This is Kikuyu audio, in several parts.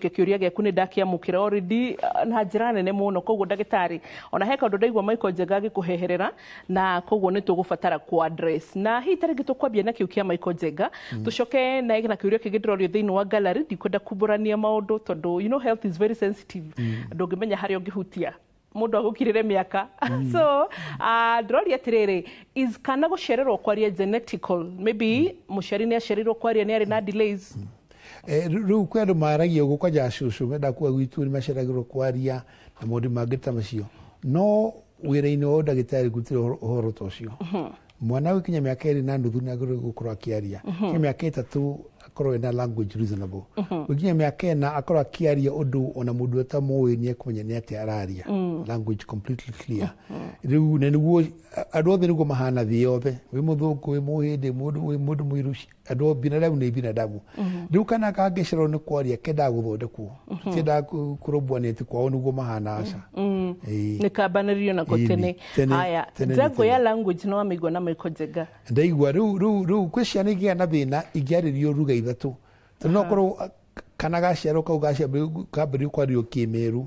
Gũcokia kĩũria gĩaku nĩ ndakĩamũkĩra already na njĩra nene mũno. Koguo ndagĩtarĩ, ona he kaũndũ ndaigua Michael Njenga agĩkũheherera, na koguo nĩ tũgũbatara ku address, na hihi ta rĩngĩ tũkwambia na kĩu kĩa Michael Njenga, tũcoke na kĩũria kĩngĩ ndĩrorio thĩinĩ wa gallery. Ndikwenda kumbũrania maũndũ tondũ health is very sensitive, ndũngĩmenya harĩa ũngĩhutia mũndũ agũkirĩre mĩaka. So ndĩroria atĩrĩrĩ, is kana gũcererwo kwaria genetical? Maybe mũciari nĩ acereirwo kwaria, nĩ arĩ na delays. Rĩu kwĩ andũ maragia ũguo, kwanja cũcũ menda kuga gwitũ nĩ maceragĩrwo kwaria na maũndũ mangĩ ta macio, no wĩra-inĩ wa ũndagĩtarĩ gũtirĩ ũhoro ta ũcio. Mwana gũkinya mĩaka 2.5 nĩ agĩrĩirwo gũkorwo akĩaria, kinya mĩaka 3 akorwo ena language reasonable, gũkinya mĩaka 4 akorwo akĩaria ũndũ ona mũndũ ũtamũĩ nĩ ekũmenya nĩ atĩa araria, language completely clear. Rĩu na nĩguo andũ othe nĩguo mahana thĩ yothe, wĩ mũthũngũ, wĩ mũhĩndĩ, mũndũ wĩ mũndũ mũirũ, andũ binadamu nĩ binadamu. Rĩu kana kangĩcererwo nĩ kwaria kendaga gũthondekwo, tũtiendaga kũrũmbũania atĩ kwao nĩguo mahana, aca. Ĩĩ. Nĩ kambanĩrio nako. Ĩni, tene. Tene, Haya, tene nĩ njango ya tene. language no amĩigua na Michael Njenga. Ndaigua rĩu kwĩ ciana igĩa na thĩna ingĩarĩrio ruga ithatũ, tondũ no korwo kana gaciarwo kau kambĩrĩrio kwario kĩmĩru,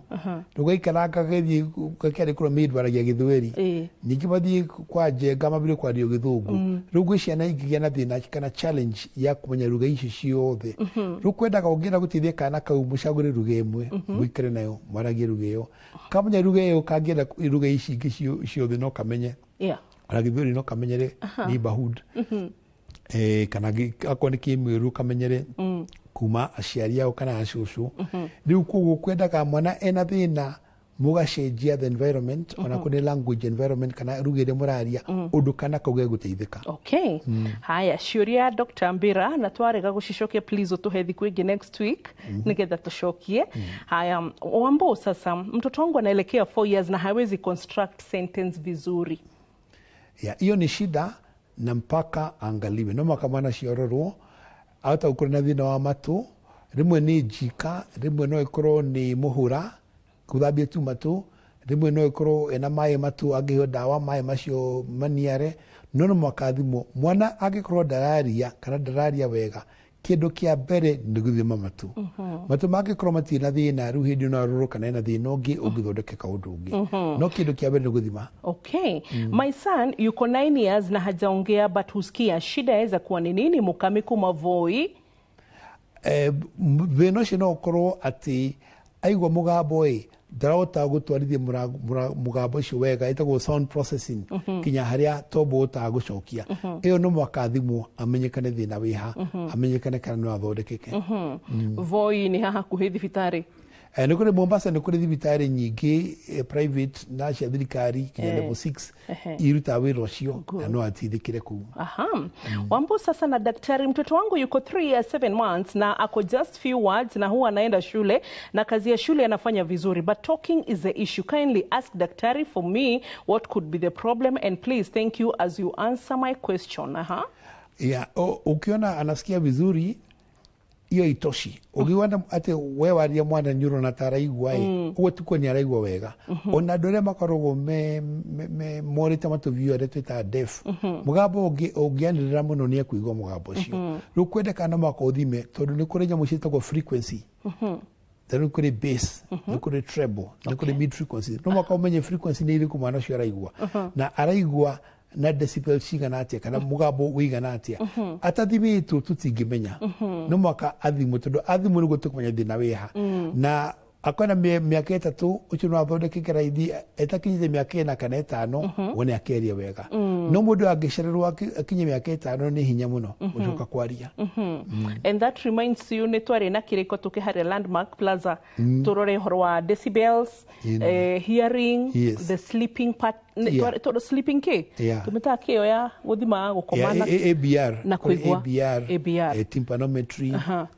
rĩu gaikara gagĩthiĩ gakĩandĩkĩrwo mĩndũ aragia gĩthweri, ningĩ mathiĩ kwa Njenga mambĩrĩrie kwario gĩthũngũ. Rĩu gwĩ ciana ingĩgĩa na thĩna kana challenge ya kũmenya ruga icio ciothe. Rĩu kwendaga ũngĩenda gũteithia kana kau, mũcagũre ruga ĩmwe, mũikare nayo, mwaragie ruga ĩyo. Kamenya ruga ĩyo, kangĩenda ruga ici ingĩ ciothe no kamenye. Ona gĩthweri no kamenyere neighborhood, kana akorwo nĩ kĩmĩru kamenyere kuma aciari ao kana acũcũ. Rĩu koguo kwendaga mwana ena thĩna mũgacenjia the environment, ona kũrĩ language environment kana ruga ĩrĩa mũraria, ũndũ kana kau gegũteithĩka. Okay, haya, ciũria Dr. Mbira, na twarega gũcicokia, please ũtũhe thikũ ĩngĩ next week nĩgetha tũcokie. Haya, Wambo, sasa mtoto wangu anaelekea 4 years na hawezi construct sentence vizuri. Ya, hiyo ni shida na mpaka angaliwe. No mwaka mwana ciororwo ahota gũkorwo na thĩna wa matũ, rĩmwe nĩ njika, rĩmwe no ĩkorwo nĩ mũhũra gũthambia tu matũ, rĩmwe no ĩkorwo ena maĩ matũ, angĩheo ndawa maĩ macio maniare. No mwaka thimwo mwana angĩkorwo ndararia kana ndararia wega, kĩndũ kĩa mbere nĩ gũthima matũ. Matũ mangĩkorwo matirĩ na thĩna, rĩu hĩndĩ ĩyo no arorwo kana ena thĩna ũngĩ ũngĩthondekeka ũndũ ũngĩ, no kĩndũ kĩa mbere nĩ gũthima. Okay. My son yuko 9 years na hajaongea but husikia. Shida yaweza kuwa ni nini? Mukami kuma Voi. Thĩna ũcio no ũkorwo atĩ aigua mũgambo ĩ ndarahota gũtwarithia mũgambo ũcio wega, ĩtagwo sound processing, kinya harĩa tombo ũhotaga gũcokia. Ĩyo no mwaka thimwo amenyekane thĩna wĩha, amenyekane kana no athondekeke. Voi ni haha hakuhĩ thibitarĩ? Nĩ kũrĩ Mombasa, nĩ kũrĩ thibitarĩ nyingĩ, private na cia thirikari, kinya level 6 irutaga wĩra ũcio na no ateithĩkĩre kũu. Aha. Wambo sasa na daktari, mtoto wangu yuko 3 years 7 months na ako just few words, na huwa anaenda shule na kazi ya shule anafanya vizuri, but talking is the issue. Kindly ask daktari for me what could be the problem, and please thank you as you answer my question. Aha. Yeah, ukiona anasikia vizuri, hiyo itoshi. Ũngĩona atĩ we waria mwana nĩ ũrona ta araigua ĩ, ũguo ti kuo nĩ araigua wega. Ona andũ arĩa makoragwo me morĩte matũ biũ, arĩa twĩtaga deaf, mũgambo ũngĩanĩrĩra mũno nĩ ekũigua mũgambo ũcio. Rĩu kwendekana no mũhaka ũthime, tondũ nĩ kũrĩ nyamũ ciĩtagwo frequency, nĩ kũrĩ bass, nĩ kũrĩ treble, nĩ kũrĩ mid frequency. No mũhaka ũmenye frequency nĩ irĩkũ mwana ũcio araigua, na araigua na decibel cigana atĩa kana mũgambo ũigana atĩa. Atathimĩtwo tũtingĩmenya. No mũhaka athimwo, tondũ athimwo nĩguo tũkũmenya thĩna wĩha. Na akorwo na mĩaka 3, ũcio no athondekeke raithi. Etakinyĩte mĩaka 4 kana 5, wone akĩaria wega. No mũndũ angĩcererwo akinye mĩaka 5, nĩ hinya mũno gũcoka kwaria. And that reminds you, nĩ twarĩ na kĩrĩko tũkĩ harĩa Landmark Plaza tũrore ũhoro wa decibels, hearing, the sleeping part. Tondũ sleeping kĩ tũmĩtaga kĩo ya gũthima gũkoma Yeah, na ABR na kũrĩ kũigua. ABR, ABR. Tympanometry,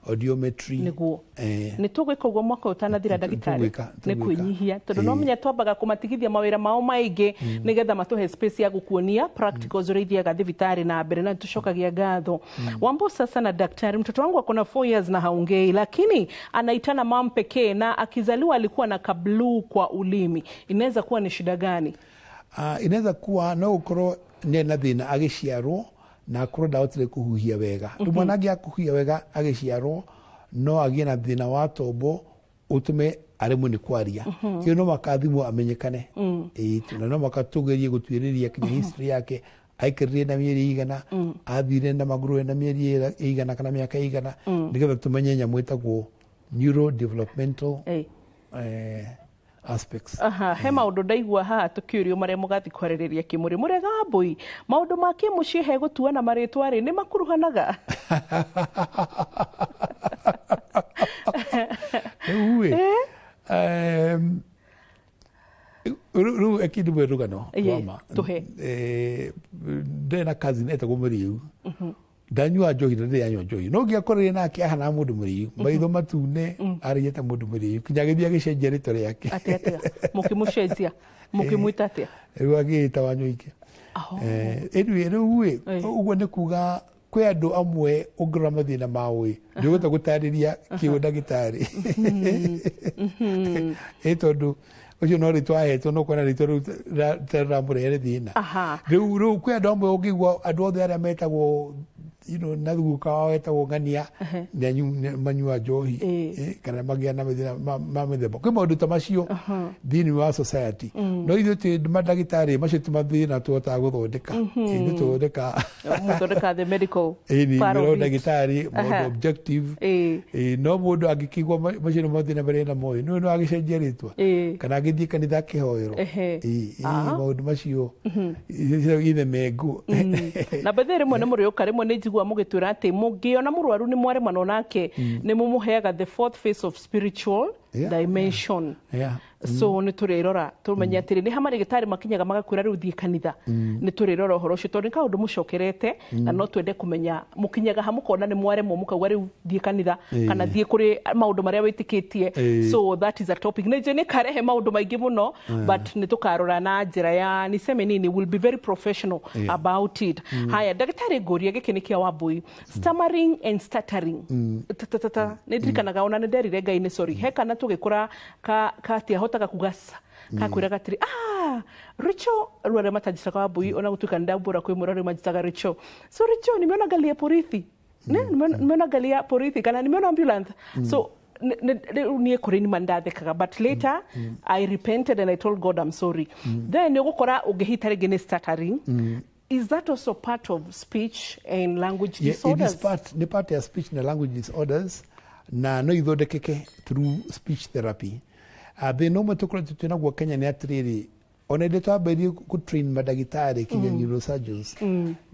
audiometry. Nĩguo. Nĩ tũgwĩka ũguo mwaka ũyũ ũtanathira, ndagĩtarĩ. Tũgwĩka, Nĩ tũgwĩka. kwĩnyihia, tondũ no menya twambaga kũmatigithia mawĩra mao maingĩ nĩgetha matũhe space ya gũkuonia practicals ũrĩa ithiaga thibitarĩ na mbere, na tũcokagia ngatho. Wambo sasa na daktari, mtoto wangu akona 4 years na haongei, lakini anaitana mum pekee, na akizaliwa alikuwa na kabluu kwa ulimi. Inaweza kuwa ni shida gani? Inaweza kuwa no gũkorwo nĩ na thĩna agĩciarwo na akorwo ndahotire kũhuhia wega. Rĩu mwana angĩaga kũhuhia wega agĩciarwo, No agĩe na thĩna wa tombo ũtũme aremwo nĩ kwaria. Ĩyo no makathimwo amenyekane. Ĩĩ, na no maka tũgerie gũtuĩrĩria kinya history yake, aikarire na mĩeri igana, athire na magũrũ na mĩeri igana kana mĩaka igana, nĩgetha tũmenye nyamũ ĩtagwo neurodevelopmental aspects. Aha, he maũndũ ndaigua haha tũkĩũrio marĩa mũgathi kwarĩrĩria kĩmũrĩ mũrega mbũi maũndũ ma kĩmũciĩ he gũtuana marĩtwa rĩ nĩ makuruhanaga. Rĩu ĩ, rĩu ĩkindimwe rũgano rwama. Tũhe. Ndĩ na cousin etagwo Mũrĩu, ndanyua njohi na ndĩranyua njohi, no ngĩakorire nake ahana mũndũ mũrĩu, maitho matune, aragia ta mũndũ mũrĩu, kinya agĩthiĩ agĩcenjia rĩtwa rĩake. Atĩa atĩa mũkĩmũcenjia mũkĩmwĩta atĩa? Rĩu agĩĩta Wanyũike. Anyway, rĩu ĩ, ũguo nĩ kuga kwĩ andũ amwe ũngĩrora mathĩna mao ĩ, ndũgũhota gũtarĩria kĩũ ndagĩtarĩ ĩ, tondũ ũcio no rĩtwa ahetwo, no kuona rĩtwa rĩu rĩramũrehere thĩna. Rĩu kwĩ andũ amwe ũngĩigua andũ othe arĩa metagwo na guka wao etagwo ng'ania nĩ manyua njohi, kana magĩa na mathĩna ma mĩthemba. Kwĩ maũndũ ta macio thĩinĩ wa society, no ithuĩ twĩ mandagĩtarĩ, macio ti mathĩna tũhotaga gũthondeka. Ithuĩ tũthondeka mũthondeka the medical ĩni part of mĩro it. Ndagĩtarĩ maũndũ objective. No mũndũ angĩkĩigua macio nĩ mathĩna marĩa namo ĩ, no agĩcenjia rĩtwa kana agĩthiĩ kanitha akĩhoerwo. Maũndũ macio ithe mengũ. Na bethe rĩmwe nĩ mũrĩũka, rĩmwe nĩ njigua mũgĩtwĩra atĩ mũngĩona mũrwaru nĩ mwaremanwo nake, nĩ mũmũheaga the fourth phase of spiritual dimension. So nĩ tũrĩrora tũmenye atĩrĩ nĩ ha marĩgĩtarĩ makinyaga magakwĩra rĩu thiĩ kanitha. Nĩ tũrĩrora ũhoro ũcio tondũ nĩ kaũndũ mũcokerete na no twende kũmenya mũkinyaga ha mũkona nĩ mwaremwo mũkauga rĩu thiĩ kanitha kana thiĩ kũrĩ maũndũ marĩa wĩtĩkĩtie. So that is a topic nĩ njũĩ nĩ karehe maũndũ maingĩ mũno, but nĩ tũkarora na njĩra ya niseme nini, will be very professional about it. Haya ndagĩtarĩ, ngũria gĩkĩ nĩ kĩa Wambui, stammering and stuttering. Ta nĩ ndirikanaga ona nĩ nderire Ngai nĩ sorry, he kana tũgĩkũra ka katiahotaga kuga sa kakwĩraga atĩrĩ, "Ah, Richo," rĩu arĩa matanjĩtaga Wambui, ona gũtuĩka nĩ ndambũra kwĩ mũra, rĩu manjĩtaga Richo. "So Richo, nimeona gari ya porithi. Nimeona gari ya porithi kana nimeona ambulance." So rĩu niĩ kũrĩ nima ndathekaga, but later I repented and I told God I'm sorry. Then nĩ ũgũkora ũngĩhita rĩngĩ nĩ stuttering. Is that also part of speech and language Yeah, it disorders? is part, nĩ part ya speech na language disorders, na no ithondekeke through speech therapy. Thĩna ũmwe tũkoretwo twĩ naguo Kenya nĩ atĩrĩrĩ, ona hĩndĩ twambĩrĩrie gũtrain mandagĩtarĩ kinya neurosurgeons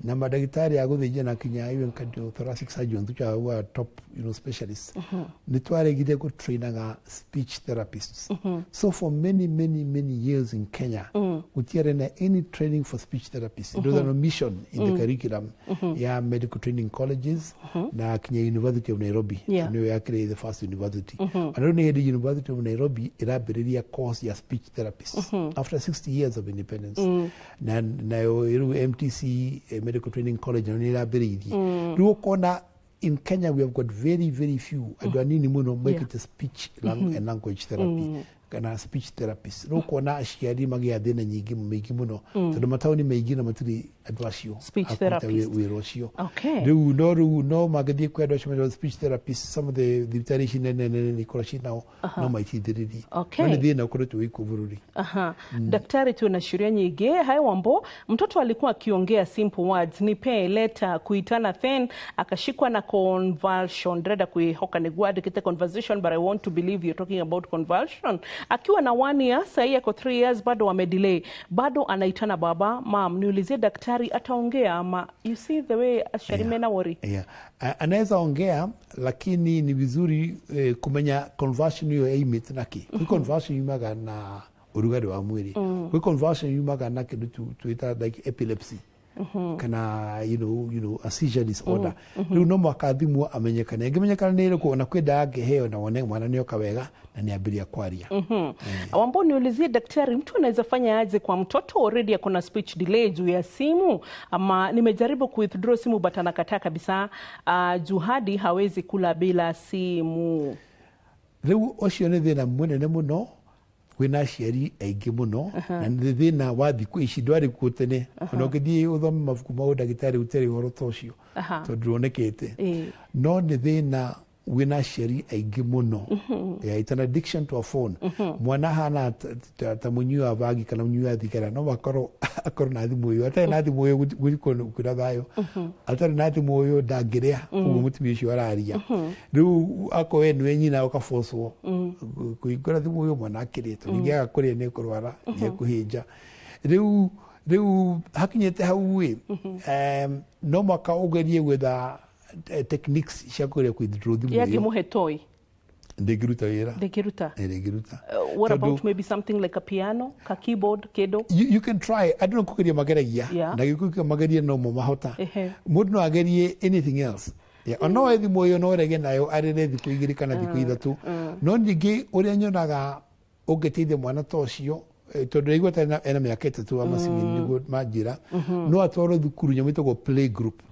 na mandagĩtarĩ a gũthĩnjana kinya even cardiothoracic surgeons, which are, who are top specialists, nĩ twaregire gũtrainaga speech therapists. So for many, many, many years in Kenya gũtiarĩ na any training for speech therapists. It was an omission in the curriculum ya medical training colleges na kinya University of Nairobi, nĩyo yakĩrĩ the first university. Ona rĩu nĩ hĩndĩ University of Nairobi ĩrambĩrĩria course ya speech therapists after 60 years of independence, na nayo rĩu MTC, Medical Training College, nayo nĩ ĩrambĩrĩirie. Rĩu ũkona in Kenya we have got very, very few, andũ anini mũno mekĩte speech and language therapy kana speech therapist. Rĩu ũkona aciari magĩa thĩna nyingĩ mĩingĩ mũno tondũ mataũni maingĩ na matirĩ andũ acio Speech a kũruta therapist. wĩra ũcio. Rĩu no mangĩthiĩ kwĩ andũ acio metagwo speech therapist, some of the thibitarĩ ici nene nene nĩ ikoragwo cinao, no maiteithĩrĩrie. No nĩ thĩna ũkoretwo wĩ kuo bũrũri. Aha. Daktari, tuna sheria nyingi. Hai Wambo, mtoto alikuwa akiongea simple words, nipe, leta, kuitana, then akashikwa na convulsion. Ndĩrenda kwĩhoka nĩguo andĩkĩte conversation, but I want to believe you're talking about convulsion. Akiwa na 1 year, sahii ako 3 years, bado wamedelay, bado anaitana baba, mam. Niulizie daktari, ataongea ama? You see the way aciari mena worry. Yeah. Anaweza ongea, lakini ni vizuri kumenya convulsion hiyo yaimĩte naki. Kwĩ convulsion yumaga na ũrugarĩ wa mwĩrĩ, kwĩ convulsion yumaga na kĩndũ twĩta like epilepsy kana a seizure disorder. Rĩu no mũhaka athimwo amenyekane. Ĩngĩmenyekana nĩ ĩrĩkũ, ona kwĩ ndawa angĩheo na wone mwana nĩoka wega na nĩambĩrĩria kwaria. Wambo, niulizie daktari, mtu anaweza fanya aje kwa mtoto already ako na speech delay juu ya simu? Ama nimejaribu ku withdraw simu but anakataa kabisa, juu hadi hawezi kula bila simu. Rĩu ũcio nĩ thĩna mũnene mũno wĩna aciari aingĩ mũno, na nĩ thĩna wa thikũ ici, ndwarĩ kuo tene. Ona ũngĩthiĩ ũthome mabuku ma ũndagĩtarĩ ũtarĩ ũhoro ta ũcio tondũ ndwonekete. No nĩ thĩna Wĩna aciari aingĩ mũno. Yeah, it's an addiction to a phone. Mwana hana ta mũnyui wa bangi kana mũnyui wa thigara, no makorwo akorwo na thimũ ĩyo. Atarĩ na thimũ ĩyo gũtirĩ kwĩna thayũ, atarĩ na thimũ ĩyo ndangĩrĩa. Ũguo mũtumia ũcio araria rĩu, akorwo we nĩwe nyina, ũkabocwo kũhingũra thimũ ĩyo mwana akĩrĩe, tondũ ningĩ aga kũrĩa nĩ kũrwara, nĩ ekũhĩnja. Rĩu hakinyĩte hau ĩ, no mwaka ũgerie gwetha techniques cia kũgeria withdraw thimũ ĩyo. Yangĩmũhe toy? Ndĩngĩruta wĩra. Ndĩngĩruta? Eh, ndĩngĩruta. What about maybe something like a piano, ka keyboard, kĩndũ? You can try. Andũ no kũgeria mageragia na gĩkũ magerie no mo mahota. Mũndũ no agerie anything else. Yeah, ona no thimũ ĩyo no rege nayo arĩre thikũ 2 kana thikũ 3. No ningĩ ũrĩa nyonaga ũngĩteithia mwana ta ũcio, tondũ ndaigua ta ena mĩaka 3 wa nĩguo manjĩra, no atwarwo thukuru nyamũ ĩtagwo play group,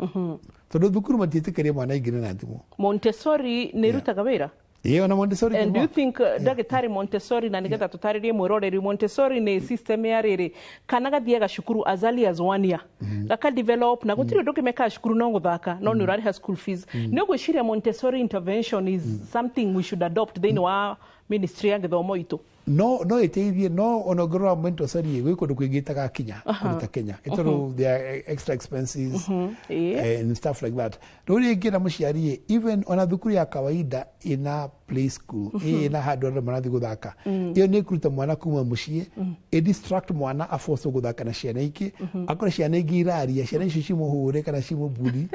tondũ thukuru matiĩtĩkĩria mwana aingĩre na thimũ. Montessori nĩ ĩrutaga wĩra? Ĩĩ, ona Montessori. And do you think, ndagĩtarĩ, Montessori, na nĩgetha tũtarĩrie mwĩroreri, Montessori nĩ system ya rĩrĩ kana gathiaga cukuru as early as one year, gaka develop, na gũtirĩ ũndũ ũngĩ mekaga cukuru no gũthaka, no nĩ ũrarĩha school fees. Nĩ ũgwĩciria Montessori intervention is something we should adopt thĩinĩ wa ministry ya gĩthomo itũ? No ĩteithie, no ona ũngĩrora Montessori gwĩ kũndũ kũingĩ itagakinya kũndũ ta Kenya, tondũ there are extra expenses and stuff like that. Rĩu rĩngĩ na mũciari, even ona thukuru ya kawaida ina play school, ĩna handũ andũ marathiĩ gũthaka, ĩyo nĩ ĩkũruta mwana kuma mũciĩ, ĩ distract mwana, aforce gũthaka na ciana ingĩ, akorwo ciana ingĩ iraria, ciana icio cimũhũre kana cimũburi,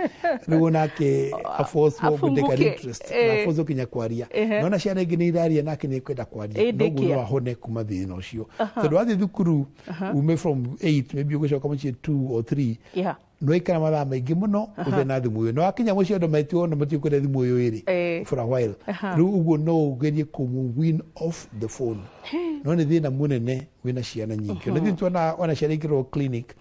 rĩu onake aforce gũtake an Afunguke. interest na aforce kinya kwaria. Nona ciana ingĩ nĩ iraria nake nĩ ekwenda kwaria. Ĩ, Noguo daycare. no ahone kuma thĩna ũcio, tondũ wathiĩ thukuru ume from 8, maybe ũgũcoka mũciĩ 2 or 3, no ikara mathaa maingĩ mũno ũthe na thimũ ĩyo, no wakinya mũciĩ andũ metio ona matikwenda thimũ ĩyo ĩrĩ for a while. Rĩu ũguo no ũgerie kũmũ wean off the phone, no nĩ thĩna mũnene wĩna ciana nyingĩ. Ona ithuĩ tuona ona ciana ingĩrwo clinic,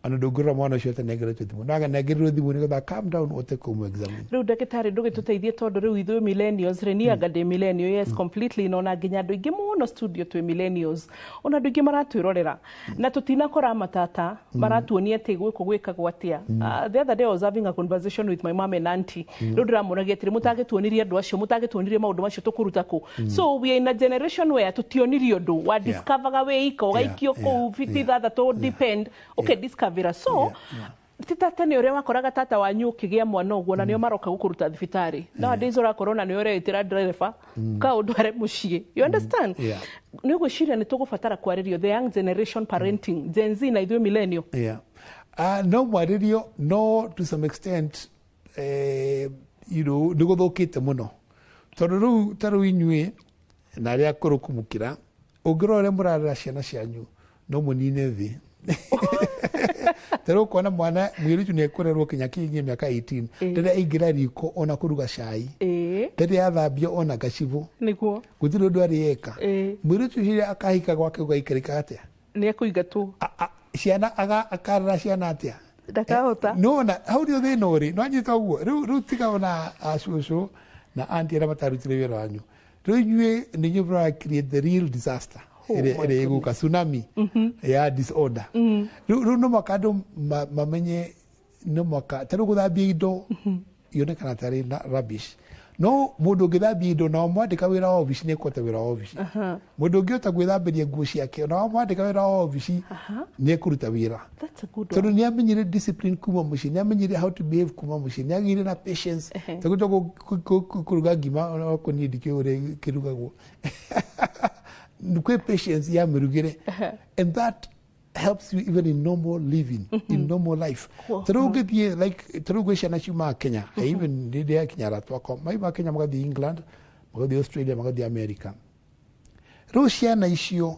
ona ndũngĩrora mwana ũcio atanengeretwo thimũ, no aganengererwo thimũ nĩgetha calm down ũhote kũmũ examine. Rĩu ndagĩtarĩ, ndũgĩtũteithie, tondũ rĩu ithuĩ millennials rĩ, niĩ anga ndĩ millennial, yes, completely, na ona nginya andũ aingĩ mũno studio twĩ millennials, ona andũ aingĩ maratwĩrorera na tũtinakora matata maratuonia atĩ gwĩkũ gwĩkagwo atĩa. The other day I was having a conversation with my mom and auntie. Rĩu ndĩramũragia atĩrĩ, mũtagĩtuonirie andũ acio, mũtagĩtuonirie maũndũ macio, tũkũruta kũ? So we are in a generation where tũtionirio ũndũ wa discoverga wĩika, ũgaikio kũu fiti 6 depend ũkĩdiscovera. So ti ta tene ũrĩa wakoraga tata wanyu ũkĩgĩa mwana ũguo na nĩo maroka gũkũruta thibitarĩ. Nowadays ũrakorwo na nĩo ũreĩtĩra ndereba kaũndware mũciĩ, you understand? Yeah. Nĩ ũgwĩciria nĩ tũgũbatara kwarĩrio the young generation, parenting, Gen Z na ithuĩ millennial? Yeah. No mwarĩrio, no to some extent, nĩ gũthũkĩte mũno, tondũ rĩu ta rĩu inyuĩ na arĩa akũrũ kũmũkĩra, ũngĩrora ũrĩa mũrarera ciana cianyu, no mũnine thĩ. Ta rĩu ũkona mwana mũirĩtu nĩ ekũrerwo kinya kinyie mĩaka 18, rĩrĩa aingĩra riko ona kũruga cai, rĩrĩa athambia ona gacibũ, gũtirĩ ũndũ arĩ eka. Mũirĩtu ũcio akahika gwake gũgaikarĩka atĩa? Nĩ ekũingatwo. Ciana akarera ciana atĩa? Ndakahota. Nona hau nĩ thĩna ũrĩ no anyita ũguo. Rĩu tiga ona acũcũ na auntie arĩa matarutire wĩra wanyu, rĩu inyuĩ nĩ inyuĩ mũra create the real disaster Oh ĩrĩa my ĩrĩa ĩgũka, tsunami ya disorder. Rĩu no mwaka andũ mamenye, no mwaka ta rĩu gũthambia indo ionekana tarĩ na rubbish, no mũndũ ũngĩthambia indo na wamwandĩka wĩra wa obici nĩ ekũhota wĩra wa obici. Mũndũ ũngĩhota gwĩthambĩria nguo ciake na wamwandĩka wĩra wa obici nĩ ekũruta wĩra. That's a good one. Tondũ nĩ amenyire discipline kuma mũciĩ, nĩ amenyire how to behave kuma mũciĩ, nĩ agĩire na patience. Tondũ kũruga ngima onakorwo niĩ ndikĩũĩ ũrĩa kĩrugagwo, kwĩ patience ya mĩrugĩre, and that helps you even in normal living, in normal life. Tondũ ũngĩthiĩ like tarĩu gwĩ ciana ciumaga Kenya, even rĩrĩa kinya arata akwa maumaga Kenya magathiĩ England, magathiĩ Australia, magathiĩ America. Rĩu ciana icio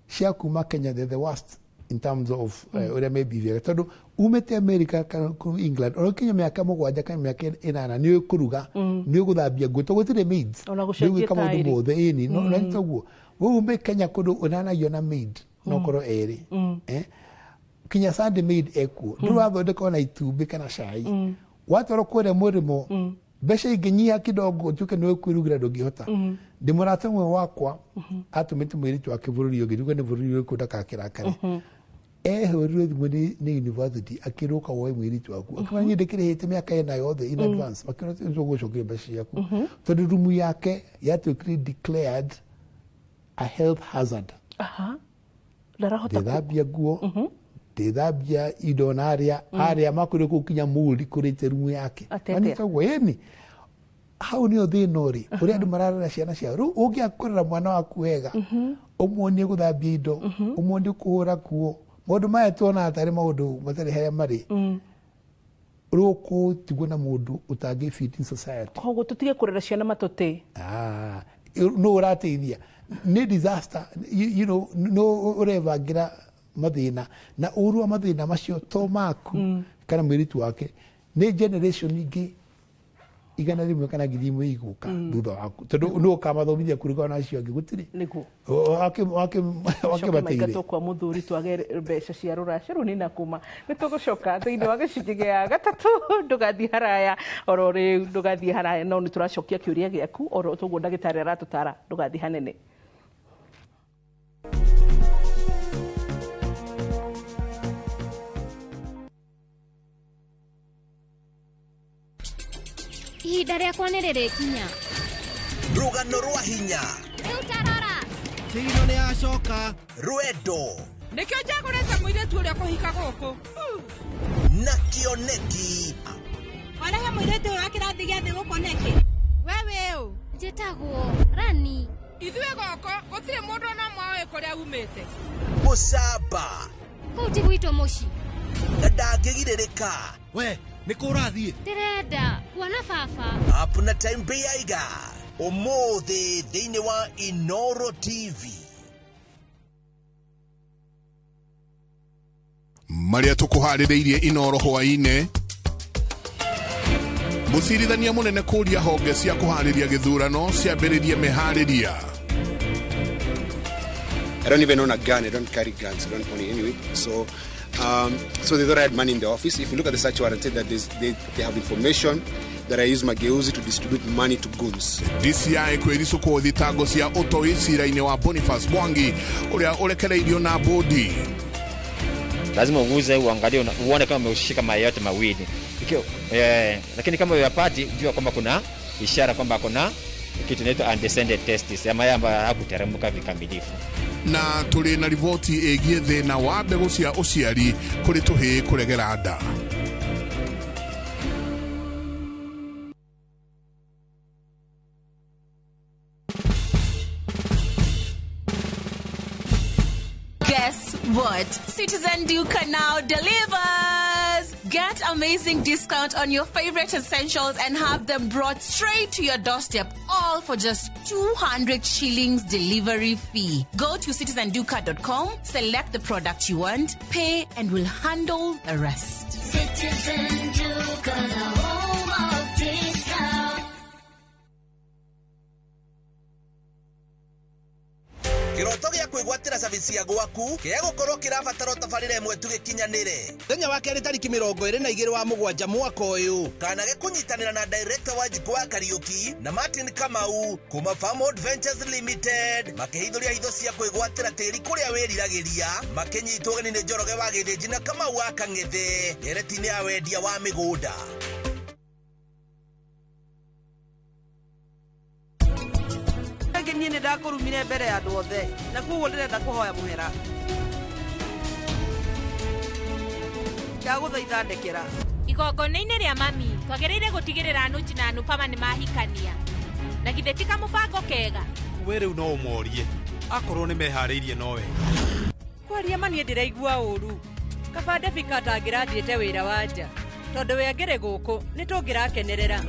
cia kuma Kenya, they're the worst in terms of ũrĩa mebivia, tondũ umĩte America kana kũu England, ona ũkinya mĩaka 7 kana mĩaka 8, nĩ ũĩ kũruga, nĩ ũĩ gũthambia nguo, tondũ gũtirĩ maids. Ona Nĩ gũcenjia ũgwĩka maũndũ taĩri. mothe. Ĩni no na toguo we ume Kenya kũndũ ũnanagio na maid, no korwo erĩ, eh? Kinya Sunday maid ekuo, ndũrĩ wathondeka ona itumbĩ kana cai. Watwarwo kũrĩa mũrĩmo, mbeca ingĩnyiha kidogo, ũtuĩke nĩwe kwĩrugĩra, ndũngĩhota. Ndĩ mũrata ũmwe wakwa atũmĩte mũirĩtu wake bũrũri ũngĩ, nduge nĩ bũrũri ũrĩkũ ndakakĩrakare. Ehũrirwo thimũ nĩ university akĩrũka woe mũirĩtu waku akĩmenya niĩ ndĩkĩrĩhĩte mĩaka ĩna yothe in advance, makĩona tũgũcokia mbeca ciaku tondũ rumu yake yatuĩkire declared a health hazard. Ndarahota Ndĩthambia nguo, ndĩthambia indo, na arĩa arĩa makwĩrwo kũu kinya mũri kũrĩte rumu yake. Atete. Manitagwo ĩni hau nĩyo thĩna ũrĩ ũrĩa andũ mararera ciana ciao. Rĩu ũngĩaga kũrera mwana waku wega, ũmuonie gũthambia indo, ũmuonie kũhũra nguo, maũndũ maya tuonaga tarĩ maũndũ matarĩ harĩa marĩ, rĩu ũkũtigwo na mũndũ ũtangĩ fit in society. Koguo tũtige kũrera ciana matũtĩ. Ah, no ũrateithia nĩ disaster, no ũrebangĩra mathĩna na ũru wa mathĩna macio to maku kana mũirĩtu wake, nĩ generation ingĩ 100 kana 1000 igũka thutha waku, tondũ nũ ũkamathomithia kũringana na acio angĩ gũtirĩ. Nĩguo coke Wakĩmateire. Maingatwo kwa mũthuri twage mbeca cia rũracio rũu nĩ na kuma nĩ tũgũcoka thĩinĩ wa gĩcunjĩ gĩa gatatũ. Ndũgathiĩ haraya oro rĩu, ndũgathiĩ haraya, no nĩ tũracokia kĩũria gĩaku oro toguo ndagĩtarĩ aratũtara. Ndũgathiĩ hanene. Ihinda rĩakwa nĩ rĩrĩkinya. Rũgano rwa hinya. Rĩu tarora. Kĩgino nĩ yacoka. Rwendo. Nĩkĩo njagũrĩte mũirĩtu ũrĩa kũhika gũkũ. Na kĩoneki. Warehe mũirĩtu ũyũ wa kĩrathi gĩa thĩ gũkũ nĩkĩ? We wĩũ? Njĩtagwo Rani. Ithuĩ gũkũ gũtirĩ mũndũ ona ũmwe ũĩ kũrĩa umĩte. Mũcamba. Kũu ti gwitũ mũciĩ. Na ndangĩgirĩrĩka. We nĩ kũ ũrathiĩ? Ndĩrenda kuona baba. Up na time beiga ũmũthĩ thĩinĩ wa Inoro TV. Marĩa tũkũharĩrĩirie Inoro hwaĩ-inĩ: mũcirithania mũnene kũria honge cia kũharĩria gĩthurano ciambĩrĩrie meharĩria. I don't even own a gun. I don't carry guns. I don't own it anyway. So they thought I had money in the office. If you look at the search warrant, said that they have information that I use Mageuzi to distribute money to goons. DCI kwĩricũkwo thitango cia ũtoi cira-inĩ wa Boniface Mwangi ũrĩa ũrekereirio na bũndi. Lazima uguze uangalie, uone kama umeushika mayai yote mawili. Lakini kama uyapati, jua kwamba kuna ishara kwamba kuna kitu inaitwa undescended testis ya mayai ambayo hayakuteremka vikamilifu. Na tũrĩ na riboti ĩgiĩ thĩna wa mbegũ cia ũciari kũrĩ tũhĩĩ kũregera nda. Guess what? Citizen Duka now delivers! Get amazing discount on your favorite essentials and have them brought straight to your doorstep, all for just 200 shillings delivery fee. Go to citizenduka.com, select the product you want, pay, and we'll handle the rest. Citizen Duka, the home of discount. Kĩroto gĩa kwĩgwatĩra service ya gwaku kĩa gũkorwo kĩrabatara tabarĩra ĩmwe tu gĩkinyanĩre. Mũthenya wa kerĩ tarĩki 27 wa 7 mwaka ũyũ. Kana gĩkũnyitanĩra na director wa Njikũ wa Kariũki na Martin Kamau kuma Farmhold Ventures Limited makĩhithũria hitho cia kwĩgwatĩra tĩri kũrĩa wĩriragĩria, makĩnyitwo ũgeni nĩ Njoroge wa Gĩthĩnji na Kamau wa Kang'ethe ndereti-inĩ ya wendia wa mĩgũnda. Rĩngĩ niĩ nĩ ndakũrumire mbere ya andũ othe na koguo ndĩrenda kũhoya mũhera. Ndagũthaitha ndekera. Igongona-inĩ rĩa mami twagĩrĩire gũtigĩrĩra Anuji na Anupama nĩ mahikania, na githĩ ti kamũbango kega? We rĩu no ũmorie akorwo nĩ meharĩirie no wega. Kwaria ma niĩ ndĩraigua ũru. Kaba Ndebika atangĩrathiĩte wĩra wa nja, tondũ we angĩrĩ gũkũ nĩ tũngĩrakenerera.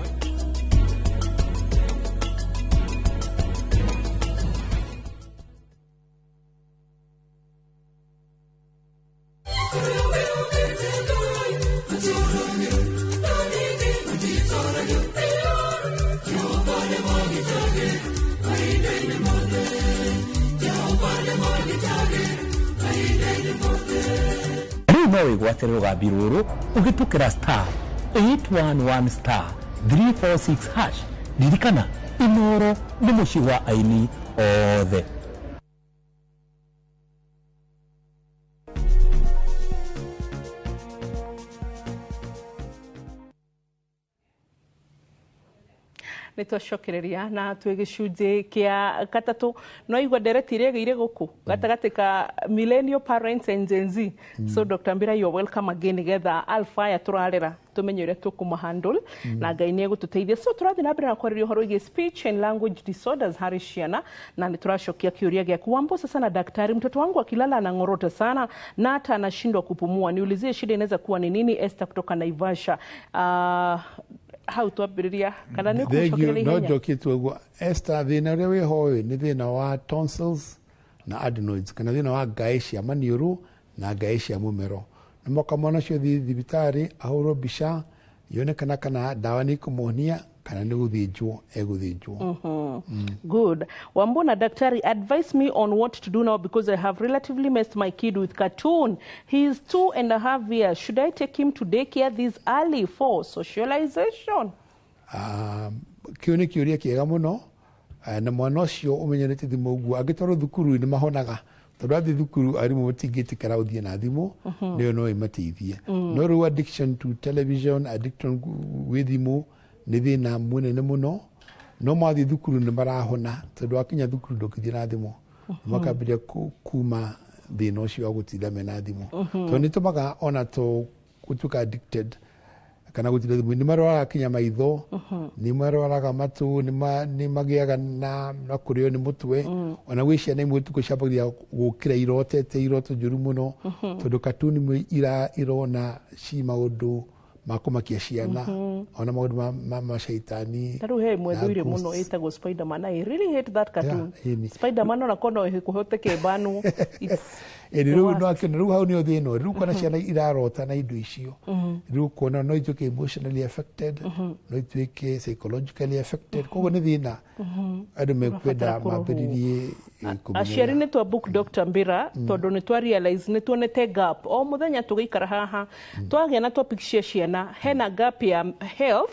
Rĩu no wĩgwatĩre rũgambi rũrũ ũhĩtũkĩra *811*346#. Ririkana, Inoro nĩ mũciĩ wa aini othe. Nä twacokereria na twä gä cunjä kä a gatatå no igua ndereti iria ĩgĩire gũkũ gatagatĩ ka millennial parents and Gen Z. So Dr. Mbira, you are welcome again, nĩgetha alpha aya tũrarera tũmenye ũrĩa tũkũmahandle na Ngai nĩ egũtũteithia. So tũrathiĩ na mbere na kwarĩria ũhoro wĩgiĩ speech and language disorders harĩ ciana, na nĩ tũracokia kĩũria gĩaku. Wambo sasa na daktari, mtoto wangu akilala anang'orota sana na hata anashindwa kupumua, niulizie shida inaweza kuwa ni nini? Esther kutoka Naivasha. Hau twambĩrĩria kana nĩ Thank you. ũkũcokereria No ihenya? Njokĩtwo ũguo, Esther, thĩna ũrĩa wĩho ĩ nĩ thĩna wa tonsils na adenoids, kana thĩna wa ngaĩ cia maniũrũ na ngaĩ cia mũmero. Nĩ mwaka mwana ũcio thiĩ thibitarĩ ahũrwo mbica yonekana kana ndawa nĩ ikũmũhonia kana nĩ gũthĩnjwo egũthĩnjwo. Good. Wambona daktari, advise me on what to do now because I have relatively messed my kid with cartoon. He is 2.5 years. Should I take him to daycare this early for socialization? Kĩu nĩ kĩũria kĩega mũno. Na mwana ũcio ũmenyerete thimũ ũguo angĩtwarwo thukuru nĩ mahonaga, tondũ athiĩ thukuru arimũ matingĩtĩkĩra ũthiĩ na thimũ, nĩyo no ĩmateithie. No rĩu addiction to television, addiction gwĩ thimũ nĩ thĩna mũnene mũno. No mathiĩ thukuru nĩ marahona, tondũ wakinya thukuru ndũngĩthiĩ na thimũ. Makambĩrĩria kuma thĩna ũcio wa gũtinda mena thimũ, tondũ nĩ tũmaga ona to gũtuĩka addicted kana gũtinda thimũ nĩ marwaraga kinya maitho, nĩ marwaraga matũ, nĩ magĩaga na kũrĩo nĩ mũtwe. Ona gwĩ ciana imwe tukũ ciambagĩrĩria gũkĩra irotete iroto njũru mũno, tondũ katuni imwe irona ci maũndũ ma kũmakia ciana, ona maũndũ ma caitani. Ta rĩu he ĩmwe Na thũire mũno ghosts. ĩtagwo Spiderman. I really hate that cartoon. Yeah, ĩni. Spiderman ona korwo no kũhoteke ĩbanwo. It's Ĩni the rĩu worst. no akĩona rĩu hau nĩyo thĩna ũrĩ. Rĩu kuona ciana irarota na indo icio, rĩu kuona no ituĩke emotionally affected, no ituĩke psychologically affected, koguo nĩ thĩna andũ mekwenda Ũrabatara kũrorwo. mambĩrĩrie Aciari kũmenyerera. Nĩ twa book Dr. Mbira, tondũ nĩ twa realize nĩ tuonete gap o mũthenya tũgĩikara haha twagĩa na topic cia ciana, hena gap ya health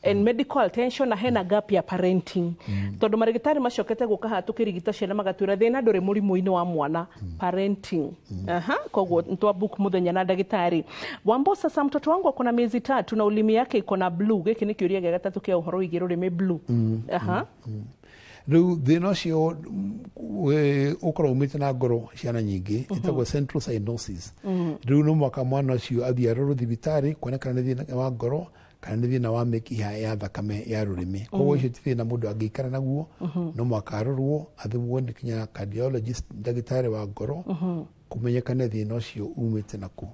and medical attention na hena gap ya parenting, tondũ marĩgĩtarĩ macokete gũka haha tũkĩrigita ciana magatwĩra thĩna ndũrĩ mũrimũ-inĩ wa mwana, parenting. Aha, koguo nĩ twa book mũthenya na ndagĩtarĩ. Wambo sasa, mtoto wangu ako na miezi 3 na ulimi yake iko na blue. Gĩkĩ nĩ kĩũria gĩa gatatũ kĩa ũhoro wĩgiĩ rũrĩmĩ blue. Aha. Rĩu thĩna ũcio ũkoragwo umĩte na ngoro ciana nyingĩ, ĩtagwo central cyanosis. Rĩu no mwaka mwana ũcio athiĩ arorwo thibitarĩ kuona kana nĩ thĩna wa ngoro kana nĩ thĩna wa mĩkiha ya thakame ya rũrĩmĩ. Koguo ũcio ti thĩna mũndũ angĩikara naguo, no mwaka arorwo athimwo nĩ kinya cardiologist, ndagĩtarĩ wa ngoro, kũmenyekane thĩna ũcio umĩte naku.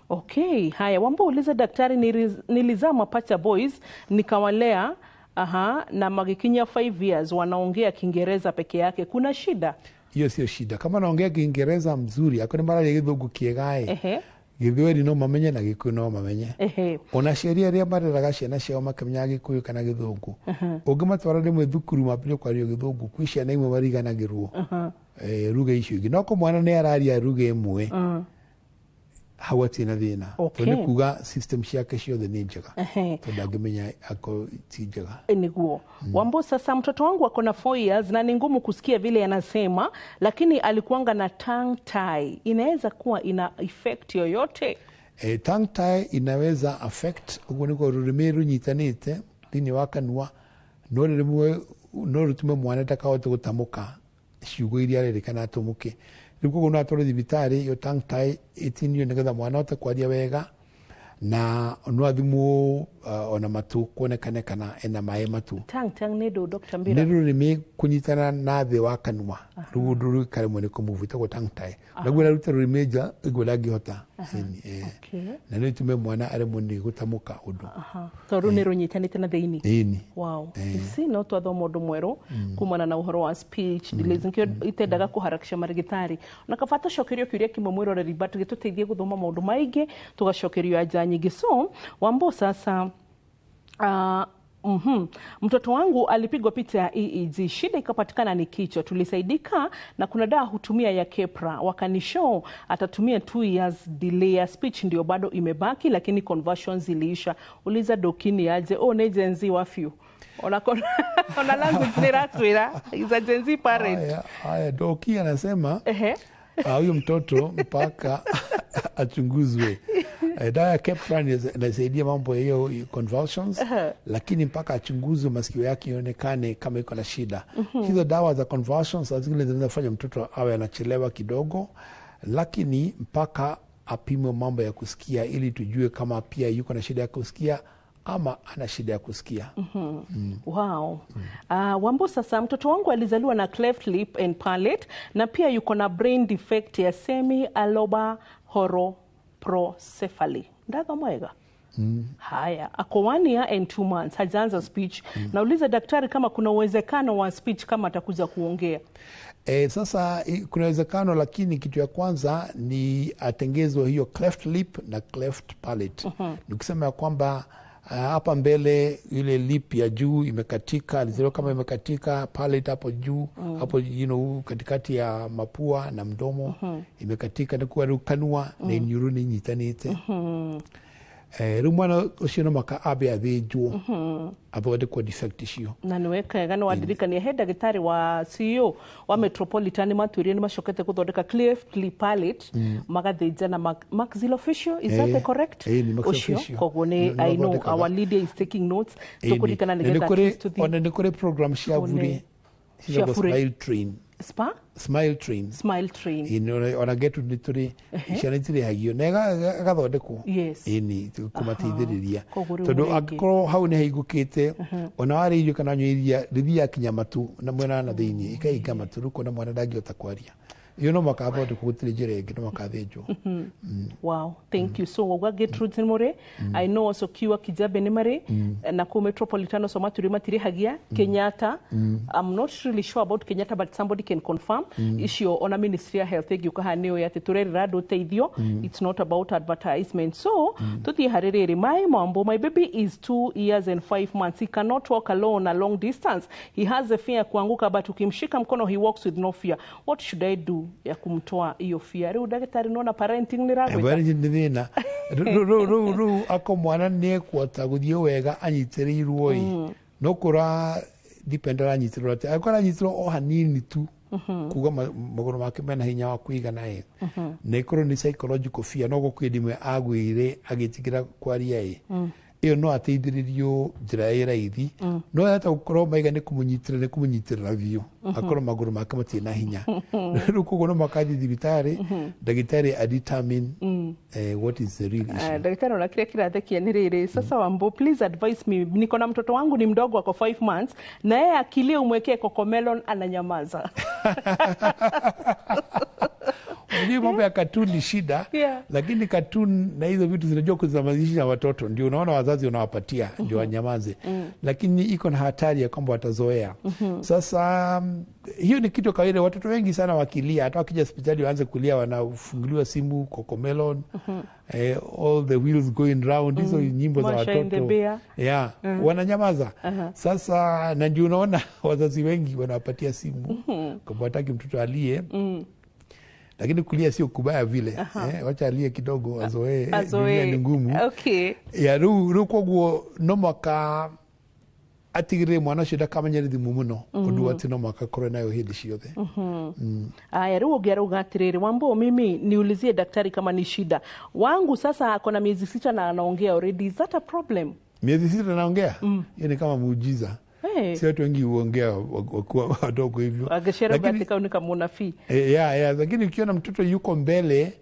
Okay, haya. Wambo, uliza daktari, nilizaa mapacha boys nikawalea, aha, na magikinya 5 years wanaongea Kiingereza peke yake. Kuna shida? Hiyo sio shida kama naongea Kiingereza mzuri, akorwo nĩ mararia gĩthũngũ kĩega ĩ, Gĩthweri no mamenye na Gĩkũyũ no mamenye. Ona aciari arĩa mareraga ciana ciao makĩmenyaga Gĩkũyũ kana Gĩthũngũ, ũngĩmatwara rĩmwe thukuru mambĩrĩrie kwario Gĩthũngũ, kwĩ ciana imwe mariganagĩrwo ruga icio ingĩ. No ko mwana nĩ araria ruga ĩmwe, hau hatirĩ na thĩna, tondũ nĩ kuga system ciake ciothe nĩ njega, tondũ angĩmenya akorwo ti njega. Niguo. Wambo sasa, mtoto wangu ako na 4 years na ni ngumu kusikia vile anasema, lakini alikuanga na tongue tie. Inaweza kuwa ina effect yoyote? Tongue tie inaweza affect. Ũguo nĩguo rũrĩmĩ rũnyitanĩte thĩinĩ wa kanua no rĩmwe no rũtũme mwana ndakahote gũtamũka ciugo iria arerĩkana atũmũke. Rĩu koguo no atwarwo thibitarĩ iyo tongue tie ĩtinio nĩgetha mwana ahote kwaria wega, na no athimwo ona matũ kuonekane kana ena maĩ matũ. Tongue tongue nĩ ndũ, Dr. Nĩ Mbira? rũrĩmĩ kũnyitana na thĩ wa kanua, rĩu ũndũ rũikaremwo nĩ kũmove, ĩtagwo tongue tie. Naguo raruta rũrĩmĩ nja ĩguo ndangĩhota. Ĩni. Na no ĩtũme mwana aremwo nĩ gũtamũka ũndũ. Tondũ nĩ rũnyitanĩte na thĩinĩ. Ĩni. Wow. You see, no twathoma ũndũ mwerũ kumana na ũhoro wa speech delays, nkĩo itendaga kũharakisha marĩgĩtarĩ na kaba tũcokerio kĩũria kĩmwe mwĩroreri, but gĩtũteithie gũthoma maũndũ maingĩ, tũgacokerio anja nyingĩ. So Wambo sasa, Mtoto wangu alipigwa picha ya EEG, shida ikapatikana ni kichwa. Tulisaidika na kuna dawa hutumia ya Keppra, wakanishow atatumia 2 years. Delay ya speech ndio bado imebaki, lakini conversions ziliisha. Uliza dokini aje. Oh, nĩ Gen Z wafiu ona language nĩ ratwĩra is a Gen Z parent. Haya, haya, doki anasema huyo mtoto mpaka achunguzwe. Dawa ya Keppra inasaidia mambo ya hiyo convulsions, lakini mpaka achunguzwe masikio yake ionekane kama iko na shida. Hizo dawa za convulsions saa zingine zinaweza fanya mtoto awe anachelewa kidogo, lakini mpaka apimwe mambo ya kusikia ili tujue kama pia yuko na shida ya kusikia ama ana shida ya kusikia. Wow. Wambo, sasa mtoto wangu alizaliwa na cleft lip and palate na pia yuko na brain defect ya semi alobar holoprocephaly. Ndathoma wega? Haya, ako 1 year and 2 months, hajaanza speech. Nauliza daktari kama kuna uwezekano wa speech kama atakuja kuongea. Sasa kuna uwezekano, lakini kitu ya kwanza ni atengezwe hiyo cleft lip na cleft palate. Ni kusema ya kwamba hapa mbele ile lip ya juu imekatika, alizaliwa kama imekatika, palate hapo juu hapo katikati ya mapua na mdomo imekatika nĩ kuga kanua na iniũrũ nĩ inyitanĩte. Rĩu mwana ũcio no maka ambe athĩnjwo athondekwo defect icio. Na nĩ wekega nĩ wandirikania he ndagĩtarĩ wa CEO wa Metropolitan matwĩrire nĩ macokete gũthondeka cleft lip palate, magathĩnja na maxillofacial, is that the correct Nĩ maxillofacial. Ũcio koguo nĩ Nĩ I know mathondekaga. our leader is taking notes. Tũkũririkana Na nĩgetha nĩ kũrĩ- at least tũthiĩ ona nĩ kũrĩ program cia Tuone. bure Cia ciĩtagwo bure. Smile Train. Spa Smile Train. Smile Train. Ĩni, ona Gertrude nĩ tũrĩ ciana itirĩhagio na ĩgathondekwo. Ĩni, kũmateithĩrĩria Koguo rĩu tondũ rĩngĩ. angĩkorwo hau nĩ haingũkĩte, ona warĩa irio kana wanyua iria rĩthiaga kinya matu na mwena na thĩiniĩ ikahinga matu, rĩu kuona mwana ndangĩhota kwaria, iyo no makathondekwo, gũtirĩ njĩra ĩngĩ, no makathĩnjwo. Wow, thank you. So wauga Gertrude nĩ mũrĩ, I know also Kiwa Kijabe nĩ marĩ, na kũu Metropolitan also matũrĩ matirĩhagia. Kenyatta, I'm not really sure about Kenyatta, but somebody can confirm. Icio ona Ministry ya Health ĩngĩũka haha nĩũĩ atĩ tũrerĩra andũ ũteithio. It's not about advertisement. So tũthiĩ harĩ rĩrĩ my mambo, my baby is 2 years and 5 months. He cannot walk alone a long distance. He has a fear kuanguka, but ukimshika mkono he walks with no fear. What should I do ya kumtoa hiyo fear? Rĩu ndagĩtarĩ, nona parenting nĩ ragwĩta. Parenting nĩ thĩna. Rĩu ako mwana nĩ ekuhota gũthiĩ wega anyitĩrĩirwo ĩ, no kũra depend aranyitĩrĩrwo atĩa. Angĩkorwo aranyitĩrĩrwo o hanini tu kuga magũrũ make mena hinya wa kũigana ĩ, na ĩkorwo nĩ psychological fear, no gũkwĩ ndimwe agwĩire agĩtigĩra kwaria ĩ, ĩyo no ateithĩrĩrio njĩra ĩ raithi. No yahota gũkorwo maiga nĩ kũmũnyitĩrĩra, nĩ kũmũnyitĩrĩra biũ, akorwo magũrũ make matirĩ na hinya. Rĩu koguo no makathiĩ thibitarĩ, ndagĩtarĩ a determine what is the real issue. Daktari, ona kile kirathekia ni rĩrĩ sasa. Wambo, please advise me, niko na mtoto wangu ni mdogo, ako 5 months, na yeye akilia umwekee Cocomelon ananyamaza. Unajua mambo ya cartoon ni shida, lakini cartoon na hizo vitu zinajua kuzamazisha watoto, ndio unaona wazazi unawapatia ndio wanyamaze, lakini iko na hatari ya kwamba watazoea. Sasa hiyo ni kitu kawaida. Watoto wengi sana wakilia, hata wakija hospitali waanze kulia, wanafunguliwa simu, Cocomelon, all the wheels going round, hizo nyimbo za Masha and the watoto, Bear. Yeah, wananyamaza. Sasa na ndio unaona wazazi wengi wanawapatia simu kwamba wataki mtoto alie, lakini kulia sio kubaya vile. Wacha alie kidogo azoee. Azoee. Dunia ni ngumu. Ya rĩu koguo no mwaka atigĩrĩre mwana ũcio ndakamenyere thimũ mũno ũndũ atĩ no mwaka akorwo nayo hĩndĩ ciothe. Aya, rĩu ũngĩ arauga atĩrĩrĩ, Wambo, mimi niulizie daktari kama ni shida wangu sasa ako na miezi 6 na anaongea already. Is that a problem? Miezi 6 naongea, hiyo ni kama muujiza. Hey. Si watu wengi huongea wakiwa wadogo hivyo. Agĩciarwo Lakini- atĩ kau nĩ kamũnabii. Ya, lakini ukiona mtoto yuko mbele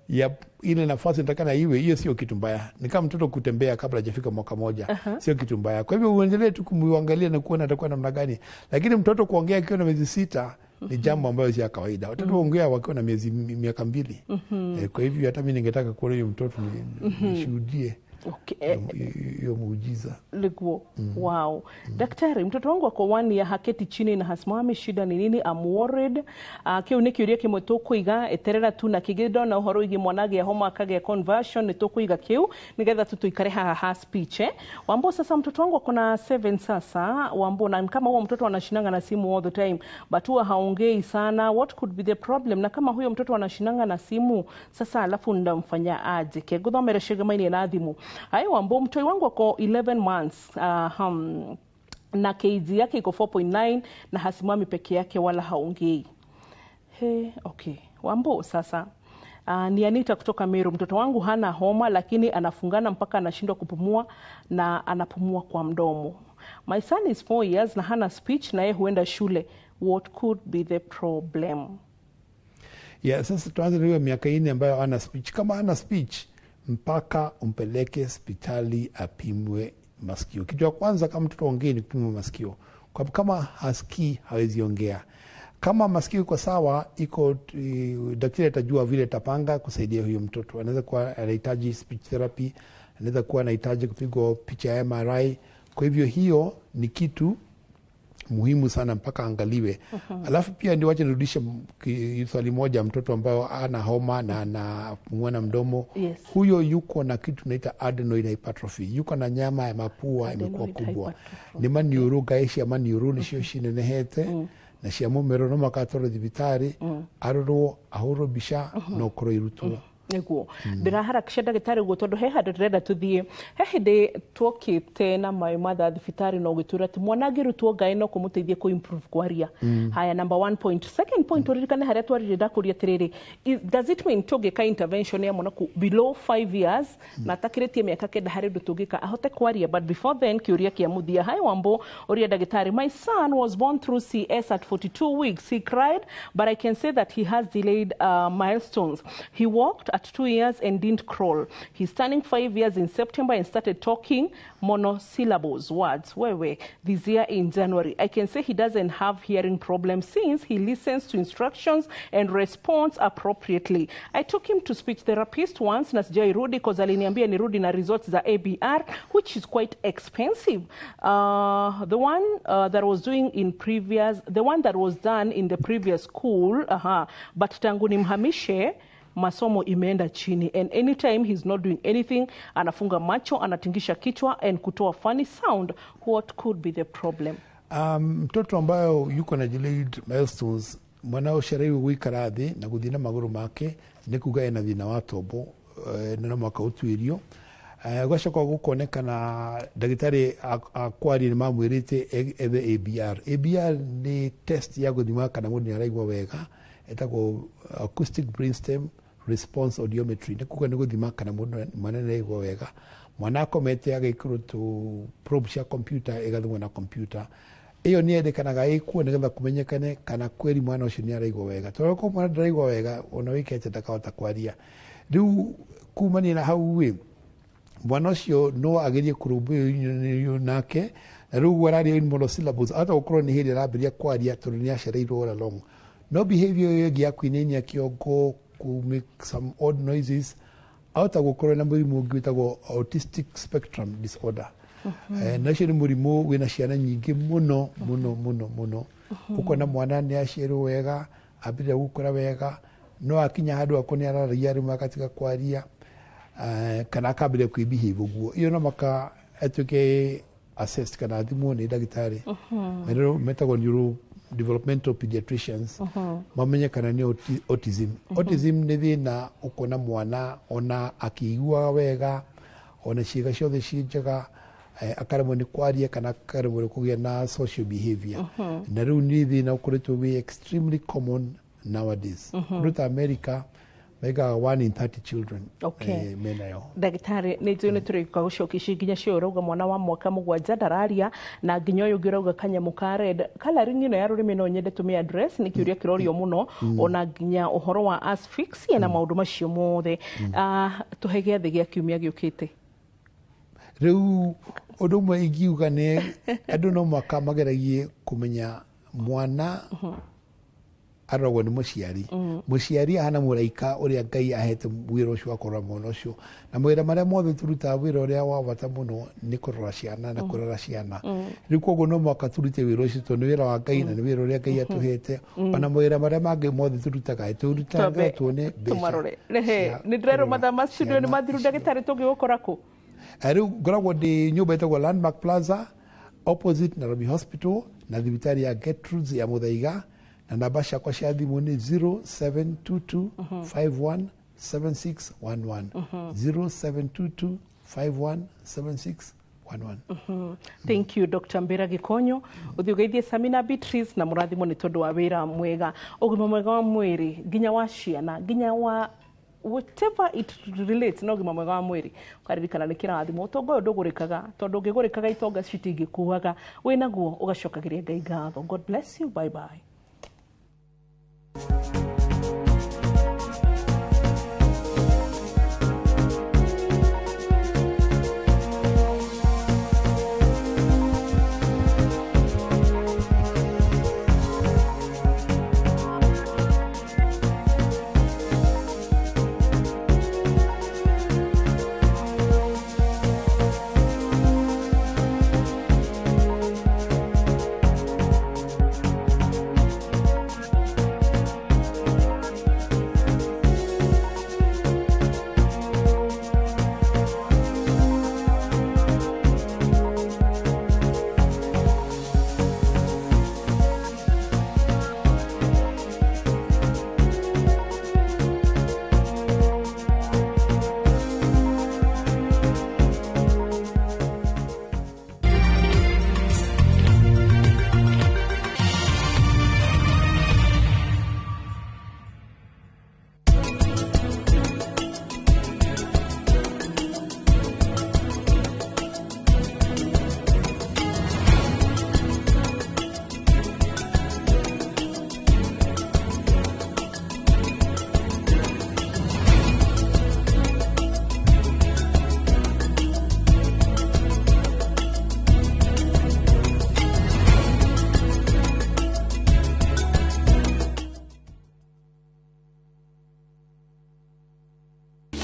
ya ile nafasi inatakana iwe, hiyo sio kitu mbaya. Ni kama mtoto kutembea kabla hajafika mwaka moja, sio kitu mbaya. Kwa hivyo uendelee tu kumwangalia na kuona atakuwa namna gani, lakini mtoto kuongea akiwa na miezi 6 ni jambo ambayo si ya kawaida. Watoto huongea wakiwa na miaka 2. Kwa hivyo hata mi ningetaka kuona huyo mtoto nishuhudie hiyo muujiza. Liguo. Wow. Daktari, mtoto wangu ako 1 year, haketi chini na hasimami, shida ni nini? I'm worried. Kiu nĩ kĩũria kĩmwe tũkũiga eterera tu na kĩngĩ ndona ũhoro wĩgiĩ mwana agĩa homa akagĩa conversion nĩ tũkũiga kĩu nĩgetha tu tuikare haha ha speech. Wambo, sasa mtoto wangu ako na 7 sasa Wambo, na kama huo mtoto anashinanga na simu all the time but huwa haongei sana, what could be the problem? Na kama huyo mtoto anashinanga na simu sasa, alafu ndamfanya aje kegũthomere ciĩgamainie na thimũ? Ayo Wambo, mtoi wangu ako 11 months na kg yake iko 4.9 na hasimami peke yake wala haongei. He, okay. Wambo, sasa Ni Anita kutoka Meru. Mtoto wangu hana homa lakini anafungana mpaka anashindwa kupumua na anapumua kwa mdomo. My son is 4 years na hana speech na yeye huenda shule. What could be the problem? Yeah, sasa tuanze na hiyo miaka 4 ambayo ana speech. Kama ana speech, mpaka umpeleke hospitali apimwe masikio. Kitu ya kwanza kama mtoto ongee ni kupimwa masikio. Kwa kama hasikii hawezi ongea. Kama masikio iko sawa, iko daktari atajua vile atapanga kusaidia huyo mtoto. Anaweza kuwa anahitaji speech therapy, anaweza kuwa anahitaji kupigwa picha ya MRI. Kwa hivyo hiyo ni kitu muhimu sana mpaka angaliwe. Alafu pia ndio wacha nirudishe swali moja, mtoto ambayo ana homa na anapumua na mdomo. Huyo yuko na kitu tunaita adenoid hypertrophy, yuko na nyama ya mapua imekuwa kubwa, nĩ maniũrũ ngaĩ cia maniũrũ nĩcio cinenehete na cia mũmero no makatwarwo thibitarĩ arorwo ahũrwo mbica na ũkorwo irutwo. Nĩguo ndĩraharakisha ndagĩtarĩ ũguo tondũ he handũ ndĩrenda tũthiĩ. He hĩndĩ tuokĩte na maĩ matha thibitarĩ na ũgĩtwĩra atĩ mwana angĩrutwo ngaĩ no kũmũteithie kũ improve kwaria. Haya, number one point. Second point, ũririkane harĩa twarire ndakũria atĩrĩrĩ, does it mean tũngĩka intervention ya mwana below 5 years na atakĩrĩtie mĩaka 9 harĩ ũndũ tũngĩka ahote kwaria? But before then, kĩũria kĩa mũthia. Hi Wambo, ũria ndagĩtarĩ, my son was born through CS at 42 weeks. He cried, but I can say that he has delayed milestones. He walked at 2 years and didn't crawl. He's turning 5 years in September and started talking monosyllables words wewe this year in January. I can say he doesn't have hearing problems since he listens to instructions and responds appropriately. I took him to speech therapist once na sijairudi because aliniambia nirudi na results za ABR, which is quite expensive. The one that was doing in previous, the one that was done in the previous school, but tangu nimhamishe masomo imeenda chini, and anytime he's not doing anything anafunga macho, anatingisha kichwa and kutoa funny sound. What could be the problem? Mtoto ambayo yuko na delayed milestones, mwana ũcereirwo gũikara thĩ na gũthiĩ na magũrũ make nĩ kuga ena thĩna wa tombo, na no mũhaka ũtuĩrio. Gwacoka gũkonekana ndagĩtarĩ akwaria nĩ mamwĩrĩte ethe ABR. ABR nĩ test ya gũthima kana mũndũ nĩ araigua wega, etagwo acoustic brainstem response audiometry. Nĩ kuga nĩ gũthima kana mũndũ mwana nĩ araigua wega. Mwana akomete agekĩrwo tũ probe cia computer, ĩgathimwo na computer. Ĩyo nĩ yendekanaga ĩkuo nĩgetha kũmenyekane kana kweri mwana ũcio nĩ araigua wega, tondũ korwo mwana ndaraigua wega ona wĩke ndakahota kwaria. Rĩu kumania na hau ĩ, mwana ũcio no agerie kũrũmbũiyo nake, na rĩu ũguo araria in monosyllables ahota gũkorwo nĩ hĩndĩ arambĩrĩria kwaria tondũ nĩ acereirwo all along. No behavior ĩyo ĩngĩ ya kũinainia kĩongo, ku make some odd noises, ahota gũkorwo na mũrimũ ũngĩ wĩtagwo autistic spectrum disorder. Na ũcio nĩ mũrimũ wĩna ciana nyingĩ mũno mũno mũno mũno. Ũkona mwana nĩ aciarwo wega, ambĩrĩria gũkũra wega, no akinya handũ akorwo nĩ araragia rĩmwe agatiga kwaria, kana akambĩrĩria kwĩ-behave ũguo. Iyo no maka atuĩke assessed kana athimwo nĩ ndagĩtarĩ metagwo neuro developmental pediatricians, mamenye kana nĩ autism. Autism nĩ thĩna ũkona mwana ona akĩiguaga wega, ona ciĩga ciothe ciĩ njega, akaremwo nĩ kwaria kana akaremwo nĩ kũgĩa na social behavior. Na rĩu nĩ thĩna ũkoretwo wĩ extremely common nowadays. Kũndũ ta America maigaga 1 in 30 children menayo. Ndagĩtarĩ, nĩ njũĩ nĩ tũrĩũka gũcokia ici nginya cio ũrauga mwana wa mwaka 7 ndararia, na nginya ũyũ ũngĩ ũrauga kanyamũ ka red coloring ĩno ya rũrĩmĩ no nyende tũmĩ address, nĩ kĩũria kĩrorio mũno, ona nginya ũhoro wa asphyxia na maũndũ macio mothe. Tũhe gĩathĩ gĩa kiumia gĩũkĩte. Rĩu ũndũ ũmwe ingiuga nĩ andũ no mũhaka mageragie kũmenya mwana aroragwo nĩ mũciari. Mũciari ahana mũraika ũrĩa Ngai ahete wĩra ũcio wa kũrora mwana ũcio, na mawĩra marĩa mothe tũrutaga wĩra ũrĩa wa bata mũno nĩ kũrora ciana na kũrera ciana. Rĩu koguo no mũhaka tũrute wĩra ũcio tondũ nĩ wĩra wa Ngai na nĩ wĩra ũrĩa Ngai atũhete. Ona mawĩra marĩa mangĩ mothe tũrutaga tũrutaga tuone mbeca. Tũmarore. Nĩ ndĩrerwo mathaa ma studio nĩ mathiru. Ndagĩtarĩ, tũngĩgũkora kũ? Rĩu ngoragwo ndĩ nyũmba ĩtagwo Landmark Plaza opposite Nairobi Hospital na thibitarĩ ya Gertrudes ya Muthaiga, na namba ciakwa cia thimũ nĩ 0722 51 7611, 0722 51 7611. Thank you, Dr. Mbira Gikonyo. Ũthiĩ ũgeithie Samina Beatrice na mũrathimwo nĩ tondũ wa wĩra mwega. Ũgima mwega wa mwĩrĩ nginya wa ciana nginya wa Whatever it relates na ũgima mwega wa mwĩrĩ, ũkaririkana nĩ kĩrathimo. Ũtonga ũyũ ndũgũrĩkaga, tondũ ũngĩgũrĩkaga itonga citingĩkuaga. Wĩnaguo ũgacokagĩria Ngai ngatho. God bless you. Bye bye.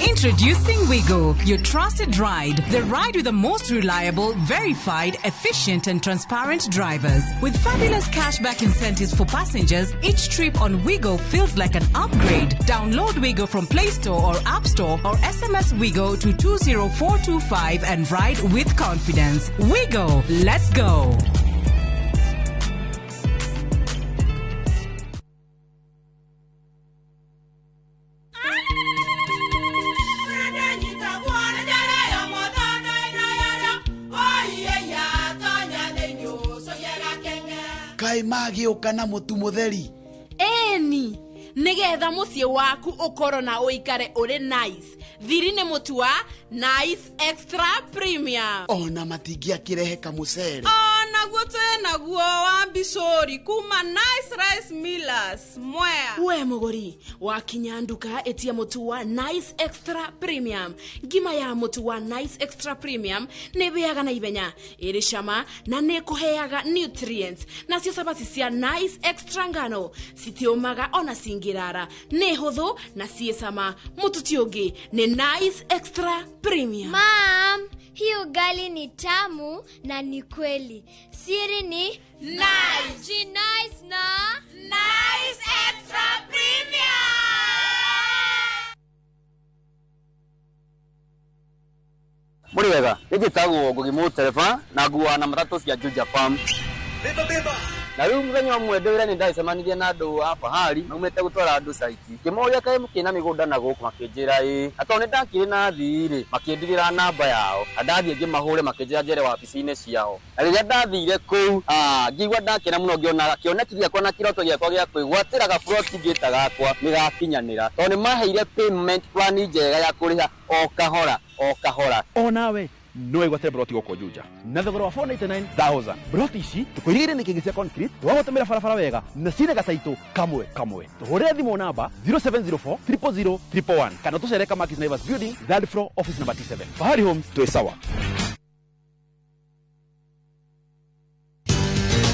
Introducing Wigo, your trusted ride. The ride with the most reliable, verified, efficient, and transparent drivers. With fabulous cashback incentives for passengers, each trip on Wigo feels like an upgrade. Download Wigo from Play Store or App Store or SMS Wigo to 20425 and ride with confidence. Wigo, let's go. Kaĩ magĩũka na mũtu mũtheri? Ĩni, nĩgetha mũciĩ waku ũkorwo na ũikare ũrĩ nice. Thiri nĩ mũtu wa Nice Extra Premium. Ona matingĩakĩrehe kamũcere. Onaguo twĩ naguo wa mbicũri kuma Nice Rice Millers Mwea. We mũgũri, wakinya nduka ĩtia mũtu wa Nice Extra Premium. Ngima ya mũtu wa Nice Extra Premium nĩ ĩhĩaga na ihenya, ĩrĩ cama na nĩ ĩkũheaga nutrients. Nacio cabaci cia Nice Extra ngano citiũmaga ona cingĩrara, nĩ hũthũ na ciĩ cama. Mũtu ti ũngĩ nĩ Nice Extra Premium. Mom, hii ugali ni tamu na ni kweli. Siri ni Nice. Nice na Nice Extra Premium. Muri wega, njĩtagwo Ngugi Mũtereba na nguaga na matatũ cia Juja Farm. Beba beba. Na rĩu mũthenya ũmwe ndĩ wĩra nĩ ndacemanirie na andũ a Fahari maumĩte gũtwara andũ site. Ngĩmoria kaĩ mũkĩrĩ na mĩgũnda na gũkũ, makĩnjĩra ĩĩ. Na tondũ nĩ ndakĩrĩ na athii rĩ, makĩndigĩra namba yao. Na ndathiĩ ngĩmahũre makĩnjĩra njere wabici-inĩ ciao. Na rĩrĩa ndathire kũu, ngĩigua ndakena mũno ngĩona kĩoneki gĩakwa na kĩroto gĩakwa gĩa kwĩgwatĩra gaburoti ngĩta gakwa nĩ gakinyanĩra. Tondũ nĩ maheire payment plan njega ya kũrĩha o kahora o kahora. Onawe no wĩgwatĩre broti gũkũ Juja na thogora wa 499,000. Broti ici tũkũirigĩire nĩ kĩngĩ cia concrete, twagũtũmĩra barabara wega na ciĩna gataitũ kamwe kamwe. Tũhũrĩre thimũ namba 0704 000 111 kana tũcere Kamakis Naivas Building, third floor, office number T7. Fahari Homes, twĩ sawa.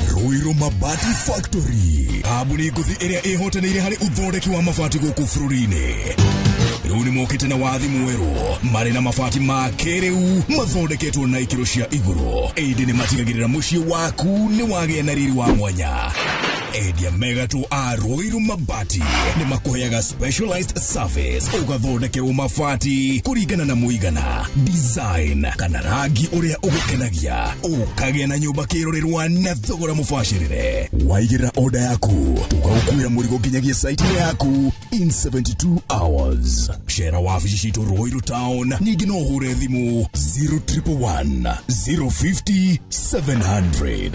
Ruiru Mabati Factory, kambuni ngũthi ĩrĩa ĩhotanĩire harĩ ũthondeki wa mabati gũkũ bũrũri-inĩ. Rĩu nĩ mokĩte na wathi mwerũ, marĩ na mabati ma kĩrĩu mathondeketwo na ikĩro cia igũrũ. Ĩndĩ nĩ matigagĩrĩra mũciĩ waku nĩ wagĩa na riri wa mwanya. Endia megatũ a Ruiru Mabati nĩ makũheaga specialized service, ũgathondekerwo mabati kũringana na mũigana, design kana rangi ũrĩa ũgũkenagia, ũkagĩa na nyũmba kĩrorerwa na thogora mũbacĩrĩre. Waigĩrĩra order yaku, tũgagũkuĩra mũrigo nginyagia site yaku in 72 hours. Cera wabici citũ Ruiru Town, ningĩ no ũhũre thimũ 0111 050 700.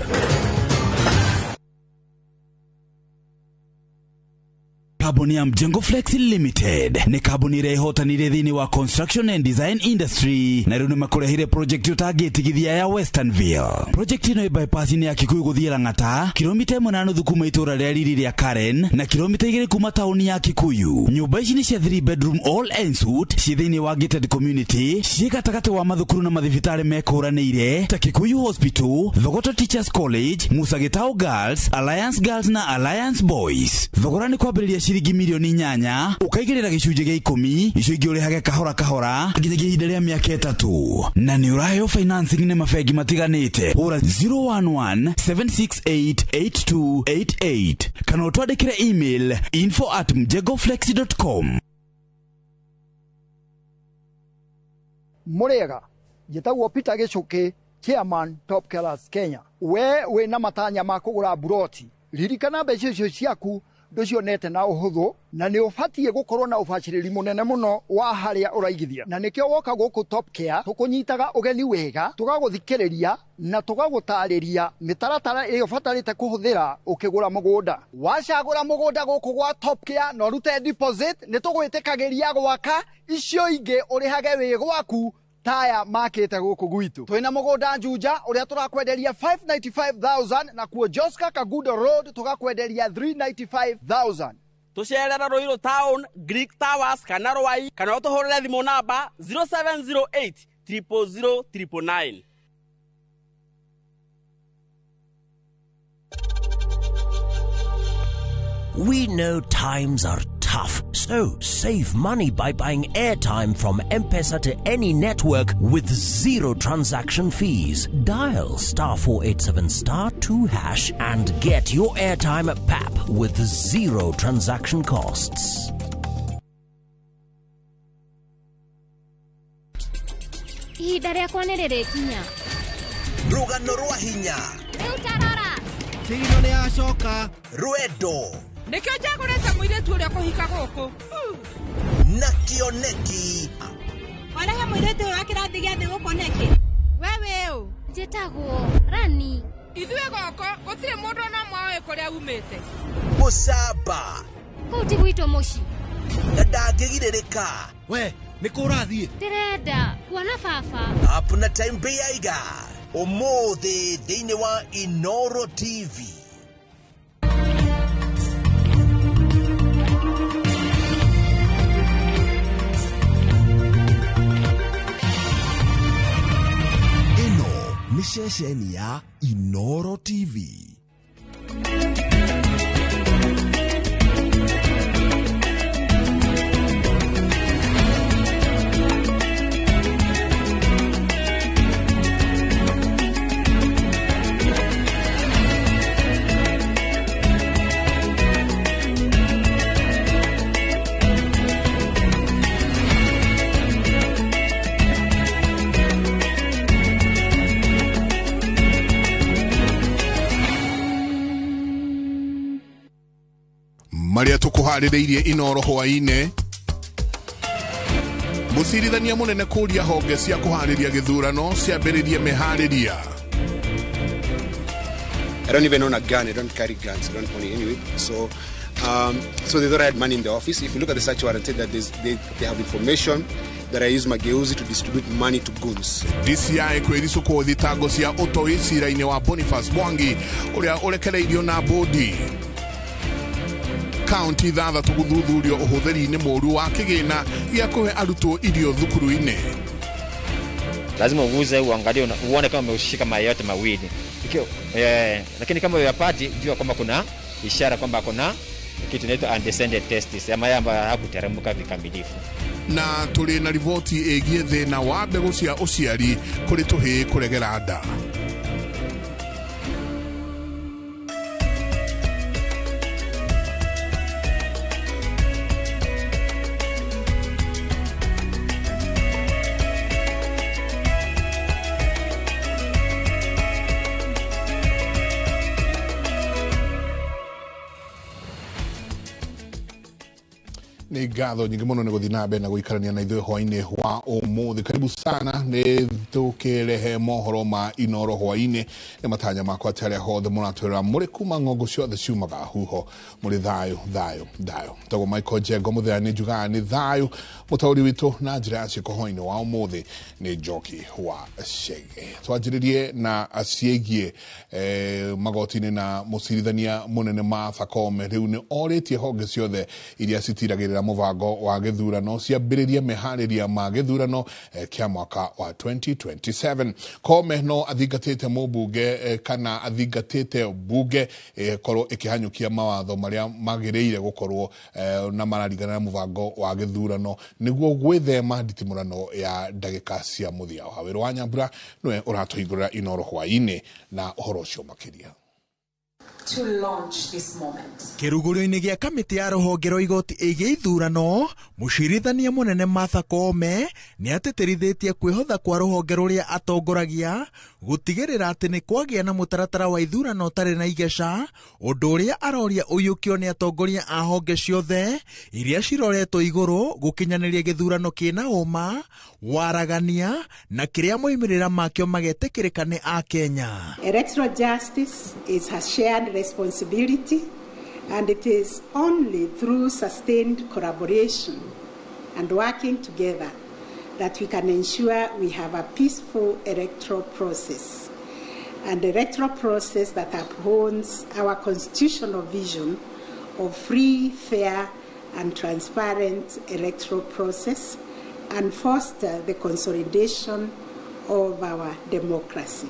Kambuni ya Mjengo Flex Limited nĩ kambuni ĩrĩa ĩhotanire thĩinĩ wa construction and design industry na rĩu nĩmakũrehire project ũtangĩtigithia ya Westernville. Project ĩno ĩ bypass-inĩ ya Kikuyu gũthiĩ Lang'ata, kilomita 1.5 kuma itũũra rĩa riri rĩa Karen na kilomita 2 kuma taũni ya Kikuyu. Nyũmba ici nĩ cia 3 bedroom all en suite ciĩ thĩinĩ wa gated community, ciĩ gatagatĩ wa mathukuru na mathibitarĩ mekũranĩire ta Kikuyu Hospital, Thogoto Teachers College, Musa Gitau Girls, Alliance Girls na Alliance Boys. Thogora nĩ kwambĩrĩria ciringi milioni 8 ũkaigĩrĩra gĩcunjĩ gĩa 10, icio ingĩ ũrĩhage kahora kahora nginyagia ihinda rĩa mĩaka 3, na nĩ ũraheo financing nĩ mabengi matiganĩte. Hũra 011 768 8288 kana ũtwandĩkĩre email info@mjengoflex.com. Mũrĩega, njĩtagwo Peter Gĩcũkĩ, chairman Top Killers Kenya. We wĩna matanya ma kũgũra mburoti, ririkana mbeca icio ciaku ndũcionete na ũhũthũ, na nĩ ũbatiĩ gũkorwo na ũbacĩrĩri mũnene mũno wa harĩa ũraigithia, na nĩkĩo woka gũkũ Top Care tũkũnyitaga ũgeni wega, tũgagũthikĩrĩria na tũgagũtarĩria mĩtaratara ĩrĩa ũbatarĩte kũhũthĩra ũkĩgũra mũgũnda. Wacagũra mũgũnda gũkũ gwa Top Care na ũrute deposit, nĩ tũgwĩtĩkagĩria gwaka icio ingĩ ũrĩhage wĩ gwaku taya makĩte gũkũ gwitũ. Twĩna mũgũnda Juja ũrĩa tũrakwenderia 595,000 na kuo Joska Kagudo Road tũgakwenderia 395,000. Tũcerera Ruiru Town, Greek Towers kana Rwai, kana ũtũhũrĩre thimũ namba 0708 000 999. We know times are tough, so save money by buying airtime from M-Pesa to any network with zero transaction fees. Dial *487*2# and get your airtime at PAP with zero transaction costs. Ihinda rĩakwa nĩ rĩrĩkinya. Rũgano rwa hinya. Rĩu tarora. Kĩgino nĩ acoka. Rwendo. Nĩkĩo njagũrĩte mũirĩtu ũrĩa kũhika gũkũ. Na kĩoneki. Warehe mũirĩtu ũyũ wa kĩrathi gĩa thĩ gũkũ nĩkĩ? We wĩũ? Njĩtagwo Rani. Ithuĩ gũkũ gũtirĩ mũndũ ona ũmwe ũĩ kũrĩa umĩte. Mũcamba. Kũu ti gwitũ mũciĩ. Na ndangĩgirĩrĩka. We, nĩ kũ ũrathiĩ? Ndĩrenda kuona baba. Up na time Bĩaiga. Ũmũthĩ thĩinĩ wa Inoro TV. Nĩ ceceni ya Inoro TV. Maria tukuharĩrĩirie Inoro hwaĩ-inĩ. Mũcirithania mũnene kũria honge cia kũharĩria gĩthurano ciambĩrĩrie meharĩria. I don't even own a gun. I don't carry guns. I don't own it anyway. So they thought I had money in the office. If you look at the search warrant, that they have information that I use Mageuzi to distribute money to goons. DCI kwĩricũkwo thitango cia ũtoi cira-inĩ wa Boniface Mwangi ũrĩa ũrekereirio na bũndi. Kaunti 6 gũthuthurio ũhũthĩri-inĩ mũũru wa kĩgĩna gĩa kũhe arutwo irio thukuru-inĩ. Lazima uguze uangalie uone kama umeushika mayai yote mawili. Lakini kama uyapati, jua kwamba kuna ishara kwamba kuna kitu inaitwa undescended testis, ya mayai ambayo hayakuteremka vikamilifu. Na tũrĩ na riboti ĩgiĩ thĩna wa mbegũ cia ũciari kũrĩ tũhĩĩ kũregera nda. Nĩ ngatho nyingĩ mũno nĩ gũthiĩ na mbere na gũikarania na ithuĩ hwainĩ wa ũmũthĩ. Karibu sana, nĩ tũkĩrehe mohoro ma Inoro hwainĩ. Nĩ matanya makwa atĩ arĩa hothe mũratwĩrora mũrĩ kuma ng'ongo ciothe ciumaga huho mũrĩ thayũ thayũ thayũ. Tagwo Michael Njengo mũthenya nĩ njugaga nĩ thayũ. Mũtaũri witũ na njĩra ya ciĩko hwainĩ wa ũmũthĩ nĩ Njoki wa Chege. Twanjĩrĩrie na ciĩgiĩ magoti-inĩ na mũcirithania mũnene Martha Koome rĩu nĩ orĩtie honge ciothe iria citiragĩrĩra mũbango wa gĩthurano ciambĩrĩrie meharĩria ma gĩthurano kĩa mwaka wa 2027. Koome no athingatĩte mũmbunge kana athingatĩte bunge korwo ĩkĩhanyũkia mawatho marĩa magĩrĩire gũkorwo na mararingana na mũbango wa gĩthurano nĩguo gwĩthema nditimũrano ya ndagĩka cia mũthia. Wawĩrũ wa Nyambura nĩwe ũratũhingũrĩra Inoro hwainĩ na ũhoro ũcio makĩria. To launch this moment. Kĩrugũrio-inĩ gĩa kamĩtĩ ya rũhonge rwa igoti ĩgiĩ ithurano, mũcirithania mũnene Martha Koome nĩ atĩtĩrithĩtie kwĩhotha kwa rũhonge rũrĩa atongoragia gũtigĩrĩra atĩ nĩ kwagĩa na mũtaratara wa ithurano ũtarĩ na igeca, ũndũ ũrĩa aroria ũiyũkio nĩ atongoria a honge ciothe iria ciroretwo igũrũ gũkinyanĩria gĩthurano kĩna ũma, waragania na kĩrĩa moimĩrĩra makĩo magetĩkĩrĩka nĩ Akenya. Electoral justice is a shared responsibility, and it is only through sustained collaboration and working together that we can ensure we have a peaceful electoral process, an electoral process that upholds our constitutional vision of free, fair, and transparent electoral process and foster the consolidation of our democracy.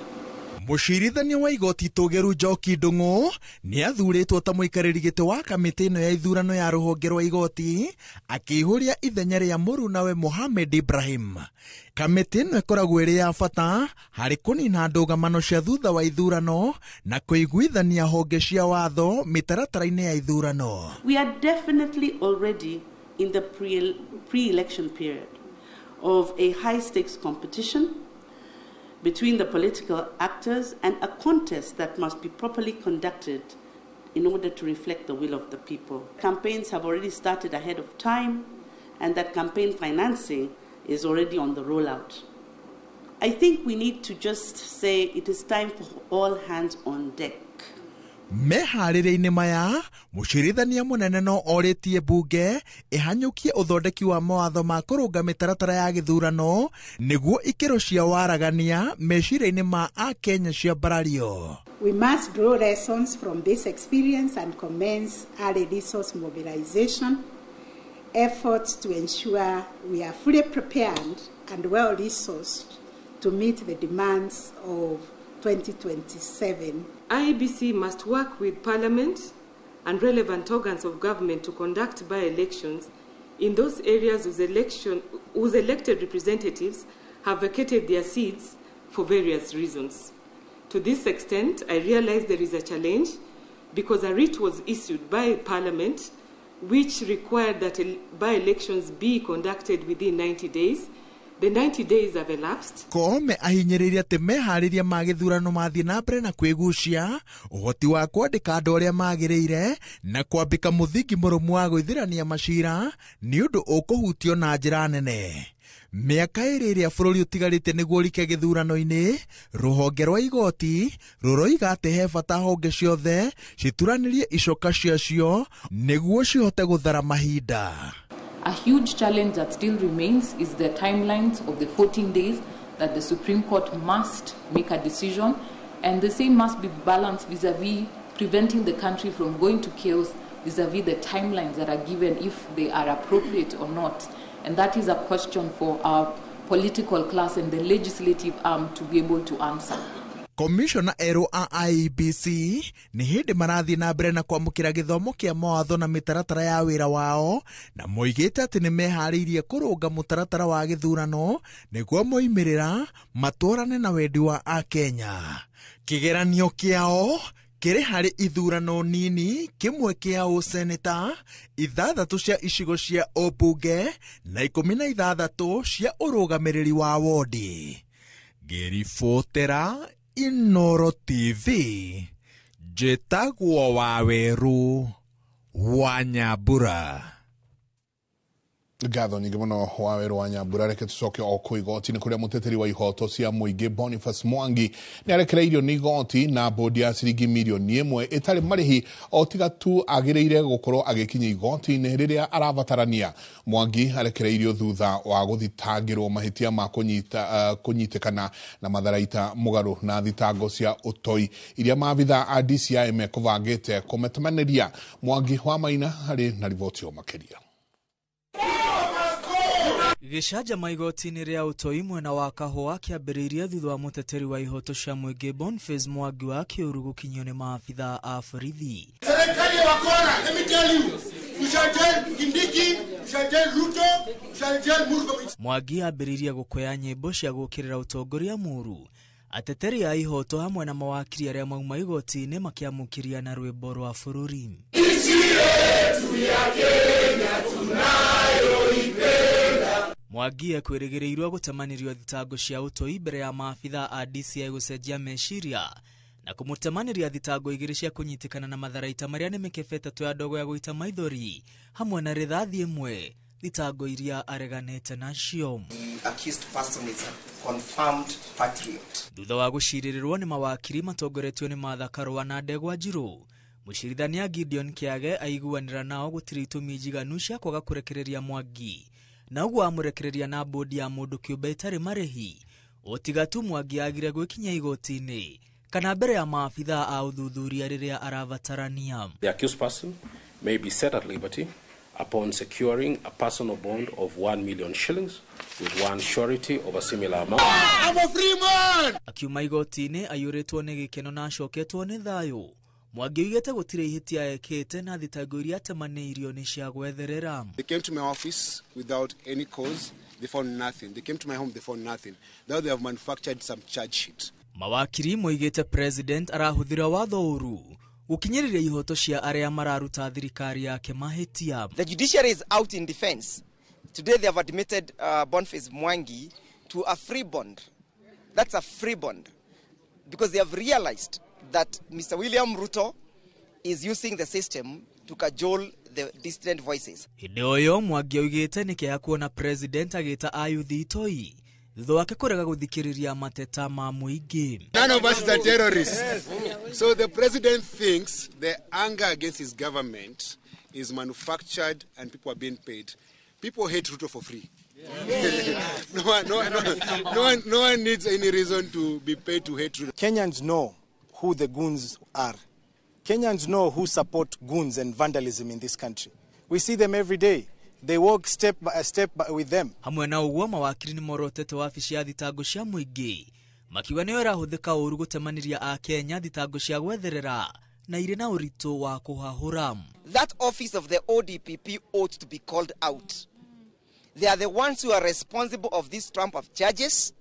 Mũcirithania wa igoti tũgeru Njoki Ndung'u nĩ athurĩtwo ta mũikarĩri gĩtĩ wa kamĩtĩ ĩno ya ithurano ya rũhonge rwa igoti akĩihũria ithenya rĩa mũrunawe Mohamed Ibrahim. Kamĩtĩ ĩno ĩkoragwo ĩrĩ ya bata harĩ kũnina ndũgamano cia thutha wa ithurano na kũiguithania honge cia watho mĩtaratara-inĩ ya ithurano. We are definitely already in the pre-election period of a high-stakes competition between the political actors and a contest that must be properly conducted in order to reflect the will of the people. Campaigns have already started ahead of time, and that campaign financing is already on the rollout. I think we need to just say it is time for all hands on deck. Meharĩria-inĩ maya, mũcirithania mũnene no orĩtie bunge ĩhanyũkie ũthondeki wa mawatho ma kũrũnga mĩtaratara ya gĩthurano nĩguo ikĩro cia waragania meciria-inĩ ma Akenya ciambarario. We must draw lessons from this experience and commence early resource mobilization efforts to ensure we are fully prepared and well resourced to meet the demands of 2027. IEBC must work with Parliament and relevant organs of government to conduct by-elections in those areas whose elected representatives have vacated their seats for various reasons. To this extent, I realize there is a challenge because a writ was issued by Parliament which required that by-elections be conducted within 90 days. The 90 days have elapsed. Koome ahinyĩrĩirie atĩ meharĩria ma gĩthurano mathiĩ na mbere na kwĩgucia ũhoti wa kwandĩka andũ arĩa magĩrĩire na kwambĩka mũthingi mũrũmu wa gwĩthirania macira nĩ ũndũ ũkũhutio na njĩra nene. Mĩaka ĩrĩ ĩrĩa bũrũri ũtigarĩte nĩguo ũrike gĩthurano-inĩ, rũhonge rwa igoti rũroiga atĩ he bata honge ciothe cituranĩrie icoka ciacio nĩguo cihote gũthara mahinda. A huge challenge that still remains is the timelines of the 14 days that the Supreme Court must make a decision, and the same must be balanced vis-a-vis preventing the country from going to chaos vis-a-vis the timelines that are given, if they are appropriate or not. And that is a question for our political class and the legislative arm to be able to answer. Komishona erũ a IEBC nĩ hĩndĩ marathiĩ na mbere na kwamũkĩra gĩthomo kĩa mawatho na mĩtaratara ya wĩra wao, na moigĩte atĩ nĩ meharĩirie kũrũnga mũtaratara wa gĩthurano nĩguo moimĩrĩra matwarane na wendi wa Akenya. Kĩgeranio kĩao kĩrĩ harĩ ithurano nini, kĩmwe kĩa ũseneta, 6 cia icigo cia ũmbunge na 16 cia ũrũgamĩrĩri wa wodi. Ngĩribotera Inoro TV, njĩtagwo Waweru wa Nyambura. Ngatho nyingĩ mũno wa werũ wa Nyambura. Reke tũcoke o kũ igoti-inĩ kũrĩa mũteteri wa ihoto cia mũingĩ Boniface Mwangi nĩ arekereirio nĩ igoti na bodi ya ciringi mirioni 1 ĩtarĩ marĩhi, o tiga tu agĩrĩire gũkorwo agĩkinya igoti-inĩ rĩrĩa arabatarania. Mwangi arekereirio thutha wa gũthitangĩrwo mahĩtia ma kũnyitĩkana na matharaita mũgarũ na thitango cia ũtoi iria maabitha a DCI mekũbangĩte kũmetemanĩria. Mwangi wa Maina arĩ na riboti o makĩria. Gĩcanjama igoti-inĩ rĩa ũtoi mwena wa Kahũa kĩambĩrĩirie thutha wa mũteteri wa ihoto cia mũingĩ Boniface Mwangi wa Kĩũru gũkinyio nĩ maabitha a borithi. Serikali ya wakora, let me tell you, we shall tell Kindiki, we shall tell Ruto, we shall tell Murkomen. Mwangi ambĩrĩirie gũkũya nyĩmbo cia gũũkĩrĩra ũtongoria mũũru. Ateteri a ihoto hamwe na mawakiri arĩa mauma igoti-inĩ makĩamũkĩria na rwĩmbo rwa bũrũri. Nchi yetu ya Kenya tunayoipenda. Mwangi ekwĩrĩgĩrĩirwo gũtemanĩrio thitango cia ũtoi mbere ya maabitha a DCI gũcenjia meciria na kũmũtemanĩria thitango igĩrĩ cia kũnyitĩkana na matharaita marĩa nĩ mĩkebe 3 ya ndogo ya gũita maithori hamwe na rithathi 1, thitango iria areganĩte nacio. The accused person is a confirmed patriot. Thutha wa gũcirĩrĩrwo nĩ mawakiri matongoretio nĩ Martha Karũa na Ndegwa Njirũ, mũcirithania Gideon Kĩage aiguanĩra nao gũtirĩ itũmi njiganu cia kwaga kũrekereria Mwangi, na ũguo amũrekereria na bodi ya mũndũ kĩũmbe ĩtarĩ marĩhi, o tiga tu Mwangi agire gwĩkinyia igoti-inĩ kana mbere ya maabitha a ũthuthuria rĩrĩa arabatarania. The accused person may be set at liberty upon securing a personal bond of 1 million shillings with one surety of a similar amount. I'm a free man! Akiuma igoti-inĩ aiyũrĩtwo nĩ gĩkeno na acoketwo nĩ thayũ, Mwangi oigĩte gũtirĩ ihĩtia ekĩte na thitango iria atemanĩirio nĩ cia gwetherera. They came to my office without any cause. They found nothing. They came to my home, they found nothing. Now they have manufactured some charge sheet. Mawakiri moigĩte president arahũthĩra watho ũru gũkinyĩrĩria ihoto cia arĩa mararuta thirikari yake mahĩtia. The judiciary is out in defense. Today they have admitted Boniface Mwangi to a free bond. That's a free bond because they have realized that Mr. William Ruto is using the system to cajole the dissident voices. Hĩndĩ o ĩyo Mwangi oigĩte nĩ kĩeha kuona president agĩta ayuthi itoi thutha wake kũrega gũthikĩrĩria mateta ma mũingĩ. None of us is a terrorist. So the president thinks the anger against his government is manufactured and people are being paid. People hate Ruto for free. No one needs any reason to be paid to hate Ruto. Kenyans know who the goons are. Kenyans know who support goons and vandalism in this country. We see them every day. They walk step by step with them. Hamwe na ũguo mawakiri nĩ morotete wabici ya thitango cia mũingĩ makiuga nĩyo ĩrahũthĩka ũru gũtemanĩria a Kenya thitango cia gwetherera na irĩ na ũritũ wa kũhahũra. That office of the ODPP ought to be called out. They are the ones who are responsible of this trump of charges.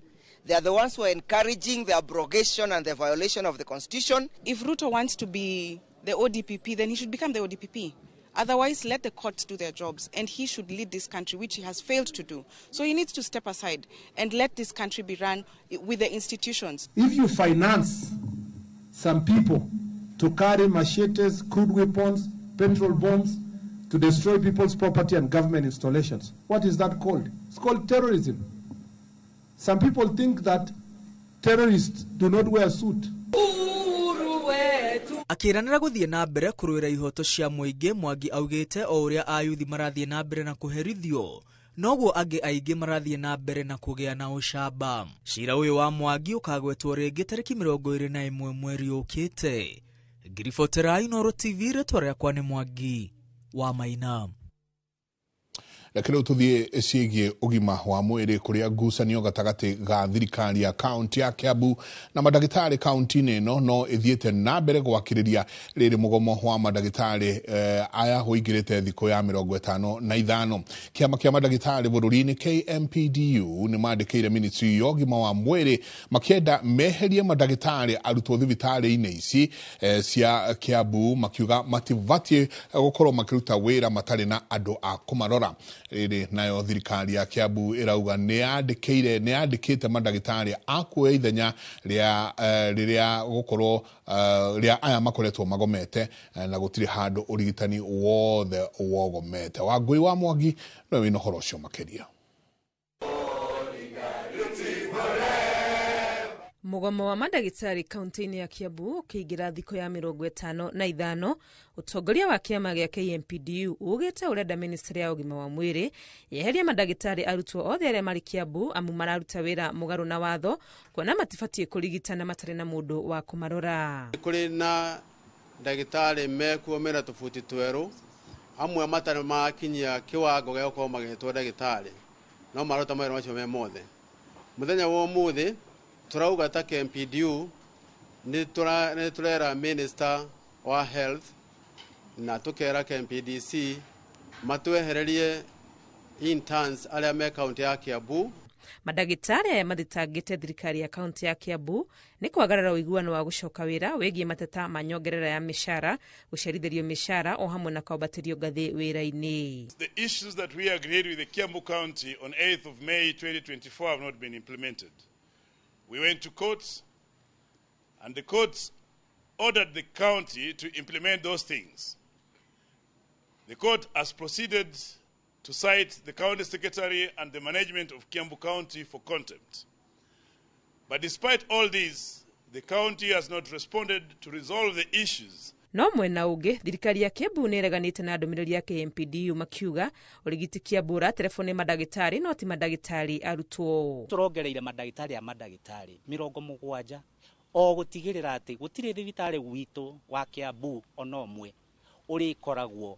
They are the ones who are encouraging the abrogation and the violation of the constitution. If Ruto wants to be the ODPP, then he should become the ODPP. Otherwise, let the courts do their jobs, and he should lead this country, which he has failed to do. So he needs to step aside and let this country be run with the institutions. If you finance some people to carry machetes, crude weapons, petrol bombs, to destroy people's property and government installations, what is that called? It's called terrorism. Some people think that terrorists do not wear a suit. Akĩranĩra gũthiĩ na mbere kũrũĩra ihoto cia mũingĩ, Mwangi augĩte o ũrĩa ayuthi marathiĩ na mbere na kũherithio noguo angĩ aingĩ marathiĩ na mbere na kũgĩa na ũcamba. Cira ũyũ wa Mwangi ũkagwetwo rĩngĩ tarĩki 21 mweri ũkĩte. Ngiribotera Inooro TV, rĩtwa rĩakwa nĩ Mwangi wa Maina. Reke rĩu tũthiĩ ciĩgiĩ ũgima wa mwĩrĩ kũrĩa ngucanio gatagatĩ ga thirikari ya kaunti ya Kiambu na mandagĩtarĩ kaunti-inĩ ĩno no ĩthiĩte na mbere gwakĩrĩria rĩrĩ mũgomo wa mandagĩtarĩ aya ũingĩrĩte thikũ ya 55. Kĩama kĩa mandagĩtarĩ bũrũri-inĩ KMPDU nĩ mandĩkĩire ministry ya ũgima wa mwĩrĩ makĩenda meherie mandagĩtarĩ arutwo thibitarĩ-inĩ ici cia Kiambu, makiuga matibatiĩ gũkorwo makĩruta wĩra matarĩ na andũ a kũmarora. Rĩrĩ nayo thirikari ya Kiambu ĩrauga nĩ yandĩkĩte mandagĩtarĩ a kuoya ithenya rĩa rĩrĩa gũkorwo rĩa aya makoretwo magomete na gũtirĩ handũ ũrigitani wothe wogomete. Wangũi wa Mwangi nĩwe wĩna ũhoro ũcio makĩria. Mũgomo wa mandagĩtarĩ kaunti-inĩ ya Kiambu ũkĩingĩra thikũ ya 55, ũtongoria wa kĩama gĩa KMPDU ugĩte ũrenda ministry ya ũgima wa mwĩrĩ yeherie mandagĩtarĩ arutwo othe arĩa marĩ Kiambu amu mararuta wĩra mũgarũ na watho kuona matibatiĩ kũrigitana matarĩ na mũndũ wa kũmarora. Kũrĩ na ndagĩtarĩ mekuo mena tũbuti twerũ, amwe matarĩ makinyia kĩwango gĩa gũkorwo magĩtwo ndagĩtarĩ, no maruta mawĩra macio me mothe. Mũthenya wa ũmũthĩ turauga ta KMPDU nĩ turera Minister wa Health na tukera KMPDC matwehererie interns arĩa me kaunti ya Kiambu. Mandagĩtarĩ aya mathitangĩte thirikari ya kaunti ya Kiambu nĩ kwagarara ũiguano wa gũcoka wĩra wĩgiĩ mateta ma nyongerera ya mĩcara, gũcerithĩrio mĩcara o hamwe na kwambatĩrio ngathĩ wĩra-inĩ. The issues that we agreed with the Kiambu County on 8th of May 2024 have not been implemented. We went to courts, and the courts ordered the county to implement those things. The court has proceeded to cite the county secretary and the management of Kiambu County for contempt. But despite all this, the county has not responded to resolve the issues. No mwena ũngĩ, thirikari ya Kiambu nĩ ĩreganĩte na ndũmĩrĩri ya KMPDU makiuga ũrigiti Kiambu ũraterebwo nĩ mandagĩtarĩ no ti mandagĩtarĩ arutwo. Tũrongereire mandagĩtarĩ a mandagĩtarĩ 70 o gũtigĩrĩra atĩ gũtirĩ thibitarĩ gwitũ wa Kiambu ona ũmwe ũrĩkoragwo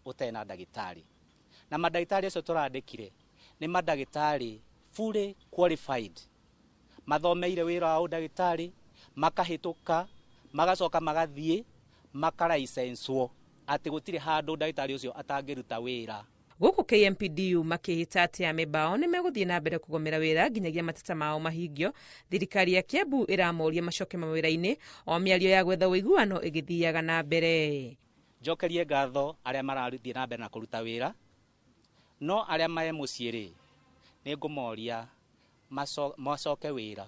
ũtarĩ na ndagĩtarĩ. Na mandagĩtarĩ acio tũrandĩkire nĩ mandagĩtarĩ fully qualified, mathomeire wĩra wa ũndagĩtarĩ, makahĩtũka, magacoka magathiĩ makaraicenswo atĩ gũtirĩ handũ ndagĩtarĩ ũcio atangĩruta wĩra. Gũkũ KMPDU makĩhĩta atĩ amemba ao nĩmegũthiĩ na mbere kũgomera wĩra nginyagia mateta mao mahingio. Thirikari ya Kiambu ĩramoria macoke mawĩra-inĩ o mĩario ya gwetha ũiguano ĩgĩthiaga na mbere. Njokerie ngatho arĩa marathiĩ na mbere na kũruta wĩra, no arĩa me mũciĩ rĩ, nĩ ngũmoria macoke wĩra,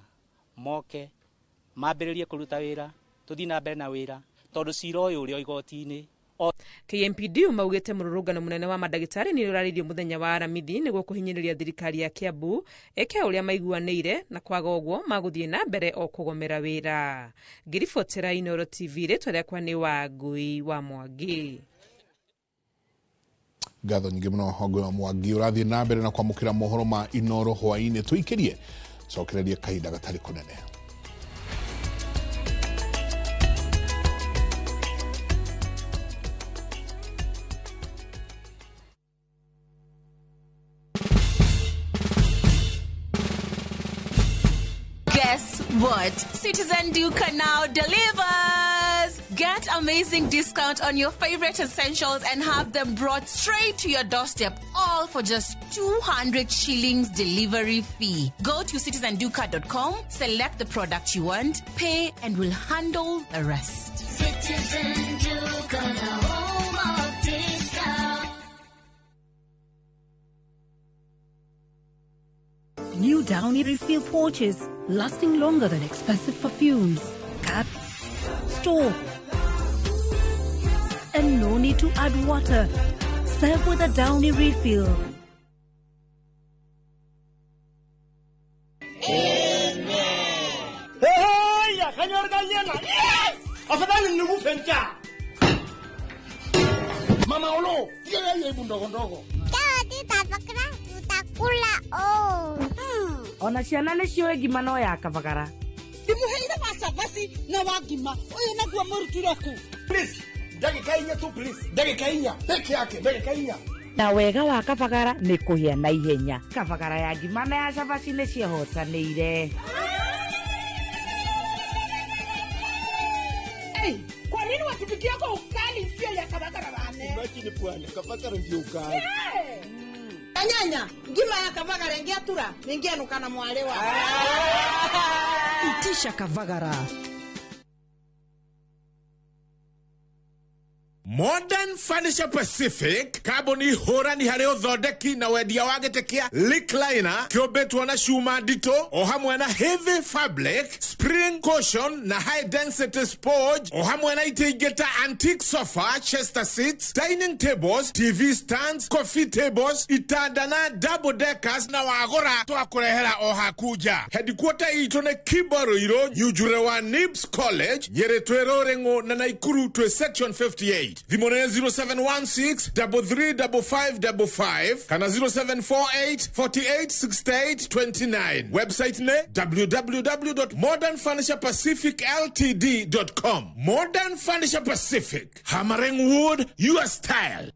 moke mambĩrĩrie kũruta wĩra, tũthiĩ na mbere na wĩra tondũ cira ũyũ ũrĩ o igoti-inĩ. KMPDU maugĩte mũrũrũngano mũnene wa mandagĩtarĩ nĩ ũrarĩirio mũthenya wa Aramithi nĩguo kũhinyĩrĩria thirikari ya Kiambu ĩke ũrĩa maiguanĩire na kwaga ũguo magũthiĩ na mbere o kũgomera wĩra. Ngĩribotera Inooro TV, rĩtwa rĩakwa nĩ Wangũi wa Mwangi. Ngatho nyingĩ mũno Wangũi wa Mwangi. Ũrathiĩ na mbere na kwamũkĩra mohoro ma Inooro hwaĩ-inĩ. Tũikĩrie cokererie kahinda gatarĩ kũnene. Guess what? Citizen Duka now delivers! Get amazing discount on your favorite essentials and have them brought straight to your doorstep, all for just 200 shillings delivery fee. Go to citizenduka.com, select the product you want, pay, and we'll handle the rest. Citizen Duka, the home of discount. New Downy refill pouches, lasting longer than expensive perfumes. Cut, store, and no need to add water. Serve with a Downy refill. Amen. Hey, yes! Afadhali nikufe njaa. Mama Olo, tiga yeye ndogo ndogo. Tutakula oh. Ona ciana nĩ ciũĩ ngima no ya kabagara. Ndimuheire wa cabaci na wa ngima ũyũ naguo mũrutire kũ? Please, ndagĩka inya tu please, ndagĩka inya peke yake, ndagĩka inya. Na wega wa kabagara nĩ kũhĩa na ihenya. Kabagara ya ngima na ya cabaci nĩ ciĩhotanĩire. Hey, kwa nini watupikia kwa ukali sio ya kabagara bane? Imagine bwana, kabagara ndio ukali. Yeah. Anyanya, ngima ya kabagara ingiatura, ningianuka na mwale wa. Itisha Kavagara. Modern Furniture Pacific, kambuni hũrani harĩ ũthondeki na wendia wa gĩtĩ kĩa recliner kĩũmbĩtwo na cuma nditũ o hamwe na heavy fabric, spring cushion na high density sponge o hamwe na itĩ ingĩ ta antique sofa, chester seats, dining tables, TV stands, coffee tables, itanda na double deckers na wagũra twakũrehera o haku nja. Headquarter itũ nĩ Kibo Ruiru, Nyunjure wa Nibs College, Nyeri twĩ Rũrĩng'ũ na Naikuru twĩ section 58. Thimũ nĩ 0716 335555 kana 0748 48 68 29. Website nĩ www.modernfurniturepacificltd.com. Modern Furniture Pacific, hammering wood your style.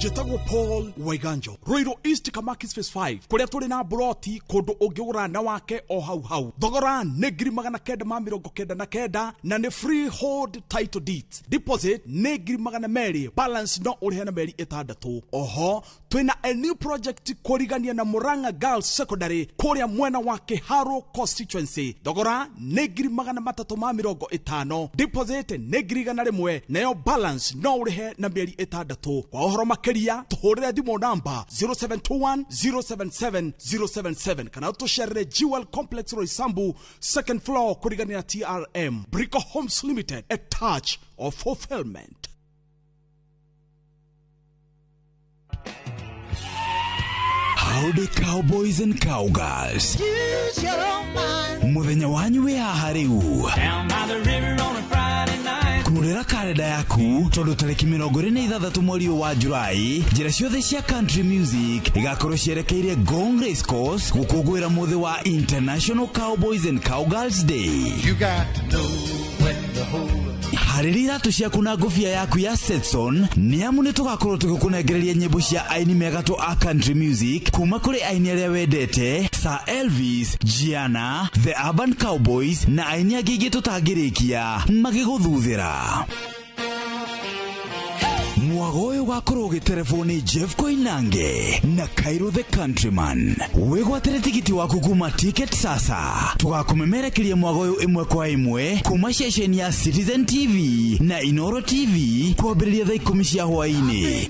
Njĩtagwo Paul Waiganjo, Ruiru East Kamakis Phase 5, kũrĩa tũrĩ na mburoti kũndũ ũngĩgũra na wake o hau hau. Thogora nĩ 999 na nĩ freehold title deeds. Deposit nĩ 200,000, balance no ũrĩhe na mĩeri 6. Oho twĩna a new project kũrigania na Murang'a Girls Secondary kũrĩa mwena wa Kiharu constituency. Thogora nĩ 350,000, deposit nĩ 100,000, nayo balance no ũrĩhe na mĩeri 6. Kwa ũhoro makĩria tũhũrĩre thimũ namba 0721 077 077 kana tũcerere Jewel Complex Roysambu second floor kũrigania na TRM. Brico Homes Limited, a touch of fulfillment. Howdy cowboys and cowgirls. Muthenya wanyu wĩ haha rĩu. Kurera karenda yaku tondu tariki 26 mweri wa Julai njira ciothe cia country music igakorwo cierekeire Ngong Race Course gukungũĩra muthi wa International Cowboys and Cowgirls Day. You got to know when to hold up. Harĩria iratũ ciaku na ngũbia yaku ya Stetson nĩ amu nĩ tũgakorwo tũgĩkũnengereria nyĩmbo cia aini megatũ a country music kuma kũrĩ aini arĩa wendete Sir Elvis, Gianna, The Urban Cowboys na aini angĩ aingĩ tũtangĩrĩkia magĩgũthuthĩra. Mwago ũyũ ũgakorwo ũgĩterebwo nĩ Jeff Koinange na Cairo the Countryman. Wĩgwatĩre tigiti waku kuma Ticket Sasa. Tũgakũmemerekeria mwago ũyũ ĩmwe kwa ĩmwe kuma ceceni ya Citizen TV na Inoro TV kwambĩrĩria thaa 10 cia hwaĩ-inĩ.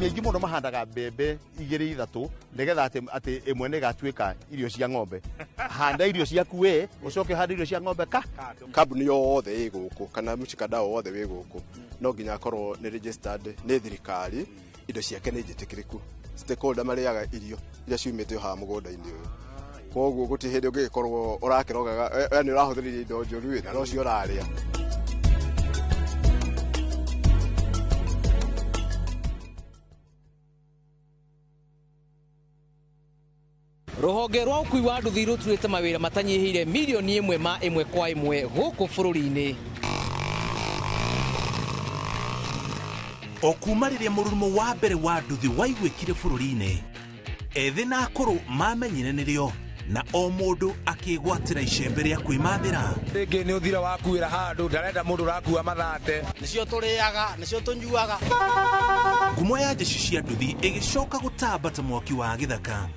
Aingĩ mũno mahandaga mbembe 2 3 nĩgetha atĩ ĩmwe nĩ ĩgatuĩka irio cia ng'ombe. Handa irio ciaku we ũcoke ũhande irio cia ng'ombe ka kambuni yothe ĩ gũkũ kana mũcikadau wothe wĩ gũkũ no nginya akorwo nĩ registered nĩ thirikari, indo ciake nĩ njĩtĩkĩrĩku. Stakeholder marĩaga irio iria ciumĩte haha mũgũnda-inĩ ũyũ, koguo gũtirĩ hĩndĩ ũngĩgĩkorwo ũrakĩrogaga we nĩ ũrahũthĩrire indo njũru na nocio ũrarĩa. Rũhonge rwa ũkui wa nduthi rũturĩte mawĩra matanyihĩire milioni 1 ma 1 kwa 1 gũkũ bũrũri-inĩ. O kuma rĩrĩa mũrurumo wa mbere wa nduthi waiguĩkire bũrũri-inĩ, ethĩ na akũrũ mamenyire nĩrĩo na o mũndũ akĩgwatĩra icembe rĩa kwĩmathĩra. Rĩngĩ nĩ ũthira wakuĩra handũ ndarenda mũndũ ũrakua mathate. Nĩcio tũrĩaga, nĩcio tũnyuaga. Ngumo ya jeshi cia nduthi ĩgĩcoka gũtamba ta mwaki wa gĩthaka.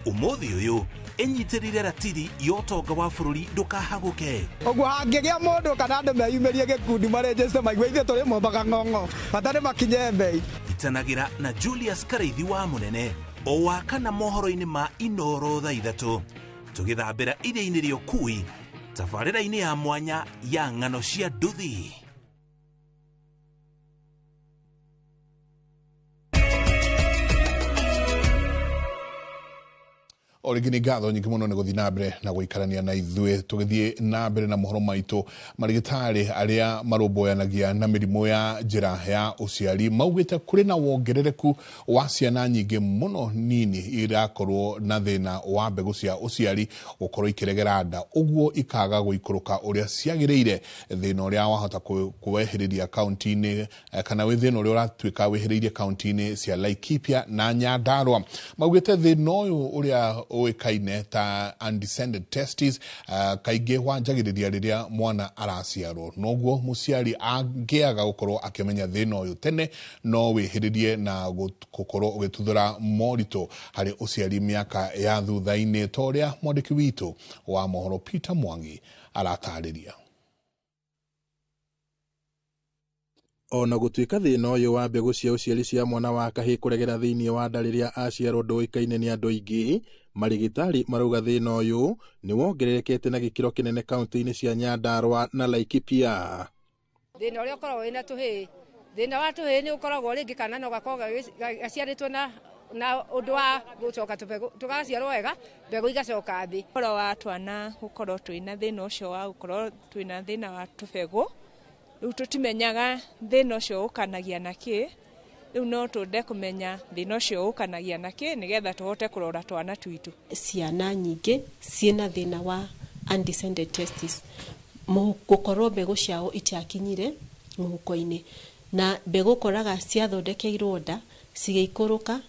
Ũmũthĩ ũyũ ĩnyitĩrĩire ratiri ya ũtonga wa bũrũri ndũkahagũke. Ũguo hangĩgĩa mũndũ kana andũ meyumĩrie gĩkundi marĩnjĩte maigue ithuĩ tũrĩ mombaga ng'ong'o bata nĩ makinye mbei. Itanagĩra na Julius Karaithi wa Mũnene o wa kana mohoro-inĩ ma Inoro thaa 3 tũgĩthambĩra iria-inĩ rĩa ũkui tabarĩra-inĩ ya mwanya ya ng'ano cia nduthi. O rĩngĩ nĩ ngatho nyingĩ mũno nĩ gũthiĩ na mbere na gũikarania na ithuĩ tũgĩthiĩ na mbere na mohoro maitũ. Marigitari arĩa marũmbũyanagia na mĩrimũ ya njĩra ya ũciari maugĩte kũrĩ na wongerereku wa ciana nyingĩ mũno nini irakorwo na thĩna wa mbegũ cia ũciari gũkorwo ikĩregera nda, ũguo ikaga gũikũrũka ũrĩa ciagĩrĩire, thĩna ũrĩa wahota kwehereria kaunti-inĩ kana wĩ thĩna ũrĩa ũratuĩka wĩhĩrĩirie kaunti-inĩ cia Laikipia na Nyandarua. Maugĩte thĩna ũyũ ũrĩa ũĩkaine ta undescended testes kaingĩ wanjagĩrĩria rĩrĩa mwana araciarwo. Noguo mũciari angĩaga gũkorwo akĩmenya thĩna ũyũ tene no wĩhĩrĩrie na gũkorwo ũgĩtuthũra moritũ harĩ ũciari mĩaka ya thutha-inĩ, ta ũrĩa mwandĩki witũ wa mohoro Peter Mwangi aratarĩria. Ona gũtuĩka thĩna ũyũ wa mbegũ cia ũciari cia mwana wa kahĩĩ kũregera thĩinĩ wa nda rĩrĩa aciarwo ndũĩkaine nĩ andũ aingĩ, marigitari marauga thĩna ũyũ nĩ wongererekete na gĩkĩro kĩnene kaunti-inĩ cia Nyandarua na Laikipia. Thĩna ũrĩa ũkoragwo wĩna tũhĩĩ, thĩna wa tũhĩĩ nĩ ũkoragwo rĩngĩ kana no gakorwo gaciarĩtwo na ũndũ wa gũcoka tũbegũ tũgaciarwo wega, mbegũ igacoka thĩ. Ũhoro wa twana gũkorwo twĩna thĩna ũcio wa gũkorwo twĩna thĩna wa tũbegũ, rĩu tũtimenyaga thĩna ũcio ũkanagia na kĩ, rĩu no twende kũmenya thĩna ũcio ũkanagia na kĩ nĩgetha tũhote kũrora twana twitũ. Ciana nyingĩ ciĩna thĩna wa undescended testes, gũkorwo mbegũ ciao itiakinyire mũhuko-inĩ, na mbegũ ũkoraga ciathondekeirwo nda cigĩikũrũka,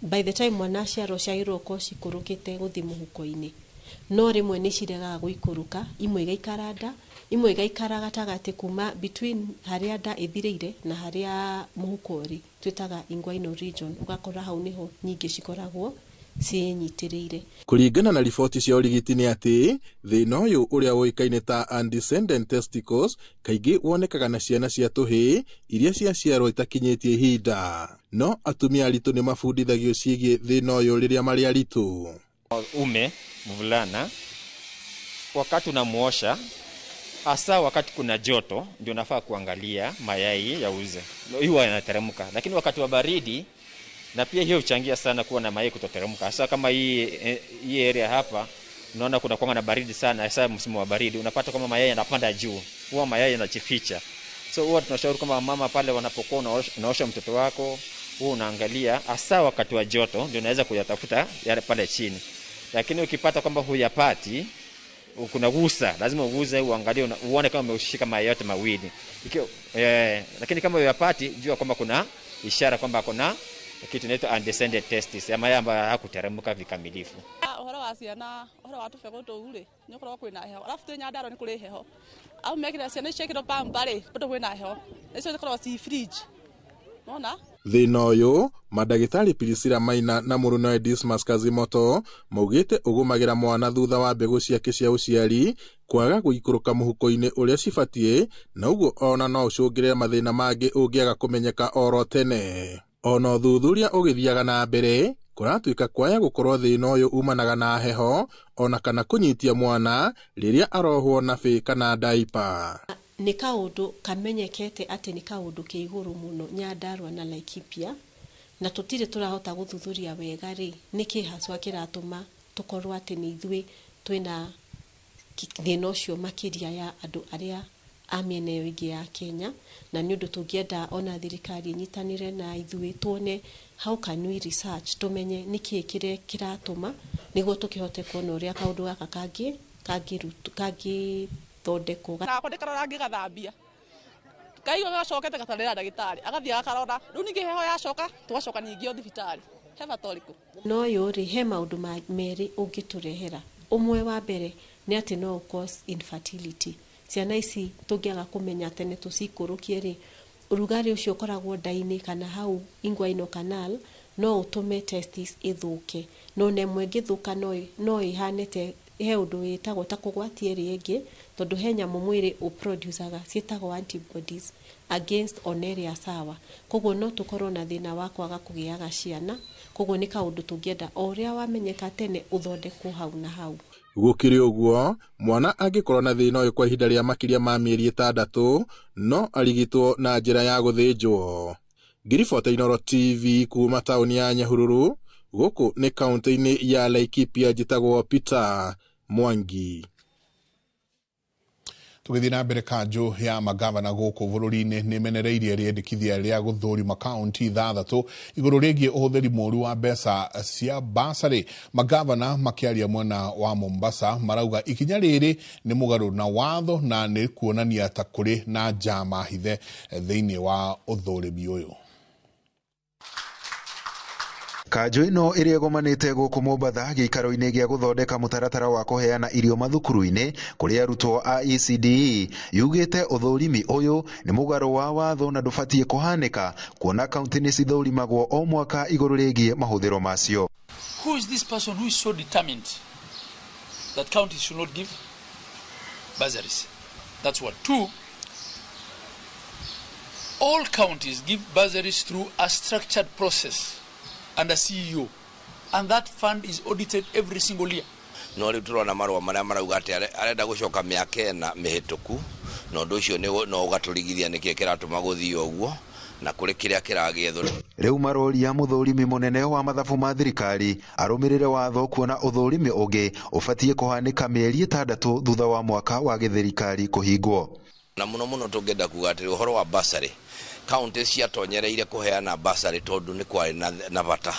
by the time mwana aciarwo ciagĩrĩirwo gũkorwo cikũrũkĩte gũthiĩ mũhuko-inĩ, no rĩmwe nĩ ciregaga gũikũrũka, imwe igaikara nda, imwe igaikara gatagatĩ kuma between harĩa nda ĩthirĩire na harĩa mũhuko ũrĩ, twĩtaga inguinal region, ũgakora hau nĩho nyingĩ cikoragwo ciĩnyitĩrĩire. Kũringana na riboti cia ũrigiti nĩ atĩ thĩna ũyũ ũrĩa ũĩkaine ta undescended testicles kaingĩ wonekaga na ciana cia tũhĩĩ iria ciaciarwo itakinyĩtie ihinda, no atumia aritũ nĩ mabundithagio ciĩgiĩ thĩna ũyũ rĩrĩa marĩ aritũ. Ume mvulana wakati unamuosha, hasa wakati kuna joto, ndio nafaa kuangalia mayai ya uze, huwa yanateremka, lakini wakati wa baridi na pia hiyo huchangia sana kuwa na mayai kutoteremka. Hasa kama hii area hapa unaona kuna kuanga na baridi sana, hasa msimu wa baridi unapata kama mayai yanapanda juu, huwa mayai yanajificha. So huwa tunashauri kama mama pale wanapokuwa unaosha mtoto wako, huwa unaangalia hasa wakati wa joto ndio unaweza kuyatafuta yale pale chini. Lakini ukipata kwamba huyapati, kuna gusa, lazima uguze uangalie, uone kama umeushika mayai yote mawili. Lakini kama huyapati, jua kwamba kuna ishara kwamba kuna kitu inaitwa undescended testes, ya mayai ambayo hayakuteremka vikamilifu. Ũhoro wa ciana, ũhoro wa tũbegũ tũu rĩ, nĩ ũkoragwo kwĩna heho, arabu twĩ Nyandarua nĩ kũrĩ heho, au mekĩra ciana icio ciekĩrwo pamba rĩ, bado kwĩna heho, icio cikoragwo ci fridge, nona. Thĩna ũyũ mandagĩtarĩ Priscilla Maina na mũrũnawe Dismas Kazimoto maugĩte ũgũmagĩra mwana thutha wa mbegũ ciake cia ũciari kwaga gũikũrũka mũhuko-inĩ ũrĩa cibatiĩ, na ũguo ona no ũcũngĩrĩre mathĩna mangĩ ũngĩaga kũmenyeka oro tene. Ona ũthuthuria ũgĩthiaga na mbere, kũratuĩka kwaya gũkorwo thĩna ũyũ umanaga na heho ona kana kũnyitia mwana rĩrĩa arohwo na bĩ kana daipa. Nĩ kaũndũ kamenyekete atĩ nĩ kaũndũ ke igũrũ mũno Nyandarua na Laikipia, na tũtirĩ tũrahota gũthuthuria wega rĩ nĩkĩ haswa kĩratũma tũkorwo atĩ nĩ ithuĩ twĩna thĩna ũcio makĩria ya andũ arĩa a mĩena ĩyo ĩngĩ ya Kenya, na nĩ ũndũ tũngĩenda ona thirikari ĩnyitanĩre na ithuĩ tuone how can we research, tũmenye nĩkĩ kĩrĩa kĩratũma nĩguo tũkĩhote kuona ũrĩa kaũndũ gaka kangĩthondekwo. Nakwa ndĩkarora ngĩgathambia, kaigua gacokete gatarĩra ndagĩtarĩ, agathiĩ agakarora, rĩu ningĩ heho yacoka tũgacoka ningĩ o thibitarĩ, he bata ũrĩkũ? No ũyũ rĩ, he maũndũ merĩ ũngĩtũrehera. Ũmwe wa mbere nĩ atĩ no cause infertility. Ciana ici tũngĩaga kũmenya tene tũcikũrũkie rĩ, ũrugarĩ ũcio ũkoragwo nda-inĩ kana hau inguinal canal no ũtũme testis ĩthũke, no na ĩmwe ĩngĩthũka no ĩhane te he ũndũ wĩtagwo ta kũgwatia ĩrĩa ĩngĩ, tondũ he nyamũ mwĩrĩ ũproducaga ciĩtagwo antibodies against ona ĩrĩa sawa, koguo no tũkorwo na thĩna wa kwaga kũgĩaga ciana. Koguo nĩ kaũndũ tũngĩenda o ũrĩa wamenyeka tene ũthondekwo hau na hau. Gũkĩrĩ ũguo, mwana angĩkorwo na thĩna ũyũ kwa ihinda rĩa makĩria ma mĩeri 6 no arigitwo na njĩra ya gũthĩnjwo. Ngiribota Inooro TV kuma taũni ya Nyahururu, gũkũ nĩ kaunti-inĩ ya Laikipia, njĩtagwo Peter Mwangi. Tũgĩthiĩ na mbere, kanjũ ya magavana gũkũ bũrũri-inĩ nĩ menereirie rĩendekithia rĩa gũthũrima kaunti 6 igũrũ rĩgiĩ ũhũthĩri mũru wa mbeca cia basarĩ. Magavana makĩaria mwena wa Mombasa marauga ikinya rĩrĩ nĩ mũgarũ na watho na nĩ kuonania ta kũrĩ na njama hithe thĩinĩ wa ũthũrimi ũyũ. Kanjũ ĩno ĩrĩa ĩgomanĩte gũkũ Mombatha gĩikaro-inĩ gĩa gũthondeka mũtaratara wa kũheana irio mathukuru-inĩ kũrĩ arutwo a ECDE yugĩte ũthũrimi ũyũ nĩ mũgarũ wa watho na ndũbatiĩ kũhanĩka kuona kaunti nĩ cithũrimagwo o mwaka igũrũ rĩgiĩ mahũthĩro macio. Who is this person who is so determined that counties should not give bursaries? That's one. Two, all counties give bursaries through a structured process under CEO, and that fund is audited every single year. No rĩu tũrona marũa marĩa marauga atĩ arenda gũcoka mĩaka ĩna mĩhĩtũku na ũndũ ũcio no ũgatũrigithia nĩkĩ kĩratũma gũthiĩ ũguo na kũrĩ kĩrĩa kĩragĩethwo. Rĩu maroria mũthũrimi mũnene wa mathabu ma thirikari arũmĩrĩre watho kuona ũthũrimi ũngĩ ũbatiĩ kũhanĩka mĩeri 6 thutha wa mwaka wa gĩthirikari kũhingwo. Na mũno mũno tũngĩenda kuga atĩrĩ ũhoro wa bursary, kaunti ciatonyereire kũheana bursary tondũ nĩ kwarĩ na bata.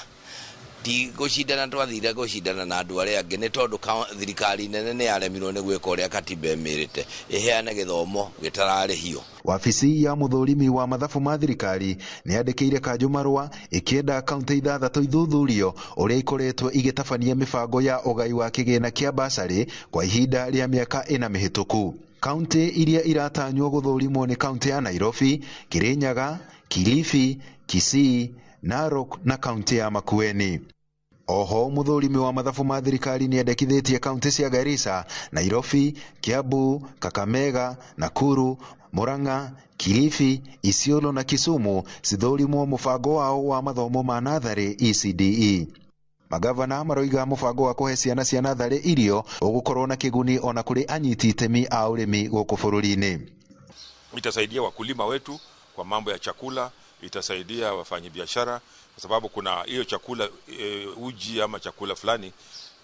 Ti gũcindana twathire gũcindana na andũ arĩa angĩ nĩ tondũ thirikari nene nĩ yaremirwo nĩ gwĩka ũrĩa katiba ĩmĩrĩte ĩheane gĩthomo gĩtararĩhio. Wabici ya mũthũrimi wa mathabu ma thirikari nĩ yandĩkĩire kanjũ marũa ĩkĩenda kaunti 6 ithuthurio ũrĩa ikoretwo igĩtabania mĩbango ya ũgai wa kĩgĩna kĩa bursary kwa ihinda rĩa mĩaka 4 mĩhĩtũku. Kaunti iria iratanywo gũthũrimwo nĩ kaunti ya Nairobi, Kirinyaga, Kilifi, Kisii, Narok na kaunti ya Makueni. Oho mũthũrimi wa mathabu ma thirikari nĩ endekithĩtie kaunti cia Garissa, Nairobi, Kiambu, Kakamega, Nakuru, Murang'a, Kilifi, Isiolo na Kisumu cithũrimwo mũbango wao wa mathomo ma natharĩ ECDE. Magavana maroiga mũbango wa kũhe ciana cia natharĩ irio ũgũkorwo na kĩguni ona kũrĩ anyiti itemi a ũrĩmi gũkũ bũrũri-inĩ. Itasaidia wakulima wetu kwa mambo ya chakula, itasaidia wafanyabiashara kwa sababu kuna hiyo chakula uji ama chakula fulani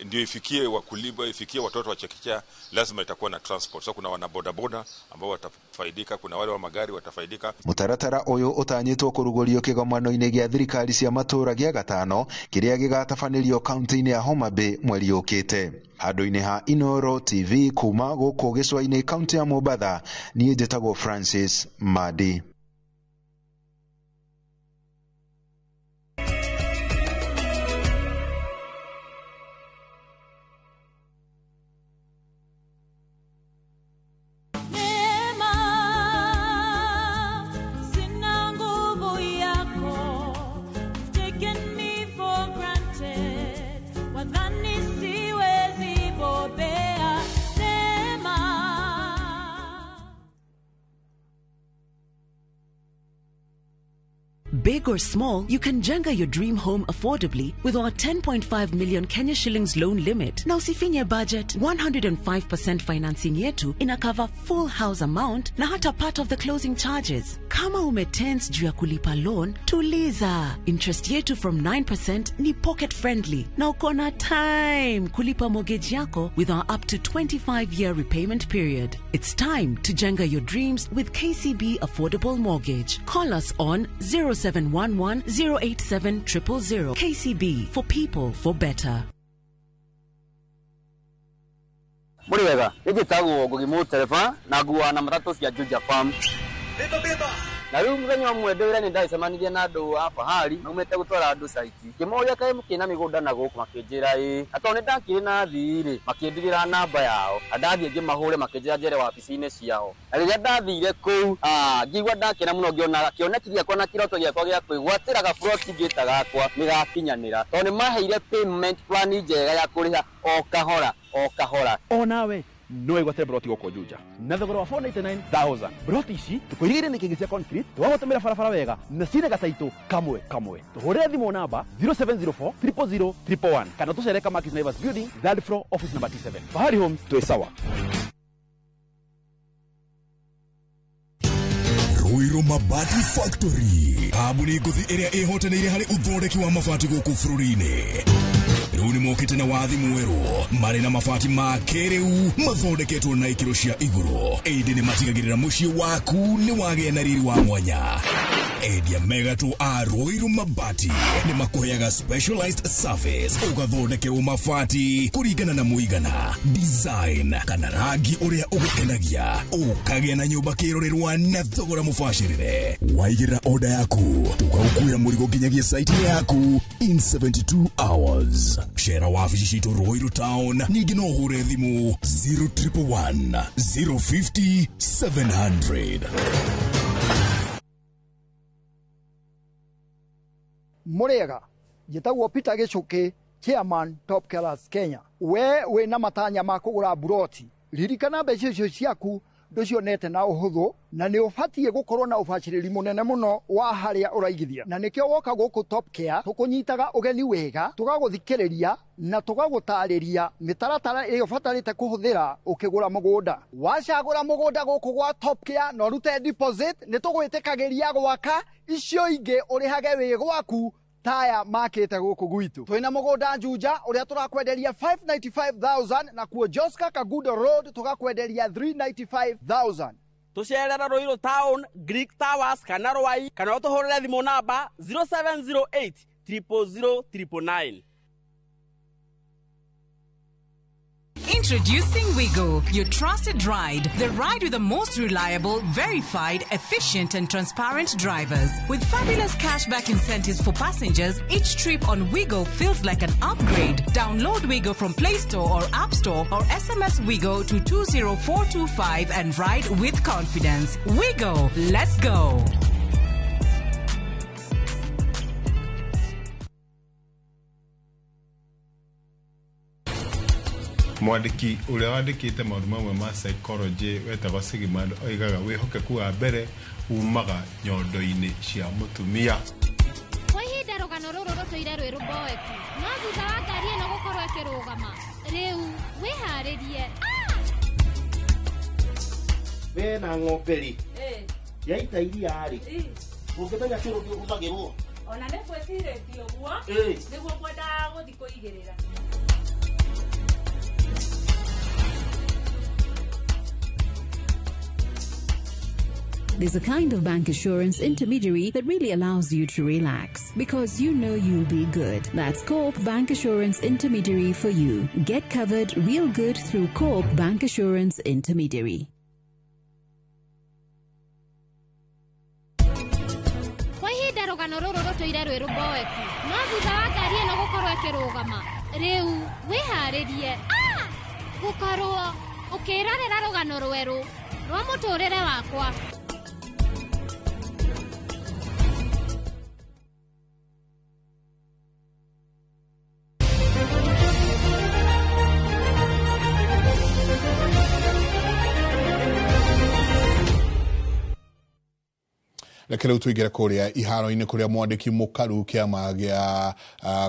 ndio ifikie wakulima, ifikie watoto wa chekechea, lazima itakuwa na transport. So kuna wana boda boda ambao watafaidika, kuna wale wa magari watafaidika. Mutaratara uyu utanyitwo kurugurio kigomano-inĩ gĩa thirikari cia matũra gĩa gatano kĩrĩa gĩgatabanĩrio kaunti-inĩ ya Homa Bay mweri ũkĩte. Handũ-inĩ ha Inooro TV kuma gũkũ gĩcũa-inĩ kaunti ya Mombatha, niĩ njĩtagwo Francis Madi. Big or small, you can jenga your dream home affordably with our 10.5 million Kenya shillings loan limit. Na usifinye budget, 105% financing yetu ina cover full house amount na hata part of the closing charges. Kama umetense juu ya kulipa loan, tuliza. Interest yetu from 9% ni pocket friendly. Na uko na time kulipa mortgage yako with our up to 25-year repayment period. It's time to jenga your dreams with KCB Affordable Mortgage. Call us on 0711 087 000. KCB, for people, for better. Muri wega, njĩtagwo Ngugi Mũtereba na nguaga na matatũ cia Juja Farm. Beba beba. Na rĩu mũthenya ũmwe ndĩ wĩra-inĩ ndacemanirie na andũ a Fahari maumĩte gũtwara andũ site. Ngĩmoria kaĩ mũkĩrĩ na mĩgũnda na gũkũ makĩnjĩra ĩĩ. Na tondũ nĩndakĩrĩ na athii rĩ, makĩndigĩra namba yao. Na ndathiĩ ngĩmahũre makĩnjĩra njere wabici-inĩ ciao. Na rĩrĩa ndathire kũu, ngĩigua ndakena mũno ngĩona kĩoneki gĩakwa na kĩroto gĩakwa gĩa kwĩgwatĩra gaburoti ngĩta gakwa nĩgakinyanĩra. Tondũ nĩmaheire payment plan njega ya kũrĩha o kahora o kahora. Onawe no wĩgwatĩre broti gũkũ Juja na thogora wa 499,000. Broti ici tũkũirigĩire nĩ kĩngĩ cia concrete twagũtũmĩra barabara wega na cina gataitũ kamwe kamwe. Tũhũrĩre thimũ namba 0704 000 111 kana tũcere Kamakis Naivas Building, third floor, office number T7. Fahari Homes, twĩ sawa. Ruiru Mabati Factory, kambuni ngũthi ĩrĩa ĩhotanĩire harĩ ũthondeki wa mabati gũkũ bũrũri-inĩ. Rĩu nĩ mokĩte na wathi mwerũ marĩ na mabati ma kĩrĩu mathondeketwo na ikĩro cia igũrũ, ĩndĩ nĩ matigagĩrĩra mũciĩ waku nĩ wagĩa na riri wa mwanya. Endia megatũ a Ruiru Mabati nĩ makũheaga specialized service ũgathondekerwo mabati kũringana na mũigana, design kana rangi ũrĩa ũgũkenagia, ũkagĩa na nyũmba kĩrorerwa na thogora mũbacĩrĩre. Waigĩrĩra order yaku tũgaũkuĩra mũrigo nginyagia site yaku in 72 hours. Cera wabici citũ Ruiru Town, ningĩ no ũhũre thimũ 0111 050 700. Mũrĩega, njĩtagwo Peter Gĩcũkĩ, chairman Top Killers Kenya. We wĩna matanya ma kũgũra mburoti, ririkana mbeca icio ciaku ndũcionete na ũhũthũ, na nĩ ũbatiĩ gũkorwo na ũbacĩrĩri mũnene mũno wa harĩa ũraigithia, na nĩkĩo woka gũkũ Top Care tũkũnyitaga ũgeni wega, tũgagũthikĩrĩria na tũgagũtarĩria mĩtaratara ĩrĩa ũbatarĩte kũhũthĩra ũkĩgũra mũgũnda. Wacagũra mũgũnda gũkũ gwa Top Care na ũrute deposit, nĩ tũgwĩtĩkagĩria gwaka icio ingĩ ũrĩhage wĩ gwaku taya makĩte gũkũ gwitũ. Twĩna mũgũnda Juja ũrĩa tũrakwenderia 595,000 na kuo Joska Kagudo Road tũgakwenderia 395,000. Tũcerera Ruiru Town, Greek Towers kana Rwai, kana ũtũhũrĩre thimũ namba 0708 000 999. Introducing Wigo, your trusted ride. The ride with the most reliable, verified, efficient and transparent drivers. With fabulous cashback incentives for passengers, each trip on Wigo feels like an upgrade. Download Wigo from Play Store or App Store or SMS Wigo to 20425 and ride with confidence. Wigo, let's go. Mwandĩki ũrĩa wandĩkĩte maũndũ mamwe ma psychology wetagwo Sigmund oigaga wĩhokeku wa mbere umaga nyondo-inĩ cia mũtumia. Kwa ihinda rũgano rũrũ rũtũire rwĩ rũmboeku, no thutha wa ngari ĩno gũkorwo ĩkĩrũgama, rĩu wĩharĩrie. We na ng'ombe rĩ, yaita iria rĩ, ũngĩmenya kĩrũ kĩhũthagĩrwo. Ona nĩ ngwĩcirĩtie ũguo, nĩguo ngwendaga gũthiĩ kũigĩrĩra. There's a kind of bank assurance intermediary that really allows you to relax because you know you'll be good. That's Co-op Bank Assurance Intermediary for you. Get covered real good through Co-op Bank Assurance Intermediary. Kwa ihinda rũgano rũrũ rũtũire rwĩ rũmboeku, no thutha wa ngari ĩno gũkorwo ĩkĩrũgama, rĩu wĩharĩrie gũkorwo ũkĩrorera rũgano rwerũ rwa mũtũrĩre wakwa. Reke rĩu tũingĩre kũrĩa iharo-inĩ kũrĩa mwandĩki mũkaru kĩama gĩa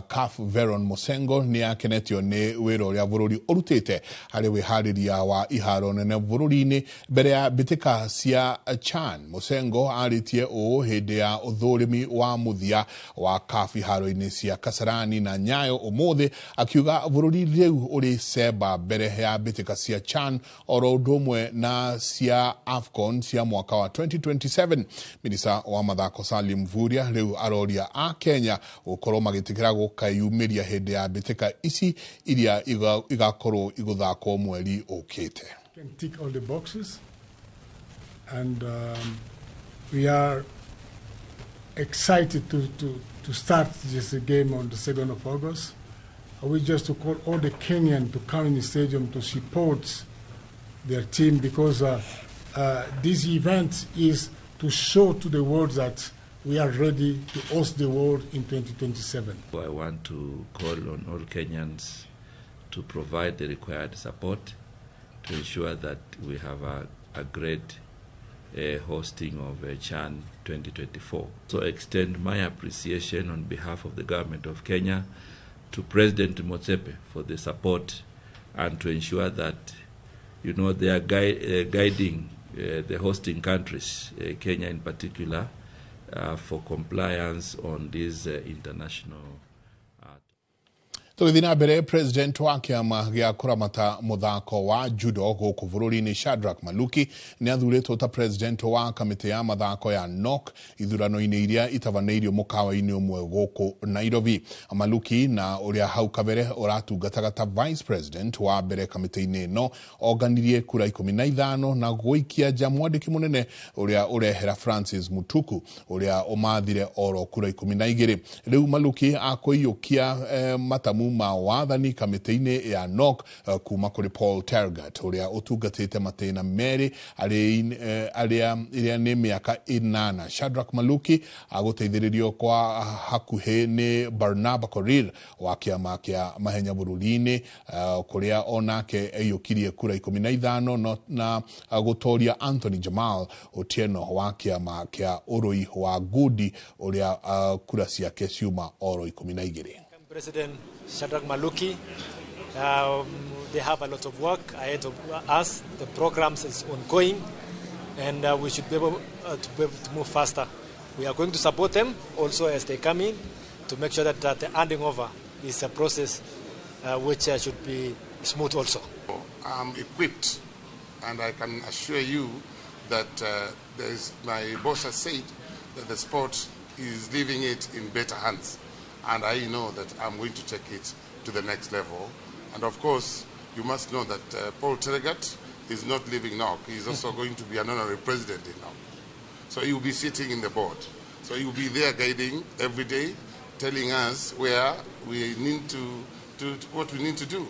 CAF Veron Mosengo nĩ akenetio nĩ wĩra ũrĩa bũrũri ũrutĩte harĩ wĩharĩria wa iharo nene bũrũri-inĩ mbere ya mbĩtĩka cia CHAN. Mosengo arĩtie ũũ hĩndĩ ya ũthũrimi wa mũthia wa CAF iharo-inĩ cia Kasarani na Nyayo ũmũthĩ, akiuga bũrũri rĩu ũrĩ cemba mbere ya mbĩtĩka cia CHAN oro ũndũ ũmwe na cia AFCON cia mwaka wa 2027. Minista wa mathako Salim Mvurya rĩu aroria a Kenya gũkorwo magĩtĩkĩra gũkayumĩria hĩndĩ ya mbĩtĩka ici iria igakorwo igũthakwo mweri ũkĩte. Can tick all the boxes and we are excited to start this game on the 2nd of August. We just to call all the Kenyan to come in the stadium to support their team because this event is to show to the world that we are ready to host the world in 2027. I want to call on all Kenyans to provide the required support to ensure that we have a great hosting of CHAN 2024. So extend my appreciation on behalf of the government of Kenya to President Motsepe for the support and to ensure that, you know, they are guiding the hosting countries, Kenya in particular, for compliance on these international. Tũgĩthiĩ na mbere, president wa kĩama gĩa kũramata mũthako wa judo gũkũ bũrũri-inĩ Shadrack Maluki nĩ athurĩtwo ta president wa kamĩtĩ ya mathako ya NOC ithurano-inĩ iria itabanĩirio mũkawa-inĩ ũmwe gũkũ Nairobi. Maluki na ũrĩa hau kabere ũratungataga ta vice president wa mbere kamĩtĩ-inĩ ĩno onganirie kura 15 na gũikia nja mwandĩki mũnene ũrĩa ũrehera Francis Mutuku ũrĩa ũmathire oro kura 12. Rĩu Maluki akũiyũkia matamu ma wathani kamĩtĩ-inĩ ya NOC kuma kũrĩ Paul Tergat ũrĩa ũtungatĩte matĩna merĩ arĩa ĩrĩa nĩ mĩaka 8. Shadrack Maluki agũteithĩrĩrio kwa hakuhĩ nĩ Barnaba Korir wa kĩama kĩa mahenya bũrũri-inĩ kũrĩa onake aiyũkirie kura 15 na gũtoria Anthony Jamal Otieno wa kĩama kĩa ũrũi wa ngundi ũrĩa kura ciake ciuma oro 12. President Shadrack Maluki, they have a lot of work ahead of us. The programs is ongoing, and we should be able to move faster. We are going to support them also as they come in to make sure that the handing over is a process which should be smooth also. I'm equipped, and I can assure you that my boss has said that the sport is leaving it in better hands. And I know that I'm going to take it to the next level. And of course, you must know that Paul Tergat is not leaving NOC. He's also going to be an honorary president in NOC. So he will be sitting in the board. So he will be there guiding every day, telling us where we need to what we need to do.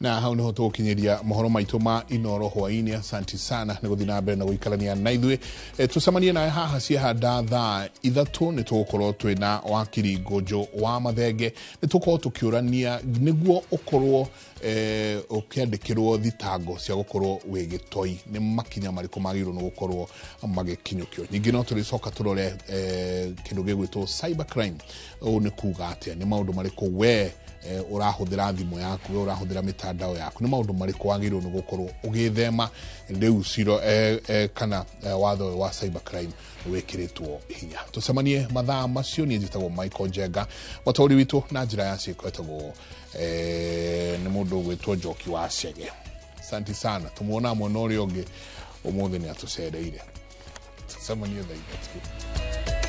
Na hau niho tũgũkinyĩria mohoro maitũ ma Inoro hwaĩ-inĩ. Asanti sana nĩ gũthiĩ na mbere na gũikarania na ithuĩ. Tũcemanie nawe haha ciahanda thaa 3 nĩ tũgũkorwo twĩna wakiri Ngũnjũ wa Mathenge. Nĩ tũgũkorwo tũkĩũrania nĩguo ũkorwo ũkĩandĩkĩrwo thitango cia gũkorwo wĩ gĩtoi nĩ makinya marĩkũ magĩrĩirwo nĩ gũkorwo magĩkinyũkio. Ningĩ no tũrĩcoka tũrore kĩndũ gĩgwĩtwo cyber crime. Ũũ nĩ kuga atĩa, nĩ maũndũ marĩkũ we ũrahũthĩra thimũ yaku, we ũrahũthĩra mitandao yaku, nĩ maũndũ marĩkũ wagĩrĩirwo nĩ gũkorwo ũgĩthema rĩu ciro kana watho wa cyber crime wĩkĩrĩtwo hinya. Tũcemanie mathaa macio. Niĩ njĩtagwo Michael Njenga, mũtaũri witũ na njĩra ya ciĩko etagwo nĩ mũndũ ũgwĩtwo Njoki wa Chege. Asante sana, tũmuona mwena ũrĩa ũngĩ ũmũthĩ nĩ atũcereire. Tũcemanie thaa 3.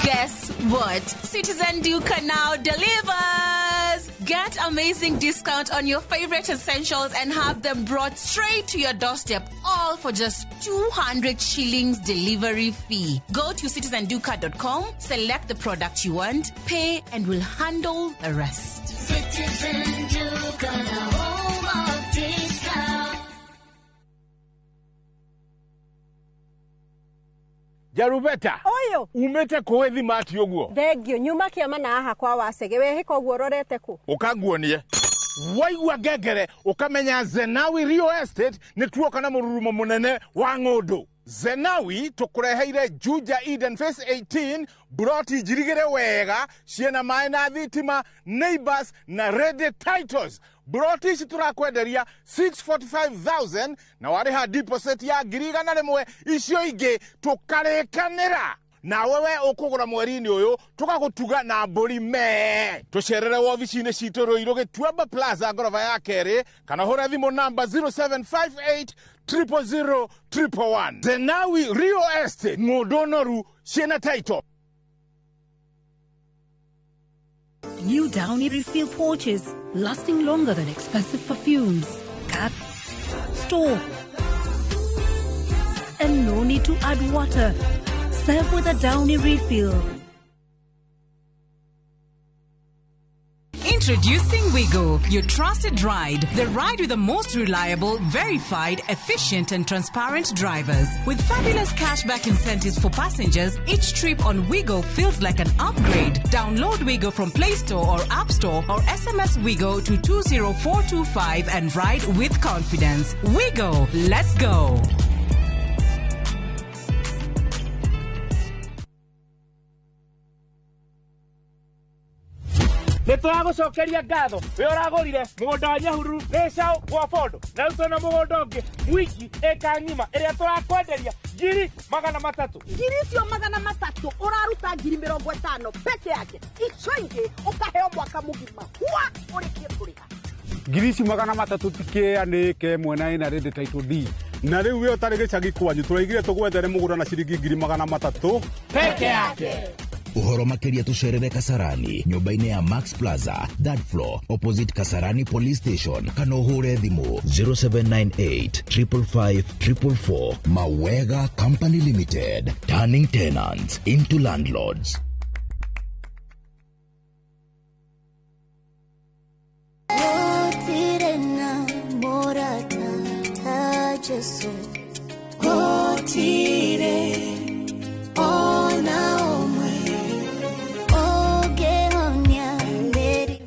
Guess what? Citizen Duka now delivers! Get amazing discount on your favorite essentials and have them brought straight to your doorstep, all for just 200 shillings delivery fee. Go to citizenduka.com, select the product you want, pay, and we'll handle the rest. Citizen Duka, the home of discount. Jarubeta. Oyo. Umete kũĩ thimati ũguo. Thengio nyuma kĩama na haha kwa Wacege wehĩka ũguo ũrorete kũ? Ũkanguonie. Waigua ngengere ũkamenya Zenawi Real Estate nĩ tuoka na mũrurumo mũnene wa ng'ũndũ. Zenawi tũkũreheire Juja Eden Phase 18 buroti njirigĩre wega ciĩna maĩ na thitima, neighbors na ready titles. Buroti ici tũrakwenderia 645,000 na warĩha deposit ya 100,000, icio ingĩ tũkarĩkanĩra. Nawe we ũkũgũra mweri-inĩ ũyũ tũgagũtuga na mbũri mee. Tũcerere wobici-inĩ citũ Ruiru Gĩtuamba Plaza ngoroba ya kerĩ kana ũhũre thimũ namba 0758 000 111. Zenawi Real Estate, ng'ũndũ noru ciĩna title. New Downy refill pouches, lasting longer than expensive perfumes. Cut, store, and no need to add water. Serve with a Downy refill. Introducing Wigo, your trusted ride. The ride with the most reliable, verified, efficient, and transparent drivers. With fabulous cashback incentives for passengers, each trip on Wigo feels like an upgrade. Download Wigo from Play Store or App Store or SMS Wigo to 20425 and ride with confidence. Wigo, let's go. Nä tå ragå ngatho wä å ragå rire må gå nda wa Nyahururu nä cao gwa Bondo na rä u twena må gå nda å ngä mwingi ĩka ng'ima ä rä a tå rakwenderia 300,000. Ngiri icio 300 ũraruta 50,000 peke yake, icio ingĩ ũkaheo mwaka mũgima hua ũrĩkie kũrĩha. Ngiri ici 300 tikĩanĩke mwena ĩna rĩndĩ title deed na rĩu we ũtarĩ gĩcagi kwanyu tũraigire tũgwethere mũgũnda na ciringi 300,000 peke yake. Uhoro makiria tucerere Kasarani nyumba-inĩ ya Max Plaza third floor opposite Kasarani Police Station kana ũhũre thimũ 0798 555 444. Mawega Company Limited, turning tenants into landlords.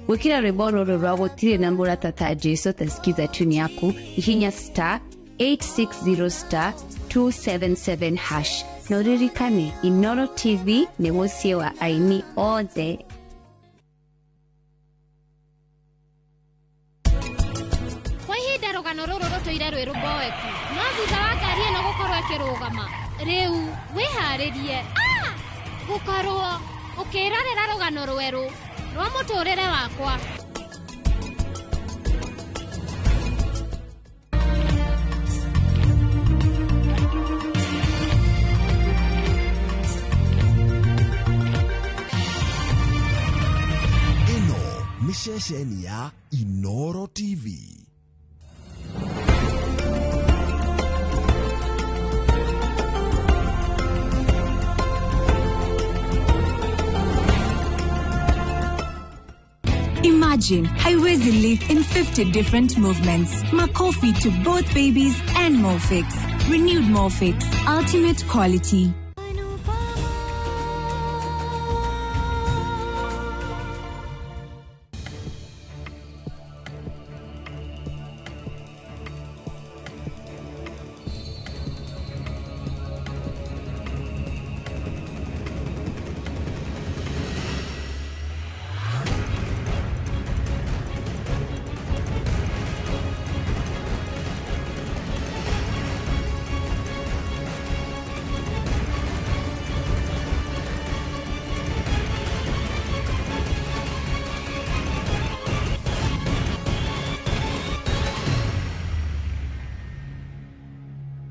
Gwikira rwimbo rũrũ rwa gũtirĩ na mũrata ta Jesu tasikiza tune yaku hihinya star 860 star 277 hash na ũririkane Inoro TV nĩ mũciĩ wa aini othe. Kwa ihinda rũgano rũrũ rũtũire rwĩ rũmboeku, no thutha wa ngari ĩno gũkorwo ĩkĩrũgama rĩu wĩharĩrie gũkorwo ũkĩrorera rũgano rwerũ rwa mũtũrĩre wakwa. Ĩno nĩ ceceni ya Inoro TV. Imagine Haiwezi live in 50 different movements. Makofi to both babies and Molfix. Renewed Molfix. Ultimate quality.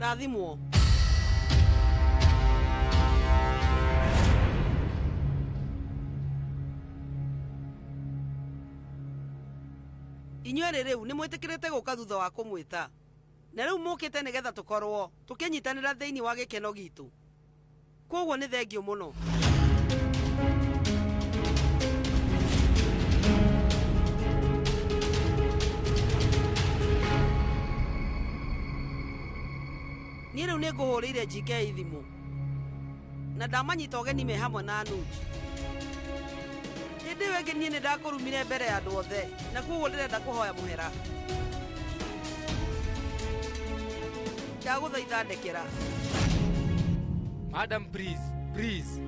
Rathimwo. Inyuerĩ rĩu nĩ mwĩtĩkĩrĩte gũka thutha wa kũmwĩta na rĩu mũkĩte nĩgetha tũkorwo tũkĩnyitanĩra thĩinĩ wa gĩkeno gitũ, koguo nĩ thengiũ mũno. Niĩ rĩu nĩ ngũhũrĩire GK thimũ na ndamanyita ũgeni me hamwe na Anuj. Hĩndĩ ĩyo ĩngĩ niĩ nĩ ndakũrumire mbere ya andũ othe na koguo ndĩrenda kũhoya mũhera. Ndagũthaitha ndekera. Madam, please, please.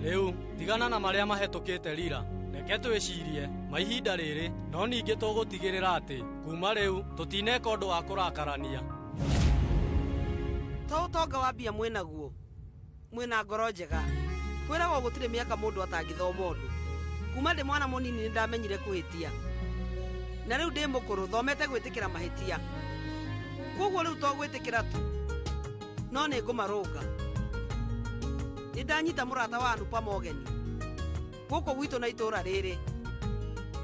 Rĩu tigana na marĩa mahetũkĩte rira, reke twĩcirie ma ihinda rĩrĩ, no ningĩ tũgũtigĩrĩra atĩ kuma rĩu tũtineka ũndũ wa kũrakarania. To ũtonga wa mbia mwĩnaguo, mwĩna ngoro njega. Kwĩragwo gũtirĩ mĩaka mũndũ atangĩthoma ũndũ. Kuma ndĩ mwana mũnini nĩ ndamenyire kũhĩtia, na rĩu ndĩ mũkũrũ thomete gwĩtĩkĩra mahĩtia. Koguo rĩu to gwĩtĩkĩra tu, no nĩ ngũmarũnga. Nĩ ndanyita mũrata wa Anupa Mogeni gũkũ gwitũ na itũũra rĩrĩ.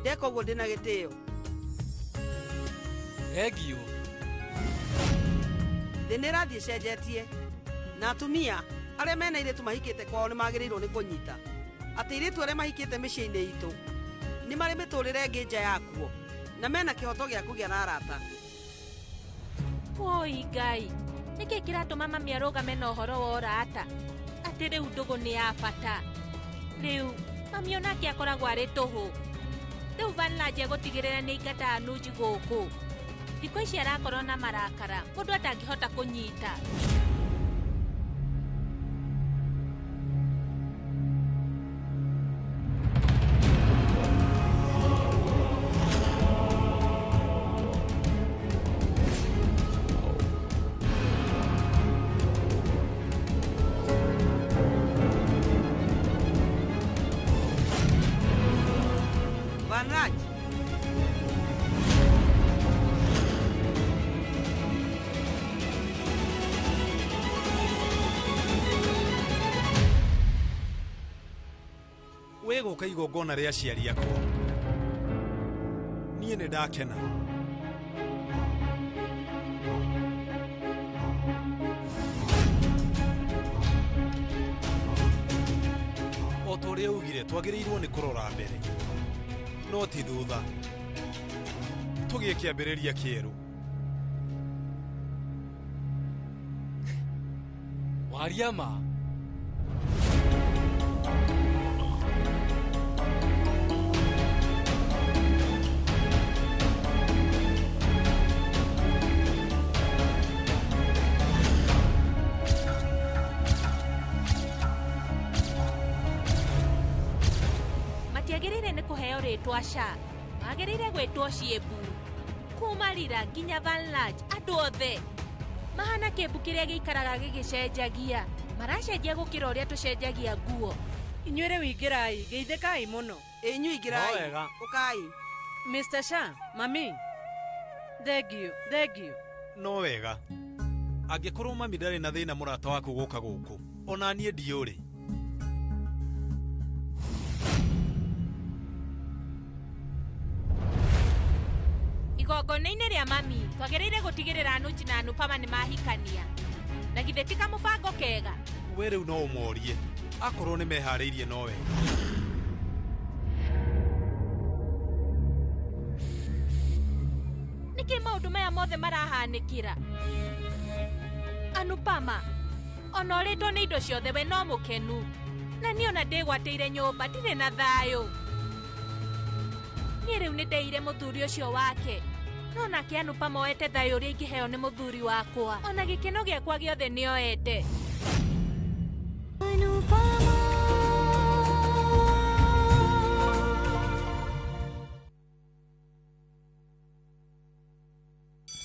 Ndeka ũguo ndĩna gĩtĩo. Thengiũ. Thĩ nĩ ĩrathiĩ ĩcenjetie na atumia arĩa mena airĩtu mahikĩte kwao nĩ magĩrĩirwo nĩ kũnyita atĩ airĩtu arĩa mahikĩte mĩciĩ-inĩ itũ Nĩ marĩ mĩtũrĩre ĩngĩ nja yakuo na mena kĩhoto gĩa kũgĩa na arata. Woi Ngai, nĩkĩ kĩratũma mami arũgame na ũhoro wa ũrata? Atĩ rĩu ndũgũ nĩ ya bata. Rĩu mami onake akoragwo arĩ tũhũ. Rĩu Vanlaj egũtigĩrĩra nĩ aingata Anuji gũkũ. Thikũ ici arakorwo na marakara mũndũ atangĩhota kũnyita. Vanraj. Wĩ gũka igongona rĩa aciari akwa. Niĩ nĩ ndakena. O ta ũrĩa ugire, twagĩrĩirwo nĩ kũrora mbere, no ti thutha. Tũgĩe kĩambĩrĩria kĩerũ. Waria ma. Matiagĩrĩire nĩ kũheo rĩtwa SHA, magĩrĩire gwĩtwo ciĩmbu. Kuma Rira nginya Vanlaj, andũ othe mahana kĩmbu kĩrĩa gĩikaraga gĩgĩcenjagia. Maracenjia gũkĩra ũrĩa tũcenjagia nguo. Inyuĩ rĩu ingĩrai, geithĩkai mũno. Inyuĩ ingĩrai. No wega. Ũkai. Mr. Shah, mami. Thank you, thank you. No wega. Angĩkorwo mami ndarĩ na thĩna mũrata waku gũka gũkũ, ona niĩ ndiũrĩ. Igongona-inĩ rĩa mami, twagĩrĩire gũtigĩrĩra Anuji na Anupama nĩ mahikania. Na githĩ ti kamũbango kega? We rĩu no ũmorie, akorwo nĩ meharĩirie no wega. Nĩkĩ maũndũ maya mothe marahanĩkĩra? Anupama, ona ũrĩtwo nĩ indo ciothe we no mũkenu. Na niĩ ona ndĩgwatĩire nyũmba, ndirĩ na thayũ. Niĩ rĩu nĩ ndeire mũthuri ũcio wake. No nake Anupama oete thayũ ũrĩa ingĩheo nĩ mũthuri wakwa. Ona gĩkeno gĩakwa gĩothe nĩ oete.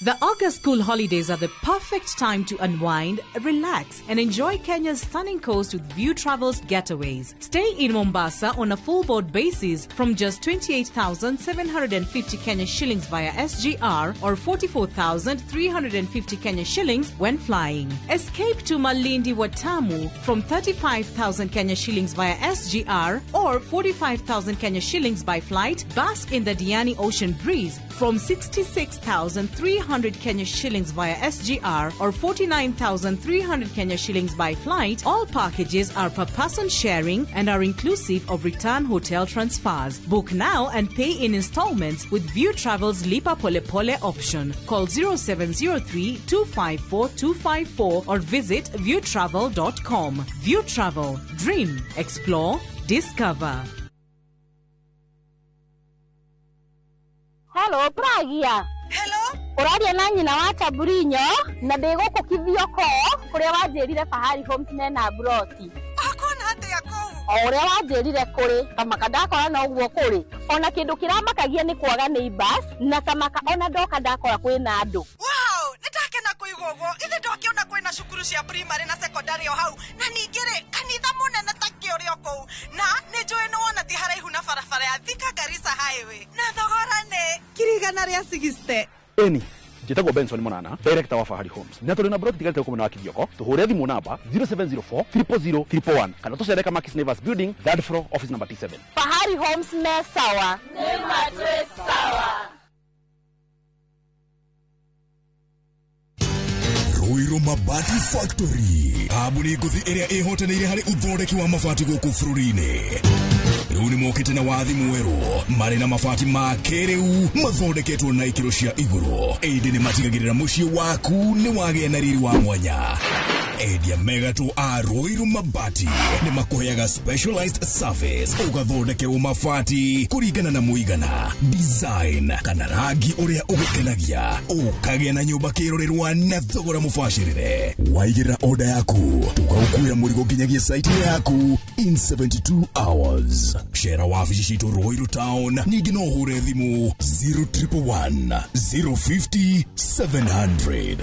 The August school holidays are the perfect time to unwind, relax, and enjoy Kenya's stunning coast with View Travels getaways. Stay in Mombasa on a full board basis from just 28,750 Kenya shillings via SGR or 44,350 Kenya shillings when flying. Escape to Malindi Watamu from 35,000 Kenya shillings via SGR or 45,000 Kenya shillings by flight. Bask in the Diani Ocean breeze from 66,300 Kenya shillings via SGR or 49,300 Kenya shillings by flight. All packages are per person sharing and are inclusive of return hotel transfers. Book now and pay in installments with View Travel's Lipa Pole Pole option. Call 0703 254 254 or visit viewtravel.com. View Travel. Dream, explore, discover. Hello, Pragia. Hello. Ũraria na nyina wa Taburinyo na ndĩ gũkũ Kithioko kũrĩa wanjĩrire Fahari Homes mena mburoti. Ũkuona atĩa kũu? O ũrĩa wanjĩrire kũrĩ kamaka ndakora no ũguo kũrĩ. Ona kĩndũ kĩramakagia nĩ kwaga neighbors na kamaka ona ndoka ndakora kwĩna andũ. Wow, nĩ ndakena kũigua ũguo. Ithe ndokĩona kwĩna cukuru cia primary na secondary o hau na ningĩ rĩ kanitha mũnene ta kĩ ũrĩ o kũu na nĩ njũĩ nĩ wona ti haraihu na barabara ya Thika Garissa Highway na thogora nĩ 160,000. Eni njĩtagwo Benson Monana, director wa Fahari Homes, na tũrĩ na broti tigarĩte gũkũ mwena wa Kithioko. Tũhũre thimũ namba 0704 000 111 kana tũcere Kamakis Neighbors Building, third floor, office number T7. Fahari Homes me sawa. Nĩ matwĩ sawa. Ruiru Mabati Factory, kambuni ngũthi ĩrĩa ĩhotanĩire harĩ ũthondeki wa mabati gũkũ bũrũri-inĩ. Rĩu nĩ mokĩte na wathi mwerũ, marĩ na mabati ma kĩrĩu mathondeketwo na ikĩro cia igũrũ, ĩndĩ nĩ matigagĩrĩra mũciĩ waku nĩ wagĩa na riri wa mwanya. Endia megatũ a Ruiru Mabati nĩ makũheaga specialized service, ũgathondekerwo mabati kũringana na mũigana, design kana rangi ũrĩa ũgũkenagia, ũkagĩa na nyũmba kĩrorerwa na thogora mũbacĩrĩre. Waigĩrĩra order yaku, tũgagũkuĩra mũrigo nginyagia site yaku in 72 hours. Cera wabici citũ Ruiru Town, ningĩ no ũhũre thimũ 0111 050 700.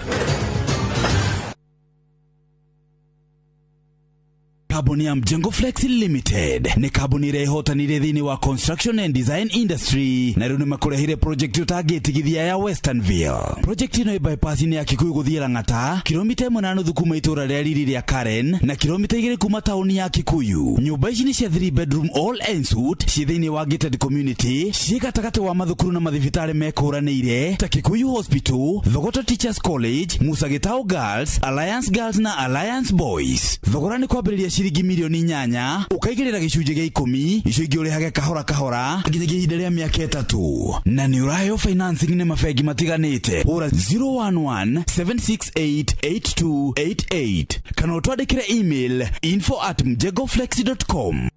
Kambuni ya Mjengo Flex Limited nĩ kambuni ĩrĩa ĩhotanire thĩinĩ wa construction and design industry, na rĩu nĩ makũrehire project ũtangĩtigithia ya Westernville. Project ĩno ĩ bypass-inĩ ya Kikuyu gũthiĩ Lang'ata, kilomita 1.5 kuma itũũra rĩa riri rĩa Karen na kilomita 2 kuma taũni ya Kikuyu. Nyũmba ici nĩ cia 3 bedroom all en suite, ciĩ thĩinĩ wa gated community, ciĩ gatagatĩ wa mathukuru na mathibitarĩ mekũranĩire ta Kikuyu Hospital, Thogoto Teachers College, Musa Gitau Girls, Alliance Girls na Alliance Boys. Thogora nĩ kwambĩrĩria ciringi milioni 8, ũkaigĩrĩra gĩcunjĩ gĩa 10, icio ingĩ ũrĩhage kahora kahora nginyagia ihinda rĩa mĩaka 3, na nĩ ũraheo financing nĩ mabengi matiganĩte. Hũra 011 768 8288 kana ũtwandĩkĩre email info@mjengoflex.com.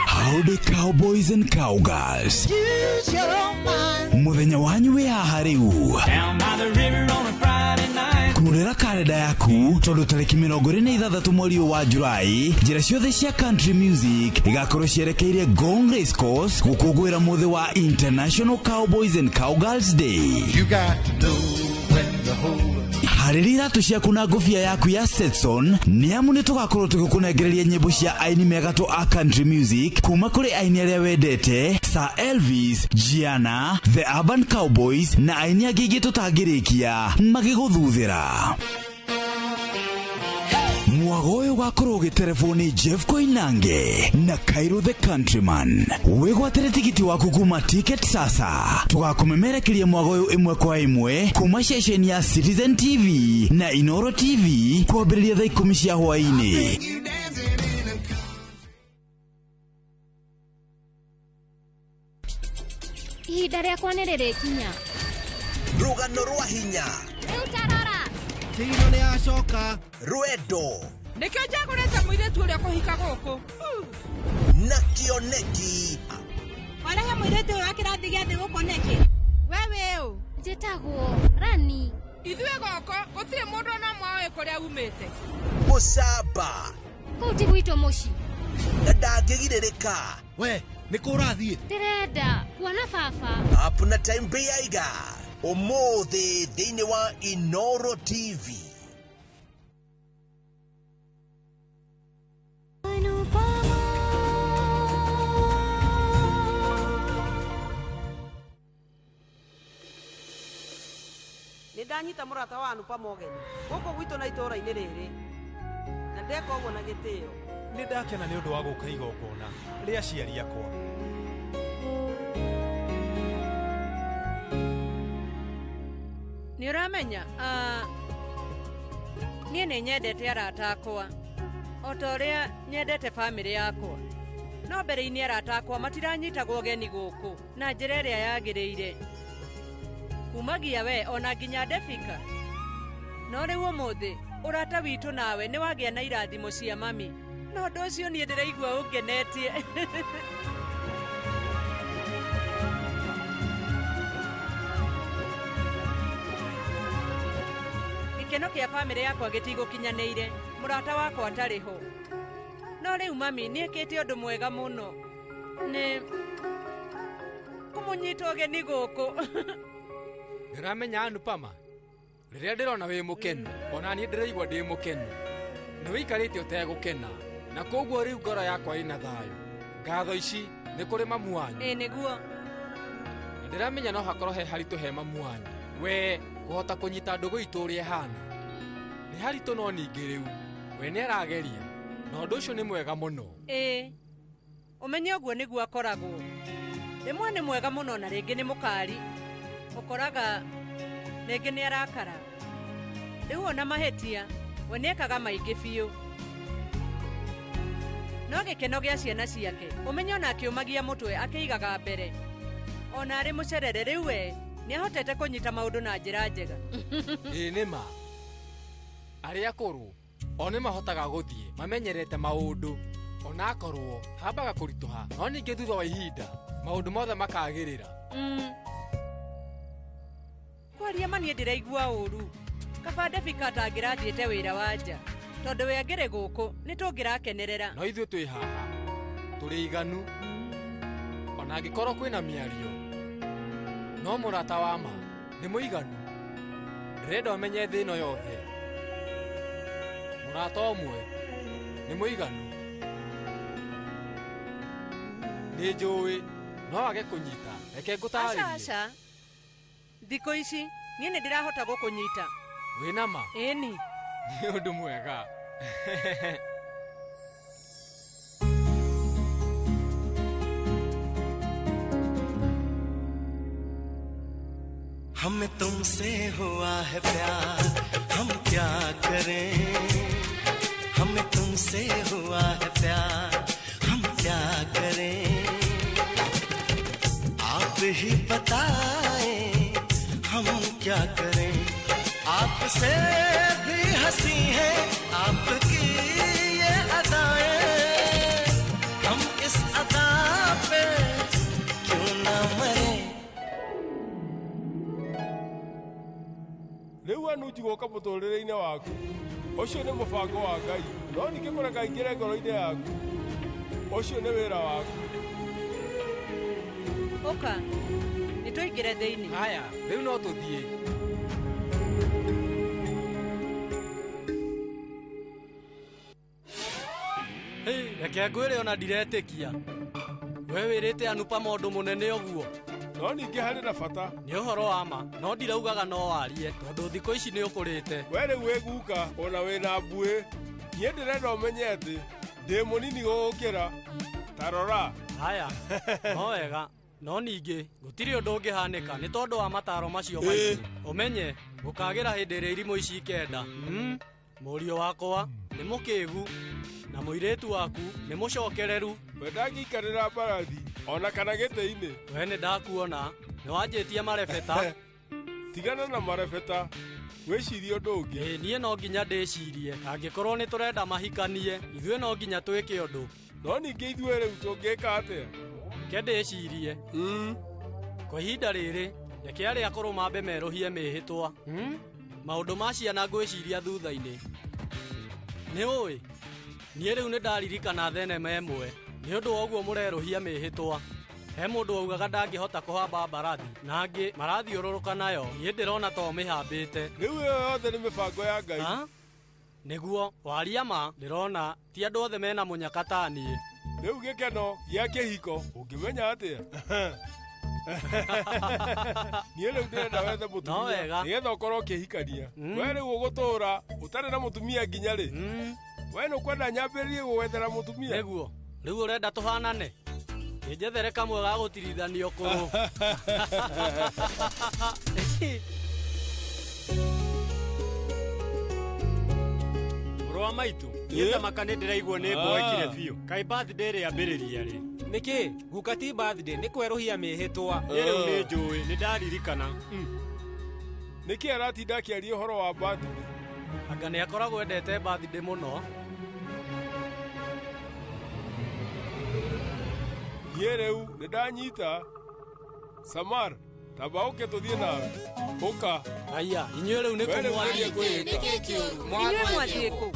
Howdy cowboys and cowgirls, muthenya wanyu wĩ haha rĩu. Kurera karenda yaku tondu tariki 26 mweri wa Julai, njĩra ciothe cia country music igakorwo cierekeire Ngong Race Course gũkũngũĩra mũthĩ wa International Cowboys and Cowgirls Day. You got to know when to hold up. Harĩria iratũ ciaku na ngũbia yaku ya Stetson, nĩ amu nĩ tũgakorwo tũgĩkũnengereria nyĩmbo cia aini megatũ a country music kuma kũrĩ aini arĩa wendete, Sir Elvis, Gianna, The Urban Cowboys na aini angĩ aingĩ tũtangĩrĩkia magĩgũthuthĩra. Mwago ũyũ ũgakorwo ũgĩterebwo nĩ Jeff Koinange na Cairo the Countryman. Wĩgwatĩre tigiti waku kuma Ticket Sasa. Tũgakũmemerekeria mwago ũyũ ĩmwe kwa ĩmwe kuma ceceni ya Citizen TV na Inoro TV kwambĩrĩria thaa 10 cia hwaĩ-inĩ. Ihinda rĩakwa nĩ rĩrĩkinya. Rũgano rwa hinya. Rĩu tarora. Tino nĩ acoka. Rwendo. Nĩkĩo njagũrĩte mũirĩtu ũrĩa kũhika gũkũ. Na kĩoneki. Warehe mũirĩtu ũyũ wa kĩrathi gĩa thĩ gũkũ nĩkĩ? We wĩ ũ? Njĩtagwo Rani. Ithuĩ gũkũ gũtirĩ mũndũ ona ũmwe ũĩ kũrĩa umĩte. Gũcamba. Kũu ti gwitũ mũciĩ. Na ndangĩgirĩrĩka. We, nĩ kũ ũrathiĩ? Ndĩrenda kuona baba. Up na time Bĩaiga. Ũmũthĩ thĩinĩ wa Inoro TV. Nĩ ndanyita mũrata wa Anupa ũgeni gũkũ gwitũ na itũũra-inĩ rĩrĩ, na ndeka ũguo na gĩtĩo. Nĩ ndakena nĩ ũndũ wa gũka igongona rĩa aciari akwa. Nĩ ũramenya, niĩ nĩ nyendete arata akwa o ta ũrĩa nyendete bamĩrĩ yakwa, no mbere-inĩ arata akwa matiranyitagwo ũgeni gũkũ na njĩra ĩrĩa yagĩrĩire, kumagia we ona nginya Ndebika. No rĩu ũmũthĩ ũrata witũ nawe nĩ wagĩa na irathimo cia mami, na ũndũ ũcio niĩ ndĩraigua ũngenetie. Gĩkeno kĩa bamĩrĩ yakwa gĩtigũkinyanĩire mũrata wakwa atarĩ ho. No rĩu mami nĩ ekĩte ũndũ mwega mũno nĩ kũmũnyita ũgeni gũkũ. Ndĩramenya Anupama, rĩrĩa ndĩrona wĩ mũkenu, ona niĩ ndĩraigua ndĩ mũkenu. Nĩ wĩikarĩte ũtegũkena, na koguo rĩu ngoro yakwa ĩna thayũ. Ngatho ici nĩ kũrĩ mamu wanyu. Ĩ nĩguo. Na ndĩramenya no hakorwo he haritũ he mamu wanyu. We kũhota kũnyita ndũgũ itũ ũrĩa ĩhana. Nĩ haritũ no ningĩ rĩu, we nĩ arageria, na ũndũ ũcio nĩ mwega mũno. Ĩ, ũmenye ũguo nĩguo akoragwo. Rĩmwe nĩ mwega mũno na rĩngĩ nĩ mũkari. Ũkoraga rĩngĩ nĩ arakara. Rĩu ona mahĩtia, we nĩekaga maingĩ biũ. No gĩkeno gĩa ciana ciake, ũmenye ona akĩũmagia mũtwe akĩigaga mbere. Ona arĩ mũcerere rĩu we nĩahotete kũnyita maũndũ na njĩra njega. Ĩĩ nĩ ma. Arĩa akũrũ o nĩ mahotaga gũthiĩ mamenyerete maũndũ ona akorwo hambaga kũritũha no ningĩ thutha wa ihinda maũndũ mothe makagĩrĩra. Kwaria ma niĩ ndĩraigua ũru. Kaba Ndebika atangĩrathiĩte wĩra wa nja tondũ we angĩrĩ gũkũ nĩ tũngĩrakenerera. No ithuĩ twĩ haha tũrĩ iganu ona angĩkorwo kwĩna mĩario no mũrata wa ma nĩ mũiganu. Ndĩrenda ũmenye thĩ ĩno yothe mũrata ũmwe nĩ mũiganu. Nĩ njũĩ no wage kũnyita, reke ngũtarĩrie. Aca aca, thikũ ici niĩ nĩ ndĩrahota gũkũnyita. Wĩna ma? Ĩni. Nĩ ũndũ mwega. हमें तुमसे हुआ है प्यार, हम क्या करें। हमें तुमसे हुआ है प्यार, हम क्या करें। आप ही बताएं हम क्या करें। आपसे भी हंसी है आपकी ये अदाएं, हम इस अदा पे क्यों ना मरे। Rĩu Anuji gũka mũtũrĩre-inĩ waku ũcio nĩ mũbango wa Ngai, no ningĩ kũreka aingĩre ngoro-inĩ yaku ũcio nĩ wĩra waku. Ũka nĩ tũingĩre thĩinĩ. Haya, rĩu no tũthiĩ. Reke ngwĩre ona ndiretĩkia. We wĩrĩte Anupa ũndũ mũnene ũguo. No ningĩ harĩ na bata. Nĩ ũhoro wa ma, no ndiraugaga no warie tondũ thikũ ici nĩ ũkũrĩte. We rĩu wĩ guka ona wĩna mbuĩ. Niĩ ndĩrenda ũmenye atĩ ndĩ mũnini gũgũkĩra. Ta rora. Haya, no wega. No ningĩ gũtirĩ ũndũ ũngĩhanĩka nĩ tondũ wa mataro macio maingĩ. Ũmenye gũkagĩra hĩndĩ ĩrĩa irimũ ici ikenda. Mũriũ wakwa nĩ mũkĩgu na mũirĩtu waku nĩ mũcokereru. We ndangĩikarĩra mbarathi ona kana gĩtĩ-inĩ. We nĩ ndakuona nĩ wanjĩtie marebeta. Tigana na marebeta, wĩcirie ũndũ ũngĩ. Ĩĩ niĩ no nginya ndĩcirie. Angĩkorwo nĩ tũrenda mahikanie ithuĩ no nginya twĩke ũndũ. No ningĩ ithuĩ rĩu tũngĩka atĩa? Reke ndĩcirie. Kwa ihinda rĩrĩ reke arĩa akũrũ mambe merũhie mĩhĩtwa. Maũndũ ma ciana ngwĩciria thutha-inĩ. Nĩ ũĩ niĩ rĩu nĩ ndaririkana thenema ĩmwe nĩ ũndũ wa ũguo mũrerũhia mĩhĩtwa. He mũndũ waugaga ndangĩhota kũhamba mbarathi na angĩ marathiũrũrũka nayo. Niĩ ndĩrona to mĩhambĩte. Rĩu ĩyo yothe nĩ mĩbango ya Ngai. Nĩguo waria ma ndĩrona ti andũ othe mena mũnyaka ta niĩ. Rĩu gĩkeno gĩa kĩhiko ũngĩmenya atĩa? Niĩ rĩu ndĩrenda wethe mũtumia nĩgetha ũkorwo ũkĩhikania. We rĩu ũgũtũũra ũtarĩ na mũtumia nginya rĩ? We nĩ ũkwenda nyambĩrĩrie gũgwethera mũtumia? Nĩguo. Rĩu ũrenda tũhanane? Kĩnjethere kamwe ga gũtirithanio kũrũ. Mũrũ wa maitũ, niĩ thamaka nĩ ndĩraigua nĩ mboekire biũ. Kaĩ birthday rĩambĩrĩria rĩ? Nĩkĩ? Guka ti birthday nĩ kwerũhia mĩhĩtwa. Niĩ rĩu nĩ njũĩ, nĩ ndaririkana. Nĩkĩ aratinda akĩaria ũhoro wa birthday? Anga nĩ akoragwo endete birthday mũno. Niĩ rĩu nĩ ndanyita. Samar, tamba ũke tũthiĩ nawe. Ũka. Haya, inyuĩ rĩu nĩ kũ mwathiĩ? Inyuĩ mwathiĩ kũ?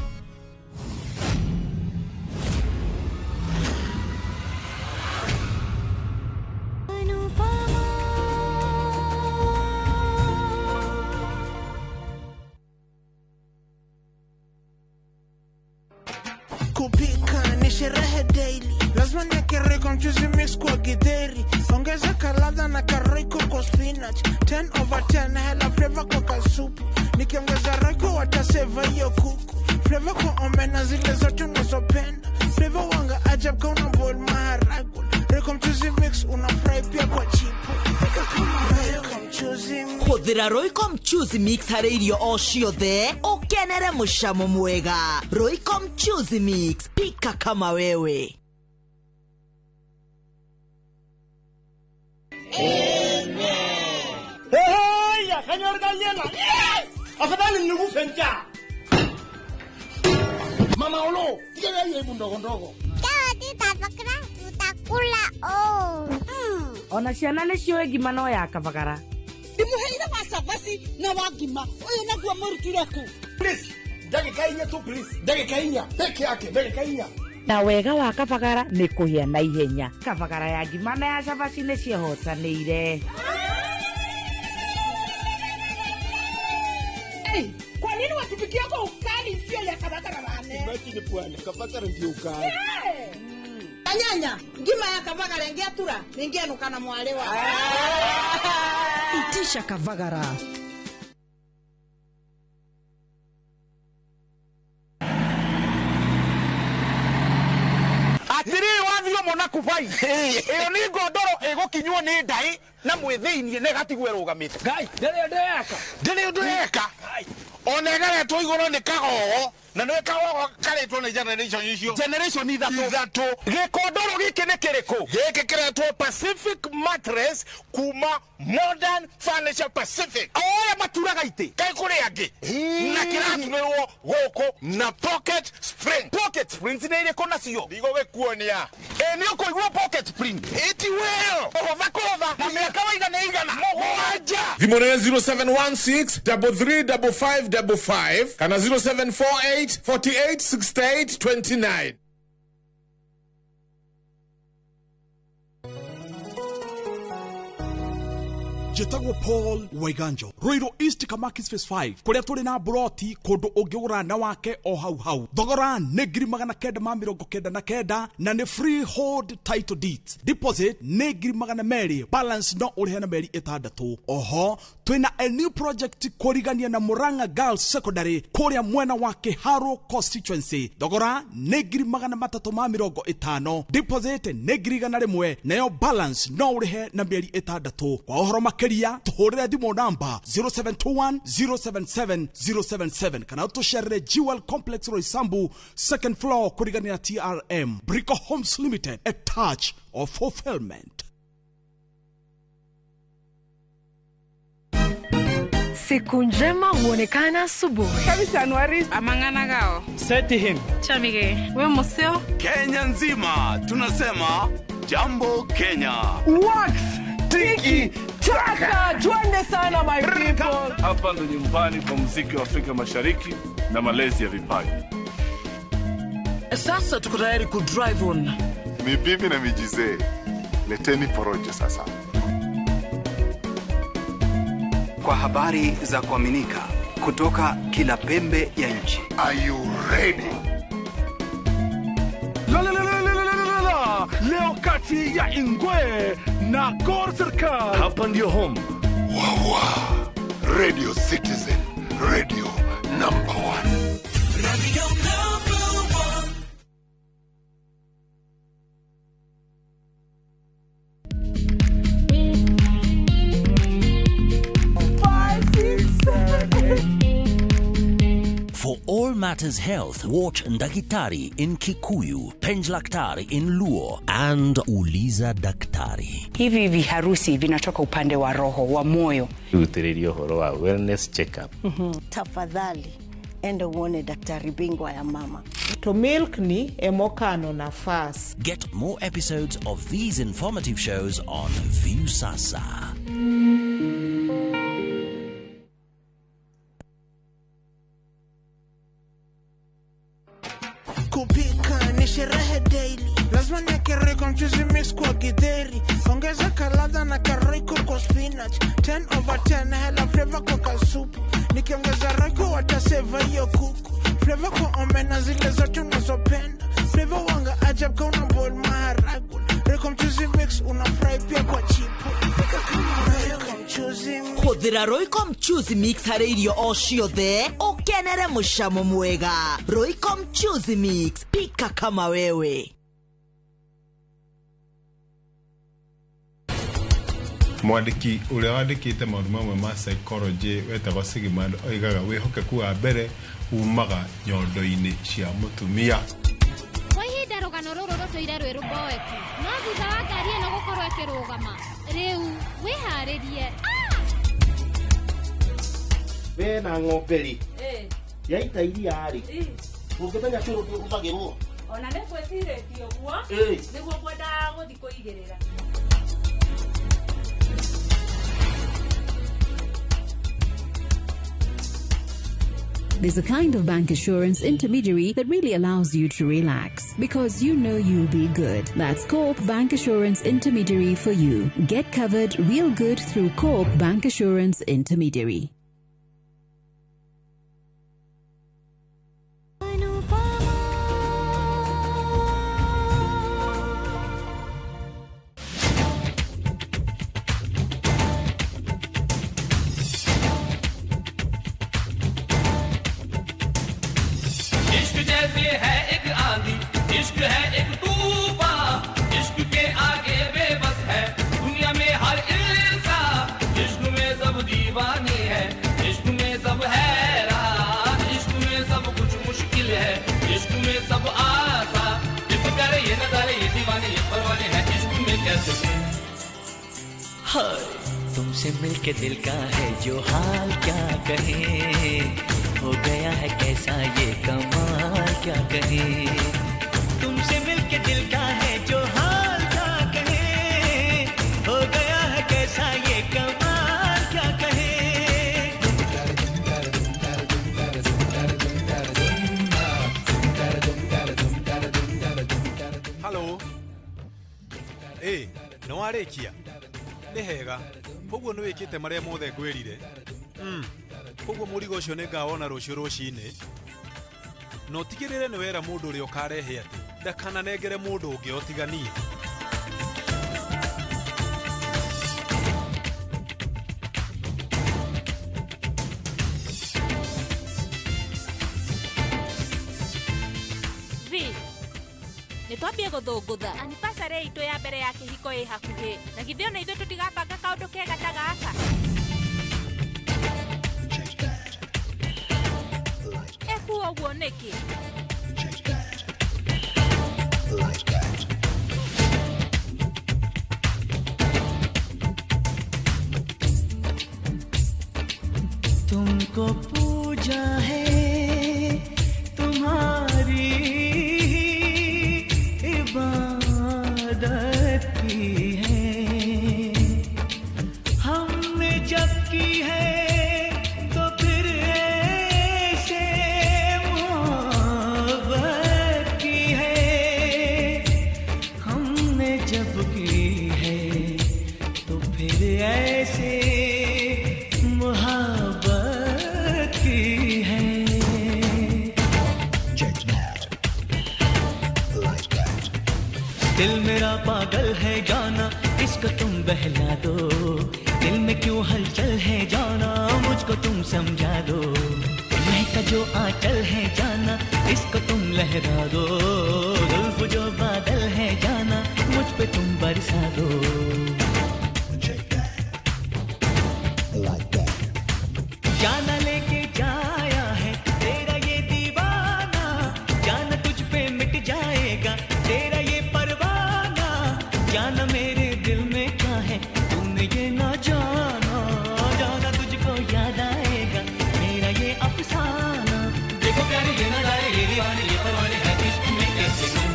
Kupika ni sherehe daily, lazima niweke Royco mchuzi mix kwa githeri, ongeza kaladha na karoyco kwa spinach, 10/10 hela flavor kwa kasupu, nikiongeza Royco wataseva hiyo kuku, flavor kwa omena zile zote unazopenda, flavor wanga ajab ka una boil maharagwe, Royco mchuzi mix una fry pia kwa chipo, pika kama Royco mchuzi. mchuzi. Hũthĩra Royco Mchuzi Mix harĩ irio o ciothe ũkenere mũcamo mwega. Royco Mchuzi Mix, pika kama wewe. Hey, kanyor galiela. Afadhali nikufe njaa. Mama Olo, tigana hiyo hebu ndogo ndogo. Tutakula oh. Ona ciana nĩ ciũĩ ngima no ya kabagara. Ndimuheire wa cabaci na wa ngima. Ũyũ naguo mũrutire kũ? Please, ndagĩka inya tu please. Ndagĩka inya peke yake, ndagĩka inya. Na wega wa kabagara nĩ kũhĩa na ihenya. Kabagara ya ngima na ya cabaci nĩ ciĩhotanĩire. Hey, kwa nini watupikia kwa ukali sio ya kabagara bane? Imagine bwana, kabagara ndio ukali. Hey. Anyanya, ngima ya kabagara ingiatura, ningenuka na mwale wa. Itisha kabagara. Atiri wathio mona kubai. Iyo ni ngondoro igukinywo ni ndai na mwithiinie na igatigwo irugamite. Ngai, ndiri ndeka. Ndiri ndeka. Ona ĩgaretwo igũrũ nĩ kagogo na nĩ kagogo karetwo nĩ generation icio. Generation ithatũ. Gĩkondoro gĩkĩ nĩ kĩrĩkũ? Gĩkĩ kĩretwo Pacific Mattress kuma Modern Furniture Pacific. Oya maturaga itĩ. Kaĩ kũrĩ angĩ. Na kĩraturĩrwo gũkũ na pocket spring. Pocket springs nĩ irĩkũ nacio? Ndigũgĩkuonia. Ĩ nĩ ũkũigua pocket spring. Iti well. Kũhotha kũhotha na mĩaka waigana igana. Mũgwanja. Thimũ nĩ 0716 335555 kana 0748 48 68 29. Njĩtagwo Paul Waiganjo, Ruiru East Kamakis Phase 5, kũrĩa tũrĩ na buroti kũndũ ũngĩgũra na wake o hau hau. Thogora nĩ 999 na nĩ freehold title deeds. Deposit nĩ 200,000, balance no ũrĩhe na mĩeri 6. Oho twĩna a new project kũrigania na Murang'a Girls Secondary kũrĩa mwena wa Kiharu constituency. Thogora nĩ 350,000, deposit nĩ 100,000, nayo balance no ũrĩhe na mĩeri 6. Kwa ũhoro makĩria tuhũrĩre thimũ namba 0721 077 077 kana tũcerere Jewel Complex Roysambu second floor kũrigania na TRM. Brico Homes Limited, a touch of fulfillment. Siku njema huonekana asubuhi. Amang'ana gao. Seti him. Chamige. We museo. Kenya nzima tunasema jambo Kenya. Wax tiki taka, twende sana my people. Hapa ndo nyumbani kwa muziki wa Afrika Mashariki na malezi ya vipaji. Sasa tuko tayari ku drive on. Ni bibi na mijizee. Leteni porojo sasa. Kwa habari za kuaminika kutoka kila pembe ya nchi. Are you ready? La la la la la la la. Leo kati ya Ingwe na Gor Serikal. Hapa ndio home. Wawa. Radio Citizen, radio number 1. Radio number 1. For all matters health, watch Ndakitari in Kikuyu, Penjlaktari in Luo, and Uliza Daktari. Hivi viharusi vinatoka upande wa roho, wa moyo. Rutĩrĩria ũhoro wa wellness check-up. Tafadhali, enda uone daktari bingwa ya mama. To milk ni emokano nafas. Get more episodes of these informative shows on Viusasa. Kupika ni sherehe daily. Lazima niweke Royco mchuzi mix kwa githeri. Ongeza kaladha na karoyco kwa spinach. 10 over 10 hela flavor kwa kasupu. Nikiongeza Royco wataseva hiyo kuku. Flavor kwa omena zile zote unazopenda. Flavor wanga ajab ka una boil maharagwe. Royco mchuzi mix una fry pia kwa chipo. Pika kama Royco mchuzi mix. Hũthĩra Royco Mchuzi Mix harĩ irio o ciothe ũkenere mũcamo mwega. Royco Mchuzi Mix, pika kama wewe. Mwandĩki ũrĩa wandĩkĩte maũndũ mamwe ma psychology wetagwo Sigmund oigaga wĩhokeku wa mbere umaga nyondo-inĩ cia mũtumia. Kwa ihinda rũgano rũrũ rũtũire rwĩ rũmboeku, no thutha wa ngari ĩno gũkorwo ĩkĩrũgama, rĩu wĩharĩrie. We na ng'ombe rĩ, yaita iria rĩ, ũngĩmenya cũrũ ndũhũthagĩrwo. Ona nĩ ngwĩcirĩtie ũguo, nĩguo ngwendaga gũthiĩ kũigĩrĩra. There's a kind of bank assurance intermediary that really allows you to relax because you know you'll be good. That's Co-op Bank Assurance Intermediary for you. Get covered real good through Co-op Bank Assurance Intermediary. तुमसे मिलके दिल का है जो हाल क्या कहे, हो गया है कैसा ये कमाल क्या कहे। तुमसे मिलके दिल का है जो हाल क्या कहे, हो गया है कैसा ये कमाल क्या कहे। Halo, nĩ warĩkia? Nĩ hega, koguo nĩ wĩkĩte marĩa mothe ngwĩrire. Koguo mũrigo ũcio nĩ ngawona rũciũ rũcinĩ. Na ũtigĩrĩre nĩ wera mũndũ ũrĩa ũkarehe atĩ ndakananengere mũndũ ũngĩ o tiga niĩ. Nĩ twambie gũthũngũtha. Anniversary itũ ya mbere ya kĩhiko ĩ hakuhĩ, na githĩ ona ithuĩ tũtigabanga kaũndũ kega ta gaka? Ekuo ũguo nĩkĩ? तुमको पूजा है तुम्हारी इबादत की है, हमने जब की है तो फिर ऐसे मोहब्बत की है, हमने जब की है तो फिर ऐसे मोहब्बत की है। दिल मेरा पागल है जाना, इसको तुम बहला दो, दिल में क्यों हलचल है जाना, मुझको तुम समझा दो, महका जो आंचल है जाना, इसको तुम लहरा दो, जुल्फ जो बादल है जाना, मुझ पे तुम बरसा दो। जाना लेके जाया है तेरा ये दीवाना, जाना तुझ पे मिट जाएगा तेरा ये परवाना, जाना मेरे दिल में क्या है तूने ये ना जाना, जाना तुझको याद आएगा मेरा ये अफसाना। देखो प्यारे ये नजारे ये दीवाने ये परवाने है इश्क में कैसे गुम।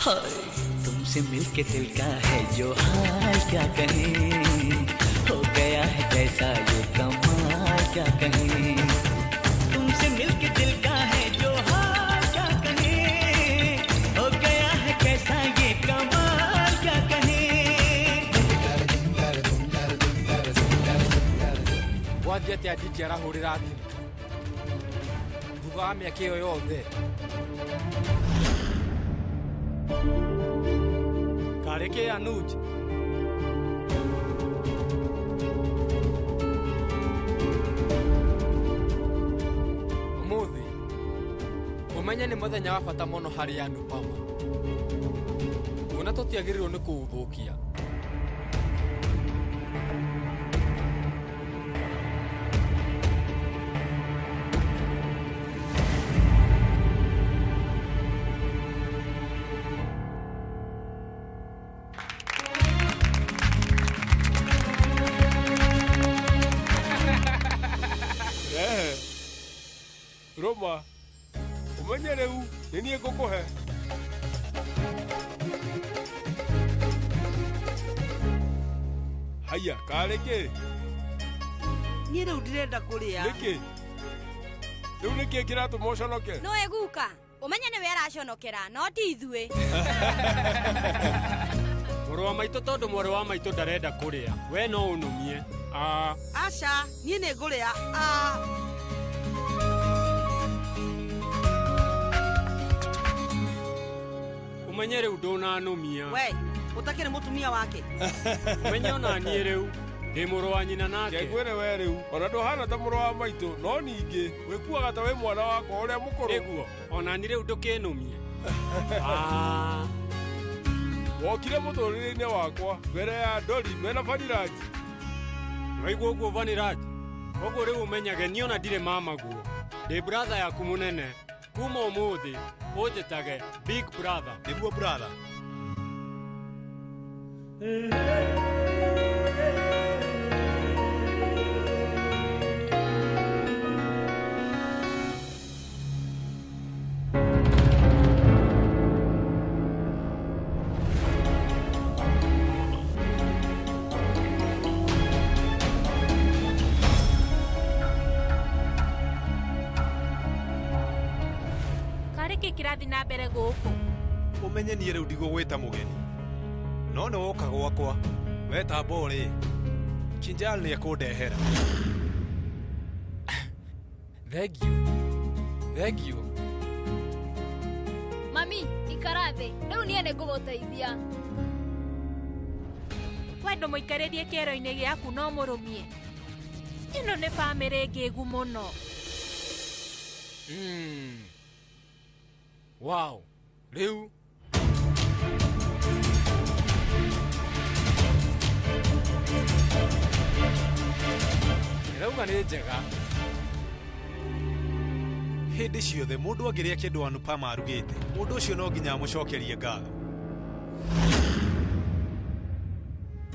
हाय तुमसे मिलके दिल का है जो हाल क्या कहे, हो गया है कैसा ये कमाल क्या कहे। तुमसे मिलके दिल का है जो हाल क्या कहे, हो गया है कैसा ये कमाल क्या कहे। Gwathiĩ atĩa Nditi arahũrĩra thimũ thutha wa mĩaka ĩyo yothe? Karĩ kĩ Anuj? Ũmũthĩ ũmenye nĩ mũthenya wa bata mũno harĩ Anupama, kuona tũtiagĩrĩirwo nĩ kũũthũkia. Rũma. Ũmenye rĩu nĩ niĩ ngũkũhe. Haiya, karĩ kĩ? Niĩ rĩu ndirenda kũrĩa. Nĩkĩ? Rĩu nĩkĩ kĩratũma ũconoke? Nĩũĩ guka, ũmenye nĩwe araconokera, no ti ithuĩ. Mũrũ wa maitũ tondũ mwarĩ wa maitũ ndarenda kũrĩa, we no ũnũmie. Aca, niĩ nĩ ngũrĩa. Ũmenye rĩu ndũnanũmia. We, ũtakĩrĩ mũtumia wake. Ũmenye ona niĩ rĩu ndĩ mũrũ wa nyina nake. Ngwĩre we rĩu, ona ndũhana ta mũrũ wa maitũ, no ningĩ wĩkuaga ta wĩ mwana wakwa ũrĩa mũkũrũ. Nĩguo, ona niĩ rĩu ndũkĩnũmie. Wokire mũtũrĩre-inĩ wakwa mbere ya Ndori mena Vaniraji. Waigua ũguo Vaniraji? Koguo rĩu ũmenyage niĩ ona ndirĩ mamaguo. Ndĩ brother yaku mũnene. Kuma ũmũthĩ ũnjĩtage big brother. Nĩguo brother. Kĩrathi na mbere gũkũ. Ũmenye niĩ rĩu ndigũgwĩta mũgeni. No nĩ woka gwakwa. We tamba ũrĩe. Kinjal nĩ ekũndehera. Thank you. Thank you. Mami, ikara thĩ. Rĩu niĩ nĩ ngũgũteithia. We ndũmũikarĩrie kĩero-inĩ gĩaku no mũrũmie. Ĩno nĩ bamĩrĩ ngĩgu mũno. Wow, rĩu ndĩrauga nĩ njega. Hĩndĩ ciothe mũndũ angĩrĩa kĩndũ Anupama arugĩte, mũndũ ũcio no nginya amũcokerie ngatho.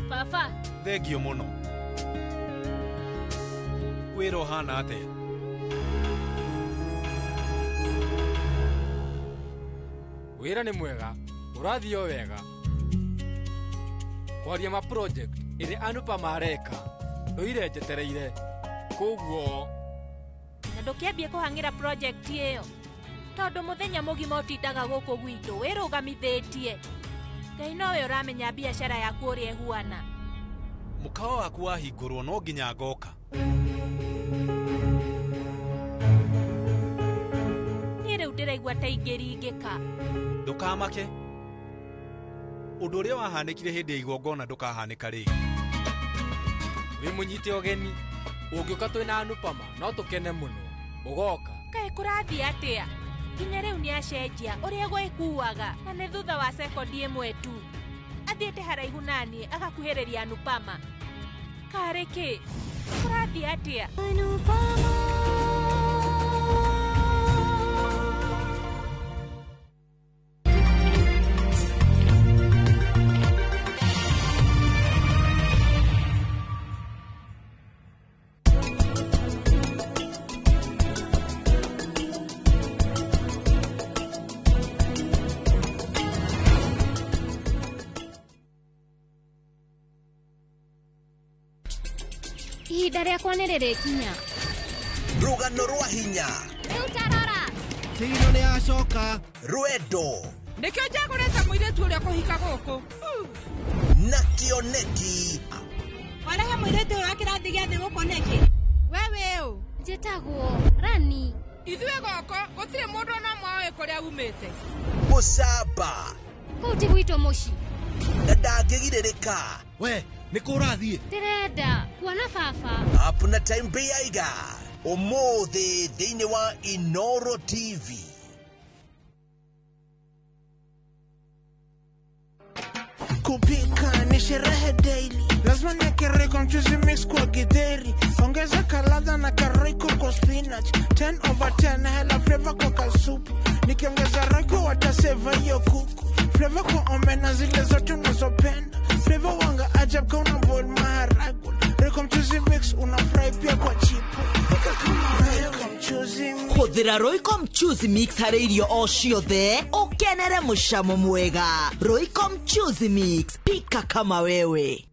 Baba. Thengio mũno. Wĩra ũhana atĩa? Wĩra nĩ mwega, ũrathiĩ o wega. Kwaria ma project ĩrĩa Anupama areka, ndũire njetereire. Koguo na ndũkĩambie kũhang'ĩra project ĩyo tondũ mũthenya mũgima ũtindaga gũkũ gwitũ wĩrũgamithĩtie. Ngai nowe ũramenya biacara yaku ũrĩa ĩhuana. Mũkawa waku wahingũrwo no nginya ngoka. Niĩ rĩu ndĩraigua ta ingĩringĩka. Ndũkamake. Ũndũ ũrĩa wahanĩkire hĩndĩ ya igongona ndũkahanĩka rĩngĩ. Wĩ mũnyite ũgeni. Ũngĩũka twĩna Anupama no tũkene mũno. Ũgoka. Kaĩ kũrathiĩ atĩa? Nginya rĩu nĩ acenjia ũrĩa gwĩkuaga na nĩ thutha wa sekondi ĩmwe tu. Athiĩte haraihu naniĩ agakuhĩrĩria Anupama. Karĩ kĩ? Kũrathiĩ atĩa? Anupama. Ihinda rĩakwa nĩ rĩrĩkinya. Rũgano rwa hinya. Rĩu tarora. Kĩgino nĩ acoka. Rwendo. Nĩkĩo njagũrĩte mũirĩtu ũrĩa kũhika gũkũ. Na kĩoneki. Warehe mũirĩtu ũyũ wa kĩrathi gĩa thĩ gũkũ nĩkĩ? We wĩ ũ? Njĩtagwo Rani. Ithuĩ gũkũ gũtirĩ mũndũ ona ũmwe ũĩ kũrĩa umĩte. Gũcamba. Kũu ti gwitũ mũciĩ. Na ndangĩgirĩrĩka. We, nĩ kũ ũrathiĩ? Ndĩrenda kuona baba. Apna time beiga. Ũmũthĩ thĩinĩ wa Inoro TV. Kupika ni sherehe daily. Lazima niweke Royco mchuzi mix kwa githeri. Ongeza kaladha na karoiko kwa spinach. 10 over 10 hela flavor kwa kasupu. Nikiongeza Royco wataseva hiyo kuku. Flavor kwa omena zile zote unazopenda. Flavor wanga ajab kwa una boil maharagwe. Royco Royco mchuzi mix unafurahi pia kwa chipo. Pika kama Royco mchuzi mix. Hũthĩra Royco mchuzi mix harĩ irio o ciothe ũkenere mũcamo mwega. Royco mchuzi mix, pika kama wewe.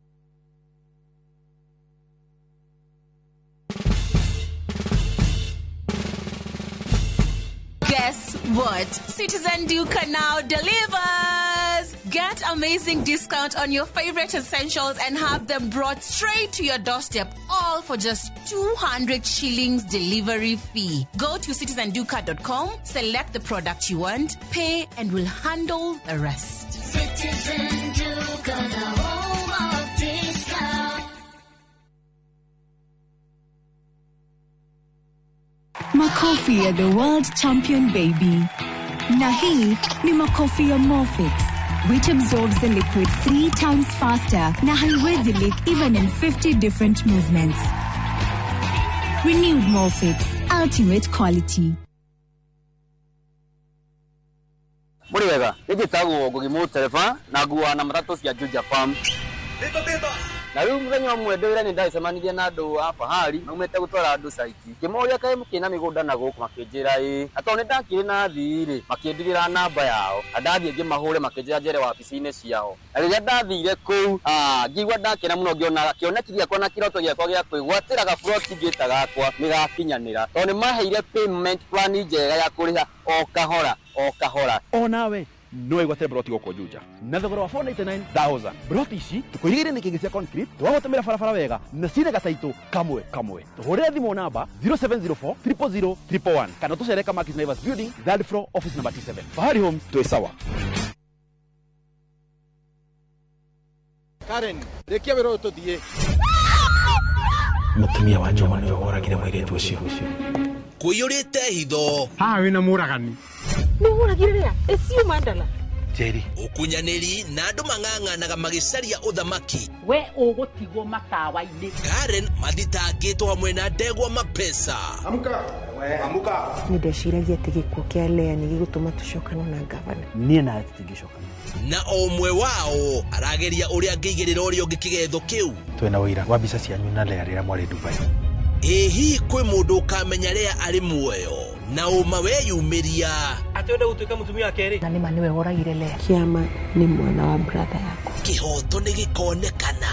Guess what? Citizen Duka now delivers! Get amazing discount on your favorite essentials and have them brought straight to your doorstep, all for just 200 shillings delivery fee. Go to citizenduka.com, select the product you want, pay, and we'll handle the rest. Citizen Duka, the home of discount. Makofi ya the world champion baby. Na hii ni makofi ya Morfix, which absorbs the liquid 3 times faster na haiwezi leak even in 50 different movements. Renewed Morfix, ultimate quality. Muri wega, nĩnjĩtagwo Ngugi Mũtereba na nguaga na matatũ cia Juja Farm. Na rĩu mũthenya ũmwe ndĩ wĩra nĩndacemanirie na andũ a Fahari maumĩte gũtwara andũ caiti. Ngĩmoria kaĩ mũkĩrĩ na mĩgũnda na gũkũ, makĩnjĩra ĩĩ. Na tondũ nĩndakĩrĩ na athii rĩ, makĩndigĩra namba yao. Na ndathiĩ ngĩmahũre makĩnjĩra njere wabici-inĩ ciao. Na rĩrĩa ndathire kũu, ngĩigua ndakena mũno ngĩona kĩoneki gĩakwa na kĩroto gĩakwa gĩa kwĩgwatĩra gaburoti ngĩta gakwa nĩgakinyanĩra. Tondũ nĩmaheire payment plan njega ya kũrĩha o kahora o kahora. Onawe no wĩgwatĩre broti gũkũ Juja na thogora wa 499,000. Broti ici tũkũirigĩire nĩ kĩngĩ cia concrete, tũgagũtũmĩra barabara wega na ciĩna gataitũ kamwe kamwe. Tũhũrĩre thimũ namba 0704 000 111 kana tũcere Kamakis Naivas Building, third floor, office number T7. Fahari Homes, twĩ sawa. Karen, rĩkia wĩra ũyũ tũthiĩ. Mũtumia wa Njoma nĩwe woragire mũirĩtu ũcio. Kũiyũrĩte hitho. Haha wĩna mũragani. Nĩũragire rĩa? Ĩcio Mandala. Njeri. Ũkunyanĩri na andũ mang'ang'anaga magĩcaria ũthamaki. We ũgũtigwo matawa-inĩ. Karen mathitangĩtwo hamwe na ndegwa mapesa. Amka. Amka. Nĩ ndeciragia atĩ gĩkuũ kĩa Lea nĩ gĩgũtũma tũcokane na ngavana. Niĩ nawe tũtingĩcokana. Na o ũmwe wao arageria ũrĩa angĩigĩrĩra ũrĩa ũngĩ kĩgetho kĩu. Twĩna ũira wa mbica cianyu na Lea rĩrĩa mwarĩ Dubai. Ĩ hihi kwĩ mũndũ ũkamenya Lea arĩ muoyo na ũma weyumĩria atĩ wenda gũtuĩka mũtumia wa kerĩ? Na nĩma nĩwe woragire Lea. Kĩama nĩ mwana wa brother yakwa. Kĩhoto nĩ gĩkonekana.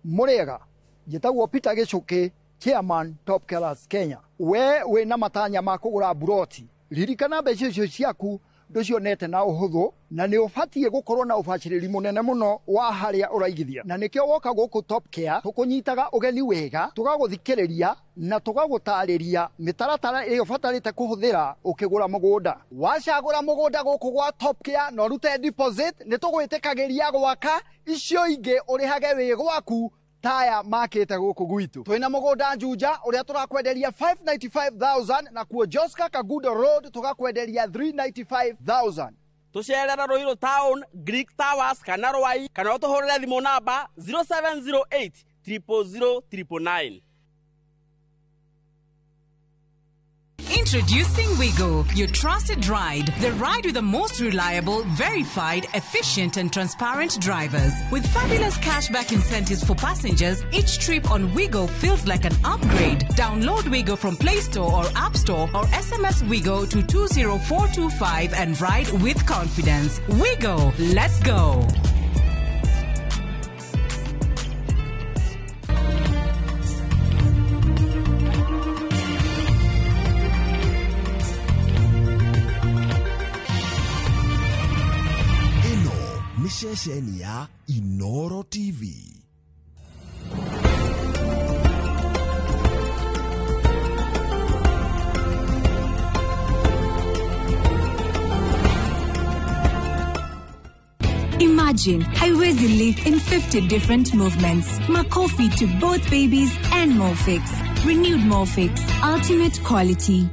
Mũrĩega, njĩtagwo Peter Gĩcũkĩ, chairman Top Killers Kenya. We wĩna matanya ma kũgũra buroti, ririkana mbeca icio ciaku ndũcionete na ũhũthũ, na nĩ ũbatiĩ gũkorwo na ũbacĩrĩri mũnene mũno wa harĩa ũraigithia. Na nĩkĩo woka gũkũ Top Care tũkũnyitaga ũgeni wega, tũgagũthikĩrĩria na tũgagũtarĩria mĩtaratara ĩrĩa ũbatarĩte kũhũthĩra ũkĩgũra mũgũnda. Wacagũra mũgũnda gũkũ gwa Top Care na ũrute deposit, nĩ tũgwĩtĩkagĩria gwaka icio ingĩ ũrĩhage wĩ gwaku taya makĩte gũkũ gwitũ. Twĩna mũgũnda Juja ũrĩa tũrakwenderia 595,000 na kuo Joska Kagudo Road tũgakwenderia 395,000. Tũcerera Ruiru Town, Greek Towers kana Rwai kana ũtũhũrĩre thimũ namba 0708 000 999. Introducing Wigo, your trusted ride. The ride with the most reliable, verified, efficient and transparent drivers. With fabulous cashback incentives for passengers, each trip on Wigo feels like an upgrade. Download Wigo from Play Store or App Store or SMS Wigo to 20425 and ride with confidence. Wigo, let's go. Ceceni ya Inoro TV. Imagine haiwezi leak in 50 different movements. Makofi to both babies and Morfix. Renewed Morfix, ultimate quality.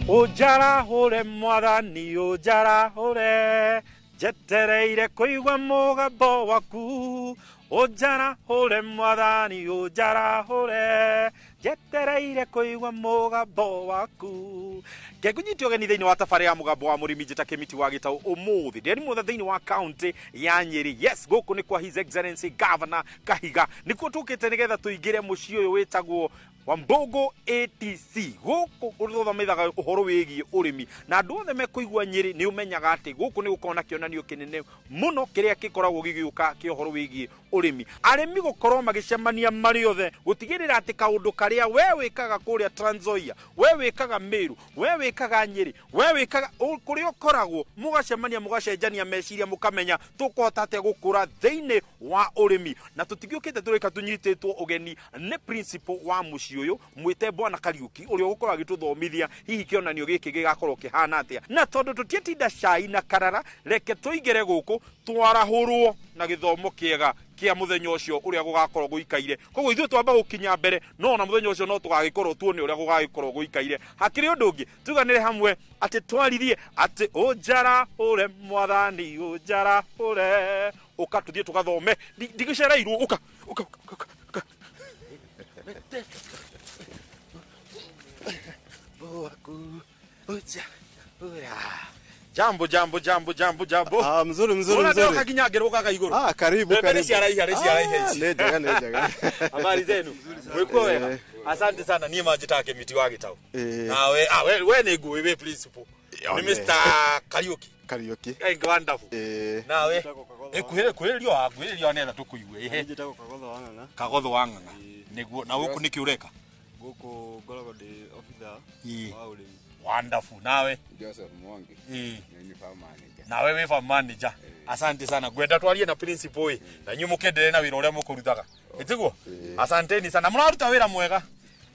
Ũnjarahũre mwathani ũnjarahũre njetereire kũigua mũgambo waku ũnjarahũre mwathani ũnjarahũre njetereire kũigua mũgambo waku. Ngekunyite ũgeni thĩinĩ wa tabarĩ ya mũgambo wa mũrĩmi njĩta Kĩmiti wa Gĩtaũ ũmũthĩ ndĩrĩ mwothe thĩinĩ wa kaunti ya Nyĩrĩ. Yes, gũkũ nĩ kwa His Excellency Governor Kahiga nĩkuo tũkĩte nĩgetha tũingĩre mũciĩ ũyũ wĩtagwo Wambogo ATC. Gũkũ ũthomithaga ũhoro wĩgiĩ ũrĩmi na andũ othe mekũigua Nyĩrĩ nĩ ũmenyaga atĩ gũkũ nĩ gũkoragwo na kĩonanio kĩnene mũno kĩrĩa gĩkoragwo gĩgĩũka kĩa ũhoro wĩgiĩ ũrĩmi. Arĩmi gũkorwo magĩcemania marĩ othe gũtigĩrĩra atĩ kaũndũ karĩa we wĩkaga kũrĩa Trans Nzoia, we wĩkaga Meru, we wĩkaga Nyĩrĩ, we wĩkaga kũrĩa ũkoragwo, mũgacemania mũgacenjania meciria mũkamenya tũkũhota atĩa gũkũra thĩinĩ wa ũrĩmi. Na tũtigĩũkĩte tũrĩka tũnyitĩtwo ũgeni nĩ principal wa mũciĩ ũyũ mwĩte Bwana Kariuki ũrĩa ũgũkorwo agĩtũthomithia hihi kĩonanio gĩkĩ gĩgakorwo kĩhana atĩa. Na tondũ tũtiĩtinda cai na karara, reke tũingĩre gũkũ twarahũrwo na gĩthomo kĩega kĩa mũthenya ũcio ũrĩa gũgakorwo gũikaire. Koguo ithuĩ twamba gũkinya mbere no ona mũthenya ũcio no tũgagĩkorwo tuone ũrĩa gũgagĩkorwo gũikaire. Hakĩrĩ ũndũ ũngĩ tuganĩre hamwe atĩ twaririe atĩ ũnjarahũre mwathani ũnjarahũre. Ũka tũthiĩ tũgathome, ndigĩcereirwo, ũka ũka ũka ũka. Jambo jambo jambo jambo jambo. Ah, mzuri mzuri mzuri. Unataka kinyage roka iguru. Ah, karibu karibu. Ciaraiha ici. Nĩ njega. Habari zenu. Mwikuo wega. Asante sana niĩ manjĩtaga Kĩmiti wa Gĩtaũ. Nawe we nĩ ngũĩ we principal. Ni Mr. Kariuki. Kariuki. Eh, wonderful. Nawe ekuhĩrĩrio wakuhĩrĩrio nĩgetha tũkũigue. Ehe. Njĩtagwo Kagotho wa Ng'ang'a. Kagotho wa Ng'ang'a. Nĩguo na gũkũ nĩkĩ ũreka? Gũkũ ngoragwo ndĩ officer wa ũrĩmi. Wonderful. Nawe Joseph Mwangi. Ni farm manager. Nawe wĩ farm manager. Asante sana. Ngwenda twarie na principal ĩ na inyuĩ mũkenderere na wĩra ũrĩa mũkũrutaga. Ĩtiguo? Asanteni sana. Mũraruta wĩra mwega.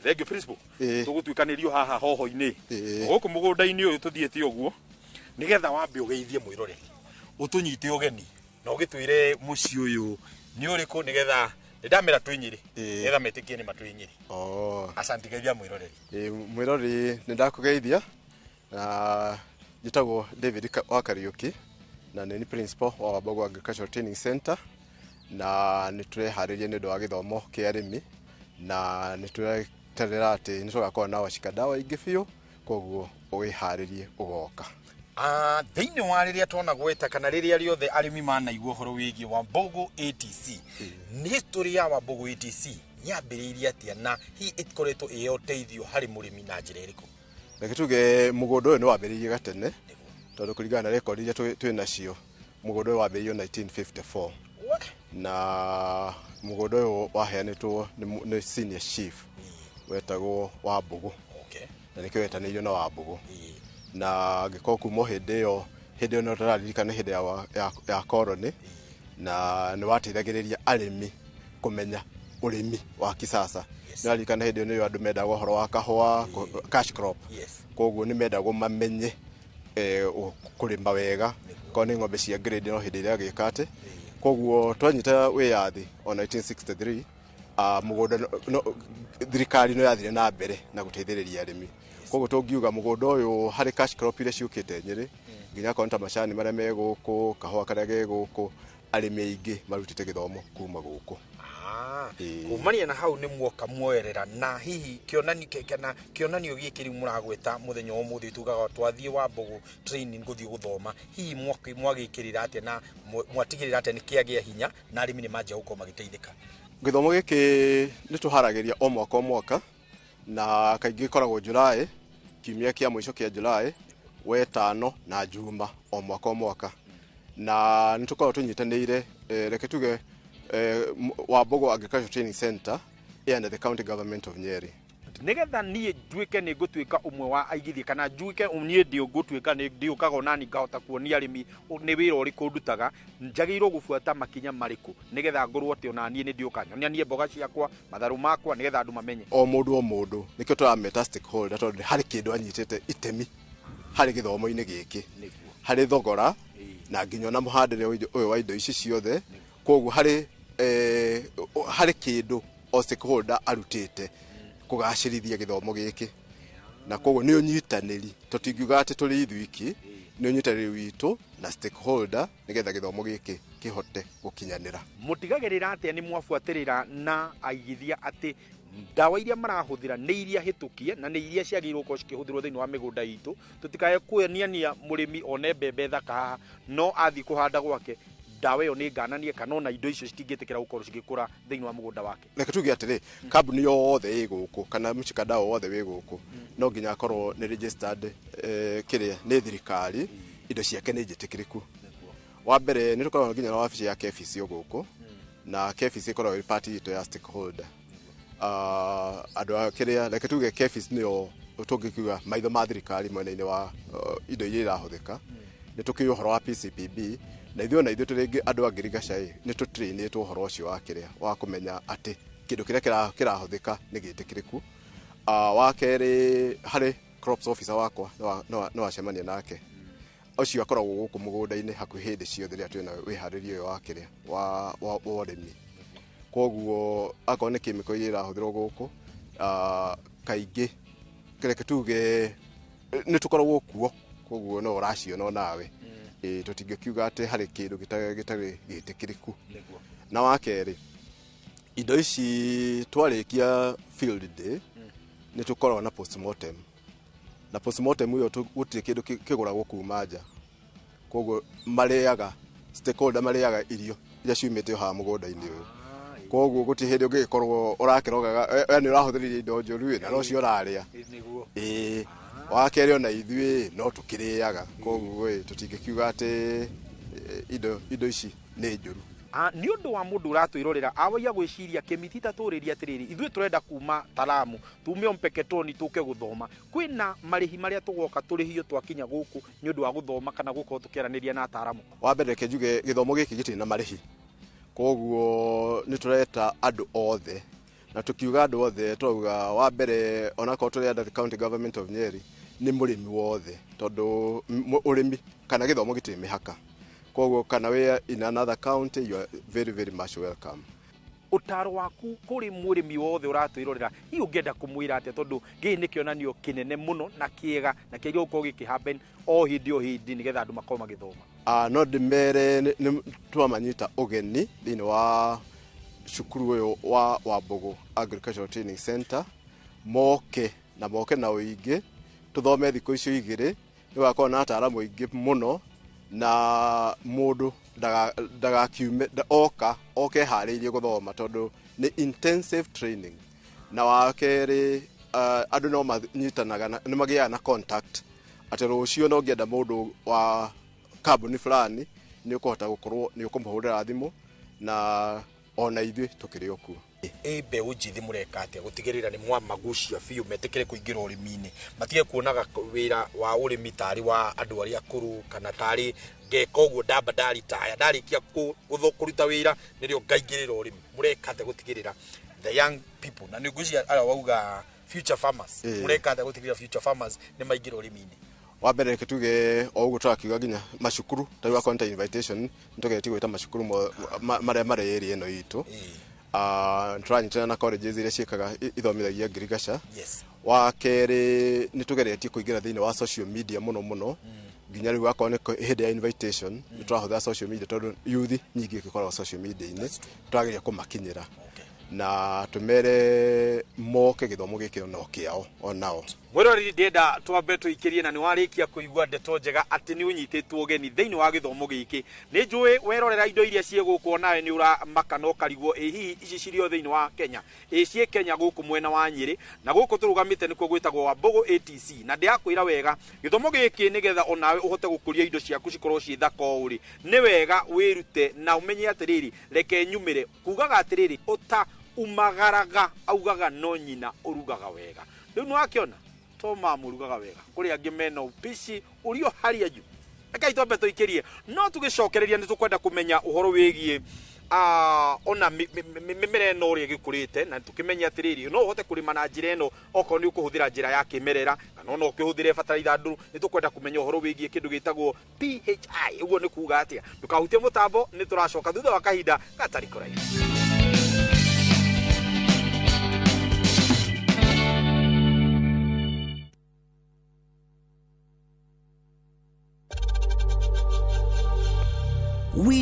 Thank you principal. Tũgũtuĩkanĩrio haha hoho-inĩ. Gũkũ mũgũnda-inĩ ũyũ tũthiĩte ũguo nĩgetha wambe ũgeithie mwĩroreri. Ũtũnyite ũgeni na ũgĩtwĩre mũciĩ ũyũ nĩ ũrĩkũ nĩgetha ndamera twĩ Nyĩrĩ nĩgetha metĩkie nĩ matwĩ Nyĩrĩ. Asante geithia mwĩroreri. Mwĩroreri nĩ ndakũgeithia na njĩtagwo David wa Kariuki na nĩ principal wa Wambogo Agricultural Training Center na nĩ tũreharĩria nĩ ũndũ wa gĩthomo kĩa arĩmi na nĩ tũreterera atĩ nĩ tũgakorwo na washikadau aingĩ biũ, koguo wĩharĩrie ũgoka. Thĩinĩ wa rĩrĩa twona gweta kana rĩrĩa rĩothe arĩmi manaigua ũhoro wĩgiĩ Wambogo ATC, nĩ history ya Wambogo ATC yambĩrĩirie atĩa na hihi ĩkoretwo ĩ ũteithio harĩ mũrĩmi na njĩra ĩrĩkũ? Reke tuge mũgũnda ũyũ nĩ wambĩrĩirie gatene tondũ kũringana na rekondi iria twĩ nacio mũgũnda ũyũ wambĩrĩirio 1954 na mũgũnda ũyũ waheanĩtwo nĩ senior chief wetagwo Wambugu. Na nĩkĩo wetanĩirio na Wambugu. Na angĩkorwo kuma hĩndĩ ĩyo no tũraririkana hĩndĩ ya koroni na nĩ wateithagĩrĩria arĩmi kũmenya ũrĩmi wa kisasa. Nĩ waririkana hĩndĩ ĩyo nĩyo andũ mendaga ũhoro wa kahũa, cash crop. Koguo nĩ mendagwo mamenye kũrĩma wega korwo nĩ ng'ombe cia grade no hĩndĩ ĩrĩa agĩka atĩ. Koguo twanyita wĩyathi o 1963 mũgũnda thirikari no yathire na mbere na gũteithĩrĩria arĩmi. Koguo tũngiuga mũgũnda ũyũ harĩ cash crop iria ciũkĩte Nyĩrĩ nginya akorwo nĩ ta macani marĩa me gũkũ, kahũa karĩa ge gũkũ, arĩmi aingĩ marutĩte gĩthomo kuma gũkũ. Kumania na hau nĩ muoka muoerera na hihi kĩonanio gĩkĩ rĩu mũragweta mũthenya wa ũmũthĩ tugaga twathiĩ Wambogo training gũthiĩ gũthoma, hihi mwagĩkĩrĩra atĩa na mwatigĩrĩra atĩa nĩ kĩagĩa hinya na arĩmi nĩ manjia gũkorwo magĩteithĩka? Gĩthomo gĩkĩ nĩ tũharagĩria o mwaka o mwaka na kaingĩ ĩkoragwo July, kiumia kĩa mũico kĩa July, wetano na Juma o mwaka o mwaka. Na nĩ tũkoragwo tũnyitanĩire reke tuge Wambogo Agricultural Training Center and the county government of Nyeri. Nĩgetha niĩ nduĩke nĩ ngũtuĩka ũmwe wa aigithia kana njuĩke niĩ ngũtuĩka nĩ ndiũkaga onani ngahota kuonia arĩmi nĩ wĩra ũrĩkũ ndutaga, njagĩrĩirwo gũbuata makinya marĩkũ nĩgetha ngorwo atĩ ona niĩ nĩ ndiũka nyonia niĩ mboga ciakwa, matharũ makwa nĩgetha andũ mamenye. O mũndũ o mũndũ nĩkĩo tũrameta stakeholder tondũ harĩ kĩndũ anyitĩte itemi harĩ gĩthomo-inĩ gĩkĩ, harĩ thogora na nginya ona mũhandĩre ũyũ wa indo ici ciothe. Koguo harĩ kĩndũ o stakeholder arutĩte kũgacĩrithia gĩthomo gĩkĩ. Na koguo nĩ ũnyitanĩri, tũtingiuga atĩ tũrĩ ithuiki, nĩ ũnyitanĩri witũ na stakeholder nĩgetha gĩthomo gĩkĩ kĩhote gũkinyanĩra. Mũtigagĩrĩra atĩa nĩ mwabuatĩrĩra na aigithia atĩ ndawa iria marahũthĩra nĩ iria hĩtũkie na nĩ iria ciagĩrĩirwo gũkorwo cikĩhũthĩrwo thĩinĩ wa mĩgũnda itũ, tũtikae kuoniania mũrĩmi one mbembe thaka haha no athiĩ kũhanda gwake ndawa ĩyo nĩ ngananie kana ona indo icio citingĩtĩkĩra gũkorwo cigĩkũra thĩinĩ wa mũgũnda wake. Reke tuge atĩrĩ, kambuni yothe ĩ gũkũ kana mũcikandao wothe wĩ gũkũ no nginya akorwo nĩ registered kĩrĩa nĩ thirikari, indo ciake nĩ njĩtĩkĩrĩku. Wa mbere nĩ tũkoragwo nginya na wabici ya KEPHIS o gũkũ, na KEPHIS ĩkoragwo ĩ part itũ ya stakeholder. Andũ a kĩrĩa, reke tuge KEPHIS nĩo tũngĩkiuga maitho ma thirikari mwena-inĩ wa indo iria irahũthĩka. Nĩ tũkĩũĩ ũhoro wa PCPB, na ithuĩ ona ithuĩ tũrĩ andũ a ngirigaca ĩ, nĩ tũtrainĩtwo ũhoro ũcio wa kĩrĩa, wa kũmenya atĩ kĩndũ kĩrĩa kĩrahũthĩka nĩ gĩtĩkĩrĩku. Wa kerĩ, harĩ crops officer wakwa no acemania nake, ũcio akoragwo gũkũ mũgũnda-inĩ hakuhĩ hĩndĩ ciothe rĩrĩa twĩna wĩharĩria ũyũ wa kĩrĩa wa ũrĩmi. Koguo akorwo nĩ kĩmĩko iria irahũthĩrwo gũkũ, kaingĩ reke tuge nĩ tũkoragwo kuo, koguo no ũraciona onawe. Tũtingĩkiuga atĩ harĩ kĩndũ gĩtarĩ gĩtĩkĩrĩku. Na wa kerĩ, indo ici twarĩkia field day nĩ tũkoragwo na postmortem, na postmortem ĩyo gũtirĩ kĩndũ kĩgũragwo kuma nja, koguo marĩaga stakeholder marĩaga irio iria ciumĩte haha mũgũnda-inĩ ũyũ. Koguo gũtirĩ hĩndĩ ũngĩgĩkorwo ũrakĩrogaga we nĩ ũrahũthĩrire indo njũru na no cio ũrarĩa. Ĩĩ, wa kerĩ ona ithuĩ no tũkĩrĩaga, koguo tũtingĩkiuga atĩ indo ici nĩ njũru. Nĩ ũndũ wa mũndũ ũratwĩrorera awaia gwĩciria kĩmiti ta tũrĩria atĩrĩrĩ, ithuĩ tũrenda kuma Talamu tume Mpeketoni tũke gũthoma, kwĩna marĩhi marĩa tũgoka tũrĩhio twakinya gũkũ nĩ ũndũ wa gũthoma kana gũkorwo tũkĩaranĩria na ataaramu? Wa mbere reke njuge gĩthomo gĩkĩ gĩtirĩ na marĩhi, koguo nĩ tũreta andũ othe, na tũkiuga andũ othe tũrauga wa mbere onakorwo tũrĩ under the county government of Nyeri nĩ mũrĩmi wothe, tondũ ũrĩmi kana gĩthomo gĩtirĩ mĩhaka, koguo kana wĩ in another county you are very very much welcome. Ũtaro waku kũrĩ mũrĩmi wothe ũratwĩrorera, hihi ũngĩenda kũmwĩra atĩa, tondũ gĩkĩ nĩ kĩonanio kĩnene mũno na kĩega na kĩagĩrĩirwo gũkorwo gĩkĩ happen o hĩndĩ o hĩndĩ nĩgetha andũ makorwo magĩthoma? No ndĩmere nĩ twamanyita ũgeni thĩinĩ wa cukuru ũyũ wa Wambugu Agricultural Training Center, moke na moke na ũingĩ, tũthome thikũ icio igĩrĩ, nĩ gũgakorwo na ataaramu aingĩ mũno, na mũndũ ndagakiume oka oke harĩirie gũthoma, tondũ nĩ intensive training. Na wa kerĩ, andũ no manyitanaga nĩ magĩaga na contact atĩ rũciũ no ũngĩenda mũndũ wa kambuni fulani nĩ ũkũhota gũkorwo nĩ ũkũmũhũrĩra thimũ, na ona ithuĩ tũkĩrĩ o kuo. Ĩ mbeũ njĩthĩ mũreka atĩa gũtigĩrĩra nĩ mwamagucia biũ metĩkĩre kũingĩra ũrĩmi-inĩ, matige kuonaga wĩra wa ũrĩmi tarĩ wa andũ arĩa akũrũ kana tarĩ ngeka ũguo ndamba ndaritaya ndarĩkia kũruta wĩra nĩrĩo ngaingĩrĩra ũrĩmi? Mũreka atĩa gũtigĩrĩra the young people, na nĩ ngwĩciria arĩa wauga future farmers, mũreka atĩa gũtigĩrĩra future farmers nĩ maingĩra ũrĩmi-inĩ? Wa mbere reke tuge o ũguo tũrakiuga nginya macukuru ta rĩu akorwo nĩ ta invitation nĩ tũgeretie gwĩta macukuru marĩa marĩ area ĩno itũ. Tũranyitanĩra na colleges iria ciĩkaga ithomithagia ngirigaca. Wa kerĩ nĩ tũgeretie kũingĩra thĩinĩ wa social media mũno mũno, nginya rĩu akorwo nĩ hĩndĩ ya invitation nĩ tũrahũthĩra social media, tondũ youth nyingĩ ĩkoragwo social media-inĩ, tũrageria kũmakinyĩra na tũmere moke gĩthomo gĩkĩ no kĩao onao. Mwĩroreri ndĩrenda twambe tũikĩrie na nĩ warĩkia kũigua ndeto njega atĩ nĩ ũnyitĩtwo ũgeni thĩinĩ wa gĩthomo gĩkĩ. Nĩ njũĩ werorera indo iria ciĩ gũkũ onawe nĩ ũramaka na ũkarigwo ĩ hihi ici cirĩ o thĩinĩ wa Kenya, ĩ ciĩ Kenya gũkũ mwena wa Nyĩrĩ, na gũkũ tũrũgamĩte nĩkuo gwĩtagwo Wambugu ATC. Na ndĩrakwĩra wega gĩthomo gĩkĩ nĩgetha onawe ũhote gũkũria indo ciaku cikorwo ciĩ thaka ũũ rĩ, nĩ wega wĩrute na ũmenye atĩrĩrĩ, reke nyumĩre kugaga atĩrĩrĩ, ũta umagaraga augaga no nyina ũrugaga wega. Rĩu nĩ wakĩona to mamũrugaga wega, kũrĩ angĩ mena upici ũrĩ o harĩa juu. Reke twambe tũikĩrie, no tũgĩcokereria nĩ tũkwenda kũmenya ũhoro wĩgiĩ ona mĩmera ĩno ũrĩa ĩgĩkũrĩte, na tũkĩmenye atĩrĩrĩ, no ũhote kũrĩma na njĩra ĩno okorwo nĩ ũkũhũthĩra njĩra ya kĩmerera kana ona ũkĩhũthĩre bataraitha ndũrũ. Nĩ tũkwenda kũmenya ũhoro wĩgiĩ kĩndũ gĩtagwo PHI, ũguo nĩ kuga atĩa. Ndũkahutie mũtambo, nĩ tũracoka thutha wa kahinda gatarĩ kũraihu.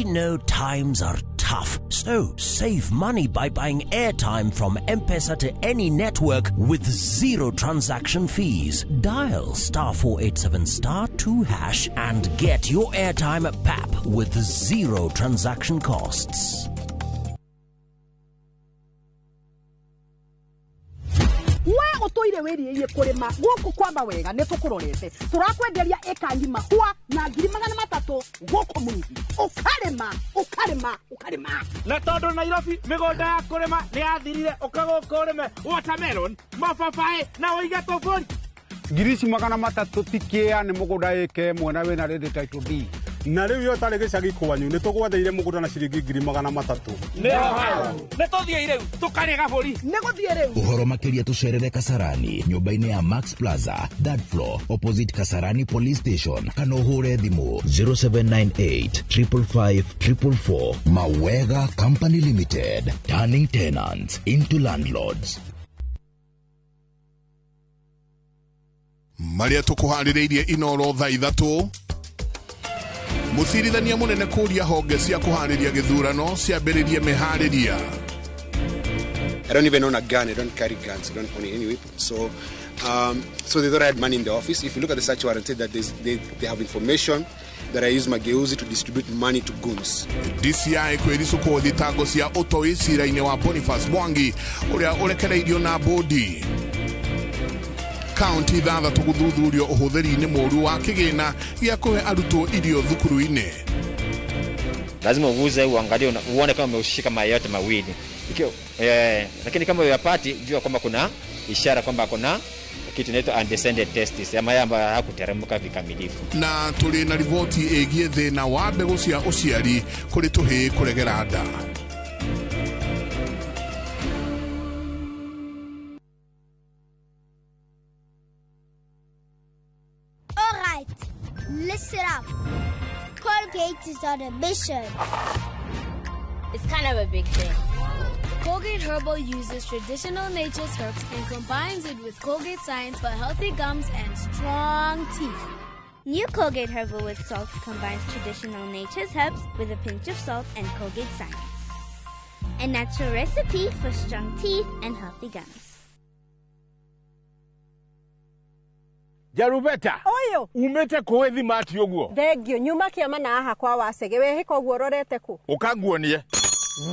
We know times are tough, so save money by buying airtime from M-Pesa to any network with zero transaction fees. Dial *487 *2# and get your airtime at PAP with zero transaction costs. We utoire wiriie kurima guku kwa mawega ni tukurorete turakwenderia eka ngima hwa na 300,000 guku Muruthi ukarima ukarima ukarima na tondu Nairobi migunda ya kurima ni yathirire uka guku urime watermelon mababaĩ na uige tuburi 300,000 ti kĩa nĩ mũgũnda ĩka ĩmwe na wĩna ready title deed na rĩu yo tarĩ gĩcagi kwanyu nĩ tũgwetheire mũgũnda na ciringi 300,000 nĩ tũthiĩ rĩu tũkarĩe gabũri nĩ gũthiĩ rĩu ũhoro makĩria tũcerere Kasarani nyũmba-inĩ ya Max Plaza third floor opposite Kasarani Police Station kana ũhũre thimũ 0798 555 444. Mawega Company Limited, turning tenants into landlords. Maria tũkũharĩrĩirie Inoro thaa 3 Mũcirithania mũnene kũria honge cia kũharĩria gĩthurano ciambĩrĩrie mĩharĩria. I don't even own a gun. I don't carry guns. I don't own any weapon. So they thought I had money in the office. If you look at the search warrant, say that they have information that I use Mageuzi to distribute money to goons. DCI kwĩricũkwo thitango cia ũtoi cira-inĩ wa Boniface Mwangi ũrĩa ũrekereirio na bodi. Kaunti 6 gũthuthurio ũhũthĩri-inĩ mũũru wa kĩgĩna gĩa kũhe arutwo irio thukuru-inĩ. Lazima uguze uangalie uone kama umeushika mayai yote mawili. Lakini kama uyapati jua kwamba kuna ishara kwamba kuna kitu inaitwa undescended testis ya mayai ambayo hayakuteremka vikamilifu. Na tũrĩ na riboti ĩgiĩ thĩna wa mbegũ cia ũciari kũrĩ tũhĩĩ kũregera nda. Listen up. Colgate is on a mission. It's kind of a big thing. Colgate Herbal uses traditional nature's herbs and combines it with Colgate science for healthy gums and strong teeth. New Colgate Herbal with Salt combines traditional nature's herbs with a pinch of salt and Colgate science. A natural recipe for strong teeth and healthy gums. Jarubeta oyo umete kũĩ thimati ũguo thengio nyuma kĩama na haha kwa wacege wehĩka ũguo ũrorete kũ ũkanguonie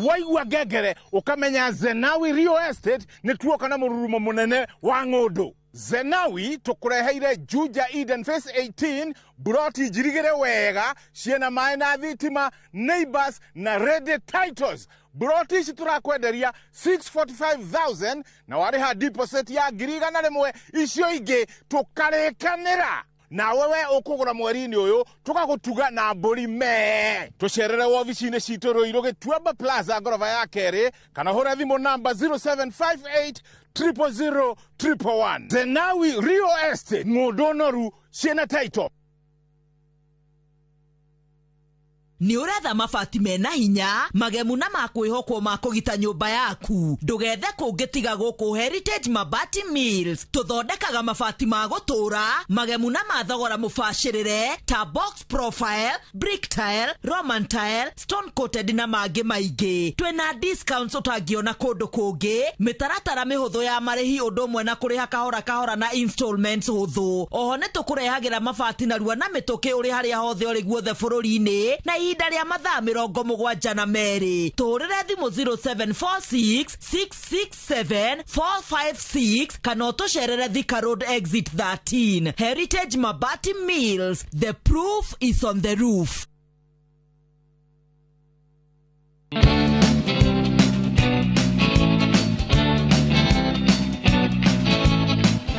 waigua ngengere ũkamenya Zenawi Real Estate nĩ tuoka na mũrurumo mũnene wa ng'ũndũ. Zenawi tũkũreheire Juja Eden Phase 18 buroti njirigĩre wega ciĩna maĩ na thitima neighbors na ready titles. Buroti ici tũrakwenderia 645,000 na warĩha deposit ya 100,000 icio ingĩ tũkarĩkanĩra. Nawe we ũkũgũra mweri-inĩ ũyũ tũgagũtuga na mbũri mee. Tũcerere wobici-inĩ citũ Ruiru Gĩtuamba Plaza ngoroba ya kerĩ kana ũhũre thimũ namba 0758 000 111. Zenawi Real Estate ng'ũndũ noru ciĩna title. Nĩ ũretha mabati mena hinya magemu na makwĩhokwo ma kũgita nyũmba yaku ndũgethe kũngĩ tiga gũkũ Heritage Mabati Mills tũthondekaga mabati ma gũtũra magemu na mathogora mũbacĩrĩre ta box profile, brick tile, roman tile, stone coated na mangĩ maingĩ. Twĩna discounts ũtangĩona kũndũ kũngĩ, mĩtaratara mĩhũthũ ya marĩhi ũndũ ũmwe na kũrĩha kahora kahora na installments hũthũ. Oho nĩ tũkũrehagĩra mabati narua na mĩtũkĩ ũrĩ harĩa hothe ũrĩ guothe bũrũri-inĩ na ihinda rĩa mathaa 72. Tũhũrĩre thimũ 0746 667 456 kana ũtũcerere Thika Road exit 13. Heritage Mabati Mills, the proof is on the roof.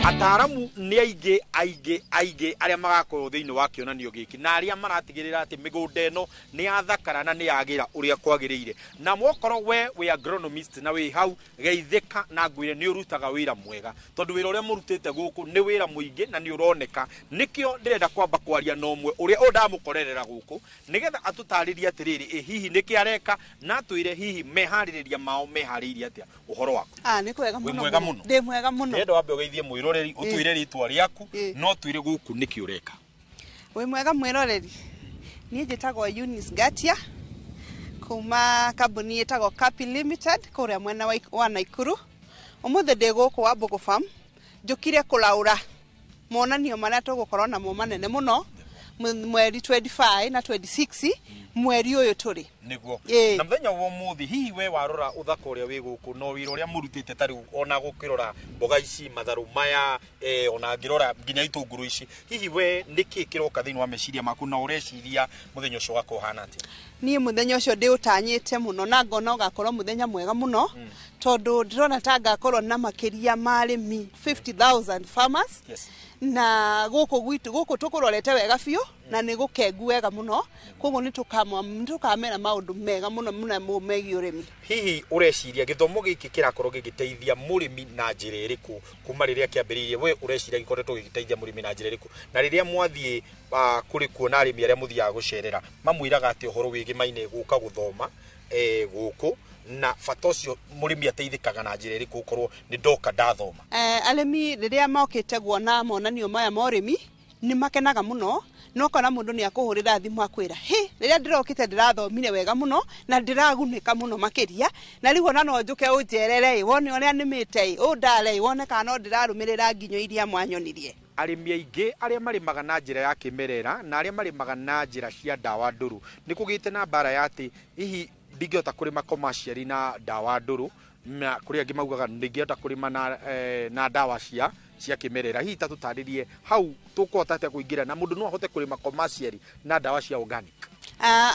Ataramu nĩ aingĩ aingĩ aingĩ arĩa magakorwo thĩinĩ wa kĩonanio gĩkĩ na arĩa maratigĩrĩra atĩ mĩgũnda ĩno nĩ yathakara na nĩ yagĩra ũrĩa kwagĩrĩire. Na mwokorwo we wĩ agronomist na wĩ hau geithĩka na ngwĩre nĩ ũrutaga wĩra mwega tondũ wĩra ũrĩa mũrutĩte gũkũ nĩ wĩra mũingĩ na nĩ ũroneka. Nĩkĩo ndĩrenda kwamba kwaria na ũmwe ũrĩa ũyũ ndamũkorerera gũkũ nĩgetha atũtarĩrie atĩrĩrĩ, ĩ hihi nĩkĩ areka na atwĩre hihi meharĩrĩria mao meharĩirie atĩa. Ũhoro waku? Nĩ kwega Wĩ mũno. mwega mũno. Ndĩ mwega mũno. Ndĩrenda wambe ũgeithie mwĩroreri ũtwĩre rĩtwa rĩaku no twĩre gũkũ nĩkĩ ũreka. Wĩ mwega mwĩroreri. Niĩ njĩtagwo Eunice Ngatia. Kuma kambuni ĩtagwo Kapi Limited kũrĩa mwena wa Naikuru. Ũmũthĩ ndĩ gũkũ Wambugu Farm, njũkire kũraũra monanio marĩa tũgũkorwo namo manene mũno mweri 25 na 26 mweri ũyũ tũrĩ. Niguo. Ĩĩ. Na muthenya wa umuthi hihi we warora uthaka uria wi guku no wira uria murutite ta riu ona gukirora mboga ici, matharu maya, ona ngirora nginya itunguru ici, hihi we niki kiroka thiini wa meciria maku na ureciria muthenya ucio ugakorwo uhana atia? Niĩ mũthenya ũcio ndĩũtanyĩte mũno na ngona ũgakorwo mũthenya mwega mũno, tondũ ndĩrona ta ngakorwo na makĩria ma arĩmi 50,000 farmers. Na gũkũ gwitũ gũkũ tũkũrorete wega biũ na nĩ gũkengu wega mũno, koguo nĩ tũkamera maũndũ mega mũno mũno megiĩ ũrĩmi. Hihi ureciria gĩthomo gĩkĩ kĩrakorwo gĩgĩteithia mũrĩmi na njĩra ĩrĩkũ kuma rĩrĩa kĩambĩrĩirie? We ureciria gĩkoretwo gĩgĩteithia mũrĩmi na njĩra ĩrĩkũ? Na rĩrĩa mwathiĩ kũrĩ kuona arĩmi arĩa mũthiaga gũcerera, mamwĩraga atĩ ũhoro wĩgĩmaine gũka gũthoma gũkũ, na bata ũcio mũrĩmi ateithĩkaga na njĩra ĩrĩkũ gũkorwo nĩ ndoka ndathoma? Arĩmi rĩrĩa mokĩte kuona monanio maya ma ũrĩmi nĩ makenaga mũno, no kona mũndũ nĩ akũhũrĩra thimũ akwĩra, hĩ, rĩrĩa ndĩrokĩte ndĩrathomire wega mũno na ndĩragunĩka mũno makĩria, na rĩu ona no njũke ũnjerere ĩ, wone ũrĩa nĩmĩte ĩ, ũndare ĩ, wone kana no ndĩrarũmĩrĩra nginyo iria mwanyonirie. Arĩmi aingĩ arĩa marĩmaga na njĩra ya kĩmerera na arĩa marĩmaga na njĩra cia ndawa ndũrũ nĩ kũgĩte na mbara ya atĩ hihi ndingĩhota kũrĩma commercially na ndawa ndũrũ, na kũrĩ angĩ maugaga ndingĩhota kũrĩma na ndawa cia kĩmerera. Hihi ta tũtarĩrie hau tũkũhota atĩa kũingĩra na mũndũ no ahote kũrĩma commercially na ndawa cia organic?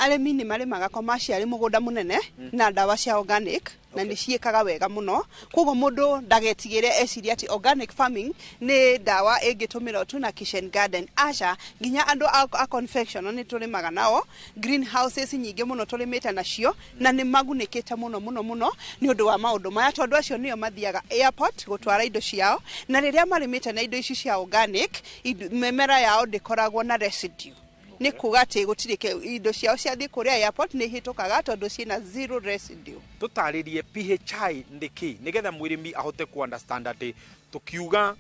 Arĩmi nĩ marĩmaga commercially mũgũnda mũnene na ndawa cia organic na nĩ ciĩkaga wega mũno, koguo mũndũ ndagetigĩre ecirie atĩ organic farming nĩ ndawa ĩngĩtũmĩrwo tu na kitchen garden. Aca, nginya andũ a confection nĩ tũrĩmaga nao, greenhouses nyingĩ mũno tũrĩmĩte nacio na nĩ magunĩkĩte mũno mũno mũno nĩ ũndũ wa maũndũ maya, tondũ acio nĩo mathiaga airport gũtwara indo ciao, na rĩrĩa marĩmĩte na indo ici cia organic, mĩmera yao ndĩkoragwo na residue. Nĩ kuga atĩ gũtirĩ indo ciao ciathiĩ kũrĩa airport nĩ ihĩtũkaga tondũ ciĩna zero residue. Tũtarĩrie PHI nĩ kĩ nĩgetha mũrĩmi ahote ku understand atĩ tũkiuga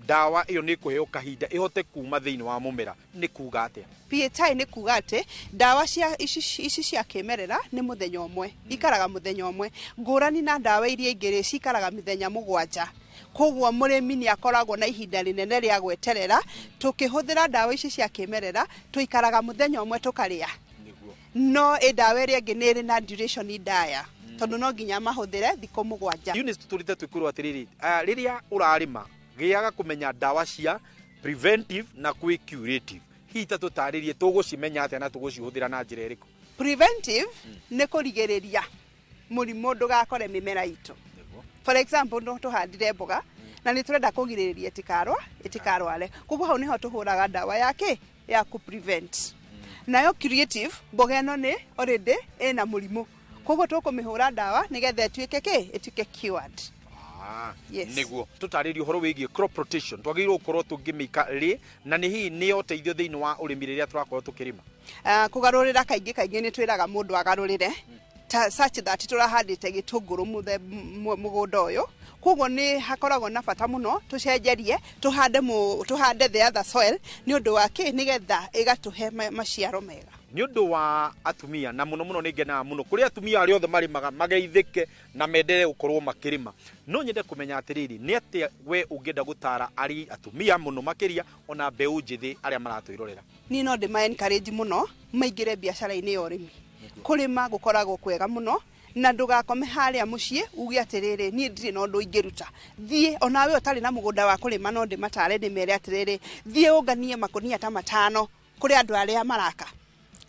ndawa ĩyo nĩ kũheo kahinda ĩhote kuma thĩinĩ wa mũmera nĩ kuga atĩa? PHI nĩ kuga atĩ ndawa cia ici cia kĩmerera nĩ mũthenya ũmwe, ikaraga mũthenya ũmwe, ngũrani na ndawa iria ingĩ rĩ cikaraga mĩthenya 7. Koguo mũrĩmi nĩ akoragwo na ihinda rĩnene rĩa gweterera. Tũkĩhũthĩra ndawa ici cia kĩmerera tũikaraga mũthenya ũmwe tũkarĩa, no ĩ ndawa ĩrĩa ĩngĩ nĩ ĩrĩ na duration ndaya, tondũ no nginya mahũthĩre thikũ 7. Eunice, tũtũrĩte twĩkwĩrwo atĩrĩrĩ, rĩrĩa ũrarĩma gĩaga kũmenya ndawa cia preventive na kwĩ curative. Hihi ta tũtarĩrie tũgũcimenya atĩa na tũgũcihũthĩra na njĩra ĩrĩkũ? Preventive nĩ kũrigĩrĩria mũrimũ ndũgakore mĩmera itũ. For example, no tũhandire mboga na nĩ tũrenda kũgirĩrĩria ĩtikarware, koguo hau nĩho tũhũraga ndawa yake ya kũ prevent. Nayo curative, mboga ĩno nĩ already ĩna mũrimũ, koguo tũkũmĩhũra ndawa nĩgetha ĩtuĩke kĩ, ĩtuĩke cured. Yes. Nĩguo tũtarĩrie ũhoro wĩgiĩ crop rotation, twagĩrĩirwo gũkorwo tũngĩmĩka rĩ na nĩ hihi nĩ ũteithio thĩinĩ wa ũrĩmi rĩrĩa tũrakorwo tũkĩrĩma? Kũgarũrĩra kaingĩ kaingĩ nĩ twĩraga mũndũ agarũrĩre such that tũrahandĩte gĩtũngũrũ mũgũnda ũyũ, koguo nĩ hakoragwo na bata mũno tũcenjerie tũhande the other soil nĩ ũndũ wa kĩ, nĩgetha ĩgatũhe maciaro mega. Nĩ ũndũ wa atumia na mũno mũno nĩ ngenaga mũno kũrĩ atumia arĩa othe marĩmaga mageithĩke na mendere gũkorwo makĩrĩma. No nyende kũmenya atĩrĩrĩ, nĩ atĩa we ũngĩenda gũtara arĩ atumia mũno makĩria ona mbeũ njĩthĩ arĩa maratwĩrorera? Niĩ no ndĩma encourage mũno maingĩre biacara-inĩ ya ũrĩmi. Kũrĩma gũkoragwo kwega mũno na ndũgakome harĩa mũciĩ uge atĩrĩrĩ, niĩ ndirĩ na ũndũ ingĩruta. Thiĩ onawe ũtarĩ na mũgũnda wa kũrĩma, no ndĩmatare ndĩmere atĩrĩrĩ, thiĩ ũnganie makũnia ta 5 kũrĩ andũ arĩa maraka.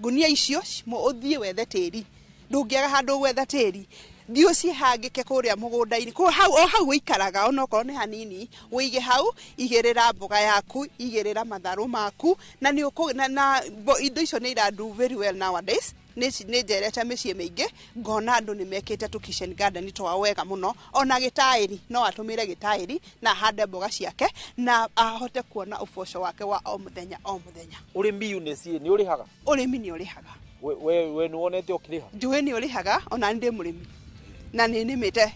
Ngunia icio ũthiĩ wethe tĩri, ndũngĩaga handũ gwetha tĩri, thiĩ ũcihangĩke kũrĩa mũgũnda-inĩ, kũu hau o hau ũikaraga onokorwo nĩ hanini, ũige hau, igĩrĩra mboga yaku, igĩrĩra matharũ maku, na nĩ ũkũ, na indo icio nĩ ira do very well nowadays. Nĩ njerete mĩciĩ mĩingĩ ngona andũ nĩ mekĩte tũ kitchen garden twao wega mũno, ona gĩtaĩri no atũmĩre gĩtaĩri na ahande mboga ciake na ahote kuona ũboco wake wa o mũthenya o mũthenya. Ũrĩmi Eunice nĩ ũrĩhaga? Ũrĩmi nĩ ũrĩhaga. We nĩ wonete ũkĩrĩha? Njũĩ nĩ ũrĩhaga, ona ndĩ mũrĩmi na nĩ nĩmĩte,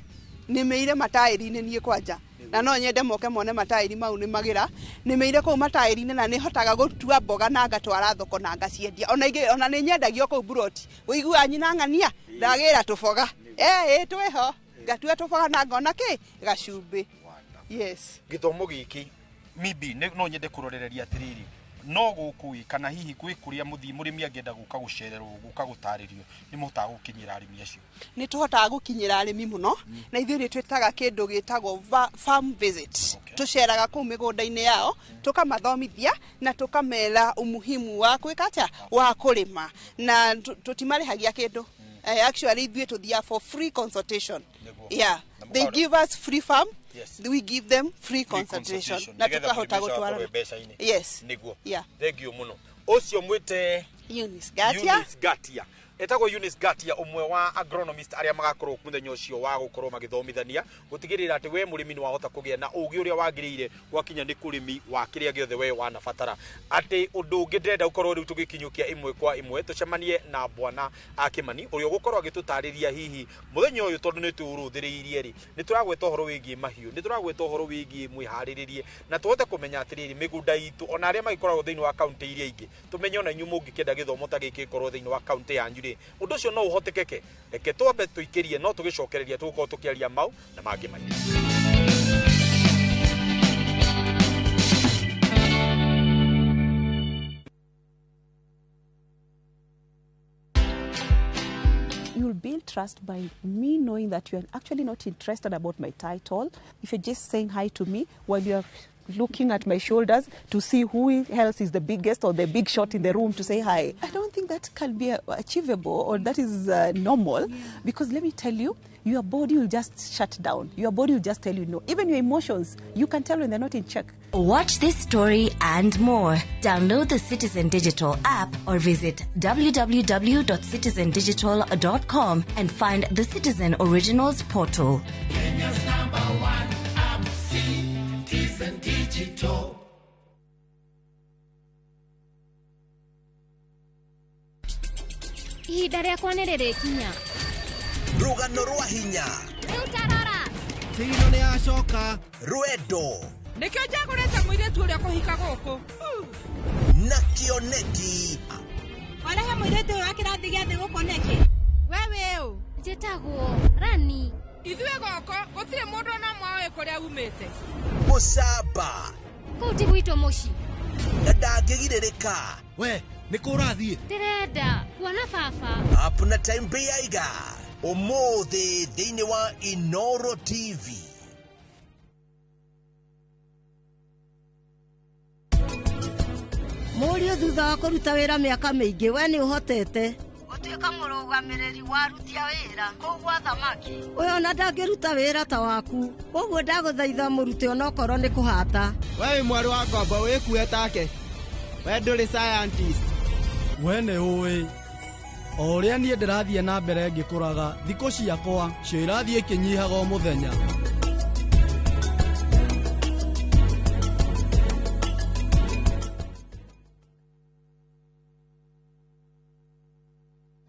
nĩmĩire mataĩri-inĩ niĩ kwanja. Na no nyende moke mone mataĩri mau nĩ magĩra nĩmĩire kũu mataĩri-inĩ, na nĩhotaga gũtua mboga na ngatwara thoko na ngaciendia. Ona ingĩ ona nĩ nyendagio kũu buroti, ũiguaga nyina ng'ania ndagĩra tũboga, ĩ twĩho ngatua tũboga na ngona kĩ gacumbĩ. Yes. Gĩthomo gĩkĩ maybe no nyende kũrorereria atĩrĩrĩ, no gũkũ ĩ kana hihi gwĩ kũrĩa mũthii mũrĩmi angĩenda gũka gũcererwo, gũka gũtarĩrio, nĩ mũhotaga gũkinyĩra arĩmi acio? Nĩ tũhotaga gũkinyĩra arĩmi mũno, na ithuĩ nĩ twĩtaga kĩndũ gĩtagwo farm visit. Tũceraga kũu mĩgũnda-inĩ yao, tũkamathomithia na tũkamera umuhimu wa gwĩka atĩa, wa kũrĩma, na tũtimarĩhagia kĩndũ. Actually ithuĩ tũthiaga for free consultation. Yeah, they give us free farm. Yes. We give them free consultation na tukahota gũtwarana. Yes. Niguo. Yeah. Thank you muno. Ũcio mwĩte Eunice Gatia. Eunice Gatia. Etagwo Eunice Gatia, ũmwe wa agronomist arĩa magakorwo mũthenya ũcio wa gũkorwo magĩthomithania gũtigĩrĩra atĩ we mũrĩmi nĩ wahota kũgĩa na ũgĩ ũrĩa wagĩrĩire gwakinya nĩ kũrĩmi wa kĩrĩa gĩothe we wanabatara. Atĩ ũndũ ũngĩ ndĩrenda gũkorwo rĩu tũgĩkinyũkia ĩmwe kwa ĩmwe, tũcemanie na bwana Akĩmani ũrĩa ũgũkorwo agĩtũtarĩria hihi mũthenya ũyũ, tondũ nĩ tũũrũthĩrĩirie rĩ, nĩ tũragweta ũhoro wĩgiĩ mahiũ, nĩ tũragweta ũhoro wĩgiĩ mwĩharĩrĩrie, na tũhote kũmenya atĩrĩrĩ mĩgũnda itũ ona arĩa magĩkoragwo thĩinĩ wa kaunti iria ingĩ, tũmenye ona inyuĩ mũngĩkĩenda gĩthomo ta gĩkĩ gĩkorwo thĩinĩ wa kaunti yanyu rĩ, ũndũ ũcio no ũhotekeke. Reke twambe tũikĩrie, no tũgĩcokereria tũgũkorwo tũkĩaria mau na mangĩ maingĩ. You'll build trust by me knowing that you're actually not interested about my title. If you're just saying hi to me while you're looking at my shoulders to see who else is the biggest or the big shot in the room to say hi. I don't think that can be achievable or that is normal, because let me tell you, your body will just shut down. Your body will just tell you no. Even your emotions, you can tell when they're not in check. Watch this story and more. Download the Citizen Digital app or visit www.citizendigital.com and find the Citizen Originals portal. Kenya's number one app, Citizen Digital. Ihinda rĩakwa nĩ rĩrĩkinya. Rũgano rwa hinya. Rĩu tarora. Thigino nĩ yacoka. Rwendo. Nĩkĩo njagũrĩte mũirĩtu ũrĩa kũhika gũkũ. Na kĩoneki. Warehe mũirĩtu ũyũ wa kĩrathi gĩa thĩ gũkũ nĩkĩ? We wĩ ũ? Njĩtagwo Rani. Ithuĩ gũkũ gũtirĩ mũndũ ona ũmwe ũĩ kũrĩa umĩte. Mũcamba. Kũu ti gwitũ mũciĩ. Na ndangĩgirĩrĩka. We, nĩ kũ ũrathiĩ? Ndĩrenda kuona baba. Up na time Beiga. Ũmũthĩ thĩinĩ wa Inoro TV. Mũriũ thutha wa kũruta wĩra mĩaka mĩingĩ, we nĩ ũhotete gũtuĩka mũrũgamĩrĩri wa aruti a wĩra kũu gwa thamaki. Ũyũ ona ndangĩruta wĩra ta waku, koguo ndagũthaitha mũrute onokorwo nĩ kũhata. We wĩ mwarĩ wa ngombo wĩkue take. We ndũrĩ scientist. We nĩ ũĩ o ũrĩa niĩ ndĩrathiĩ na mbere ngĩkũraga, thikũ ciakwa cio irathiĩ ikĩnyihaga o mũthenya.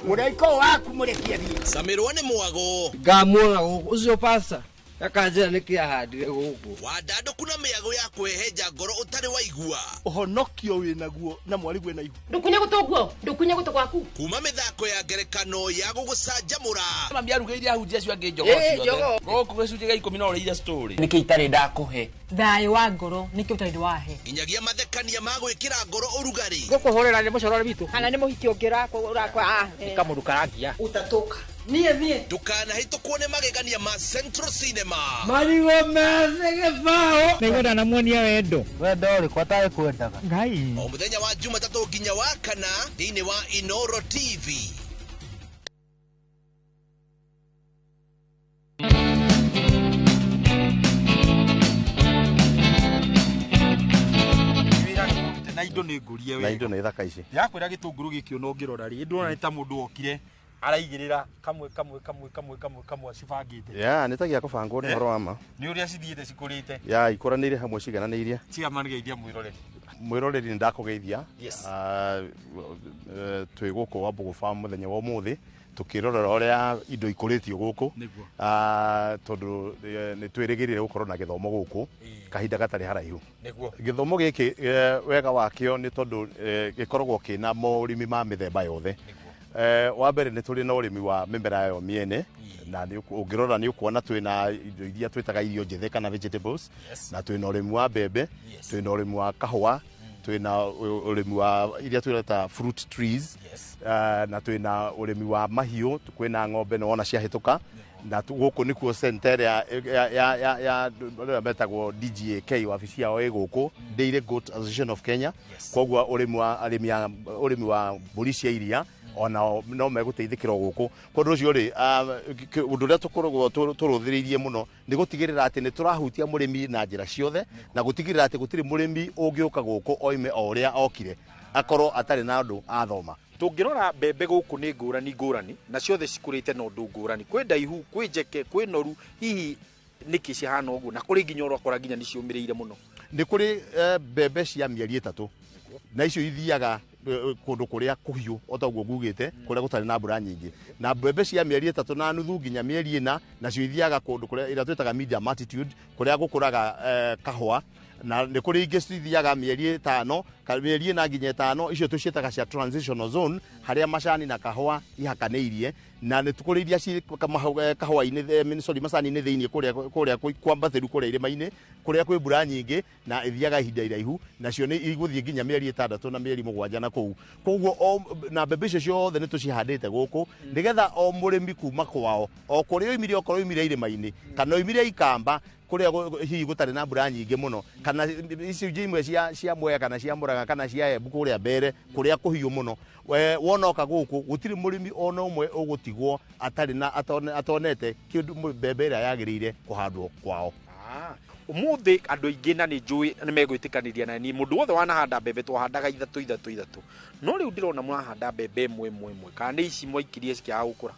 Mũraiko waku mũrekie thiĩ. Camirwo nĩ mwago. Ngamuona gũkũ ũcio pasta akanjĩra nĩkĩ ahandire gũkũ. Wandandũku na mĩago ya kwĩhenja ngoro ũtarĩ waigua. Ũhonokio wĩnaguo na mwarigwe na ihu. Ndũkunye gũtũ guo, ndũkunye gũtũ gwaku. Kuma mĩthako ya ngerekano ya gũgũcanjamũra. Mami arugĩire ahunjia acio angĩ njogoo ciothe. Gũkũ gĩcunjĩ gĩa 10 no ũrĩire story. Nĩkĩ itarĩ ndakũhe? Thayũ wa ngoro nĩkĩ ũtarĩ wahe? Nginyagia mathekania ma gwĩkĩra ngoro ũrugarĩ. Ngũkũhũrĩra nĩ mũcorore witũ. Kana nĩ mũhiki ũngĩ ũrakwa. Nĩ kamũndũ karangia. Utatoka. Niĩ niĩ. Ndũkanahĩtũkwo nĩ magegania ma Central Cinema. Marigũ methĩ gĩbaũ. Nĩguo ndanamuonia wendo. Wendo ũrĩkũ atarĩ kwendaga. Ngai. O mũthenya wa Jumatatũ nginya wa kana thĩinĩ wa Inoro TV. Na indo nĩ ngũrie wega. Na indo nĩ thaka ici. Ndĩrakwĩra gĩtũngũrũ gĩkĩ ona ũngĩrora rĩ, ndĩrona nĩ ta mũndũ okire araigĩrĩra kamwe kamwe kamwe kamwe kamwe kamwe acibangĩte. Ya, nĩ ta gĩa kũbangwo nĩ ũhoro wa ma. Nĩ ũrĩa cithiĩte cikũrĩte. Ya, ikũranĩire hamwe cigananĩirie. Cigamanĩgeithia mwĩroreri. Mwĩroreri nĩ ndakũgeithia. Yes. Twĩ gũkũ Wambugu Farm mũthenya wa ũmũthĩ. Tũkĩrorera ũrĩa indo ikũrĩtio gũkũ, tondũ nĩ twĩrĩgĩrĩire gũkorwo na gĩthomo gũkũ kahinda gatarĩ haraihu. Gĩthomo gĩkĩ, wega wakĩo nĩ tondũ gĩkoragwo kĩna maũrĩmi ma mĩthemba yothe. Wa mbere, nĩ tũrĩ na ũrĩmi wa mĩmera yo mĩene, na ũngĩrora nĩ ũkuona twĩna indo iria twĩtaga irio njĩthĩ kana vegetables, na twĩna ũrĩmi wa mbembe, twĩna ũrĩmi wa kahũa, twĩna ũrĩmi wa iria twĩreta fruit trees, na twĩna ũrĩmi wa mahiũ, kwĩna ng'ombe nĩ wona ciahĩtũka. Na gũkũ nĩkuo center ya arĩa metagwo DGAK, wabici yao ĩ gũkũ, Dairy Goat Association of Kenya. Koguo ũrĩmi wa arĩmi a ũrĩmi wa mbũri cia iria onao no megũteithĩkĩra gũkũ. Kwa ũndũ ũcio rĩ, ũndũ ũrĩa tũkoragwo tũrũthĩrĩirie mũno nĩ gũtigĩrĩra atĩ nĩ tũrahutia mũrĩmi na njĩra ciothe, na gũtigĩrĩra atĩ gũtirĩ mũrĩmi ũngĩũka gũkũ oime o ũrĩa okire akorwo atarĩ na ũndũ athoma. Tũngĩrora mbembe gũkũ nĩ ngũrani ngũrani, na ciothe cikũrĩte na ũndũ ngũrani. Kwĩ ndaihu, kwĩ njeke, kwĩ noru. Hihi nĩkĩ cihana ũguo? Na kũrĩ nginya ũrakora nginya nĩ ciũmĩrĩire mũno. Nĩ kũrĩ mbembe cia mĩeri 3, na icio ithiaga kũndũ kũrĩa kũhiũ o ta ũguo ngugĩte, kũrĩa gũtarĩ na mbura nyingĩ, na mbembe cia mĩeri 3.5 nginya mĩeri 4 nacio ithiaga kũndũ kũrĩa ĩrĩa twĩtaga medium altitude, kũrĩa gũkũraga kahũa. Na nĩ kũrĩ ingĩ cithiaga mĩeri 5, mĩeri 4 nginya 5, icio tũciĩtaga cia transitional zone, harĩa macani na kahũa ihakanĩirie. Na nĩ kũrĩ iria ci kahũa-inĩ, sorry, macani-inĩ thĩinĩ kũrĩa kwambatĩru, kũrĩa irĩma-inĩ kũrĩa kwĩ mbura nyingĩ na ithiaga ihinda iraihu, nacio nĩ igũthiĩ nginya mĩeri 6 na mĩeri 7 na kũu. Koguo na mbembe icio ciothe nĩ tũcihandĩte gũkũ nĩgetha o mũrĩmi kuma kwao, o kũrĩa oimire, okorwo oimire irĩma-inĩ kana oimire ikamba kũrĩa hihi gũtarĩ na mbura nyingĩ mũno, kana icunjĩ imwe cia Mwea kana cia Mũrang'a kana cia Embu kũrĩa mbere kũrĩa kũhiũ mũno, wonoka gũkũ gũtirĩ mũrĩmi ona ũmwe ũgũtigwo atarĩ na atonete kĩndũ, mbembe ĩrĩa yagĩrĩire kũhandwo kwao. Ũmũthĩ andũ aingĩ, na nĩ njũĩ nĩ megwĩtĩkanĩria na niĩ, mũndũ wothe wanahanda mbembe, twahandaga ithatũ ithatũ ithatũ, no rĩu ndĩrona mũrahanda mbembe ĩmwe ĩmwe ĩmwe. Kana nĩ ici mwaikirie cikĩaga gũkũra?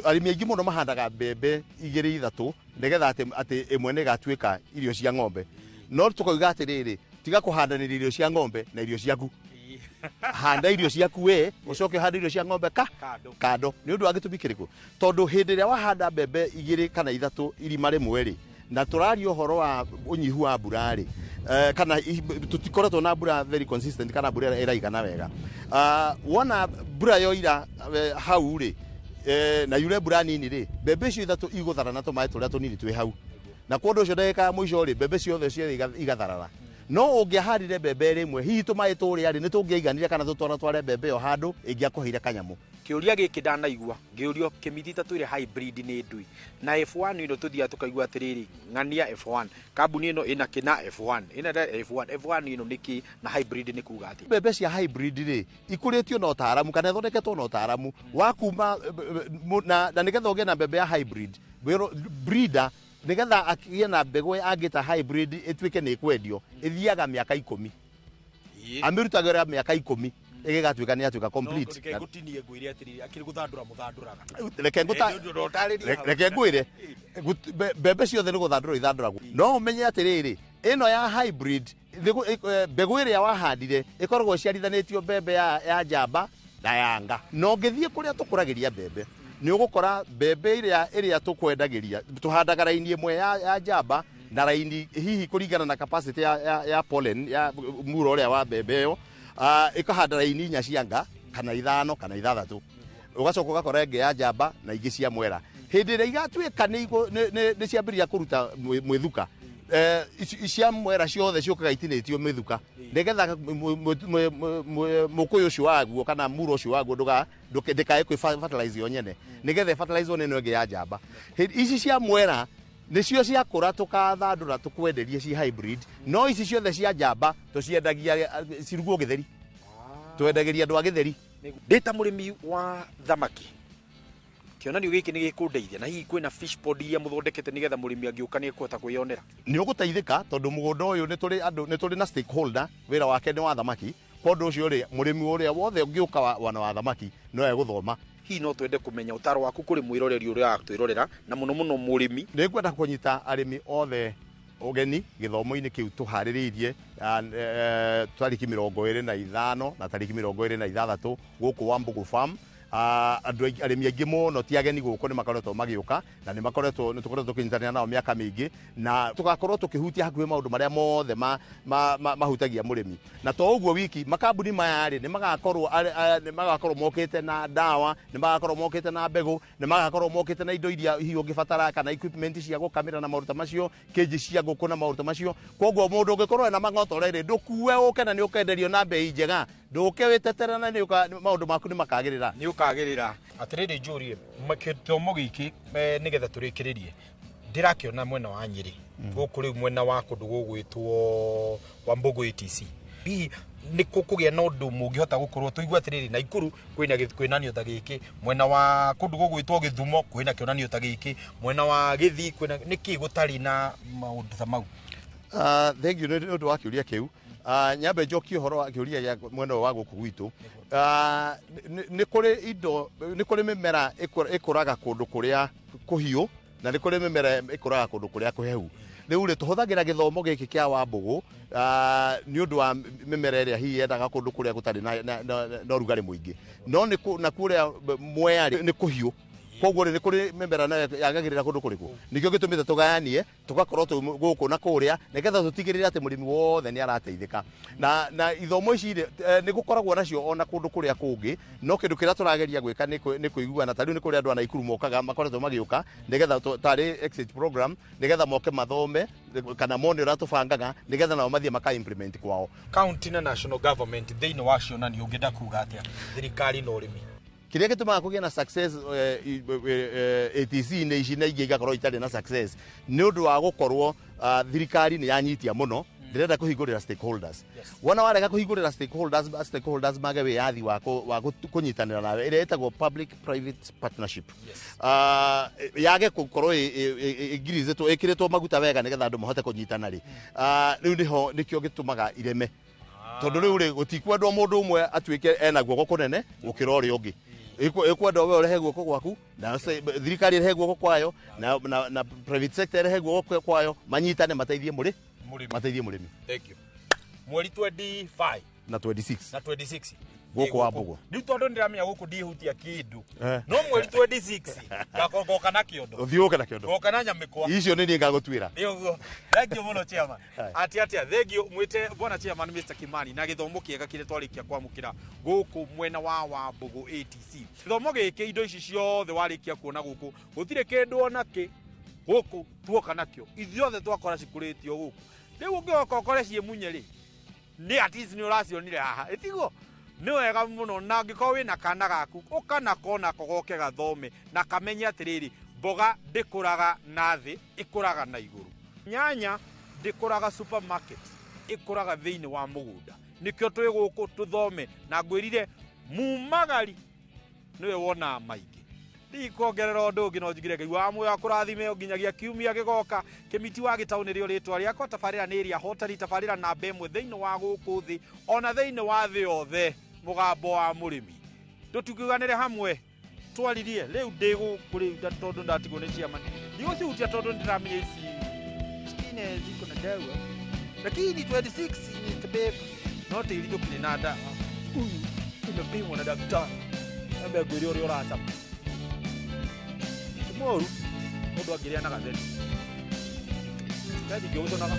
Arĩmi aingĩ mũno mahandaga mbembe igĩrĩ ithatũ nĩgetha atĩ ĩmwe nĩ ĩgatuĩka irio cia ng'ombe, no tũkoiga atĩrĩrĩ, tiga kũhandanĩria irio cia ng'ombe na irio ciaku. Handa irio ciaku we, ũcoke ũhande irio cia ng'ombe ka kando. Kando. Nĩ ũndũ wa gĩtũmi kĩrĩkũ? Tondũ hĩndĩ ĩrĩa wahanda mbembe igĩrĩ kana ithatũ irima rĩmwe rĩ, na tũraria ũhoro wa ũnyihu wa mbura rĩ, kana tũtikoretwo na mbura very consistent kana mbura ĩrĩa ĩraigana wega. Wona mbura yoira hau rĩ, na yure mbura nini rĩ, mbembe icio ithatũ igũthara na tũmaĩ tũrĩa tũnini twĩ hau, na kwa ũndũ ũcio ndagĩka ya mũico rĩ, mbembe ciothe ciothe igatharara. No ũngĩahandire mbembe rĩmwe, hihi tũmaĩ tũrĩa rĩ nĩ tũngĩaiganire kana tũtwaratware mbembe ĩyo handũ ĩngĩakũheire kanyamũ. Kĩũria gĩkĩ ndanaigua ngĩũrio kĩmithita twĩre hybrid nĩ ndui na F1 ĩno, tũthiaga tũkaigua atĩrĩrĩ, ng'ania F1, kambuni ĩno ĩna kĩna F1, ĩna F1, F1 ĩno nĩ kĩ, na hybrid nĩ kuga atĩa? Mbembe cia hybrid rĩ, ikũrĩtio na ũtaaramu kana ithondeketwo na ũtaaramu wa kuma na nĩgetha ũgĩe na mbembe ya hybrid, breeder nĩgetha akĩgĩe na mbegũ angĩta hybrid ĩtuĩke nĩ ĩkwendio, ĩthiaga mĩaka 10, amĩrutagĩra mĩaka 10 ĩgĩgatuĩka nĩ yatuĩka complete. Reke ngũtinie ngwĩre atĩrĩrĩ, akĩrĩ gũthandũra mũthandũraga? Reke ngwĩre, mbembe ciothe nĩ gũthandũrwo ithandũragwo, no ũmenye atĩrĩrĩ, ĩno ya hybrid, mbegũ ĩrĩa wahandire ĩkoragwo ĩciarithanĩtio mbembe ya njamba na yanga. Na ũngĩthiĩ kũrĩa tũkũragĩria mbembe, nĩ ũgũkora mbembe ĩrĩa tũkwendagĩria tũhandaga raini ĩmwe ya njamba na raini hihi kũringana na capacity ya pollen ya muro ũrĩa wa mbembe ĩyo, ĩkahanda raini inya cia nga kana ithano kana ithathatũ, ũgacoka ũgakora ĩngĩ ya njamba na ingĩ cia mwera. Hĩndĩ ĩrĩa igatuĩka nĩ ciambĩrĩria kũruta mwĩthuka, cia mwera ciothe ciũkaga itinĩtio mĩthuka nĩgetha mũkũyũ ũcio waguo kana muro ũcio waguo ndĩkae kwĩ fertilize yo nyene, nĩgetha fertilize nĩ ĩno ĩngĩ ya njamba. Ici cia mwera nĩcio ciakũra tũkathandũra tũkwenderie ci hybrid, no ici ciothe cia njamba tũciendagia cirugwo gĩtheri, twendagĩria andũ a gĩtheri. Ndĩ ta mũrĩmi wa thamaki, kĩonanio gĩkĩ nĩ gĩkũndeithia? Na hihi kwĩna fish pond iria mũthondekete nĩgetha mũrĩmi angĩũka nĩ ekũhota kwĩyonera? Nĩ ũgũteithĩka tondũ mũgũnda ũyũ nĩ tũrĩ andũ, nĩ tũrĩ na stakeholder wĩra wake nĩ wa thamaki. Kwa ũndũ ũcio rĩ, mũrĩmi ũrĩa wothe ũngĩũka wana wa thamaki no egũthoma. Hihi no twende kũmenya ũtaro waku kũrĩ mwĩroreri ũrĩa watwĩrorera, na mũno mũno mũrĩmi? Nĩ ngwenda kũnyita arĩmi othe ũgeni gĩthomo-inĩ kĩu tũharĩrĩirie tarĩki 25 na tarĩki 26 gũkũ Wambugu Farm. Andũ aingĩ, arĩmi aingĩ mũno ti ageni gũkũ, nĩ makoretwo magĩũka na nĩ makoretwo, nĩ tũkoretwo tũkĩnyitanĩra nao mĩaka mĩingĩ, na tũgakorwo tũkĩhutia hakuhĩ maũndũ marĩa mothe mahutagia mũrĩmi. Na to ũguo wiki, makambuni maya rĩ, nĩ magakorwo mokĩte na ndawa, nĩ magakorwo mokĩte na mbegũ, nĩ magakorwo mokĩte na indo iria hihi ũngĩbatara, kana equipment cia gũkamĩra na maũndũ ta macio, kĩnji cia ngũkũ na maũndũ ta macio. Koguo mũndũ ũngĩkorwo ena mang'otore rĩ, ndũkue, ũke na nĩ ũkenderio na mbei njega, ndũke wĩtetere na maũndũ maku nĩ makagĩrĩra. Nĩ ũkagĩrĩra. Atĩrĩrĩ, njũrie gĩthomo gĩkĩ, nĩgetha tũrĩkĩrĩrie, ndĩrakĩona mwena wa Nyĩrĩ gũkũ rĩu, mwena wa kũndũ gũgwĩtwo Wambugu ATC, hihi nĩ kũgĩa na ũndũ mũngĩhota gũkorwo tũigua atĩrĩrĩ, Naikuru kwĩna kĩonanio ta gĩkĩ, mwena wa kũndũ gũgwĩtwo Gĩthumo kwĩna kĩonanio ta gĩkĩ, mwena wa Gĩthii kwĩna, nĩkĩ gũtarĩ na maũndũ ta mau? Thank you nĩ ũndũ wa kĩũria kĩu. Nyambe njokie ũhoro wa kĩũria gĩa mwena ũyũ wa gũkũ gwitũ. Nĩ kũrĩ indo, nĩ kũrĩ mĩmera ĩkũraga kũndũ kũrĩa kũhiũ, na nĩ kũrĩ mĩmera ĩkũraga kũndũ kũrĩa kũhehu. Rĩu rĩ, tũhũthagĩra gĩthomo gĩkĩ kĩa Wambũgũ nĩ ũndũ wa mĩmera ĩrĩa hihi yendaga kũndũ kũrĩa gũtarĩ na ũrugarĩ mũingĩ, no nĩ na kũrĩa Mwea rĩ, nĩ kũhiũ, koguo rĩ, nĩ kũrĩ mĩmera nayo yagagĩrĩra kũndũ kũrĩkũ. Nĩkĩo gĩtũmĩte tũgayanie, tũgakorwo gũkũ na kũrĩa, nĩgetha tũtigĩrĩre atĩ mũrĩmi wothe nĩ arateithĩka. Na ithomo ici rĩ, nĩ gũkoragwo nacio ona kũndũ kũrĩa kũngĩ, no kĩndũ kĩrĩa tũrageria gwĩka nĩ kũiguana. Ta rĩu nĩ kũrĩ andũ a Naikuru mokaga, makoretwo magĩũka nĩgetha tarĩ exchange program, nĩgetha moke mathome kana mone ũrĩa tũbangaga, nĩgetha nao mathiĩ maka implement kwao. County na national government thĩinĩ wa cionanio, ũngĩenda kuga atĩa thirikari na ũrĩmi? Kĩrĩa gĩtũmaga kũgĩe na success ATC-inĩ ici na ingĩ igakorwo itarĩ na success nĩ ũndũ wa gũkorwo thirikari nĩ yanyitia mũno, ndĩrenda kũhingũrĩra stakeholders. Wona warega kũhingũrĩra stakeholders, stakeholders mage wĩyathi wa kũnyitanĩra nawe, ĩrĩa ĩtagwo public private partnership, yage gũkorwo ĩngirizĩtwo, ĩkĩrĩtwo maguta wega nĩgetha andũ mahote kũnyitana rĩ, rĩu nĩho nĩkĩo gĩtũmaga ireme, tondũ rĩu rĩ, gũtikwendwo mũndũ ũmwe atuĩke ena guoko kũnene gũkĩra ũrĩa ũngĩ. Ĩkwendwo we ũrehe guoko gwaku, na thirikari ĩrehe guoko kwayo, na private sector ĩrehe guoko kwayo, manyitane mateithie mũrĩmi. Mateithie mũrĩmi. Thank you. Mweri 25 na 26. Na 26. Gũkũ Wambũgũ. Rĩu tondũ ndĩramenya gũkũ ndihutia kĩndũ, no mweri 26 ngoka na kĩondo. Ũthiĩ ũke na kĩondo. Ngoka na nyamĩkwa. Icio nĩ niĩ ngagũtuĩra. Nĩ ũguo. Thank you mũno chairman. Atĩ atĩa, thank you mwĩte bwana chairman Mr. Kimani na gĩthomo kĩega kĩrĩa twarĩkia kwamũkĩra gũkũ mwena wa Wambũgũ ATC. Gĩthomo gĩkĩ, indo ici ciothe warĩkia kuona gũkũ, gũtirĩ kĩndũ ona kĩ gũkũ tuoka nakĩo, ithuothe twakora cikũrĩtio gũkũ. Rĩu ũngĩoka ũkore ciĩ munye rĩ, nĩ at least nĩ ũracionire haha, ĩtiguo? Nĩ wega mũno, na angĩkorwo wĩna kana gaku, ũka nako nako goke gathome na kamenye atĩrĩrĩ, mboga ndĩkũraga na thĩ, ĩkũraga na igũrũ. Nyanya ndĩkũraga supermarket, ĩkũraga thĩinĩ wa mũgũnda. Nĩkĩo twĩ gũkũ tũthome, na ngwĩrire mumagari nĩwe wonaga maingĩ. Ndikuongerera ũndũ ũngĩ, no njugire Ngai wa muoyo akũrathime nginyagia kiumia gĩgoka. Kĩmiti wa Gĩtaũ nĩrĩo rĩtwa rĩakwa. Tabarĩra nĩ ĩrĩa hotari, tabarĩra namba ĩmwe thĩinĩ wa gũkũ thĩ ona thĩinĩ wa thĩ yothe, mũgambo wa mũrĩmi. Tũtukiuganĩre hamwe twaririe. Rĩu ndĩ gũkũ rĩu tondũ ndatigwo nĩ chairman, ndigũcihutia tondũ nĩndĩramenya ici zingine ziko na dawa, lakini 26 ni tabeba no tĩri ndũkĩrĩ na ndawa. Huyu imepimwa na daktari, ambe ngwĩre ũrĩa ũracama ti mũru, mũndũ angĩrĩa na gatheri ndingĩũconaga.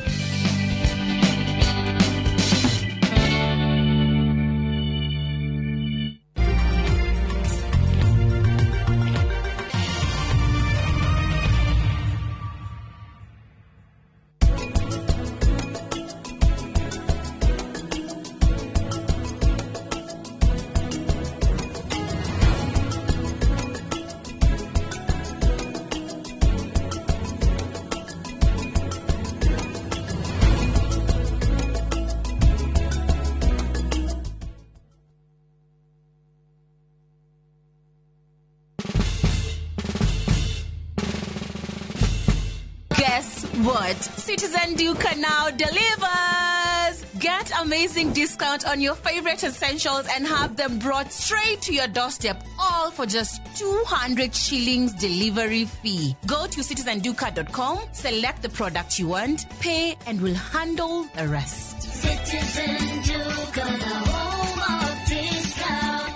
Guess what? Citizen Duka now delivers! Get amazing discount on your favorite essentials and have them brought straight to your doorstep, all for just 200 shillings delivery fee. Go to citizenduka.com, select the product you want, pay, and we'll handle the rest. Citizen Duka, the home of discount.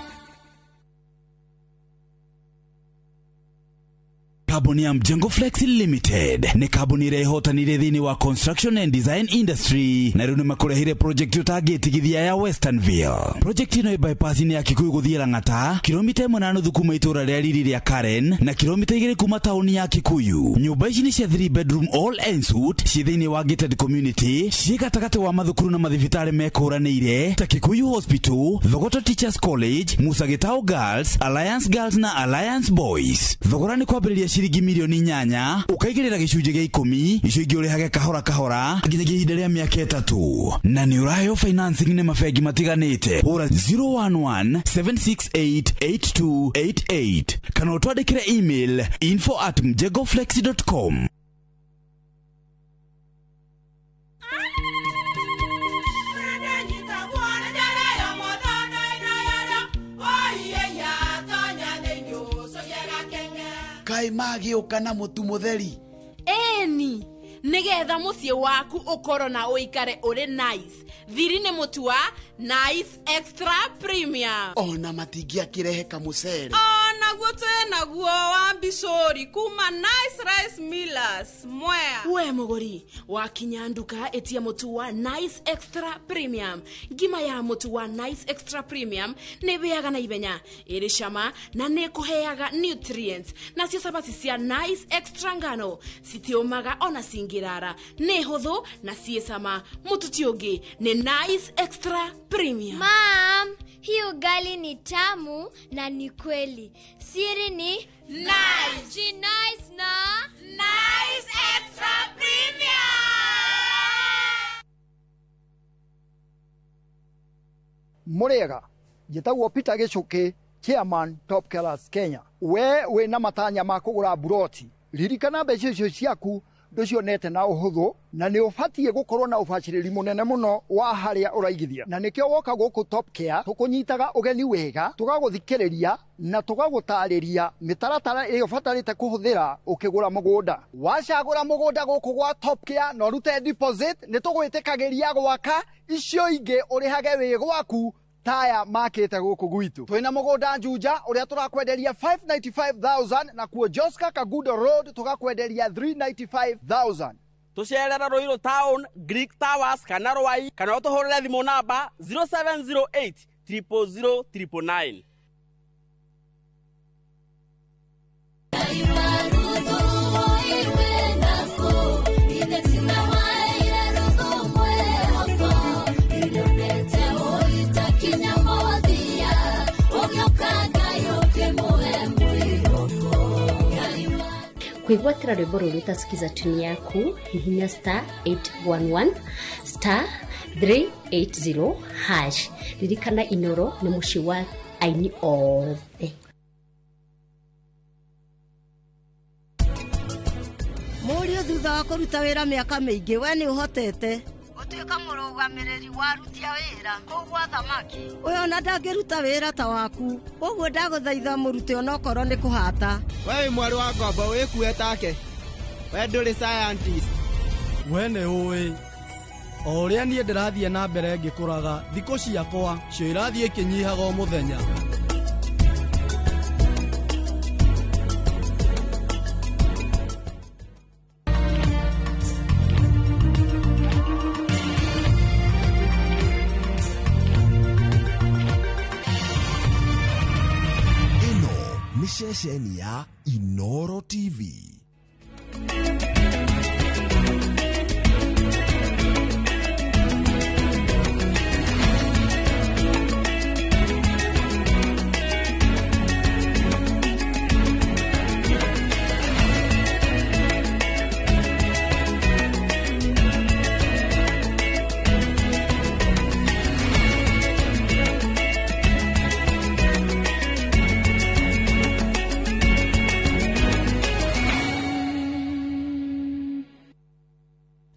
Kambuni ya Mjengo Flex Limited nĩ kambuni ĩrĩa ĩhotanire thĩinĩ wa construction and design industry, na rĩu nĩ makũrehire project ũtangĩtigithia ya Westernville. Project ĩno ĩ bypass-inĩ ya Kikuyu gũthiĩ Lang'ata, kilomita 1.5 kuma itũũra rĩa riri rĩa Karen na kilomita 2 kuma taũni ya Kikuyu. Nyũmba ici nĩ cia 3 bedroom all en suite, ciĩ thĩinĩ wa gated community, ciĩ gatagatĩ wa mathukuru na mathibitarĩ mekũranĩire ta Kikuyu Hospital, Thogoto Teachers College, Musa Gitau Girls, Alliance Girls na Alliance Boys. Thogora nĩ kwambĩrĩria ciringi milioni 8, ũkaigĩrĩra gĩcunjĩ gĩa 10, icio ingĩ ũrĩhage kahora kahora nginyagia ihinda rĩa mĩaka 3, na nĩ ũraheo financing nĩ mabengi matiganĩte. Hũra 011 768 8288 kana ũtwandĩkĩre email info@mjengoflex.com. Kaĩ magĩũka na mũtu mũtheri? Ĩni, nĩgetha mũciĩ waku ũkorwo na ũikare ũrĩ nice. Thiri nĩ mũtu wa Nice Extra Premium. Ona matingĩakĩrehe kamũcere. Onaguo twĩnaguo wa mbicũri kuma Nice Rice Millers Mwea. We mũgũri, wakinya nduka ĩtia mũtu wa Nice Extra Premium. Ngima ya mũtu wa Nice Extra Premium nĩ ĩhĩaga na ihenya, ĩrĩ cama na nĩ ĩkũheaga nutrients. Nacio cabaci cia Nice Extra ngano citiũmaga ona cingĩrara, nĩ hũthũ na ciĩ cama. Mũtu ti ũngĩ nĩ Nice Extra Premium. Mam, hii ugali ni tamu na ni kweli. Siri ni Nice. Nice na Nice Extra Premium. Mũrĩega, njĩtagwo Peter Gĩchũkĩ, Chairman Top Killers Kenya. We wĩna matanya ma kũgũra mburoti, ririkana mbeca icio ciaku ndũcionete na ũhũthũ, na nĩ ũbatiĩ gũkorwo na ũbacĩrĩri mũnene mũno wa harĩa ũraigithia, na nĩkĩo woka gũkũ Top Care tũkũnyitaga ũgeni wega, tũgagũthikĩrĩria na tũgagũtarĩria mĩtaratara ĩrĩa ũbatarĩte kũhũthĩra ũkĩgũra mũgũnda. Wacagũra mũgũnda gũkũ gwa Top Care na ũrute deposit, nĩ tũgwĩtĩkagĩria gwaka icio ingĩ ũrĩhage wĩ gwaku taya makĩte gũkũ gwitũ. Twĩna mũgũnda Juja ũrĩa tũrakwenderia 595,000, na kuo Joska Kagudo Road tũgakwenderia 395,000. Tũcerera Ruiru Town, Greek Towers kana Rwai, kana ũtũhũrĩre thimũ namba 0708 000 999. Kwĩgwatĩra rwĩmbo rũrũ ũtasikiza tuni yaku, hihinya star 811 star 380 hash. Ririkana Inoro nĩ mũciĩ wa aini othe. Mũriũ, thutha wa kũruta wĩra mĩaka mĩingĩ, we nĩ ũhotete gũtuĩka mũrũgamĩrĩri wa aruti a wĩra kũu gwa thamaki. Ũyũ ona ndangĩruta wĩra ta waku, koguo ndagũthaitha mũrute onokorwo nĩ kũhata. We wĩ mwarĩ wa ngombo wĩkue take, we ndũrĩ scientist. We nĩ ũĩ o ũrĩa niĩ ndĩrathiĩ na mbere ngĩkũraga, thikũ ciakwa cio irathiĩ ikĩnyihaga o mũthenya. Ceceni ya Inoro TV.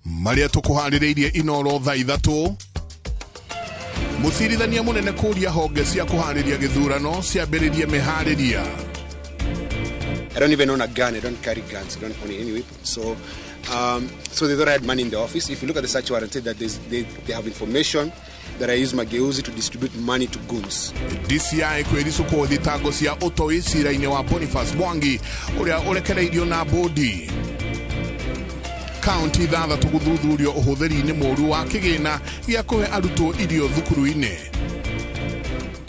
Maria tukuharĩrĩirie Inoro thaa 3. Mũcirithania mũnene kũria honge cia kũharĩria gĩthurano ciambĩrĩrie mĩharĩria. I don't even own a gun. I don't carry guns. I don't own any weapon. So, so they thought I had money in the office. If you look at the search warrant, that they have information that I use Mageuzi to distribute money to goons. DCI kwĩricũkwo thitango cia ũtoi cira-inĩ wa Boniface Mwangi ũrĩa ũrekereirio na bodi. Kaunti 6 gũthuthurio ũhũthĩri-inĩ mũũru wa kĩgĩna gĩa kũhe arutwo irio thukuru-inĩ.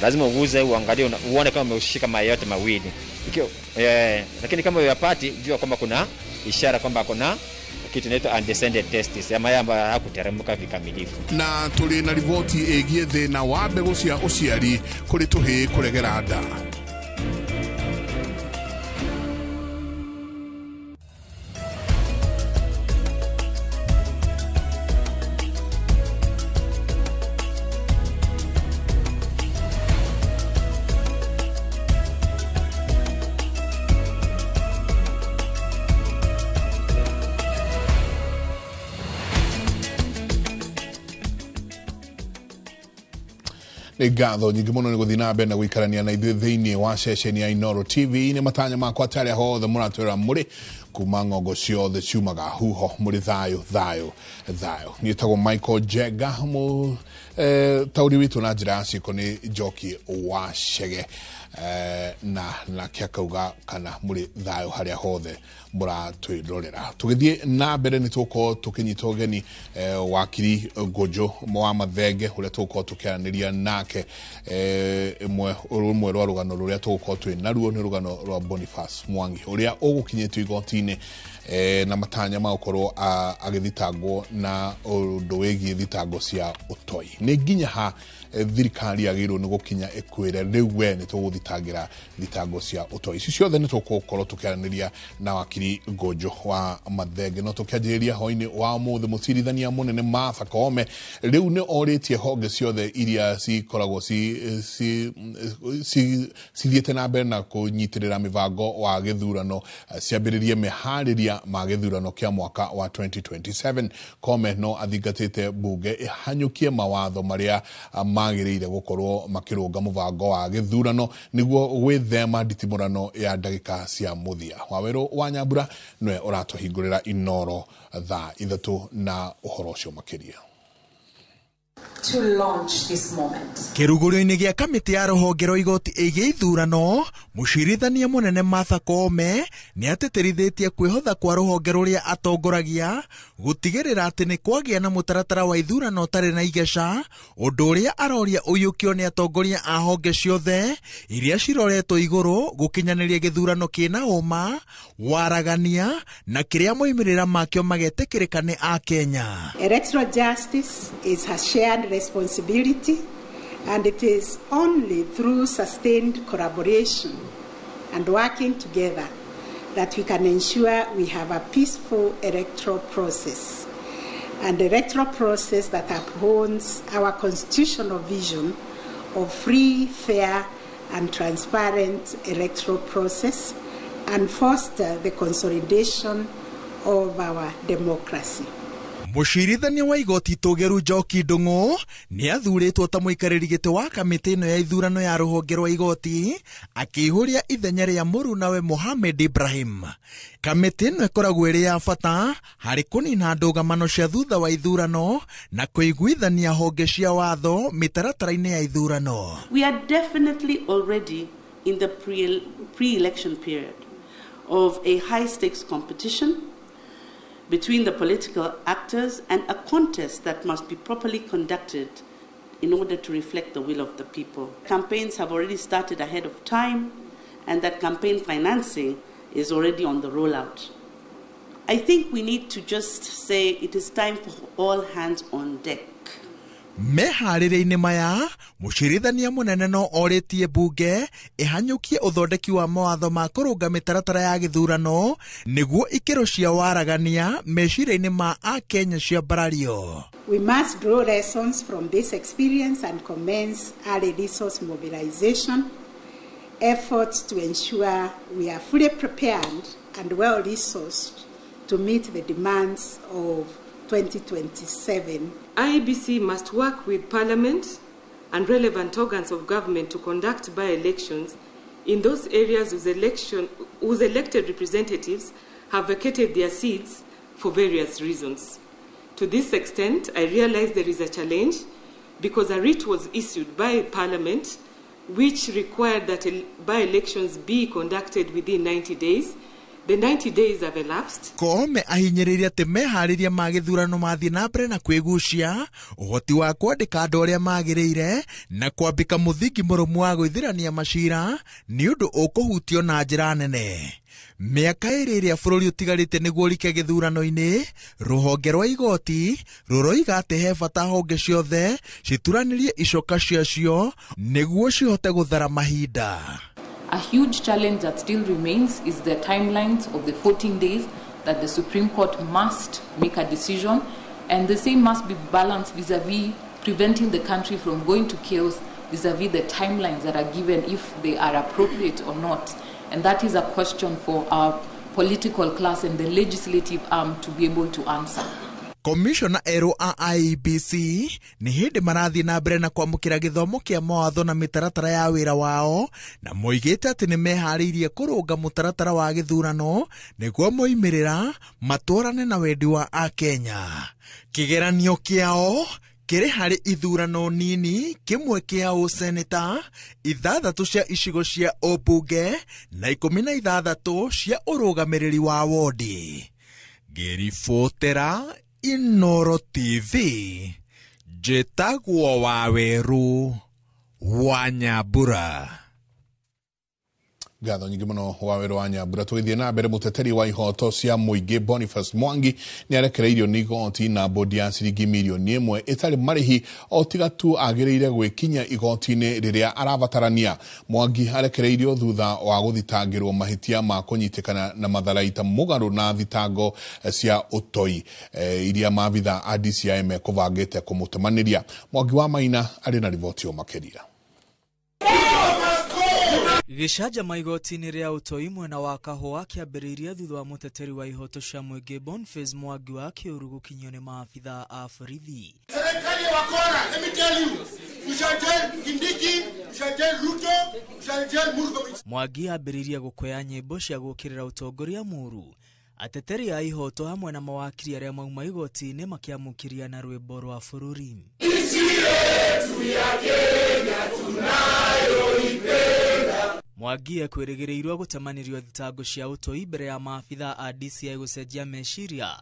Lazima uguze uangalie uone kama umeushika mayai yote mawili. Lakini kama uyapati, jua kwamba kuna ishara kwamba kuna kitu inaitwa undescended testis, ya mayai ambayo hayakuteremka vikamilifu. Na tũrĩ na riboti ĩgiĩ thĩna wa mbegũ cia ũciari kũrĩ tũhĩĩ kũregera nda. Nĩ ngatho nyingĩ mũno nĩ gũthiĩ na mbere na gũikarania na ithuĩ thĩinĩ wa ceceni ya Inooro TV. Nĩ matanya makwa atĩ arĩa hothe mũratwĩra mũrĩ kuma ng'ongo ciothe ciumaga huho mũrĩ thayũ thayũ thayũ. Niĩ tagwo Michael Jenga, taũri witũ na njĩra ya ciĩko nĩ Njoki wa Chege, na nake akauga kana mũrĩ thayũ harĩa hothe mũratwĩrorera. Tũgĩthiĩ na mbere nĩ tũgũkorwo tũkĩnyita ũgeni wakiri Ngũnjũ wa Mathenge ũrĩa tũgũkorwo tũkĩaranĩria nake. Rũmwe rwa rũgano rũrĩa tũgũkorwo twĩ naruo nĩ rũgano rwa Boniface Mwangi ũrĩa ũgũkinyĩtio igoti-inĩ na matanya ma gũkorwo agĩthitangwo na ũndũ wĩgiĩ thitango cia ũtoi. Nĩ nginya ha thirikari yagĩrĩirwo nĩ gũkinya ĩkwĩre rĩu we nĩ tũgũthitangĩra thitango cia ũtoi. Ici ciothe nĩ tũgũkorwo tũkĩaranĩria na wakiri Ngũnjũ wa Mathenge. No tũkĩanjĩrĩria hwaĩ-inĩ wa ũmũthĩ, mũcirithania mũnene Martha Koome rĩu nĩ orĩtie honge ciothe iria cikoragwo cithiĩte na mbere na kũnyitĩrĩra mĩbango wa gĩthurano ciambĩrĩrie meharĩria ma gĩthurano kĩa mwaka wa 2027. Koome no athingatĩte bunge ĩhanyũkie mawatho marĩa magĩrĩire gũkorwo makĩrũnga mũbango wa gĩthurano nĩguo gwĩthema nditimũrano ya ndagĩka cia mũthia. Wawerũ wa Nyambura nĩwe ũratũhingũrĩra Inooro thaa 3 na ũhoro ũcio makĩria. To launch this moment. Kĩrugũrio-inĩ gĩa kamĩtĩ ya rũhonge rwa igoti ĩgiĩ ithurano, mũcirithania mũnene Martha Koome nĩ atĩtĩrithĩtie kwĩhotha kwa rũhonge rũrĩa atongoragia gũtigĩrĩra atĩ nĩ kwagĩa na mũtaratara wa ithurano ũtarĩ na igeca, ũndũ ũrĩa aroria ũiyũkio nĩ atongoria a honge ciothe iria ciroretwo igũrũ gũkinyanĩria gĩthurano kĩna ũma, waragania na kĩrĩa moimĩrĩra makĩo magetĩkĩrĩka nĩ Akenya. Electoral justice is a shared responsibility, and it is only through sustained collaboration and working together that we can ensure we have a peaceful electoral process, and electoral process that upholds our constitutional vision of free, fair, and transparent electoral process and foster the consolidation of our democracy. Mũcirithania wa igoti Tũgĩru Njoki Ndung'u nĩ athurĩtwo ta mũikarĩri gĩtĩ wa kamĩtĩ ĩno ya ithurano ya rũhonge rwa igoti akĩihũria ithenya rĩa mũrunawe Mohamed Ibrahim. Kamĩtĩ ĩno ĩkoragwo ĩrĩ ya bata harĩ kũnina ndũgamano cia thutha wa ithurano na kũiguithania honge cia watho mĩtaratara-inĩ ya ithurano. We are definitely already in the pre-election period of a high-stakes competition between the political actors and a contest that must be properly conducted in order to reflect the will of the people. Campaigns have already started ahead of time, and that campaign financing is already on the rollout. I think we need to just say it is time for all hands on deck. Meharĩrĩ-inĩ maya, mũcirithania mũnene no orĩtie bunge ĩhanyũkie ũthondeki wa mawatho ma kũrũnga mĩtaratara ya gĩthurano nĩguo ikĩro cia waragania meciria-inĩ ma Akenya ciambarario. We must draw lessons from this experience and commence early resource mobilization efforts to ensure we are fully prepared and well resourced to meet the demands of 2027. IEBC must work with Parliament and relevant organs of government to conduct by-elections in those areas whose elected representatives have vacated their seats for various reasons. To this extent, I realize there is a challenge Because a writ was issued by Parliament which required that by-elections be conducted within 90 days. The 90 days have elapsed. Koome ahinyĩrĩirie atĩ meharĩria ma gĩthurano mathiĩ na mbere na kwĩgucia ũhoti wa kwandĩka andũ arĩa magĩrĩire na kwambĩka mũthingi mũrũmu wa gwĩthirania macira nĩ ũndũ ũkũhutio na njĩra nene. Mĩaka ĩrĩ ĩrĩa bũrũri ũtigarĩte nĩguo ũrike gĩthurano-inĩ, rũhonge rwa igoti rũroiga atĩ he bata honge ciothe cituranĩrie icoka ciacio nĩguo cihote gũthara mahinda. A huge challenge that still remains is the timelines of the 14 days that the Supreme Court must make a decision, and the same must be balanced vis-a-vis preventing the country from going to chaos vis-a-vis the timelines that are given, if they are appropriate or not. And that is a question for our political class and the legislative arm to be able to answer. Komishona erũ a IEBC nĩ hĩndĩ marathiĩ na mbere na kwamũkĩra gĩthomo kĩa mawatho na mĩtaratara ya wĩra wao, na moigĩte atĩ nĩ meharĩirie kũrũnga mũtaratara wa gĩthurano nĩguo moimĩrĩra matwarane na wendi wa Akenya. Kĩgeranio kĩao kĩrĩ harĩ ithurano nini, kĩmwe kĩa ũseneta, 6 cia icigo cia ũmbunge na 16 cia ũrũgamĩrĩri wa wodi. Ngĩribotera Inoro TV, njĩtagwo Waweru wa Nyambura. Ngatho nyingĩ mũno Waweru wa Nyambura. Tũgĩthiĩ na mbere, mũteteri wa ihoto cia mũingĩ Boniface Mwangi nĩ arekereirio nĩ igoti na bodi ya ciringi mirioni 1 ĩtarĩ marĩhi o tiga tu agĩrĩire gwĩkinya igoti-inĩ rĩrĩa arabatarania. Mwangi arekereirio thutha wa gũthitangĩrwo mahĩtia ma kũnyitĩkana na matharaita mũgarũ na thitango cia ũtoi iria maabitha a DCI mekũbangĩte kũmũtemanĩria. Mwangi wa Maina arĩ na riboti o makĩria. Gĩcanjama igoti-inĩ rĩa ũtoi mwena wa Kahũa kĩambĩrĩirie thutha wa mũteteri wa ihoto cia mũingĩ Boniface Mwangi wa Kĩũru gũkinyio nĩ maabitha a borithi. Serikali ya wakora, let me tell you, we shall jail Kindiki, we shall jail Ruto, we shall jail Murkomen. Mwangi ambĩrĩirie gũkwea nyĩmbo cia gũũkĩrĩra ũtongoria mũũru. Ateteri a ihoto hamwe na mawakiri arĩa mauma igoti-inĩ makĩamũkĩria na rwĩmbo rwa bũrũri. Nchi yetu ya Kenya tunayoipenda. Mwangi ekwĩrĩgĩrĩirwo gũtemanĩrio thitango cia ũtoi mbere ya maabitha a DCI gũcenjia meciria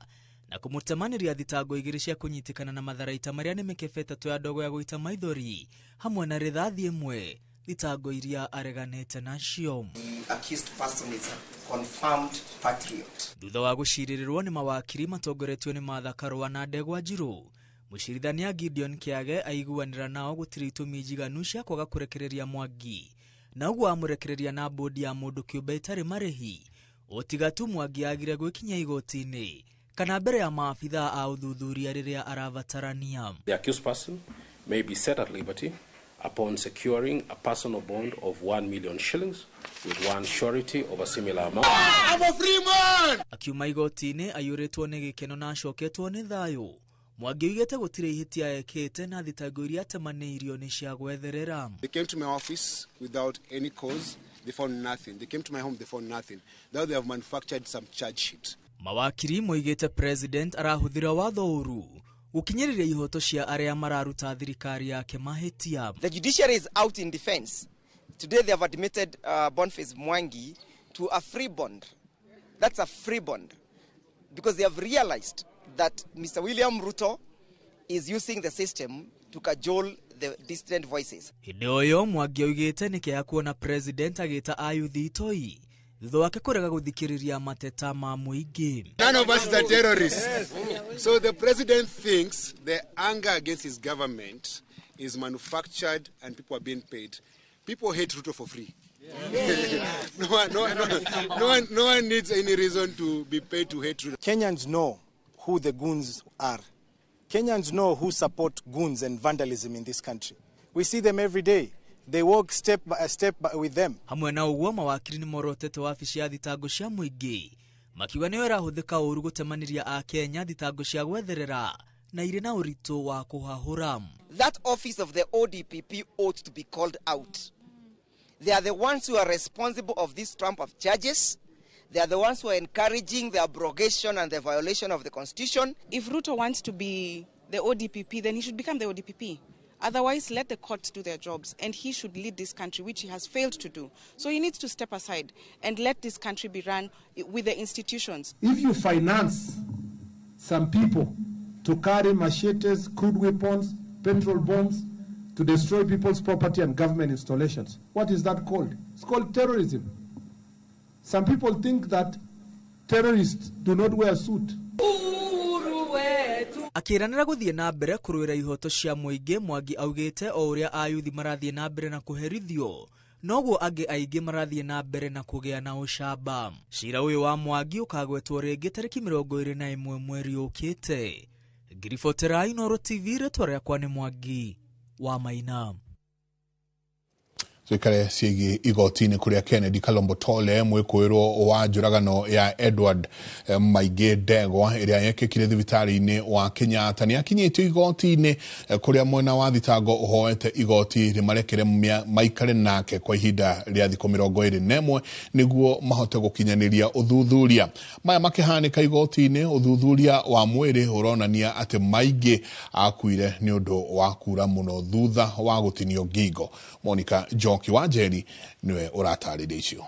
na kũmũtemanĩria thitango 2 cia kũnyitĩkana na matharaita marĩa nĩ mĩkebe 3 ya ndogo ya gũita maithori hamwe na rithathi 1, thitango iria areganĩte nacio. Thutha wa gũcirĩrĩrwo nĩ mawakiri matongoretio nĩ Martha Karũa na Ndegwa Njirũ, mũcirithania Gideon Kĩage aiguanĩra nao gũtirĩ itũmi njiganu cia kwaga kũrekereria Mwangi na ũguo amũrekereria na bodi ya mũndũ kĩũmbe ĩtarĩ marĩhi otiga tu Mwangi agire gwĩkinya igoti-inĩ kana mbere ya maabitha a ũthuthuria rĩrĩa arabatarania. The accused person may be set at liberty upon securing a personal bond of 1 million shillings with one surety of a similar amount. I'm a free man! Akiuma igoti-inĩ aiyũrĩtwo nĩ gĩkeno na acoketwo nĩ thayũ. Mwangi oigĩte gũtirĩ ihĩtia ekĩte na thitango iria atemanĩirio nĩ cia gwetherera. They came to my office without any cause. They found nothing. They came to my home, they found nothing. Now they have manufactured some charge sheet. Mawakiri moigĩte president arahũthĩra watho ũru gũkinyĩrĩria ihoto cia arĩa mararuta thirikari yake mahĩtia. The judiciary is out in defense. Today they have admitted Boniface Mwangi to a free bond. That's a free bond because they have realized that Mr. William Ruto is using the system to cajole the dissident voices. Hĩndĩ o ĩyo Mwangi oigĩte nĩ kĩeha kuona president agĩta ayuthi itoi thutha wake kũrega gũthikĩrĩria mateta ma mũingĩ. None of us is a terrorist. So the president thinks the anger against his government is manufactured and people are being paid. People hate Ruto for free. No one needs any reason to be paid to hate Ruto. Kenyans know who the goons are. Kenyans know who support goons and vandalism in this country. We see them every day. They walk step by step with them. Hamwe na ũguo mawakiri nĩ morotete wabici ya thitango cia mũingĩ makiuga nĩyo ĩrahũthĩka ũru gũtemanĩria Akenya thitango cia gwetherera na irĩ na ũritũ wa kũhahũra. That office of the ODPP ought to be called out. They are the ones who are responsible of this trump of charges. They are the ones who are encouraging the abrogation and the violation of the constitution. If Ruto wants to be the ODPP, then he should become the ODPP. Otherwise, let the courts do their jobs, and he should lead this country, which he has failed to do. So he needs to step aside and let this country be run with the institutions. If you finance some people to carry machetes, crude weapons, petrol bombs, to destroy people's property and government installations, what is that called? It's called terrorism. Some people think that terrorists do not wear a suit. Akĩranĩra gũthiĩ na mbere kũrũĩra ihoto cia mũingĩ, Mwangi augĩte o ũrĩa ayuthi marathiĩ na mbere na kũherithio noguo angĩ aingĩ marathiĩ na mbere na kũgĩa na ũcamba. Cira ũyũ wa Mwangi ũkagwetwo rĩngĩ tarĩki 21 mweri ũkĩte. Ngiribotera Inooro TV, rĩtwa rĩakwa nĩ Mwangi wa Maina. Tuikare ciĩgiĩ igoti-inĩ kũrĩa Kennedy Kalombo Tole mwĩkũĩrwo wa njũragano ya Edward Maingĩ Ndegwa ĩrĩa yekĩkire thibitarĩ-inĩ wa Kenyatta nĩ akinyĩtio igoti-inĩ kũrĩa mwena wa thitango ũhoete igoti rĩmarekere maikare nake kwa ihinda rĩa thikũ 21 nĩguo mahote gũkinyanĩria ũthuthuria. Maya makĩhanĩka igoti-inĩ, ũthuthuria wa mwĩrĩ ũronania atĩ Maingĩ akuire nĩ ũndũ wa kura mũno thutha wa gũtinio ngingo. Monica Njoki wa Njeri niwe ũratarĩria icio.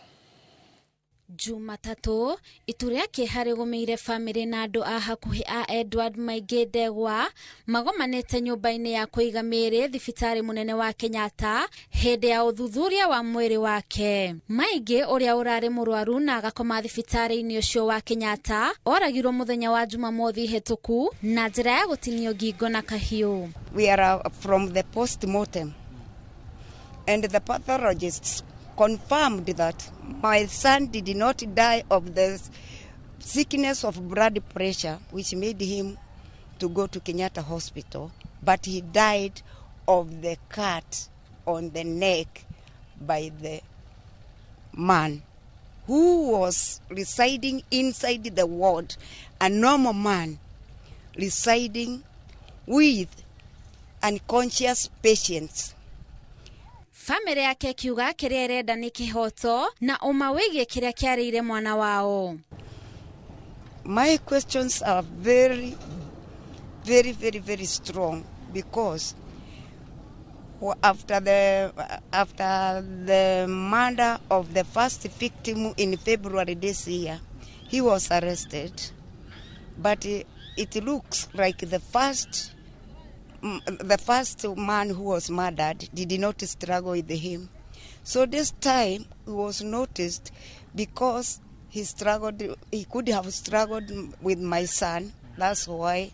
Jumatatũ, itu rĩa kĩeha rĩgũmĩire bamĩrĩ na andũ a hakuhĩ a Edward Maingĩ Ndegwa magomanĩte nyũmba-inĩ ya kũiga mĩĩrĩ thibitarĩ mũnene wa Kenyatta hĩndĩ ya ũthuthuria wa mwĩrĩ wake. Maingĩ ũrĩa ũrarĩ mũrwaru na agakoma thibitarĩ-inĩ ũcio wa Kenyatta oragirwo mũthenya wa Jumamothi hĩtũku na njĩra ya gũtinio ngingo na kahiũ. We are from the post-mortem, and the pathologists confirmed that my son did not die of the sickness of blood pressure, which made him to go to Kenyatta Hospital, but he died of the cut on the neck by the man who was residing inside the ward, a normal man residing with unconscious patients. Famĩlĩ yake kiuga kĩrĩa ĩrenda nĩ kĩhoto na ũma wĩgiĩ kĩrĩa kĩarĩire mwana wao. My questions are very, very, very, very strong, because after the murder of the first victim in February this year, he was arrested, but it looks like the first man who was murdered did not struggle with him. So this time he was noticed because he struggled. He could have struggled with my son. That's why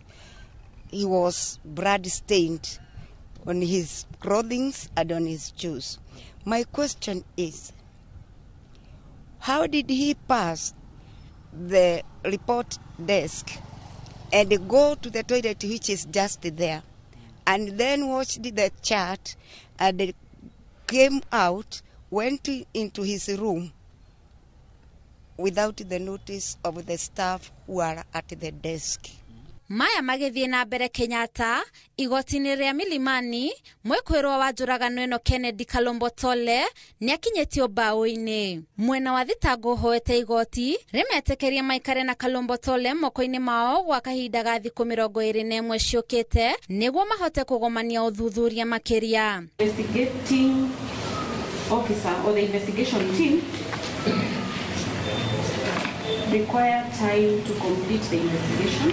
he was blood stained on his clothing and on his shoes. My question is, how did he pass the report desk and go to the toilet, which is just there, and then watched the chat and came out, went into his room without the notice of the staff who are at the desk? Maya magĩthiĩ na mbere Kenyatta igoti-inĩ rĩa Milimani, mwĩkũĩrwo wa njũragano ĩno Kennedy Kalombo Tole nĩakinyĩtio mbaũ-inĩ. Mwena wa thitango ũhoete igoti rĩmetĩkĩrie maikare na Kalombo Tole moko-inĩ mao gwa kahinda ga thikũ 21 ciũkĩte nĩguo mahote kũgomania ũthuthuria makĩria. Investigating officer or the investigation team require time to complete the investigation.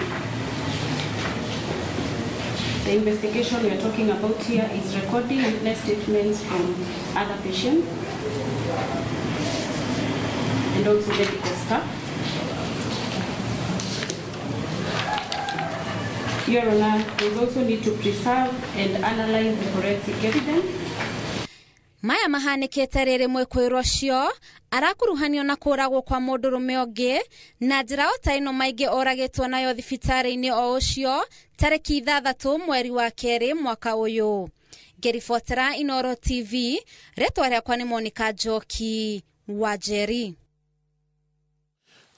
The investigation we are talking about here is recording witness statements from other patients and also medical staff. Your Honor, we also need to preserve and analyze the forensic evidence. Maya mahanĩkĩte rĩrĩ mwĩkũĩrwo ũcio arakuruhanio na kũragwo kwa mũndũrũme ũngĩ na njĩra o ta ĩno Maingĩ oragĩtwo nayo thibitarĩ-inĩ o ũcio tarĩki 6 mweri wa 2 mwaka ũyũ. Ngĩribotera Inooro TV, rĩtwa rĩakwa nĩ Monica Njoki wa Njeri.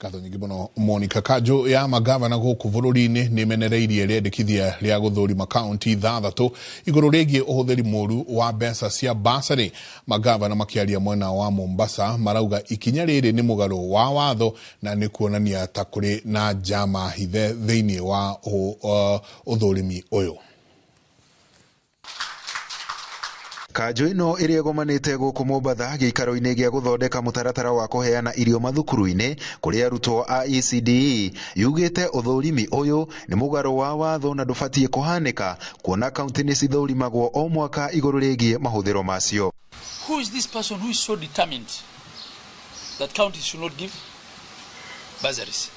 Ngatho nyingĩ mũno Monica. Kanjũ ya magavana gũkũ bũrũri-inĩ nĩ ĩmenereirie rĩendekithia rĩa gũthũrima kaunti 6 igũrũ rĩgiĩ ũhũthĩri mũru wa mbeca cia bursary. Magavana makĩaria mwena wa Mombasa marauga ikinya rĩrĩ nĩ mũgarũ wa watho na nĩ kuonania ta kũrĩ na njama hithe thĩinĩ wa ũthũrimi ũyũ. Kanjũ ĩno ĩrĩa ĩgomanĩte gũkũ Mombatha gĩikaro-inĩ gĩa gũthondeka mũtaratara wa kũheana irio mathukuru-inĩ kũrĩ arutwo a ECDE yugĩte ũthũrimi ũyũ nĩ mũgarũ wa watho na ndũbatiĩ kũhanĩka kuona kaunti nĩ cithũrimagwo o mwaka igũrũ rĩgiĩ mahũthĩro macio. Who is this person who is so determined that counties should not give bursaries?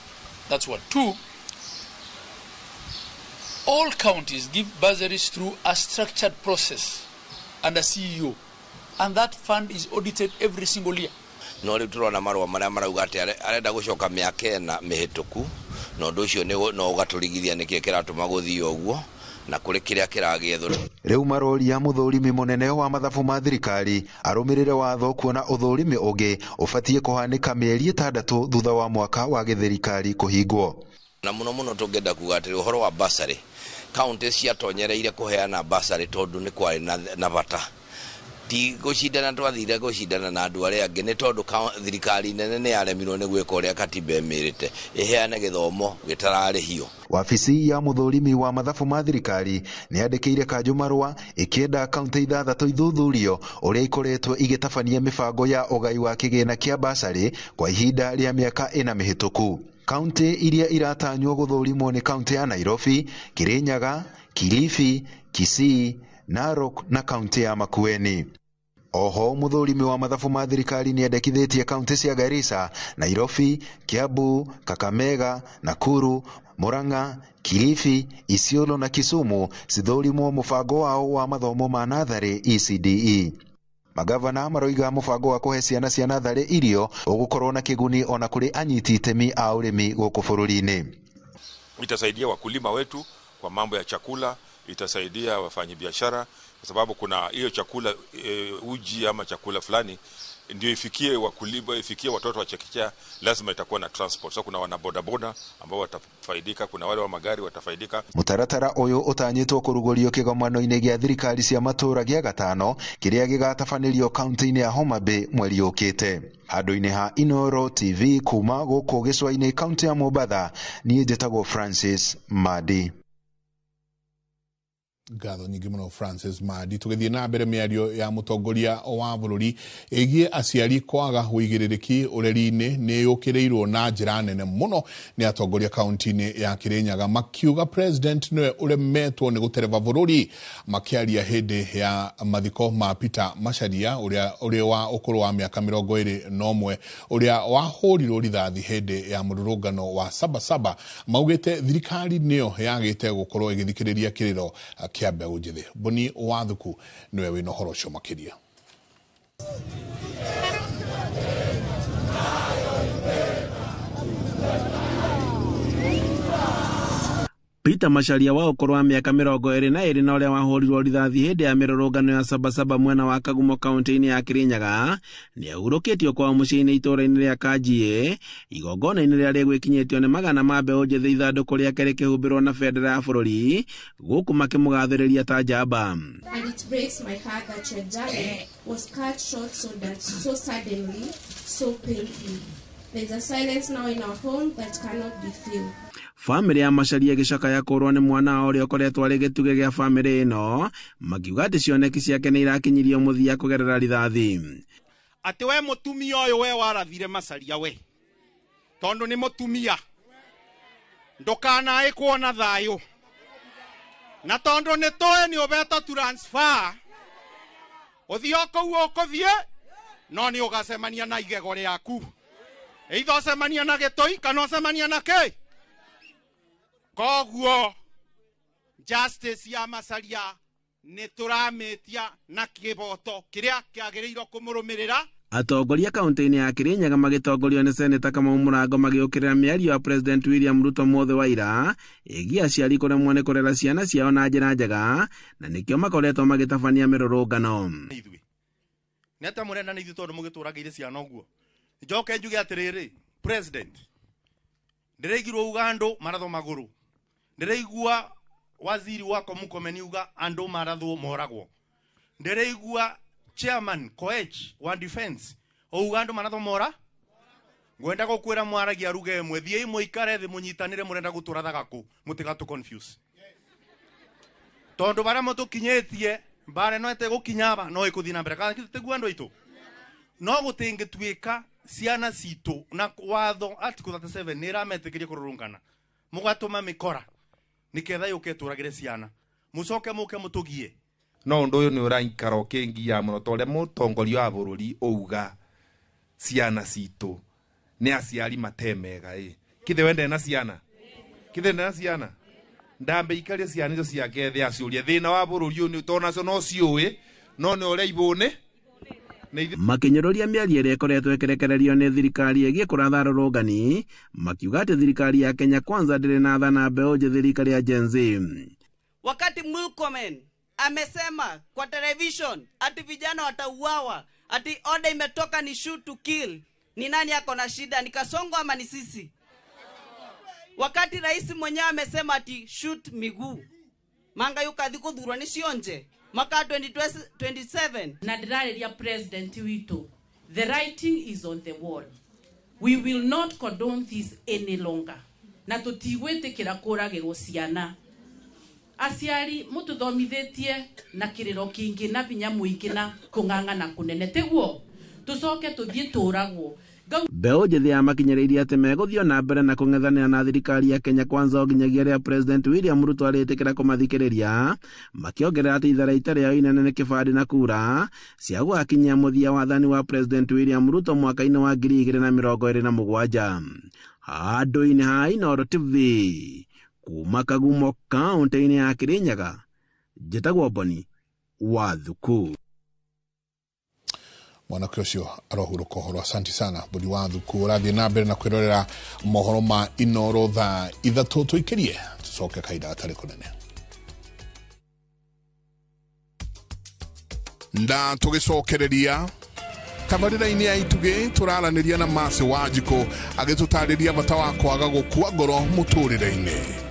That's one. Two, all counties give bursaries through a structured process and a CEO, and that fund is audited every single year. No rĩu tũrona marũa marĩa marauga atĩ arenda gũcoka mĩaka ĩna mĩhĩtũku na ũndũ ũcio no ũgatũrigithia nĩkĩĩ kĩratũma gũthiĩ ũguo na kũrĩ kĩrĩa kĩragĩethwo. Rĩu maroria mũthũrimi mũnene wa mathabu ma thirikari arũmĩrĩre watho kuona ũthũrimi ũngĩ ũbatiĩ kũhanĩka mĩeri 6 thutha wa mwaka wa gĩthirikari kũhingwo. Na mũno mũno tũngĩenda kuga atĩrĩ ũhoro wa bursary, kaunti ciatonyereire kũheana bursary tondũ nĩ kwarĩ na bata. Ti gũcindana twathire gũcindana na andũ arĩa angĩ nĩ tondũ thirikari nene nĩ yaremirwo nĩ gwĩka ũrĩa katiba ĩmĩrĩte ĩheane gĩthomo gĩtararĩhio. Wabici ya mũthũrimi wa mathabu ma thirikari nĩ yandĩkĩire kanjũ marũa ĩkĩenda kaunti 6 ithuthurio ũrĩa ikoretwo igĩtabania mĩbango ya ũgai wa kĩgĩna kĩa bursary kwa ihinda rĩa mĩaka 4 mĩhĩtũku. Kaunti iria iratanywo gũthũrimwo nĩ kaunti ya Nairobi, Kirinyaga, Kilifi, Kisii, Narok na kaunti ya Makueni. Oho mũthũrimi wa mathabu ma thirikari nĩ endekithĩtie kaunti cia Garissa, Nairobi, Kiambu, Kakamega, Nakuru, Murang'a, Kilifi, Isiolo na Kisumu cithũrimwo mũbango wao wa mathomo ma natharĩ ECDE. Magavana maroiga mũbango wa kũhe ciana cia natharĩ irio ũgũkorwo na kĩguni ona kũrĩ anyiti itemi a ũrĩmi gũkũ bũrũri-inĩ. Itasaidia wakulima wetu kwa mambo ya chakula, itasaidia wafanyabiashara kwa sababu kuna hiyo chakula uji ama chakula fulani ndio ifikie wakulima, ifikie watoto wa chekechea, lazima itakuwa na transport. So kuna wana boda boda ambao watafaidika, kuna wale wa magari watafaidika. Mutaratara uyu utanyitwo kurugurio kigomano-inĩ gĩa thirikari cia matũra gĩa gatano kĩrĩa gĩgatabanĩrio kaunti-inĩ ya Homa Bay mweri ũkĩte. Handũ-inĩ ha Inooro TV kuma gũkũ gĩcũa-inĩ kaunti ya Mombatha, niĩ njĩtagwo Francis Madi. Ngatho nyingĩ mũno Francis Madi. Tũgĩthiĩ na mbere mĩario ya mũtongoria wa bũrũri ĩgiĩ aciari kwaga ũigĩrĩrĩki ũreri-inĩ nĩ yũkĩrĩirwo na njĩra nene mũno nĩ atongoria kaunti-inĩ ya Kirinyaga, makiuga president nĩwe ũremetwo nĩ gũtereba bũrũri, makĩaria hĩndĩ ya mathiko ma Peter Macharia ũrĩa ũrĩ wa ũkũrũ wa mĩaka 21 ũrĩa wahũrirwo rithathi hĩndĩ ya mũrũrũngano wa Sabasaba. Maugĩte thirikari nĩyo yagĩte gũkorwo ĩgĩthikĩrĩria kĩrĩro kĩa mbeũ njĩthĩ. Boni Wathuku nĩwe wĩna ũhoro ũcio makĩria. Peter Macharia wa ũkũrũ wa mĩaka 22 na ũrĩa wahũrirwo rithathi hĩndĩ ya mĩrũrũngano ya Sabasaba mwena wa Kagumo kaunti-inĩ ya Kirinyaga nĩ ahurũkĩtio kwao mũciĩ-inĩ itũũra-inĩ rĩa Kanjiĩ igongona-inĩ rĩrĩa rĩgwĩkinyĩtio nĩ magana ma mbeũ njĩthĩ ithandũkũ rĩake rĩkĩhumbĩrwo na bendera ya bũrũri gũkũ makĩmũgathĩrĩria ta njamba. And it breaks my heart that your journey was cut short so suddenly, so painfully. There's a silence now in our home that cannot be filled. Famĩlĩ ya Macharia ĩgĩcakaya kũrwo nĩ mwana wao ũrĩa ũkoretwo arĩ gĩtugĩ gĩa famĩlĩ ĩno, makiuga atĩ cioneki ciake nĩ irakinyirio mũthia kũgerera rithathi. Atĩ we mũtumia ũyũ we warathire Macharia we, tondũ nĩ mũtumia, ndũkanaĩ kuona thayũ, na tondũ nĩ tũĩ nĩ ũbetwo transfer, ũthiĩ o kũu ũkũthiĩ, no nĩ ũgacemania na igego rĩaku, either ũcemania na gĩtũi kana ũcemania na kĩ. Koguo justice ya Macharia nĩ tũramĩtia na kĩboto kĩrĩa kĩagĩrĩirwo kũmũrũmĩrĩra. Atongoria kaunti-inĩ ya Kirinyaga magĩtongorio nĩ Seneta Kamau Mũrango magĩũkĩrĩra mĩario ya President William Ruto mũthĩ wa ira ĩgiĩ aciari kũremwo nĩ kũrera ciana ciao na njĩra njega na nĩkĩo makoretwo magĩtabania mĩrũrũngano. Nĩ atĩa mũrenda na ithuĩ tondũ mũgĩtũragĩire ciana ũguo? Njoke njuge atĩrĩrĩ, President, ndĩraigirwo uga andũ marathwo magũrũ, ndĩraigua waziri wako Murkomen uga andũ marathwo moragwo, ndĩraigua chairman Koech wa defense ouga andũ marathwo mora. Ngwenda gũkwĩra mwaragia ruge ĩmwe, thiĩi mũikare thĩ mũnyitanĩre, mũrenda gũtũrathaga kũ, mũtigatũ confuse, tondũ barĩa mũtũkinyĩtie Mbara no ĩtegũkinya aba no ĩkũthiĩ na mbere kana tiguo andũ aitũ no gũtingĩtuĩka ciana citũ na watho article 37 nĩ ĩrametĩkĩria kũrũrũngana mũgatũma mĩkora nĩketha yũke ĩtũragĩre ciana mũcoke mũke mũtũgie. No ũndũ ũyũ nĩ ũraikara ũkĩngia mũno ta ũrĩa mũtongoria wa bũrũri auga ciana citũ nĩ aciari matemega ĩ kithe wende na ciana kithe na ciana ndambe ikarie ciana icio ciake thĩ aciũrie thĩna wa bũrũri ũyũ nĩ tondũ nacio no ciũĩ no nĩ ũrĩa ibũnĩ. Makinyũrũria mĩario ĩrĩa ĩkoretwo ĩkĩrekererio nĩ thirikari ĩgiĩ kũratha arũrũngani makiuga atĩ thirikari ya Kenya Kwanza ndĩrĩ na tha na mbeũ njĩthĩ rika rĩa Gen Z. Wakati Murkomen amesema kwa television ati vijana watauawa, ati order imetoka ni shoot to kill, ni nani ako na shida? Ni Kasongo ama ni sisi? Wakati rais mwenyewe amesema ati shoot miguu, manga yukathi kuthurwa ni cionje mwaka 2027. Na ndĩrarĩria president witũ, the writing is on the wall, we will not condone this any longer, na tũtigwĩtĩkĩra kũragĩrwo ciana. Aciari mũtũthomithĩtie na kĩrĩro kĩingĩ na hinya mũingĩ na kũng'ang'ana kũnene, tiguo tũcoke tũthiĩ tũragwo. Mbeũ njĩthĩ ya makinyĩrĩirie atĩ megũthiĩ na mbere na kũng'ethanĩra na thirikari ya Kenya Kwanza o nginyagia rĩrĩa President William Ruto arĩtĩkĩra kũmathikĩrĩria, makĩongerera atĩ itharaita rĩao inene nĩ kĩbandĩ na kura cia gũgakinyia mũthia wathani wa President William Ruto mwaka-inĩ wa 2027. Handũ-inĩ ha Inooro TV kuma Kagumo kaunti-inĩ ya Kirinyaga, njĩtagwo Boni wa Thuku. Mwanake ũcio arohurũka ũhoro. Asante sana Boni wa Thuku. Ũrathiĩ na mbere na kwĩrorera mohoro ma Inooro thaa 3 tũikĩrie tũcoke kahinda gatarĩ kũnene. Na tũgĩcokereria tabarĩra-inĩ ya Itugĩ tũraranĩria na Mercy Wanjikũ agĩtũtarĩria bata wa kwaga gũkua ngoro mũtũrĩre-inĩ.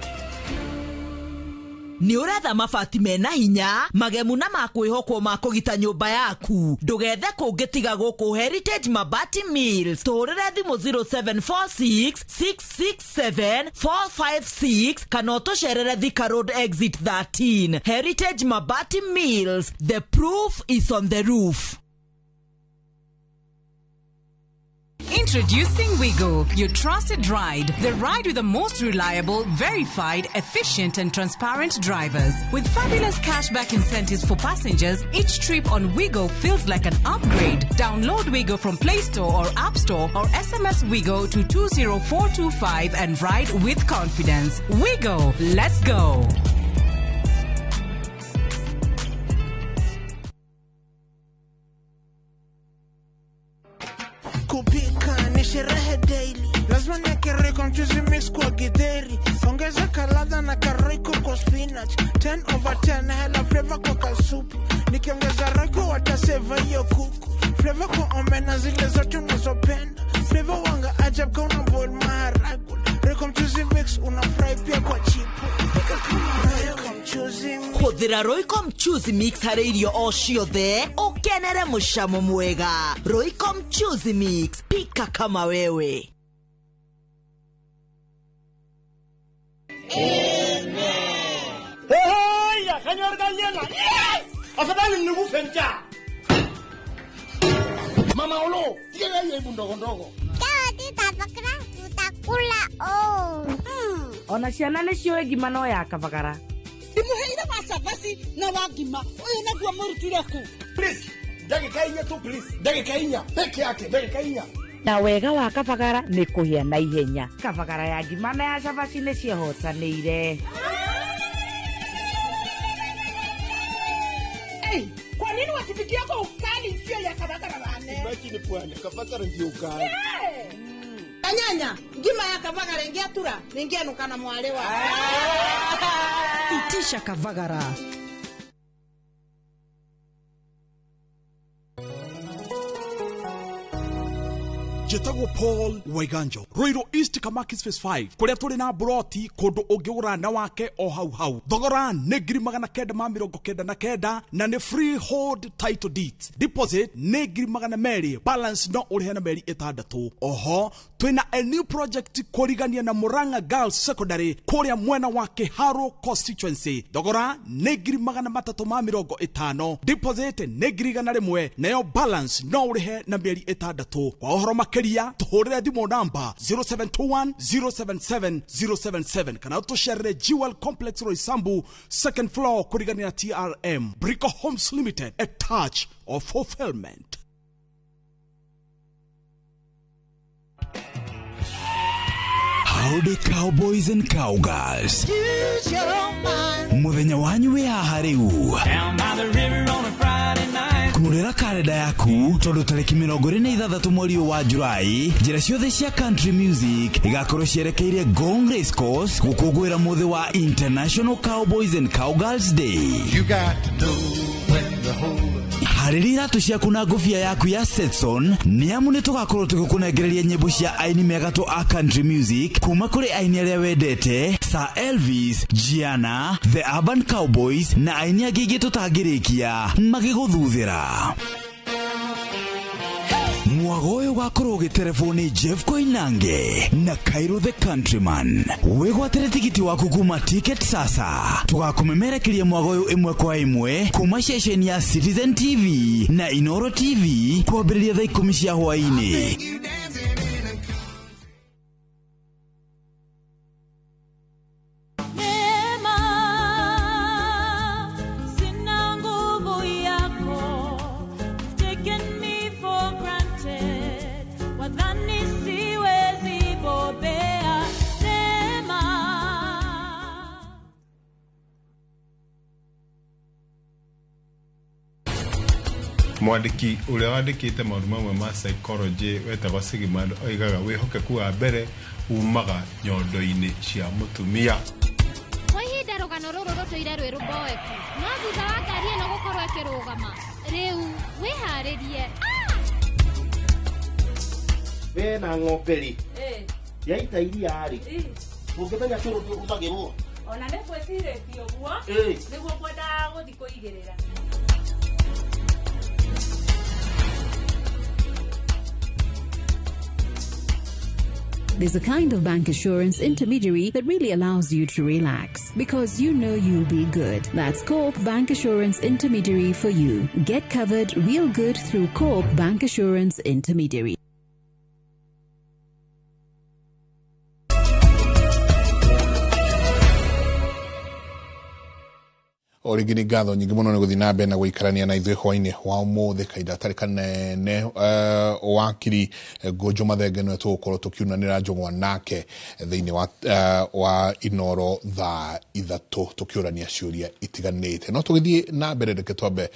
Nĩ ũretha mabati mena hinya magemu na makwĩhokwo ma kũgita nyũmba yaku, ndũgethe kũngĩ tiga gũkũ Heritage Mabati Mills. Tũhũrĩre thimũ 0746 667 456 kana ũtũcerere Thika Road exit 13. Heritage Mabati Mills, the proof is on the roof. Introducing Wigo, your trusted ride. The ride with the most reliable, verified, efficient and transparent drivers. With fabulous cashback incentives for passengers, each trip on Wigo feels like an upgrade. Download Wigo from Play Store or App Store or SMS Wigo to 20425 and ride with confidence. Wigo, let's go. Kupika ni sherehe daily, lazima niweke Royco mchuzi mix kwa githeri, ongeza kaladha na karoiko kwa spinach, 10/10 hela flavor kwa kasupu, nikiongeza Royco wataseva hiyo kuku, flavor kwa omena zile zote unazopenda, flavor wanga ajab ka una boil maharagwe, Royco mchuzi mix una fry pia kwa chipo, pika kama Royco mchuzi mix. Hũthĩra Royco mchuzi mix harĩ irio o ciothe ũkenere mũcamo mwega. Royco mchuzi mix, pika kama wewe. Hey, kanyor galiena. Afadhali nikufe njaa. Mama Olo, tiga hiyo ibu ndogo ndogo. Tutakula oh. Ona ciana nĩ ciũĩ ngima no ya kabagara. Ndimuheire wa cabaci na wa ngima ũyũ naguo mũrutire kũ? Please, ndagĩka inya tu please, ndagĩka inya peke yake, ndagĩka inya. Na wega wa kabagara nĩ kũhĩa na ihenya. Kabagara ya ngima na ya cabaci nĩ ciehotanĩire. Hey, kwa nini watupikia kwa ukali sio ya kabagara bane? Baki ni pwani, kabagara ndio ukali. Hey. Kanyanya, ngima ya kabagara ingiatura, ningianuka na mwale wa. Itisha kabagara. Njĩtagwo Paul Waiganjo, Ruiru East, Kamakis Phase 5, kũrĩa tũrĩ na mburoti kũndũ ũngĩgũra na wake o hau hau. Thogora nĩ 999,000 na nĩ freehold title deeds. Deposit nĩ 200,000, balance no ũrĩhe na mĩeri 6. Oho twĩna a new project kũrigania na Murang'a Girls Secondary kũrĩa mwena wa Kiharu constituency. Thogora nĩ 350,000, deposit nĩ 100,000, nayo balance no ũrĩhe na mĩeri 6. Kwa ũhoro makĩria tũhũrĩre thimũ namba 0721 077 077 kana tũcerere Jewel Complex Roysambu, second floor, kũrigania na TRM. Brico Homes Limited, a touch of fulfillment. Howdy cowboys and cowgirls. Muthenya wanyu wĩ haha rĩu. Kurĩra karenda yaku tondũ tarĩki 26 mweri ũyũ wa Julai, njĩra ciothe cia country music igakorwo cierekeire Ngong Race Course gũkũngũĩra mũthĩ wa International Cowboys and Cowgirls Day. You got to know when to hold up. Harĩria iratũ ciaku na ngũbia yaku ya Stetson nĩ amu nĩ tũgakorwo tũgĩkũnengereria nyĩmbo cia aini megatũ a country music kuma kũrĩ aini arĩa wendete Sir Elvis, Gianna, The Urban Cowboys na aini angĩ aingĩ tũtangĩrĩkia magĩgũthuthĩra. Mwago ũyũ ũgakorwo ũgĩterebwo nĩ Jeff Koinange na Cairo the Countryman. Wĩgwatĩre tigiti waku kuma Ticket Sasa. Tũgakũmemerekeria mwago ũyũ ĩmwe kwa ĩmwe kuma ceceni ya Citizen TV na Inoro TV kwambĩrĩria thaa 10 cia hwaĩ-inĩ. Neema, sina nguvu yako. You've taken me for granted. Wadhani siwezi bobea. Neema. Mwandĩki ũrĩa wandĩkĩte maũndũ mamwe ma psychology wetagwo Sigmund oigaga wĩhokeku wa mbere umaga nyondo-inĩ cia mũtumia. Kwa ihinda rũgano rũrũ rũtũire rwĩ rũmboeku, no thutha wa ngari ĩno gũkorwo ĩkĩrũgama, rĩu wĩharĩrie. We na ng'ombe rĩ, yaita iria rĩ, ũngĩmenya cũrũ ũrutagĩrwo. Ona nĩ ngwĩcirĩtie ũguo, nĩguo ngwendaga gũthiĩ kũigĩrĩra. There's a kind of bank assurance intermediary that really allows you to relax because you know you'll be good. That's Co-op Bank Assurance Intermediary for you. Get covered real good through Co-op Bank Assurance Intermediary. O rĩngĩ nĩ ngatho nyingĩ mũno nĩ gũthiĩ na mbere na gũikarania na ithuĩ hwainĩ wa ũmũthĩ kahinda gatarĩ kanene. Wakiri Ngũnjũ Mathenge nĩwe tũgũkorwo tũkiunanĩra njũng'wa nake thĩinĩ wa Inoro thaa 3 tũkĩũrania ciũria itiganĩte. No tũgĩthiĩ na mbere, reke twambe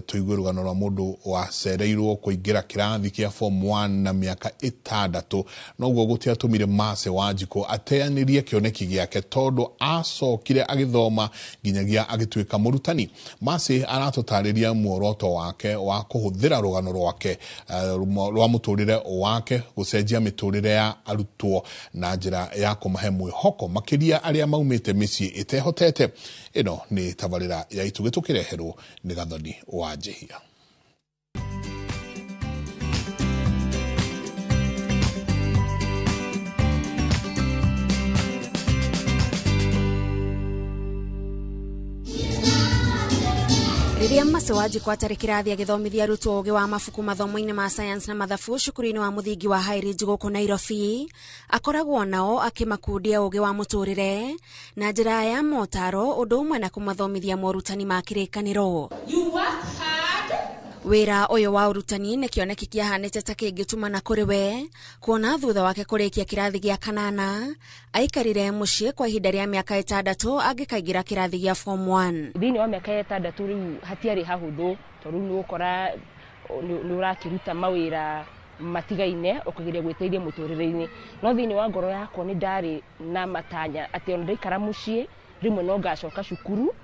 tũigue rũgano rwa mũndũ wacereirwo kũingĩra kĩrathi kĩa form 1 na mĩaka 6, noguo gũtiatũmire Mercy Wanjikũ ateanĩrie kĩoneki gĩake tondũ acokire agĩthoma nginyagia agĩtuĩka mũrutani. Mercy aratũtarĩria muoroto wake wa kũhũthĩra rũgano rwake rwa mũtũrĩre wake gũcenjia mĩtũrĩre ya arutwo na njĩra ya kũmahe mwĩhoko makĩria arĩa maumĩte mĩciĩ ĩtehotete. Ĩno nĩ tabarĩra ya Itugĩ tũkĩreherwo nĩ Gathoni wa Njĩhia. Rĩrĩa Mercy Wanjikũ atarĩ kĩrathi agĩthomithia arutwo ũgĩ wa mabuku mathomo-inĩ ma science na mathabu cukuru-inĩ wa mũthingi wa High Ridge gũkũ Nairobi, akoragwo nao akĩmakundia ũgĩ wa mũtũrĩre na njĩra ya motaro, ũndũ ũmwe na kũmathomithia morutani ma kĩrĩkanĩro. You work hard. Wĩra ũyũ wa ũrutani nĩ kĩoneki kĩahanĩte ta kĩngĩtumana kũrĩ we, kuona thutha wake kũrĩkia kĩrathi gĩa kanana aikarire mũciĩ kwa ihinda rĩa mĩaka 6 angĩkaingĩra kĩrathi gĩa form 1. Thĩinĩ wa mĩaka 6 rĩu hatiarĩ hahũthũ, tondũ rĩu nĩ ũgũkora nĩ ũrakĩruta mawĩra matigaine ũkĩgeria gwĩteithia mũtũrĩre-inĩ. No thĩinĩ wa ngoro yakwa nĩ ndarĩ na matanya atĩ ona ndaikara mũciĩ rĩmwe no ngacoka cukuru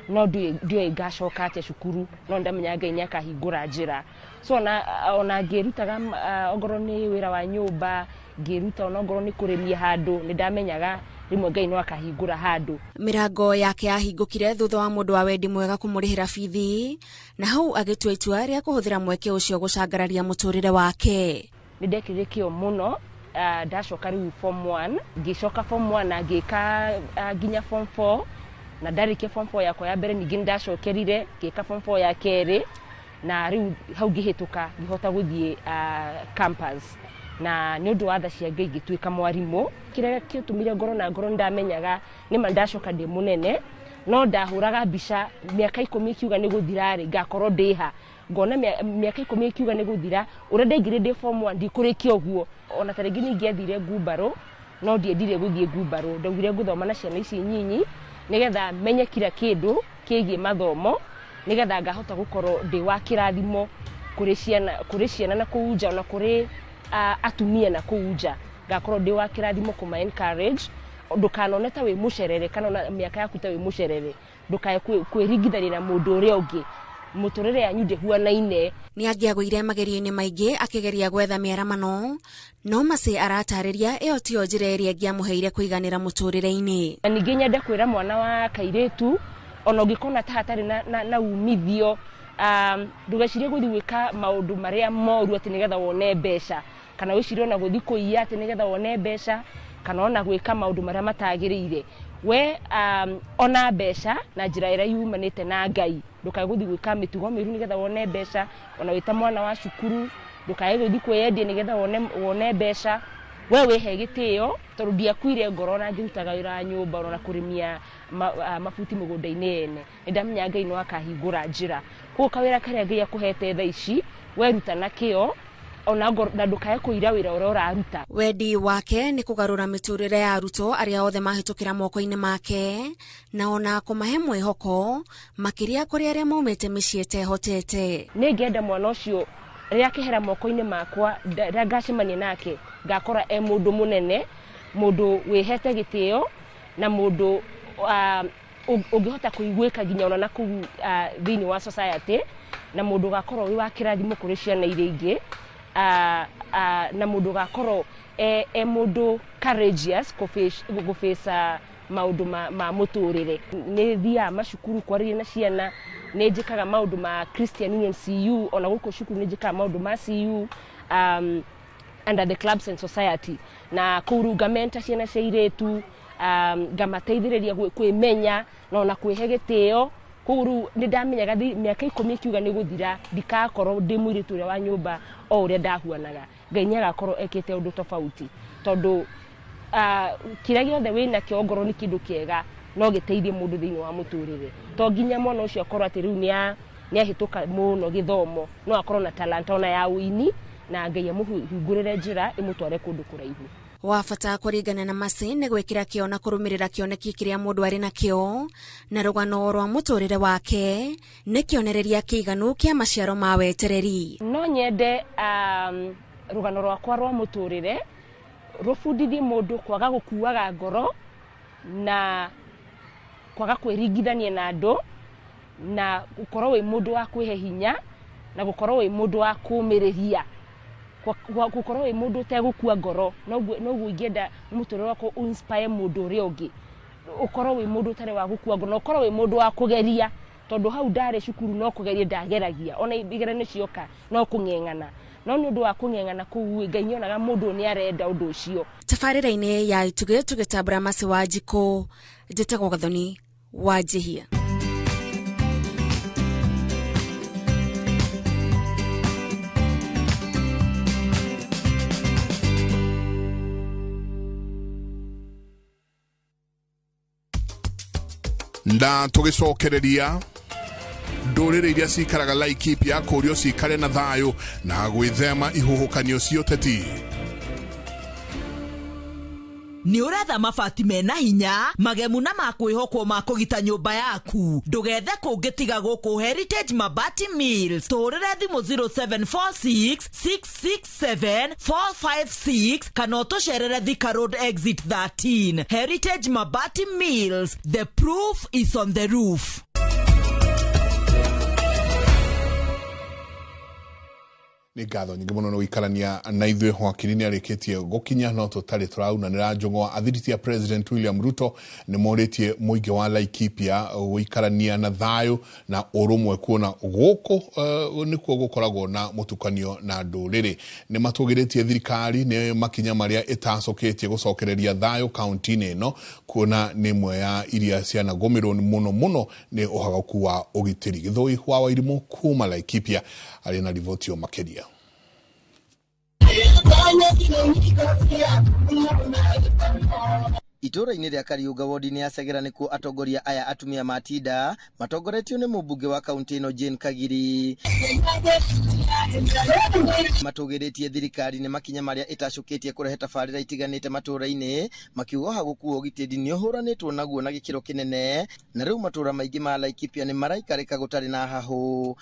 No ndiũĩ ngacoka atĩa cukuru, no ndamenya Ngai nĩ akahingũra njĩra. So ona ngĩrutaga, ongorwo nĩ wĩra wa nyũmba ngĩruta, ona ongorwo nĩ kũrĩmia handũ, nĩ ndamenyaga rĩmwe Ngai no akahingũra handũ. Mĩrango yake yahingũkire thutha wa mũndũ wa wendi mwega kũmũrĩhĩra bithi, na hau agĩtua itua rĩa kũhũthĩra mweke ũcio gũcangararia mũtũrĩre wake. Nĩ ndekĩrire kĩo mũno. Ndacoka rĩu form 1, ngĩcoka form 1 na ngĩka nginya form 4, na ndarĩkia form 4 yakwa ya mbere ningĩ nĩndacokerire ngĩka form 4 ya kerĩ, na rĩu hau ngĩhĩtũka ngĩhota gũthiĩ campus, na nĩ ũndũ wa tha cia Ngai ngĩtuĩka mwarimũ. Kĩrĩa kĩatũmire ngorwo na ngoro, nĩndamenyaga nĩma ndacoka ndĩ mũnene, no ndahũraga mbica mĩaka 10 ikiuga nĩ gũthira rĩ, ngakorwo ndĩ ha, ngona mĩaka 10 ikiuga nĩ gũthira, ũrĩa ndaingĩrire ndĩ form 1 ndikũrĩkia ũguo. Ona ta rĩngĩ nĩ ingĩathire ngumbarũ, no ndiendire gũthiĩ ngumbarũ, ndaugire ngũthoma na ciana ici nyinyi nĩgetha menye kila kĩndũ kĩgiĩ mathomo, nĩgetha ngahota gũkorwo ndĩ wa kĩrathimo kũrĩ ciana na kũu nja, ona kũrĩ atumia na kũu nja, ngakorwo ndĩ wa kĩrathimo kũma encourage. Ndũkanone ta wĩ mũcerere, kana ona mĩaka yaku ta wĩ mũcerere, ndũkae kwĩringithania na mũndũ ũrĩa ũngĩ, mũtũrĩre yanyu ndĩhuanaine. Nĩ angĩagũire magerio-inĩ maingĩ akĩgeria gwetha mĩaramano, no Mercy aratarĩria ĩyo tiyo njĩra ĩrĩa ĩngĩamũheire kũiganĩra mũtũrĩre-inĩ. Na ningĩ nyende kwĩra mwana wa kairĩtu, ona ũngĩkona ta hatarĩ na umithio, ndũgecirie gũthiĩ gwĩka maũndũ marĩa moru atĩ nĩgetha wone mbeca, kana wĩcirie ona gũthiĩ kũiya atĩ nĩgetha wone mbeca, kana ona gwĩka maũndũ marĩa matagĩrĩire. We ona mbeca na njĩra ĩrĩa yumanĩte na Ngai, ndũkae gũthiĩ gwĩka mĩtugo mĩũru nĩgetha wone mbeca, ona wĩ ta mwana wa cukuru ndũkae gũthiĩ kwĩyendia nĩgetha wone mbeca. We wĩhe gĩtĩo, tondũ ndiakuire ngoro na ngĩrutaga wĩra wa nyũmba ona kũrĩmia mabuti mũgũnda-inĩ ene, nĩ ndamenya Ngai no akahingũra njĩra. Koguo kawĩra karĩa Ngai akũhete thaa ici, weruta na kĩo, ona na ndũkae kũira wĩra ũrĩa ũraruta. Wendi wake nĩ kũgarũra mĩtũrĩre ya arutwo arĩa othe mahĩtũkĩra moko-inĩ make, na ona kũmahe mwĩhoko makĩria kũrĩ arĩa maumĩte mĩciĩ ĩtehotete. Nĩ ngenda mwana ũcio rĩrĩa akĩhera moko-inĩ makwa, rĩrĩa ngacemania nake ngakora e mũndũ mũnene, mũndũ wĩhete gĩtĩo, na mũndũ ũngĩhota kũiguĩka nginya ona nakũu thĩinĩ wa society, na mũndũ ũgakorwo wĩ wa kĩrathimo kũrĩ ciana iria ingĩ, na mũndũ ũgakorwo e mũndũ courageous gũface maũndũ ma mũtũrĩre. Nĩ thiaga macukuru kwarĩria na ciana, nĩ njĩkaga maũndũ ma Christian Union CU, ona gũkũ cukuru nĩ njĩkaga maũndũ ma CU, under the clubs and society, na kũu rĩu ngamenta ciana cia airĩtu, ngamateithĩrĩria kwĩmenya na ona kwĩhe gĩtĩo. Koguo rĩu nĩ ndamenyaga mĩaka 10 ĩkiuga nĩ gũthira, ndikakorwo ndĩ mũirĩtu ũrĩa wa nyũmba o ũrĩa ndahuanaga. Ngai nĩ agakorwo ekĩte ũndũ tofauti, tondũ kĩrĩa gĩothe wĩnakĩo ongorwo nĩ kĩndũ kĩega no gĩteithie mũndũ thĩinĩ wa mũtũrĩre. To nginya mwana ũcio akorwo atĩ rĩu nĩ ahĩtũka mũno gĩthomo, no akorwo na talanta ona ya ũini, na Ngai amũhingũrĩre njĩra ĩmũtware kũndũ kũraihu. Wa bata kũringana na Mercy nĩ gwĩkĩra kĩo na kũrũmĩrĩra kĩoneki kĩrĩa mũndũ arĩ nakĩo, na rũgano rwa mũtũrĩre wake nĩ kĩonereria kĩiganu kĩa maciaro ma wetereri. No nyende rũgano rwakwa rwa mũtũrĩre rũbundithie mũndũ kwaga gũkuaga ngoro na kwaga kwĩringithania na andũ, na gũkorwo wĩ mũndũ wa kwĩhe hinya, na gũkorwo wĩ mũndũ wa kũũmĩrĩria, gũkorwo wĩ mũndũ ũtegũkua ngoro. Noguo ingĩenda mũtũrĩre wakwa ũinspire mũndũ ũrĩa ũngĩ, ũkorwo wĩ mũndũ ũtarĩ wa gũkua ngoro, na ũkorwo wĩ mũndũ wa kũgeria, tondũ hau ndarĩ cukuru no kũgeria ndageragia, ona igeranio cioka no kũng'eng'ana, no nĩ ũndũ wa kũng'eng'ana kũu Ngai nĩonaga mũndũ nĩ arenda ũndũ ũcio. Tabarĩra-inĩ ya Itugĩ tũgĩtambũra Mercy Wanjikũ, njĩtagwo Gathoni wa Njihia. Na tũgĩcokereria ndũrĩrĩ iria cikaraga Laikipia kũrio cikare na thayũ na gwĩthema ihuhũkanio cia ũteti. Nĩ ũretha mabati mena hinya, magemu na ma kwĩhokwo ma kũgita nyũmba yaku, ndũgethe kũngĩ tiga gũkũ Heritage Mabati Mills. Tũhũrĩre thimũ 0746 667 456 kana ũtũcerere Thika Road exit 13. Heritage Mabati Mills, the proof is on the roof. Nĩ ngatho nyingĩ mũno nĩ gũikarania na ithuĩ. Wakiri nĩ arĩkĩtie gũkinya, no tũtarĩ tũraunanĩra njũng'wa. Athiriti ya President William Ruto nĩ morĩtie mũingĩ wa Laikipia gũikarania na thayũ na ũrũmwe, kuona gũkũ nĩkuo gũkoragwo na mũtukanio na ndũrĩrĩ. Nĩ matũgĩrĩtie thirikari nĩ makinya marĩa ĩtacũkĩtie gũcokereria thayũ kaunti-inĩ ĩno, kuona nĩ ĩmwe ya iria cianagũmĩrwo mũno mũno nĩ ũhagũku wa ũgitĩri. Gĩthũi wa Wairimũ kuma Laikipia arĩ na riboti yo makĩria. Itũũra-inĩ rĩa Kariunga wodi-inĩ ya Segera nĩkuo atongoria aya atumia matinda matongoretio nĩ mũmbunge wa kaunti ĩno Jane Kagiri. Matũgĩrĩtie thirikari nĩ makinya marĩa ĩtacũkĩtie kũrehe tabarĩra itiganĩte matũũra-inĩ, makiuga ũhagũku wa ũgitĩri nĩ ũhũranĩtwo naguo na gĩkĩro kĩnene, na rĩu matũũra maingĩ ma Laikipia nĩ maraikarĩka gũtarĩ na hahũ.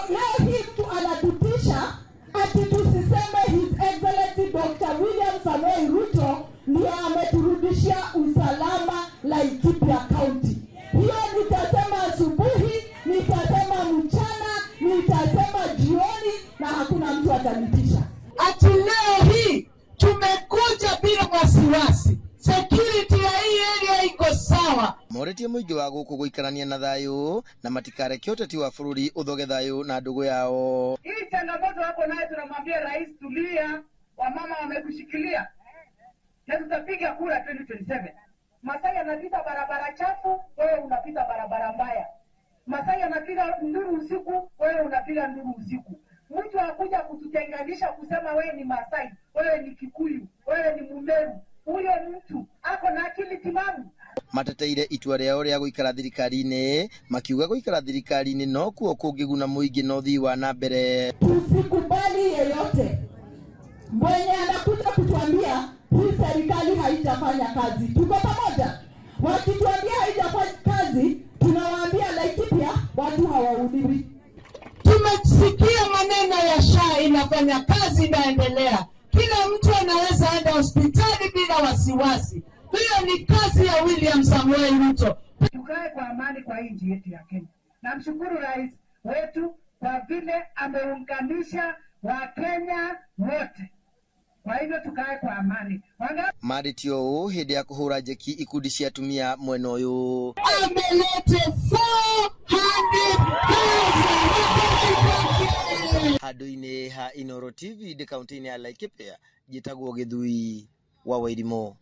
Leo hii mtu anatutisha ati tusiseme His Excellency Dr. William Samoei Ruto ndiye ameturudishia usalama Laikipia County. Hiyo nitasema asubuhi, nitasema mchana, nitasema jioni na hakuna mtu atanitisha. Ati leo hii tumekuja bila wasiwasi. Security ya hii area iko sawa. Moretie mũingĩ wa gũkũ gũikarania na thayũ na matikareke ũteti wa bũrũri ũthoge thayũ na ndũgũ yao. Hii changamoto hapo naye tunamwambia rais, tulia, wamama wamekushikilia na tutapiga kura 2027. Masai anapita barabara chafu, wewe unapita barabara mbaya. Masai anapiga nduru usiku, wewe unapiga nduru usiku. Mtu akuja kututenganisha kusema wewe ni Masai, wewe ni Kikuyu, wewe ni Mumeru, huyo mtu ako na akili timamu? Mateteire itua rĩao rĩa gũikara thirikari-inĩ, makiuga gũikara thirikari-inĩ no kuo kũngĩguna mũingĩ na ũthii wa na mbere. Tusikubali yeyote mwenye anakuja kutuambia hii serikali haitafanya kazi. Tuko pamoja. Wakituambia haitafanya kazi, tunawaambia Laikipia watu hawauliwi. Tumesikia maneno ya SHA inafanya kazi, inaendelea. Kila mtu anaweza enda hospitali bila wasiwasi. Hiyo ni kazi ya William Samoei Ruto. Tukae kwa amani kwa nchi yetu ya Kenya. Namshukuru rais wetu kwa vile ameunganisha Wakenya wote. Kwa hivyo tukae kwa amani. Marĩtie ũũ hĩndĩ ya kũhũra njeki ikundi cia atumia mwena ũyũ. Amelete 400,000 handũ-inĩ ha Inooro TV ndĩ kaunti-inĩ ya Laikipia, njĩtagwo Gĩthui wa Wairimũ.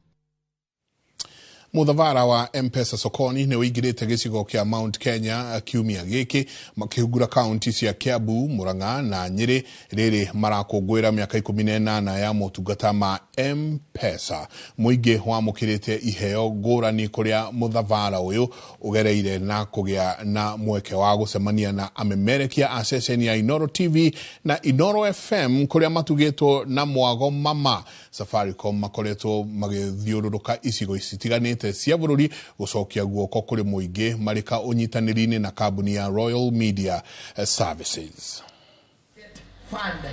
Muthavara wa M-Pesa sokoni nĩ ũingĩrĩte gĩcigo kĩa Mount Kenya kiumia gĩkĩ, makĩhungura kaunti cia Kiambu, Murang'a na Nyĩrĩ rĩrĩ marakũngũĩra mĩaka 18 ya motungata ma M-Pesa. Mũingĩ wamũkĩrĩte iheo ngũrani kũrĩa mũthavara ũyũ ũgereire na kũgĩa na mweke wa gũcemania na amemerekia a ceceni ya Inooro TV na Inooro FM kũrĩa matugĩtwo na mwago mama. Safaricom makoretwo magĩthiũrũrũka icigo citiganĩte cia bũrũri gũcokia guoko kũrĩ mũingĩ marĩ ka ũnyitanĩri-inĩ na kambuni ya Royal Media Services.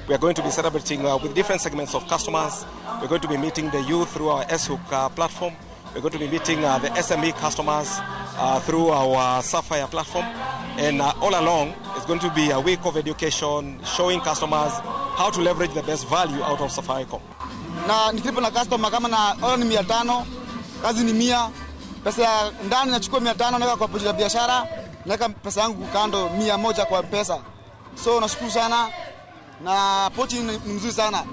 We are going to be celebrating with different segments of customers. We're going to be meeting the youth through our S-Hook platform. We're going to be meeting the SME customers through our Sapphire platform. And all along, it's going to be a week of education, showing customers how to leverage the best value out of Safaricom. Na nikilipo na customer kama na order ni 500, kazi ni 100, pesa ya ndani nachukua 500 naweka kwa pochi ya biashara, naweka pesa yangu kando 100 kwa pesa. So nashukuru sana na pochi ni mzuri sana.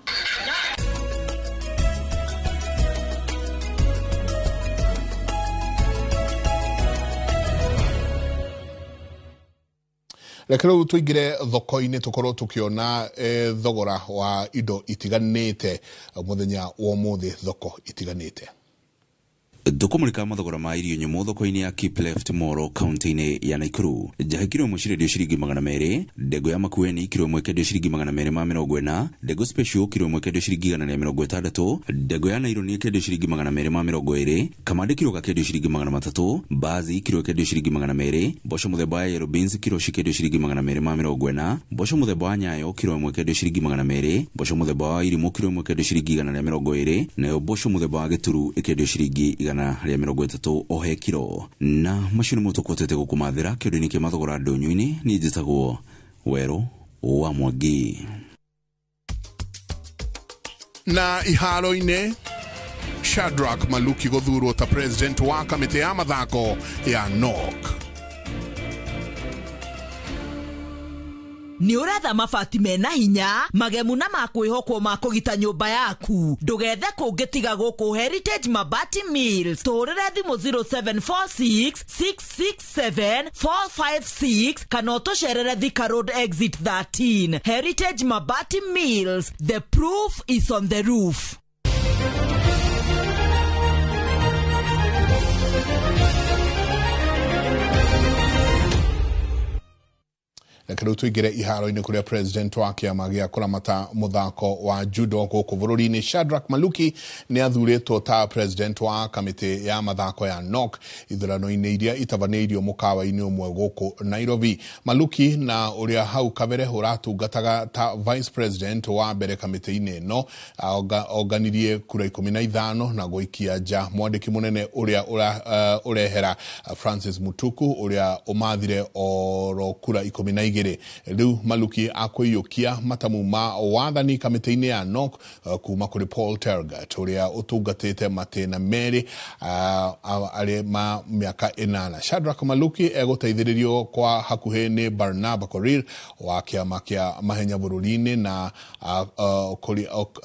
Reke rĩu tũingĩre thoko-inĩ tũkorwo tũkĩona thogora wa indo itiganĩte mũthenya wa ũmũthĩ thoko itiganĩte. Tũkũmũrĩka mathogora ma irio nyũmũ thoko-inĩ ya Keep Left Moro kaunti-inĩ ya Nakuru. Njahi kiro ĩmwe cirendio ciringi 200, ndengũ ya Makueni kiro ĩmwe ĩkendio ciringi 240, ndengũ special kiro ĩmwe ĩkendio ciringi 160, ndengũ ya naironi ĩkendio ciringi 220, kamande kiro gakendio ciringi 300, mbaazi kiro ĩkendio ciringi 200, mboco mũthemba wa yellow beans kiro cikendio ciringi 240, mboco mũthemba wa nyayo kiro ĩmwe ĩkendio ciringi 200, mboco mũthemba wa irimũ kiro ĩmwe ĩkendio ciringi 120, nayo mboco mũthemba wa gĩturu ĩkendio ciringi 130 o he kiro. Na macio nĩmo tũkwatĩte gũkũmathĩra kĩũndũ-inĩ kĩa mathogora ndũnyũ-inĩ. Niĩ njĩtagwo Werũ wa Mwangi. Na iharo-inĩ, Shadrack Maluki gũthurwo ta president wa kamĩtĩ ya mathako ya NOC. Nĩ ũretha mabati mena hinya, magemu na ma kwĩhokwo ma kũgita nyũmba yaku. Ndũgethe kũngĩ tiga gũkũ Heritage Mabati Mills. Tũhũrĩre thimũ 0746 667 456 kana ũtũcerere Thika Road Exit 13. Heritage Mabati Mills, the proof is on the roof. Reke rĩu tũingĩre iharo-inĩ kũrĩa president wa kĩama gĩa kũramata mũthako wa judo gũkũ bũrũri-inĩ Shadrack Maluki nĩ athurĩtwo ta president wa kamĩtĩ ya mathako ya NOC ithurano-inĩ iria itabanĩirio mũkawa-inĩ ũmwe gũkũ Nairobi. Maluki na ũrĩa hau kabere ũratungataga ta vice president wa mbere kamĩtĩ-inĩ ĩno onganirie kura 15 na gũikia nja mwandĩki mũnene ũrĩa ũrehera Francis Mutuku ũrĩa ũmathire oro kura 12. Rĩu Maluki akũiyũkia matamu ma wathani kamĩtĩ-inĩ ya NOC kuma kũrĩ Paul Tergat ũrĩa ũtungatĩte matĩna merĩ arĩ ma mĩaka 8. Shadrack Maluki egũteithĩrĩrio kwa hakuhĩ nĩ Barnaba Korir wa kĩama kĩa mahenya bũrũri-inĩ na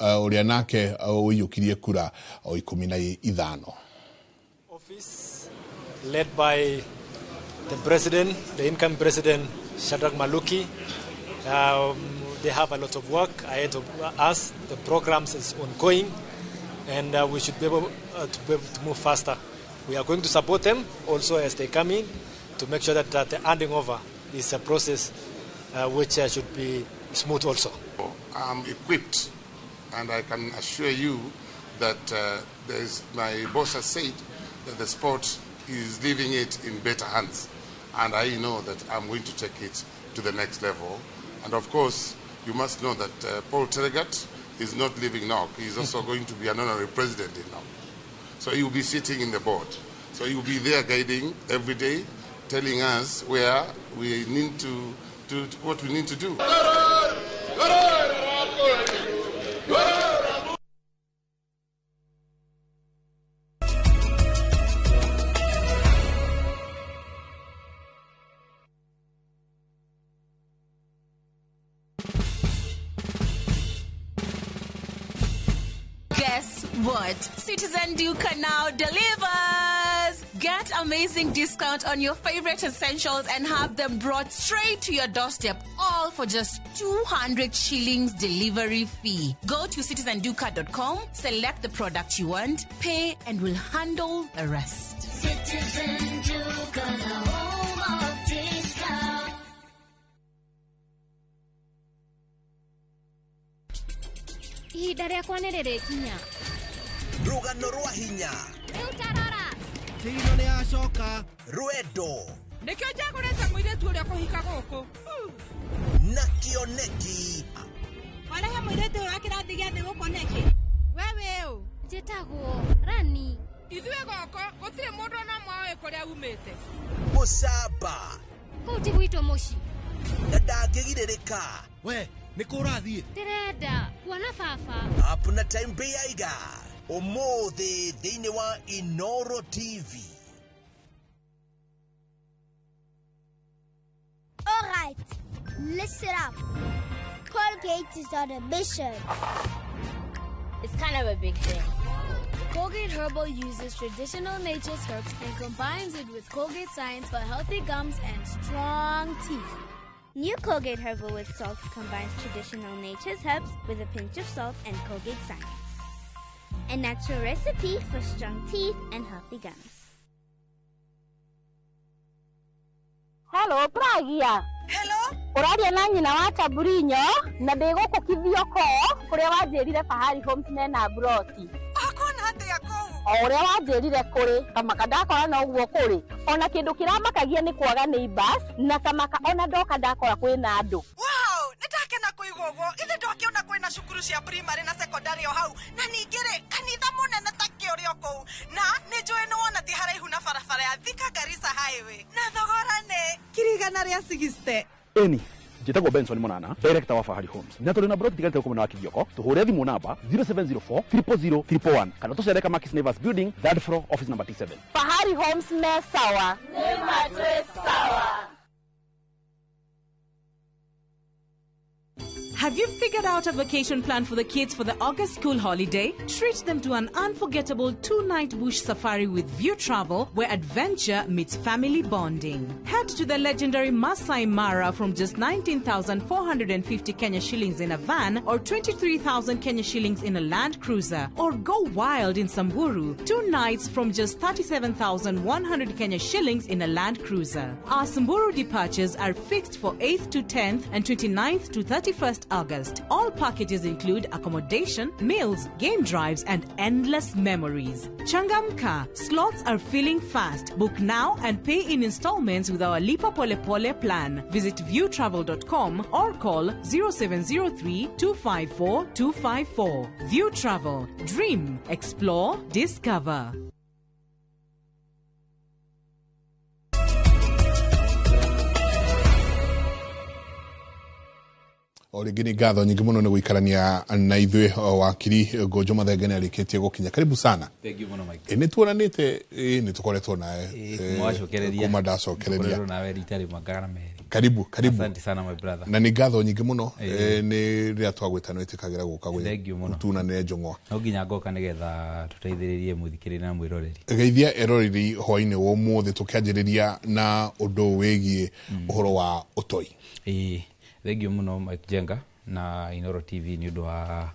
ũrĩa nake ũiyũkirie kura o 15. Office led by the president, the incoming president Shadrack Maluki. They have a lot of work ahead of us. The programs is ongoing, and we should be able to move faster. We are going to support them also as they come in to make sure that the handing over is a process which should be smooth also. I'm equipped, and I can assure you that my boss has said that the sport is leaving it in better hands. And I know that I'm going to take it to the next level. And of course, you must know that Paul Tergat is not leaving NOC. He's also going to be an honorary president in NOC. So he will be sitting in the board. So he will be there guiding every day, telling us where we need to do what we need to do. Guess what? Citizen Duka now delivers! Get amazing discount on your favorite essentials and have them brought straight to your doorstep, all for just 200 shillings delivery fee. Go to citizenduka.com, select the product you want, pay, and we'll handle the rest. Citizen Duka, the home of discount. Ihinda rĩakwa nĩ rĩrĩkinya. Rũgano rwa hinya. Rĩu tarora. Kĩrino nĩ acoka. Rwendo. Nĩkĩo njagũrĩte mũirĩtu ũrĩa kũhika gũkũ. Na kĩoneki. Warehe mũirĩtu ũyũ wa kĩrathi gĩa thĩ gũkũ nĩkĩ? We wĩ ũ? Njĩtagwo Rani. Ithuĩ gũkũ gũtirĩ mũndũ ona ũmwe ũĩ kũrĩa umĩte. Mũcamba. Kũu ti gwitũ mũciĩ. Na ndangĩgirĩrĩka. We nĩ kũ ũrathiĩ? Ndĩrenda kuona baba. Hapuna time beiga. Ũmũthĩ thĩinĩ wa Inoro TV. All right, listen up. Colgate is on a mission. It's kind of a big thing. Colgate Herbal uses traditional nature's herbs and combines it with Colgate Science for healthy gums and strong teeth. New Colgate Herbal with Salt combines traditional nature's herbs with a pinch of salt and Colgate Science. A natural recipe for strong teeth and healthy gums. Hello, Pragia. Hello. Ũraria na nyina wa Taburinyo na ndĩ gũkũ Kithioko kũrĩa wanjĩrire Fahari Homes mena broti. Ũkuona atĩa kũu? O ũrĩa wanjĩrire kũrĩ kamaka ndakora noguo kũrĩ. Ona kĩndũ kĩramakagia nĩ kwaga neighbors na kamaka ona ndoka ndakora kwĩna andũ. Wow, nĩndakena kũigua ũguo. Ithe ndwakĩona kwĩna cukuru cia primary na secondary o hau na ningĩ rĩ kanitha mũnene ta kĩũrĩ o kũu na nĩ njũĩ nĩ wona ti haraihu na barabara ya Thika Garissa Highway na thogora nĩ 160,000. Eni Njĩtagwo Benson Monana, director wa Fahari Homes, na tũrĩ na broti tigarĩte gũkũ mwena wa Kĩgioko. Tũhũre thimũ namba 0704 000 111 kana tũcere Kamakis Neighbors Building, third floor, office number T7. Fahari Homes me sawa. Nĩ matwĩ sawa. Have you figured out a vacation plan for the kids for the August school holiday? Treat them to an unforgettable 2-night bush safari with View Travel, where adventure meets family bonding. Head to the legendary Masai Mara from just 19,450 Kenya shillings in a van or 23,000 Kenya shillings in a Land Cruiser. Or go wild in Samburu, 2 nights from just 37,100 Kenya shillings in a Land Cruiser. Our Samburu departures are fixed for 8th to 10th and 29th to 31st August. All packages include accommodation, meals, game drives, and endless memories. Changamka, slots are filling fast. Book now and pay in installments with our Lipa Pole Pole plan. Visit viewtravel.com or call 0703 254 254. View Travel. Dream, explore, discover. O rĩngĩ nĩ ngatho nyingĩ mũno nĩ gũikarania na ithuĩ. Wakiri Ngũnjo Mathenge nĩ arĩkĩtie gũkinya. Karibu sana. Thank you mũno, Mike. Nĩ tuonanĩte, nĩ tũkoretwo nawe. Kuma wacokereria. Kuma ndacokereria. Tũkoretwo nawe rita rĩmwe kana merĩ. Karibu, karibu. Asante sana, my brother. Na nĩ ngatho nyingĩ mũno, nĩ rĩrĩa twagwĩta nĩ wĩtĩkagĩra gũka Thank you mũno. Gũtunanĩre njũng'wa. No nginya ngoka nĩgetha tũteithĩrĩrie mũthikĩrĩria na mwĩroreri. Geithia eroreri hwainĩ wa ũmũthĩ, tũkĩanjĩrĩria na ũndũ wĩgiĩ ũhoro wa ũtoi. Ĩĩ, thank you mũno, Mike Jenga na Inoro TV, nĩ ũndũ wa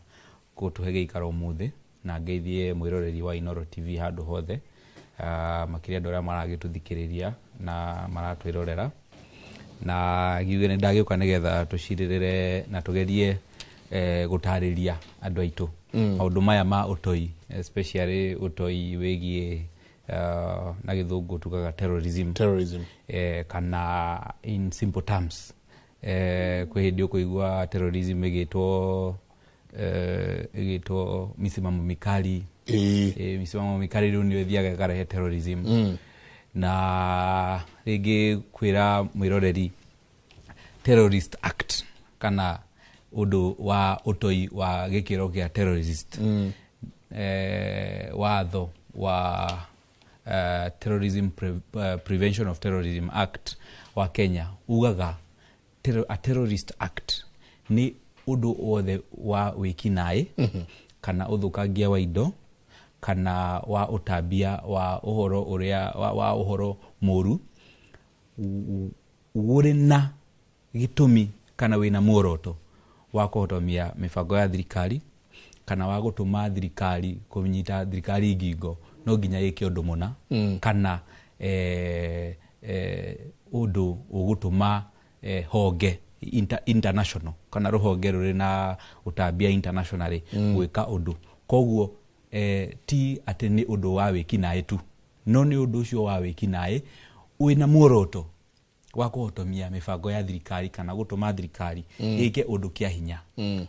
gũtũhe gĩikaro ũmũthĩ, na ngeithie mwĩroreri wa Inoro TV handũ hothe, makĩria andũ arĩa maragĩtũthikĩrĩria na maratwĩrorera, na ngiuge nĩ ndagĩũka nĩgetha tũcirĩrĩre na tũgerie gũtarĩria andũ aitũ maũndũ maya ma ũtoi, especially ũtoi wĩgiĩ na gĩthũngũ tugaga terrorism. Terrorism. Kana in simple terms, kwĩ hĩndĩ ũkũigua terrorism ĩgĩtwo misimamo mikali. Misimamo mikali rĩu nĩyo ĩthiaga ĩkarehe terrorism. Na rĩngĩ kwĩra mwĩroreri terrorist act kana ũndũ wa ũtoi wa gĩkĩro kĩa terrorist, watho wa Terrorism Prevention of Terrorism Act wa Kenya ugaga a terrorist act nĩ ũndũ wothe wa wĩkinaĩ kana ũthũkangia wa indo kana wa ũtambia wa ũhoro ũrĩa wa ũhoro mũru ũrĩ na gĩtũmi kana wĩna muoroto wa kũhotomia mĩbango ya thirikari kana wa gũtũma thirikari kũnyita thirikari ngingo no nginya ĩke ũndũ mũna kana ũndũ ũgũtũma honge international kana rũhonge rũrĩ na ũtambia internationally gwĩka ũndũ. Koguo ti atĩ nĩ ũndũ wa wĩkinaĩ tu, no nĩ ũndũ ũcio wa wĩkinaĩ wĩna muoroto wa kũhotomia mĩbango ya thirikari kana gũtũma thirikari ĩke ũndũ kĩa hinya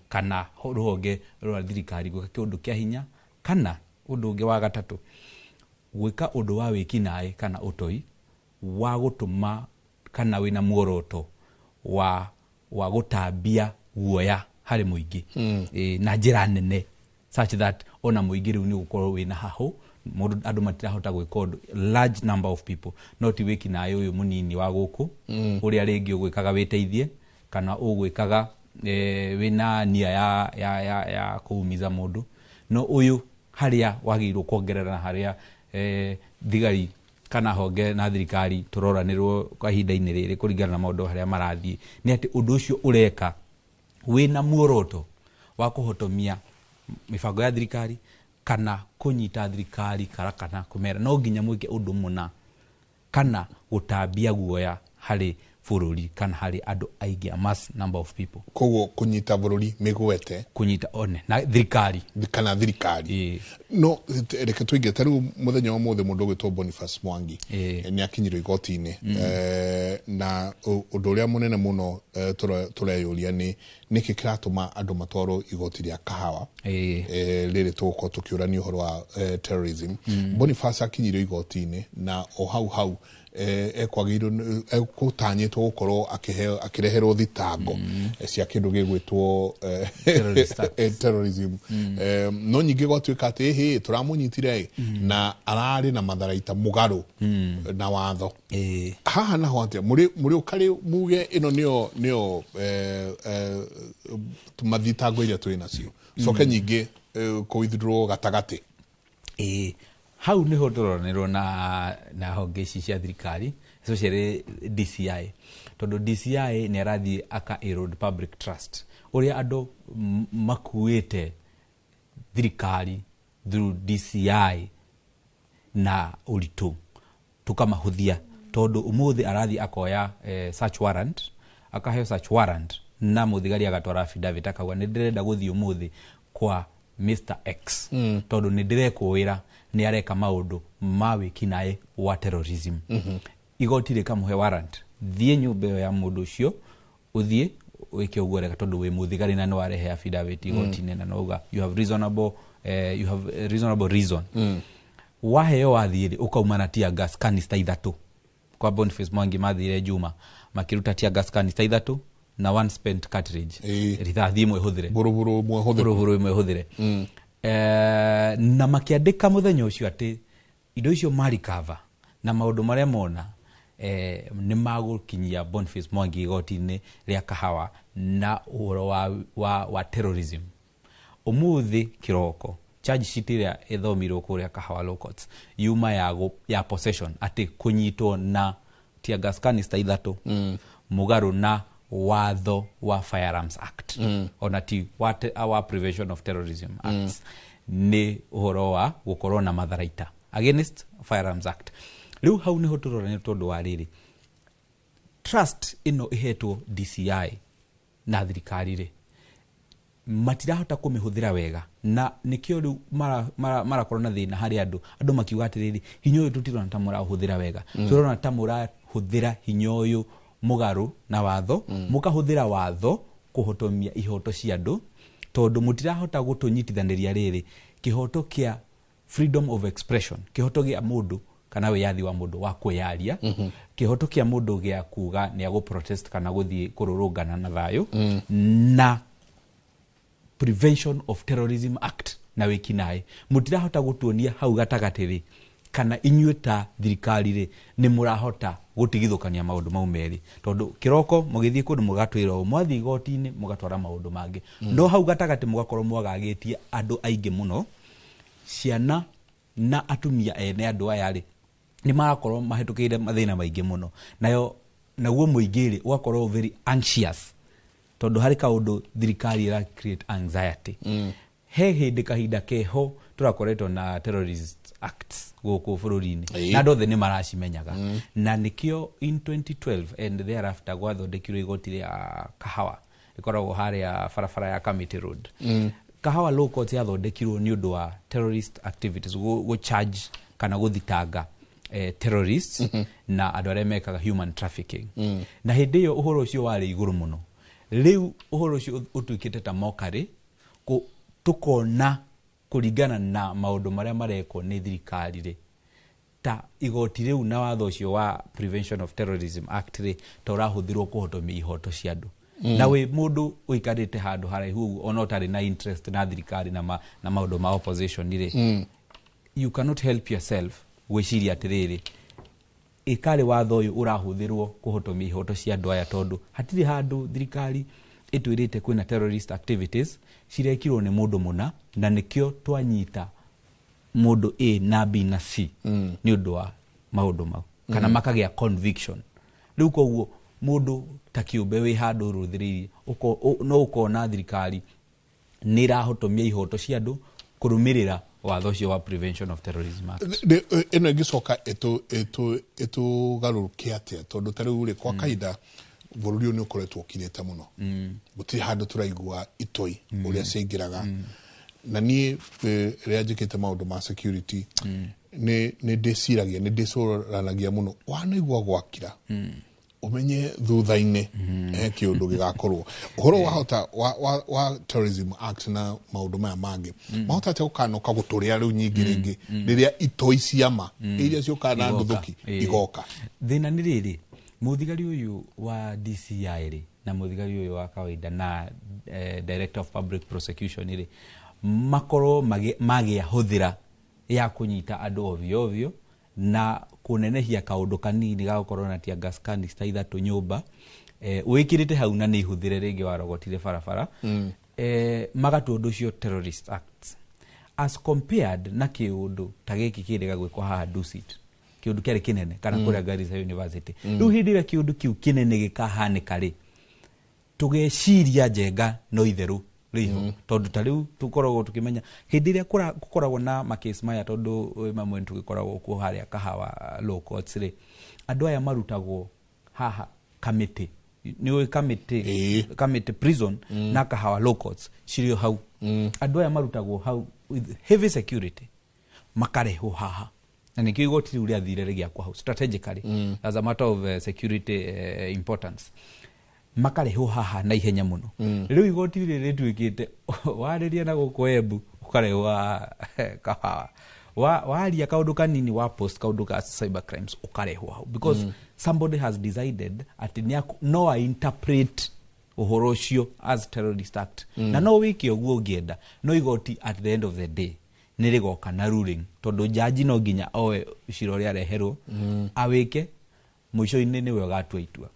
kana rũhonge rwa thirikari gwĩka kĩũndũ kĩa hinya, kana ũndũ ũngĩ wa gatatũ gwĩka ũndũ wa wĩkinaĩ kana ũtoi wa gũtũma kana wĩna muoroto wa gũtambia guoya harĩ mũingĩ na njĩra nene such that ona mũingĩ rĩu nĩ ũgũkorwo wĩna hahũ, mũndũ andũ matirahota gwĩka ũndũ, large number of people, no ti wĩkinaĩ ũyũ mũnini wa gũkũ ũrĩa rĩngĩ ũgwĩkaga wĩteithie kana ũgwĩkaga wĩna nia ya kũumiza mũndũ, no ũyũ harĩa wagĩrĩirwo kuongerera na harĩa thigari kana honge na thirikari tũroranĩrwo kahinda-inĩ rĩrĩ kũringana na maũndũ harĩa marathiĩ, nĩ atĩ ũndũ ũcio ũreka wĩna muoroto wa kũhotomia mĩbango ya thirikari kana kũnyita thirikari kana kũmera no nginya mwĩke ũndũ mũna kana gũtambia guoya harĩ bũrũri kana harĩ andũ aingĩ, a mass number of people. Koguo kũnyita bũrũri mĩgwete, kũnyita one na thirikari kana thirikari. No reke tũingĩ ta rĩu mũthenya wa ũmũthĩ mũndũ ũgwĩtwo Boniface Mwangi nĩ akinyirwo igoti-inĩ, na ũndũ ũrĩa mũnene mũno tũreyũria nĩ nĩkĩ kĩratũma andũ matwarwo igoti rĩa Kahawa rĩrĩ tũgũkorwo tũkĩũrania ũhoro wa terrorism. Boniface akinyirwo igoti-inĩ na o hau hau Ekwagĩrĩirwo ekũtanyĩtwo gũkorwo akĩheo akĩreherwo thitango cia kĩndũ gĩgwĩtwo Terrorist acts. Terrorism. No nyingĩ gwatuĩka atĩ hĩ tũramũnyitire ĩ, na ararĩ na matharaita mũgarũ na watho. Haha naho atĩa mũrĩ mũrĩ ũkarĩ muge ĩno nĩyo mathitango iria twĩ nacio coke nyingĩ kũ withdraw gatagatĩ? Ĩĩ, hau niho tũroranĩrwo na honge ici cia thirikari, especially DCI, tondũ DCI nĩ arathiĩ aka erode public trust ũrĩa andũ makuĩte thirikari through DCI na ũritũ tũkamahũthia, tondũ ũmũthĩ arathiĩ akoya search warrant, akaheo search warrant na mũthigari agatwara affidavit akauga nĩ ndĩrenda gũthiĩ ũmũthĩ kwa Mr X tondũ nĩ ndĩrekũĩra nĩ areka maũndũ ma wĩkinaĩ wa terrorism. Igoti rĩkamũhe warrant, thiĩ nyũmba ĩyo ya mũndũ ũcio, ũthiĩ wĩke ũguo ũreka tondũ wĩ mũthigari na nĩ warehe affidavit igoti-inĩ na nauga you have a reasonable reason. Waheo wathiĩ rĩ, ũkauma na tear gas canister 3. Kwa Boniface Mwangi mathire Juma makĩruta tear gas canister 3 na one spent cartridge, rithathi ĩmwe hũthĩre. Buruburu ĩmwe hũthĩre. Buruburu ĩmwe hũthĩre. Na makĩandĩka mũthenya ũcio atĩ indo icio marikava na maũndũ marĩa mona nĩ magũkinyia Boniface Mwangi igoti-inĩ rĩa Kahawa na ũhoro wa terrorism. Ũmũthĩ kĩroko charge sheet ĩrĩa ĩthomirwo kũrĩa Kahawa Law Courts yuma ya possession, atĩ kũnyitwo na tear gas canister 3 mũgarũ na watho wa Firearms Act, ona ti wa Prevention of Terrorism Acts, nĩ ũhoro wa gũkorwo na matharaita against Firearms Act. Rĩu hau nĩho tũrora, nĩ tondũ wa rĩrĩ trust ĩno ĩhetwo DCI na thirikari rĩ, matirahota kũmĩhũthĩra wega, na nĩkĩo rĩu marakorwo na thĩna harĩ andũ makiuga atĩrĩrĩ, hinya ũyũ tũtirona ta mũraũhũthĩra wega. Tũrona ta mũrahũthĩra hinya ũyũ mũgarũ na watho, mũkahũthĩra watho kũhotomia ihoto cia andũ, tondũ mũtirahota gũtũnyitithanĩria rĩrĩ kĩhoto kĩa freedom of expression, kĩhoto gĩa mũndũ kana wĩyathi wa mũndũ wa kwĩyaria, kĩhoto kĩa mũndũ gĩa kuga nĩ agũ protest kana gũthiĩ kũrũrũngana na thayũ, na Prevention of Terrorism Act na wĩkinaĩ. Mũtirahota gũtuonia hau gatagatĩ rĩ, kana inyuĩ ta thirikari rĩ nĩ mũrahota gũtigithũkania maũndũ mau merĩ, tondũ kĩroko mũgĩthiĩ kũndũ mũgatwĩra ũũ, mwathiĩ igoti-inĩ mũgatwara maũndũ mangĩ. No hau gatagatĩ mũgakorwo mwagagĩtie andũ aingĩ mũno, ciana na atumia ene andũ aya rĩ nĩ marakorwo mahĩtũkĩire mathĩna maingĩ mũno, nayo naguo mũingĩ rĩ ũgakorwo very anxious, tondũ harĩ kaũndũ thirikari ĩra create anxiety. He hĩndĩ kahinda keho tũrakoretwo na terrorist acts gũkũ bũrũri-inĩ, na andũ othe nĩ maracimenyaga, na nĩkĩo in 2012 and thereafter gwathondekirwo igoti rĩa Kahawa rĩkoragwo harĩa barabara ya Kamiti Road. Kahawa Law Court yathondekirwo nĩ ũndũ wa terrorist activities, gũ charge kana gũthitanga terrorists na andũ arĩa mekaga human trafficking. Na hĩndĩ ĩyo ũhoro ũcio warĩ igũrũ mũno. Rĩu ũhoro ũcio ũtuĩkĩte ta mockery, tũkona kũringana na maũndũ marĩa marekwo nĩ thirikari rĩ, ta igoti rĩu na watho ũcio wa Prevention of Terrorism Act rĩ, ta ũrahũthĩrwo kũhotomia ihoto cia andũ. Na wĩ mũndũ ũikarĩte handũ haraihu ũguo, ona ũtarĩ na interest na thirikari na maũndũ ma opposition rĩ, you cannot help yourself gwĩciria atĩrĩrĩ, ĩkarĩ watho ũyũ ũrahũthĩrwo kũhotomia ihoto cia andũ aya, tondũ hatirĩ handũ thirikari ĩtwĩrĩte kwĩna terrorist activities cirekirwo nĩ mũndũ mũna, na nĩkĩo twanyita mũndũ A na B na C nĩ ũndũ wa maũndũ mau, kana makagĩa conviction. Rĩu koguo mũndũ ta kĩũmbe wĩ handũ rũthĩrĩirie, no ũkona thirikari nĩ ĩrahotomia ihoto cia andũ kũrũmĩrĩra watho ũcio wa Prevention of Terrorism Act. Ĩno ĩngĩcoka ĩtũgarũrũke atĩa, tondũ ta rĩu rĩ kwa kahinda bũrũri ũyũ nĩ ũkoretwo ũkirĩte mũno, gũtirĩ handũ tũraigua itoi ũrĩa ciaingĩraga. Na niĩ rĩrĩa njĩkĩte maũndũ ma security nĩ ndĩciragia, nĩ ndĩcũranagia mũno, wanaigua gwakira Ũmenye thutha-inĩ he kĩũndũ gĩgakorwo ũhoro wahota wa Terrorism Act na maũndũ maya mangĩ mahota atĩa gũkanoka gũtũrĩa rĩu nyingĩ rĩngĩ rĩrĩa itoi ciama iria ciũkaga na Igoka. nduthũki igoka. Thĩna nĩ rĩrĩ, mũthigari ũyũ wa DCI rĩ na mũthigari ũyũ wa kawaida na Director of Public Prosecution rĩ, makorwo magĩa hũthĩra ya kũnyita andũ ovyo ovyo na kũnenehia kaũndũ kanini ga gũkorwo na tear gas canister 3 nyũmba, wĩkĩrĩte hau na nĩ ihũthĩre rĩngĩ warogotire barabara, magatua ũndũ ũcio terrorist acts as compared na kĩũndũ ta gĩkĩ kĩrĩga gwĩkwo haha Dusit, kĩũndũ kĩarĩ kĩnene kana kũrĩa Garissa University. Rĩu hĩndĩ ĩrĩa kĩũndũ kĩu kĩnene gĩkahanĩka rĩ, tũgeciria Njenga no itherũ rĩho, tondũ ta rĩu tũkoragwo tũkĩmenya hĩndĩ ĩrĩa gũkoragwo na makesi maya, tondũ mamwe tũgĩkoragwo kuo harĩa Kahawa Law Courts rĩ, andũ aya marutagwo haha Kamĩtĩ, nĩ ũĩ Kamĩtĩ prison na Kahawa Law Courts cirĩ o hau. Andũ aya marutagwo hau with heavy security makarehwo haha, na nĩkĩo igoti rĩu rĩathire rĩgĩakwo hau strategically as a matter of security importance, makarehwo haha na ihenya mũno. Rĩu igoti rĩrĩ rĩtuĩkĩte warĩria na gũkũ Embu ũkarehwo haha Kahawa, waria kaũndũ kanini wa post kaũndũ ka cyber crimes ũkarehwo hau, because somebody has decided atĩ no a interpret ũhoro ũcio as terrorist act. Na no wĩke ũguo ũngĩenda, no igoti at the end of the day nĩ rĩgoka na ruling, tondũ jaji no nginya oe cira ũrĩa areherwo awĩke, mũico-inĩ nĩwe ũgatua itua.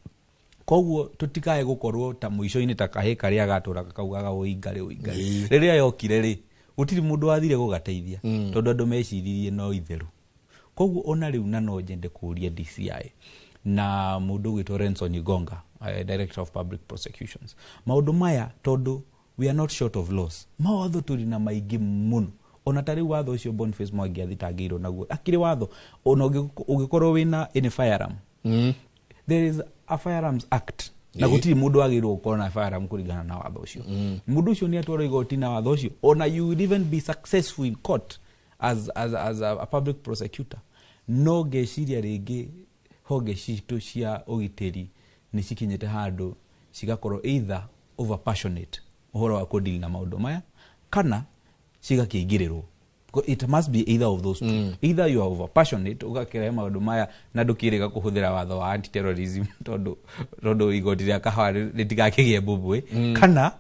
Koguo tũtikae gũkorwo ta mũico-inĩ ta kahĩ karĩa gatũraga kaugaga ũingarĩ ũingarĩ. Rĩrĩa yokire rĩ, gũtirĩ mũndũ wathire gũgateithia, tondũ andũ meciririe no itherũ. Koguo ona rĩu na no nyende kũũria DCI na mũndũ ũgwĩtwo Renson Igonga, Director of Public Prosecutions, maũndũ maya, tondũ we are not short of laws, mawatho tũrĩ na maingĩ mũno. Ona ta rĩu watho ũcio Boniface Mwangi athitangĩirwo naguo akĩrĩ watho, ona ũngĩkorwo wĩna any firearm, there is a Firearms Act, na gũtirĩ mũndũ wagĩrĩirwo gũkorwo na firearm kũringana na watho ũcio. Mũndũ ũcio nĩ atwarwo igoti na watho ũcio, ona you will even be successful in court as a public prosecutor. No ngeciria rĩngĩ honge citũ cia ũgitĩri nĩ cikinyĩte handũ cigakorwo either over passionate ũhoro wa kũdeal na maũndũ maya, kana cigakĩingĩrĩrwo. It must be either of those two. Either you are over passionate ũgakĩrehe maũndũ maya na ndũkĩrĩga kũhũthĩra watho wa anti terrorism tondũ igoti rĩa Kahawa rĩtigakĩgĩe mbũmbũĩ, kana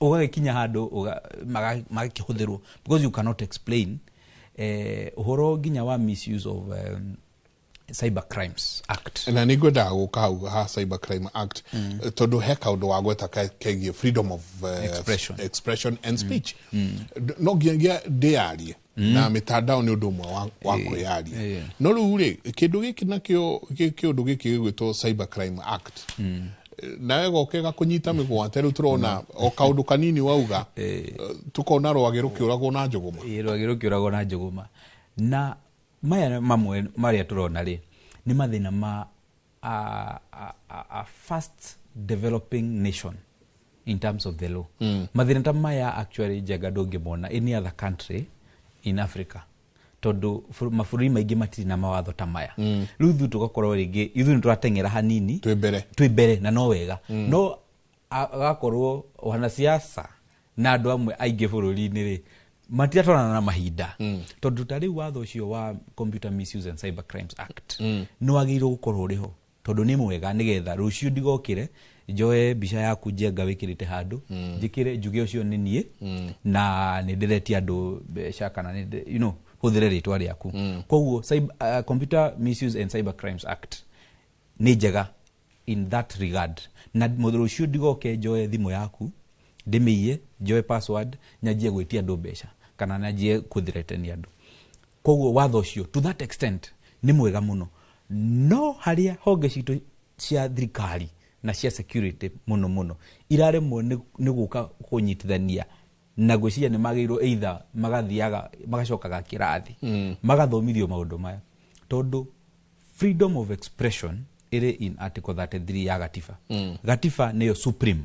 ũgagĩkinya handũ magakĩhũthĩrwo, because you cannot explain ũhoro nginya wa misuse of Cyber Crimes Act. Na nĩ ngwendaga gũka hau ha Cyber Crime Act, tondũ he kaũndũ wagweta kegiĩ freedom of expression, expression and speech. No nginyagia ndĩyarie na mitandao nĩ ũndũ ũmwe wa kwĩyaria, no rĩu rĩ, kĩndũ gĩkĩ nakĩo kĩũndũ gĩkĩ gĩgwĩtwo Cyber Crime Act, nawe goke gakũnyita mĩgwate. Rĩu tũrona o kaũndũ kanini wauga, tũkona rwagĩ rũkĩũragwo na njũgũma. Ĩĩ, rwagĩ rũkĩũragwo na njũgũma. Na maya mamwe marĩa tũrona rĩ, nĩ mathĩna ma a fast developing nation in terms of the law. Mathĩna ta maya actually, Njenga, ndũngĩmona any other country in Africa, tondũ mabũrũri maingĩ matirĩ na mawatho ta maya. Rĩu ithuĩ tũgakorwo rĩngĩ ithuĩ nĩ tũrateng'era hanini, twĩ mbere, twĩ mbere, na no wega. No agakorwo wanasiasa na andũ amwe aingĩ bũrũri-inĩ rĩ, matiratwarana na mahinda, tondũ ta rĩu watho ũcio wa Computer Misuse and Cyber Crimes Act nĩ wagĩrĩirwo gũkorwo ũrĩ ho, tondũ nĩ mwega, nĩgetha rũciũ ndigokĩre njoe mbica yaku, Njenga, wĩkĩrĩte handũ, njĩkĩre njuge ũcio nĩ niĩ na nĩ ndĩretia andũ mbeca kana nĩ hũthĩre rĩtwa rĩaku. Koguo Computer Misuse and Cyber Crimes Act nĩ njega in that regard, na mũthĩ rũciũ ndigoke njoe thimũ yaku, ndĩmĩiye, njoe password, nyanjie gwĩtia andũ mbeca kana nyanjie kũthreaten andũ. Koguo watho ũcio to that extent nĩ mwega mũno, no harĩa honge citũ cia thirikari na cia security mũno mũno iraremwo nĩ gũka kũnyitithania na ngwĩciria nĩ magĩrĩirwo either magathiaga magacokaga kĩrathi, magathomithio maũndũ maya, tondũ freedom of expression ĩrĩ in article 33 ya gatiba. Gatiba nĩyo supreme,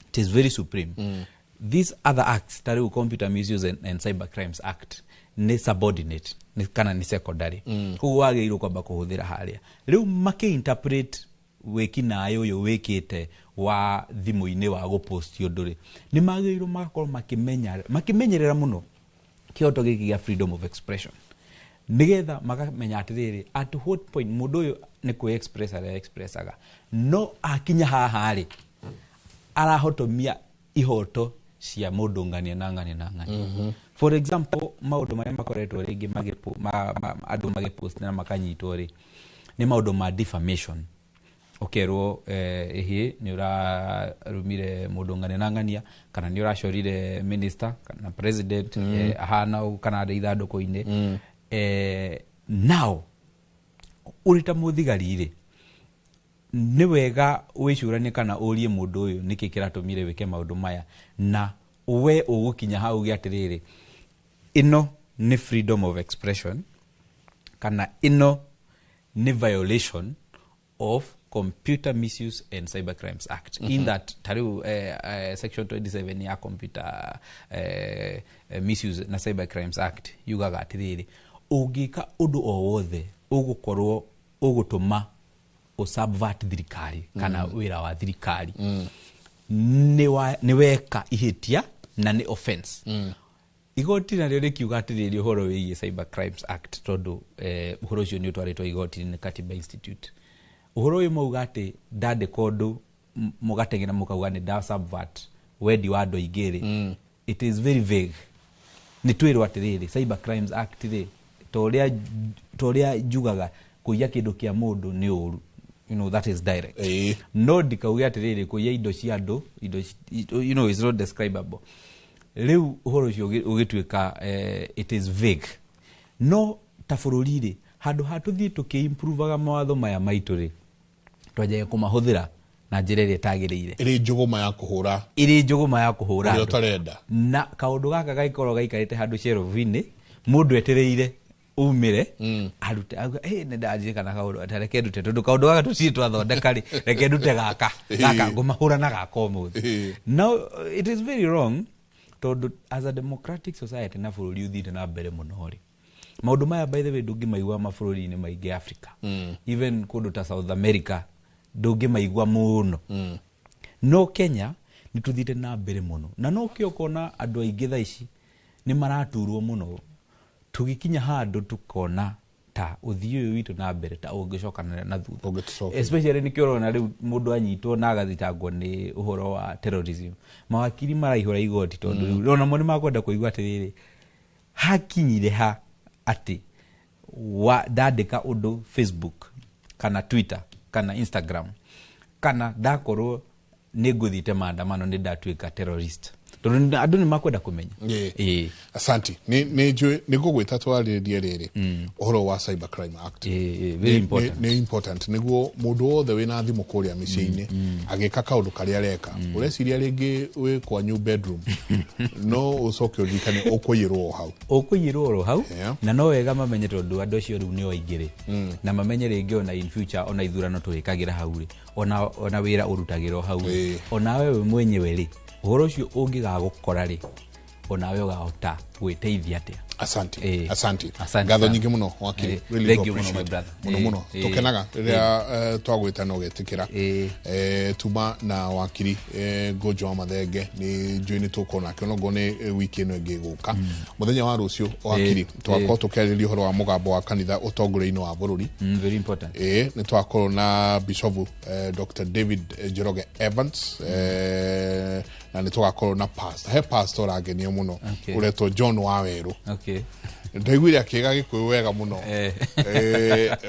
it is very supreme. These other acts, ta rĩu Computer Misuse and Cyber Crimes Act, nĩ subordinate nĩ, kana nĩ secondary. Koguo wagĩrĩirwo kwamba kũhũthĩra harĩa rĩu makĩinterpret Wĩkinaĩ ũyũ wĩkĩte wa thimũ-inĩ wa gũpost ũndũ rĩ, nĩ magĩrĩirwo magakorwo makĩmenya, makĩmenyerera mũno kĩhoto gĩkĩ gĩa freedom of expression, nĩgetha makamenya atĩrĩrĩ, at what point mũndũ ũyũ nĩ kwĩ express arĩa expressaga, no akinya haha rĩ, arahotomia ihoto cia mũndũ ng'ania na ng'ania na ng'ania. For example, maũndũ marĩa makoretwo rĩngĩ andũ magĩpost na makanyitwo rĩ, nĩ maũndũ ma defamation. Ũkerwo ĩhĩ, nĩ ũrarumire mũndũ ng'ania na ng'ania, kana nĩ ũracorire minister kana president, ahana ũũ kana arĩ ithandũkũ-inĩ. Now ũrĩ ta mũthigari rĩ, nĩ wega wĩcũranie kana ũrie mũndũ ũyũ nĩkĩ kĩratũmire wĩke maũndũ maya, na we ũgũkinya hau uge atĩrĩrĩ, ĩno nĩ freedom of expression kana ĩno nĩ violation of Computer Misuse and Cyber Crimes Act. In that ta rĩu section 27 ya Computer Misuse na Cyber Crimes Act yugaga atĩrĩrĩ, ũngĩka ũndũ o wothe ũgũkorwo ũgũtũma ũsubvert thirikari kana wĩra wa thirikari, nĩ weka ihĩtia na nĩ offense. Igoti narĩo rĩkiuga atĩrĩrĩ ũhoro wĩgiĩ Cyber Crimes Act, tondũ ũhoro ũcio nĩ ũtwarĩtwo igoti-inĩ nĩ Katiba Institute, ũhoro ũyũ mauga atĩ ndandĩka ũndũ, mũgateng'era mũkauga nĩ nda subvert wendi wa andũ aingĩ rĩ, it is very vague. Nĩ twĩrwo atĩrĩrĩ, Cyber Crimes Act rĩ, ta ũrĩa njugaga kũiya kĩndũ kĩa mũndũ nĩ ũru, that is direct. No ndikauge atĩrĩrĩ kũiya indo cia andũ, indo is not describable. Rĩu ũhoro ũcio ũgĩtuĩka it is vague. No ta bũrũri rĩ, handũ ha tũthiĩ tũkĩ-improvaga mawatho maya maitũ rĩ, twanjagia kũmahũthĩra na njĩra ĩrĩa ĩtagĩrĩire. Ĩrĩ njũgũma ya kũhũra. Ĩrĩ njũgũma ya kũhũra ũrĩa andũ. Ũtarenda. Na kaũndũ gaka gagĩkorwo gaikarĩte handũ shelf-inĩ, mũndũ etereire umĩre arute, auga, "Ĩ, nĩ ndanjirikana kaũndũ, ta reke ndute, tondũ kaũndũ gaka tũtirĩ twathondeka rĩ, reke ndute gaka, gaka ngũmahũra na gaka ũmũthĩ." Now it is very wrong, tondũ as a democratic society na bũrũri ũthiĩte na mbere mũno rĩ, maũndũ maya by the way ndũngĩmaigua mabũrũri-inĩ maingĩ Africa, even kũndũ ta South America ndũngĩmaigua mũno. No Kenya nĩ tũthiĩte na mbere mũno, na no kĩo ũkona andũ aingĩ thaa ici nĩ maraturwo mũno, tũgĩkinya handũ tũkona ta ũthiĩ ũyũ witũ na mbere ta ũngĩcokanĩrĩra na thutha, especially nĩkĩo ũrona rĩu mũndũ anyitwo na agathitangwo nĩ ũhoro wa terrorism, mawakiri maraihũra igoti, tondũ rĩu onamo nĩ makwenda kũigua atĩrĩrĩ, hakinyire ha atĩ wa ndandĩka ũndũ Facebook kana Twitter kana Instagram kana ndakorwo nĩ ngũthiĩte maandamano nĩ ndatuĩka terrorist, tondũ andũ nĩ makwenda kũmenya. Asanti. Nĩ njũĩ nĩ ngũgwĩta twarĩrĩrie rĩrĩ ũhoro wa Cyber Crime Act. Very important. Nĩ important nĩguo mũndũ wothe wĩna thimũ kũrĩa mĩciĩ-inĩ agĩka kaũndũ karĩa areka, ũreciria rĩngĩ wĩ kwanyu bedroom, no ũcoke ũririkane ũkũiyĩrwo o hau. Ũkũiyĩrwo oro hau. Na no wega mamenye, tondũ andũ acio rĩu nĩo aingĩ rĩ, na mamenye rĩngĩ ona in future ona ithurano tũgĩkagĩra hau rĩ, ona wĩra ũrutagĩrwo hau rĩ, ona we wĩ mwenyewe rĩ, ũhoro ũcio ũngĩgagũkora rĩ, onawe ũgahota gwĩteithia atĩa. Asante, asante. Asante Ngatho sana. nyingĩ mũno, wakiri. Really Thank do you mũno, my appreciate. brother. Mũno mũno. Tũkenaga rĩrĩa twagwĩta na ũgetĩkĩra. Tuma na wakiri Ngũnjo wa Mathenge, nĩ njũĩ nĩ tũkorwo nake onokorwo nĩ wiki ĩno ĩngĩ ĩgũka. Mũthenya wa rũciũ, wakiri, tũgakorwo tũkĩarĩrĩria ũhoro wa mũgambo wa kanitha ũtongoria-inĩ wa bũrũri. Very important. Nĩ twakorwo na Bishofu Dr. David Njoroge Evans, na nĩ tũgakorwo na pastor, he pastor ũrangenia mũno ũretwo John Wawerũ. Ndaiguire akĩga Gĩkũyũ wega mũno.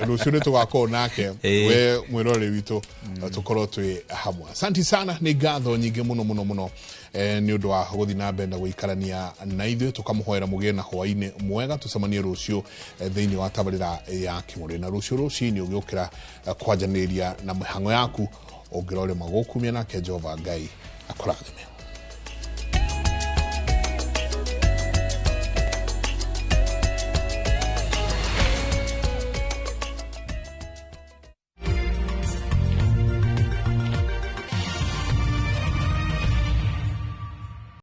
Rũciũ nĩ tũgakorwo nake. We mwĩroreri witũ, tũkorwo twĩ hamwe. Asanti sana, nĩ ngatho nyingĩ mũno mũno mũno nĩ ũndũ wa gũthiĩ na mbere na gũikarania na ithuĩ. Tũkamũhoera mũgĩe na hwaĩ-inĩ mwega, tũcemanie rũciũ thĩinĩ wa tabarĩra ya Kĩmũrĩ, na rũciũ rũcinĩ ũgĩũkĩra kwanjanĩria na mĩhang'o yaku ũngĩrorĩma gũkumia nake Jehova Ngai akũrathime.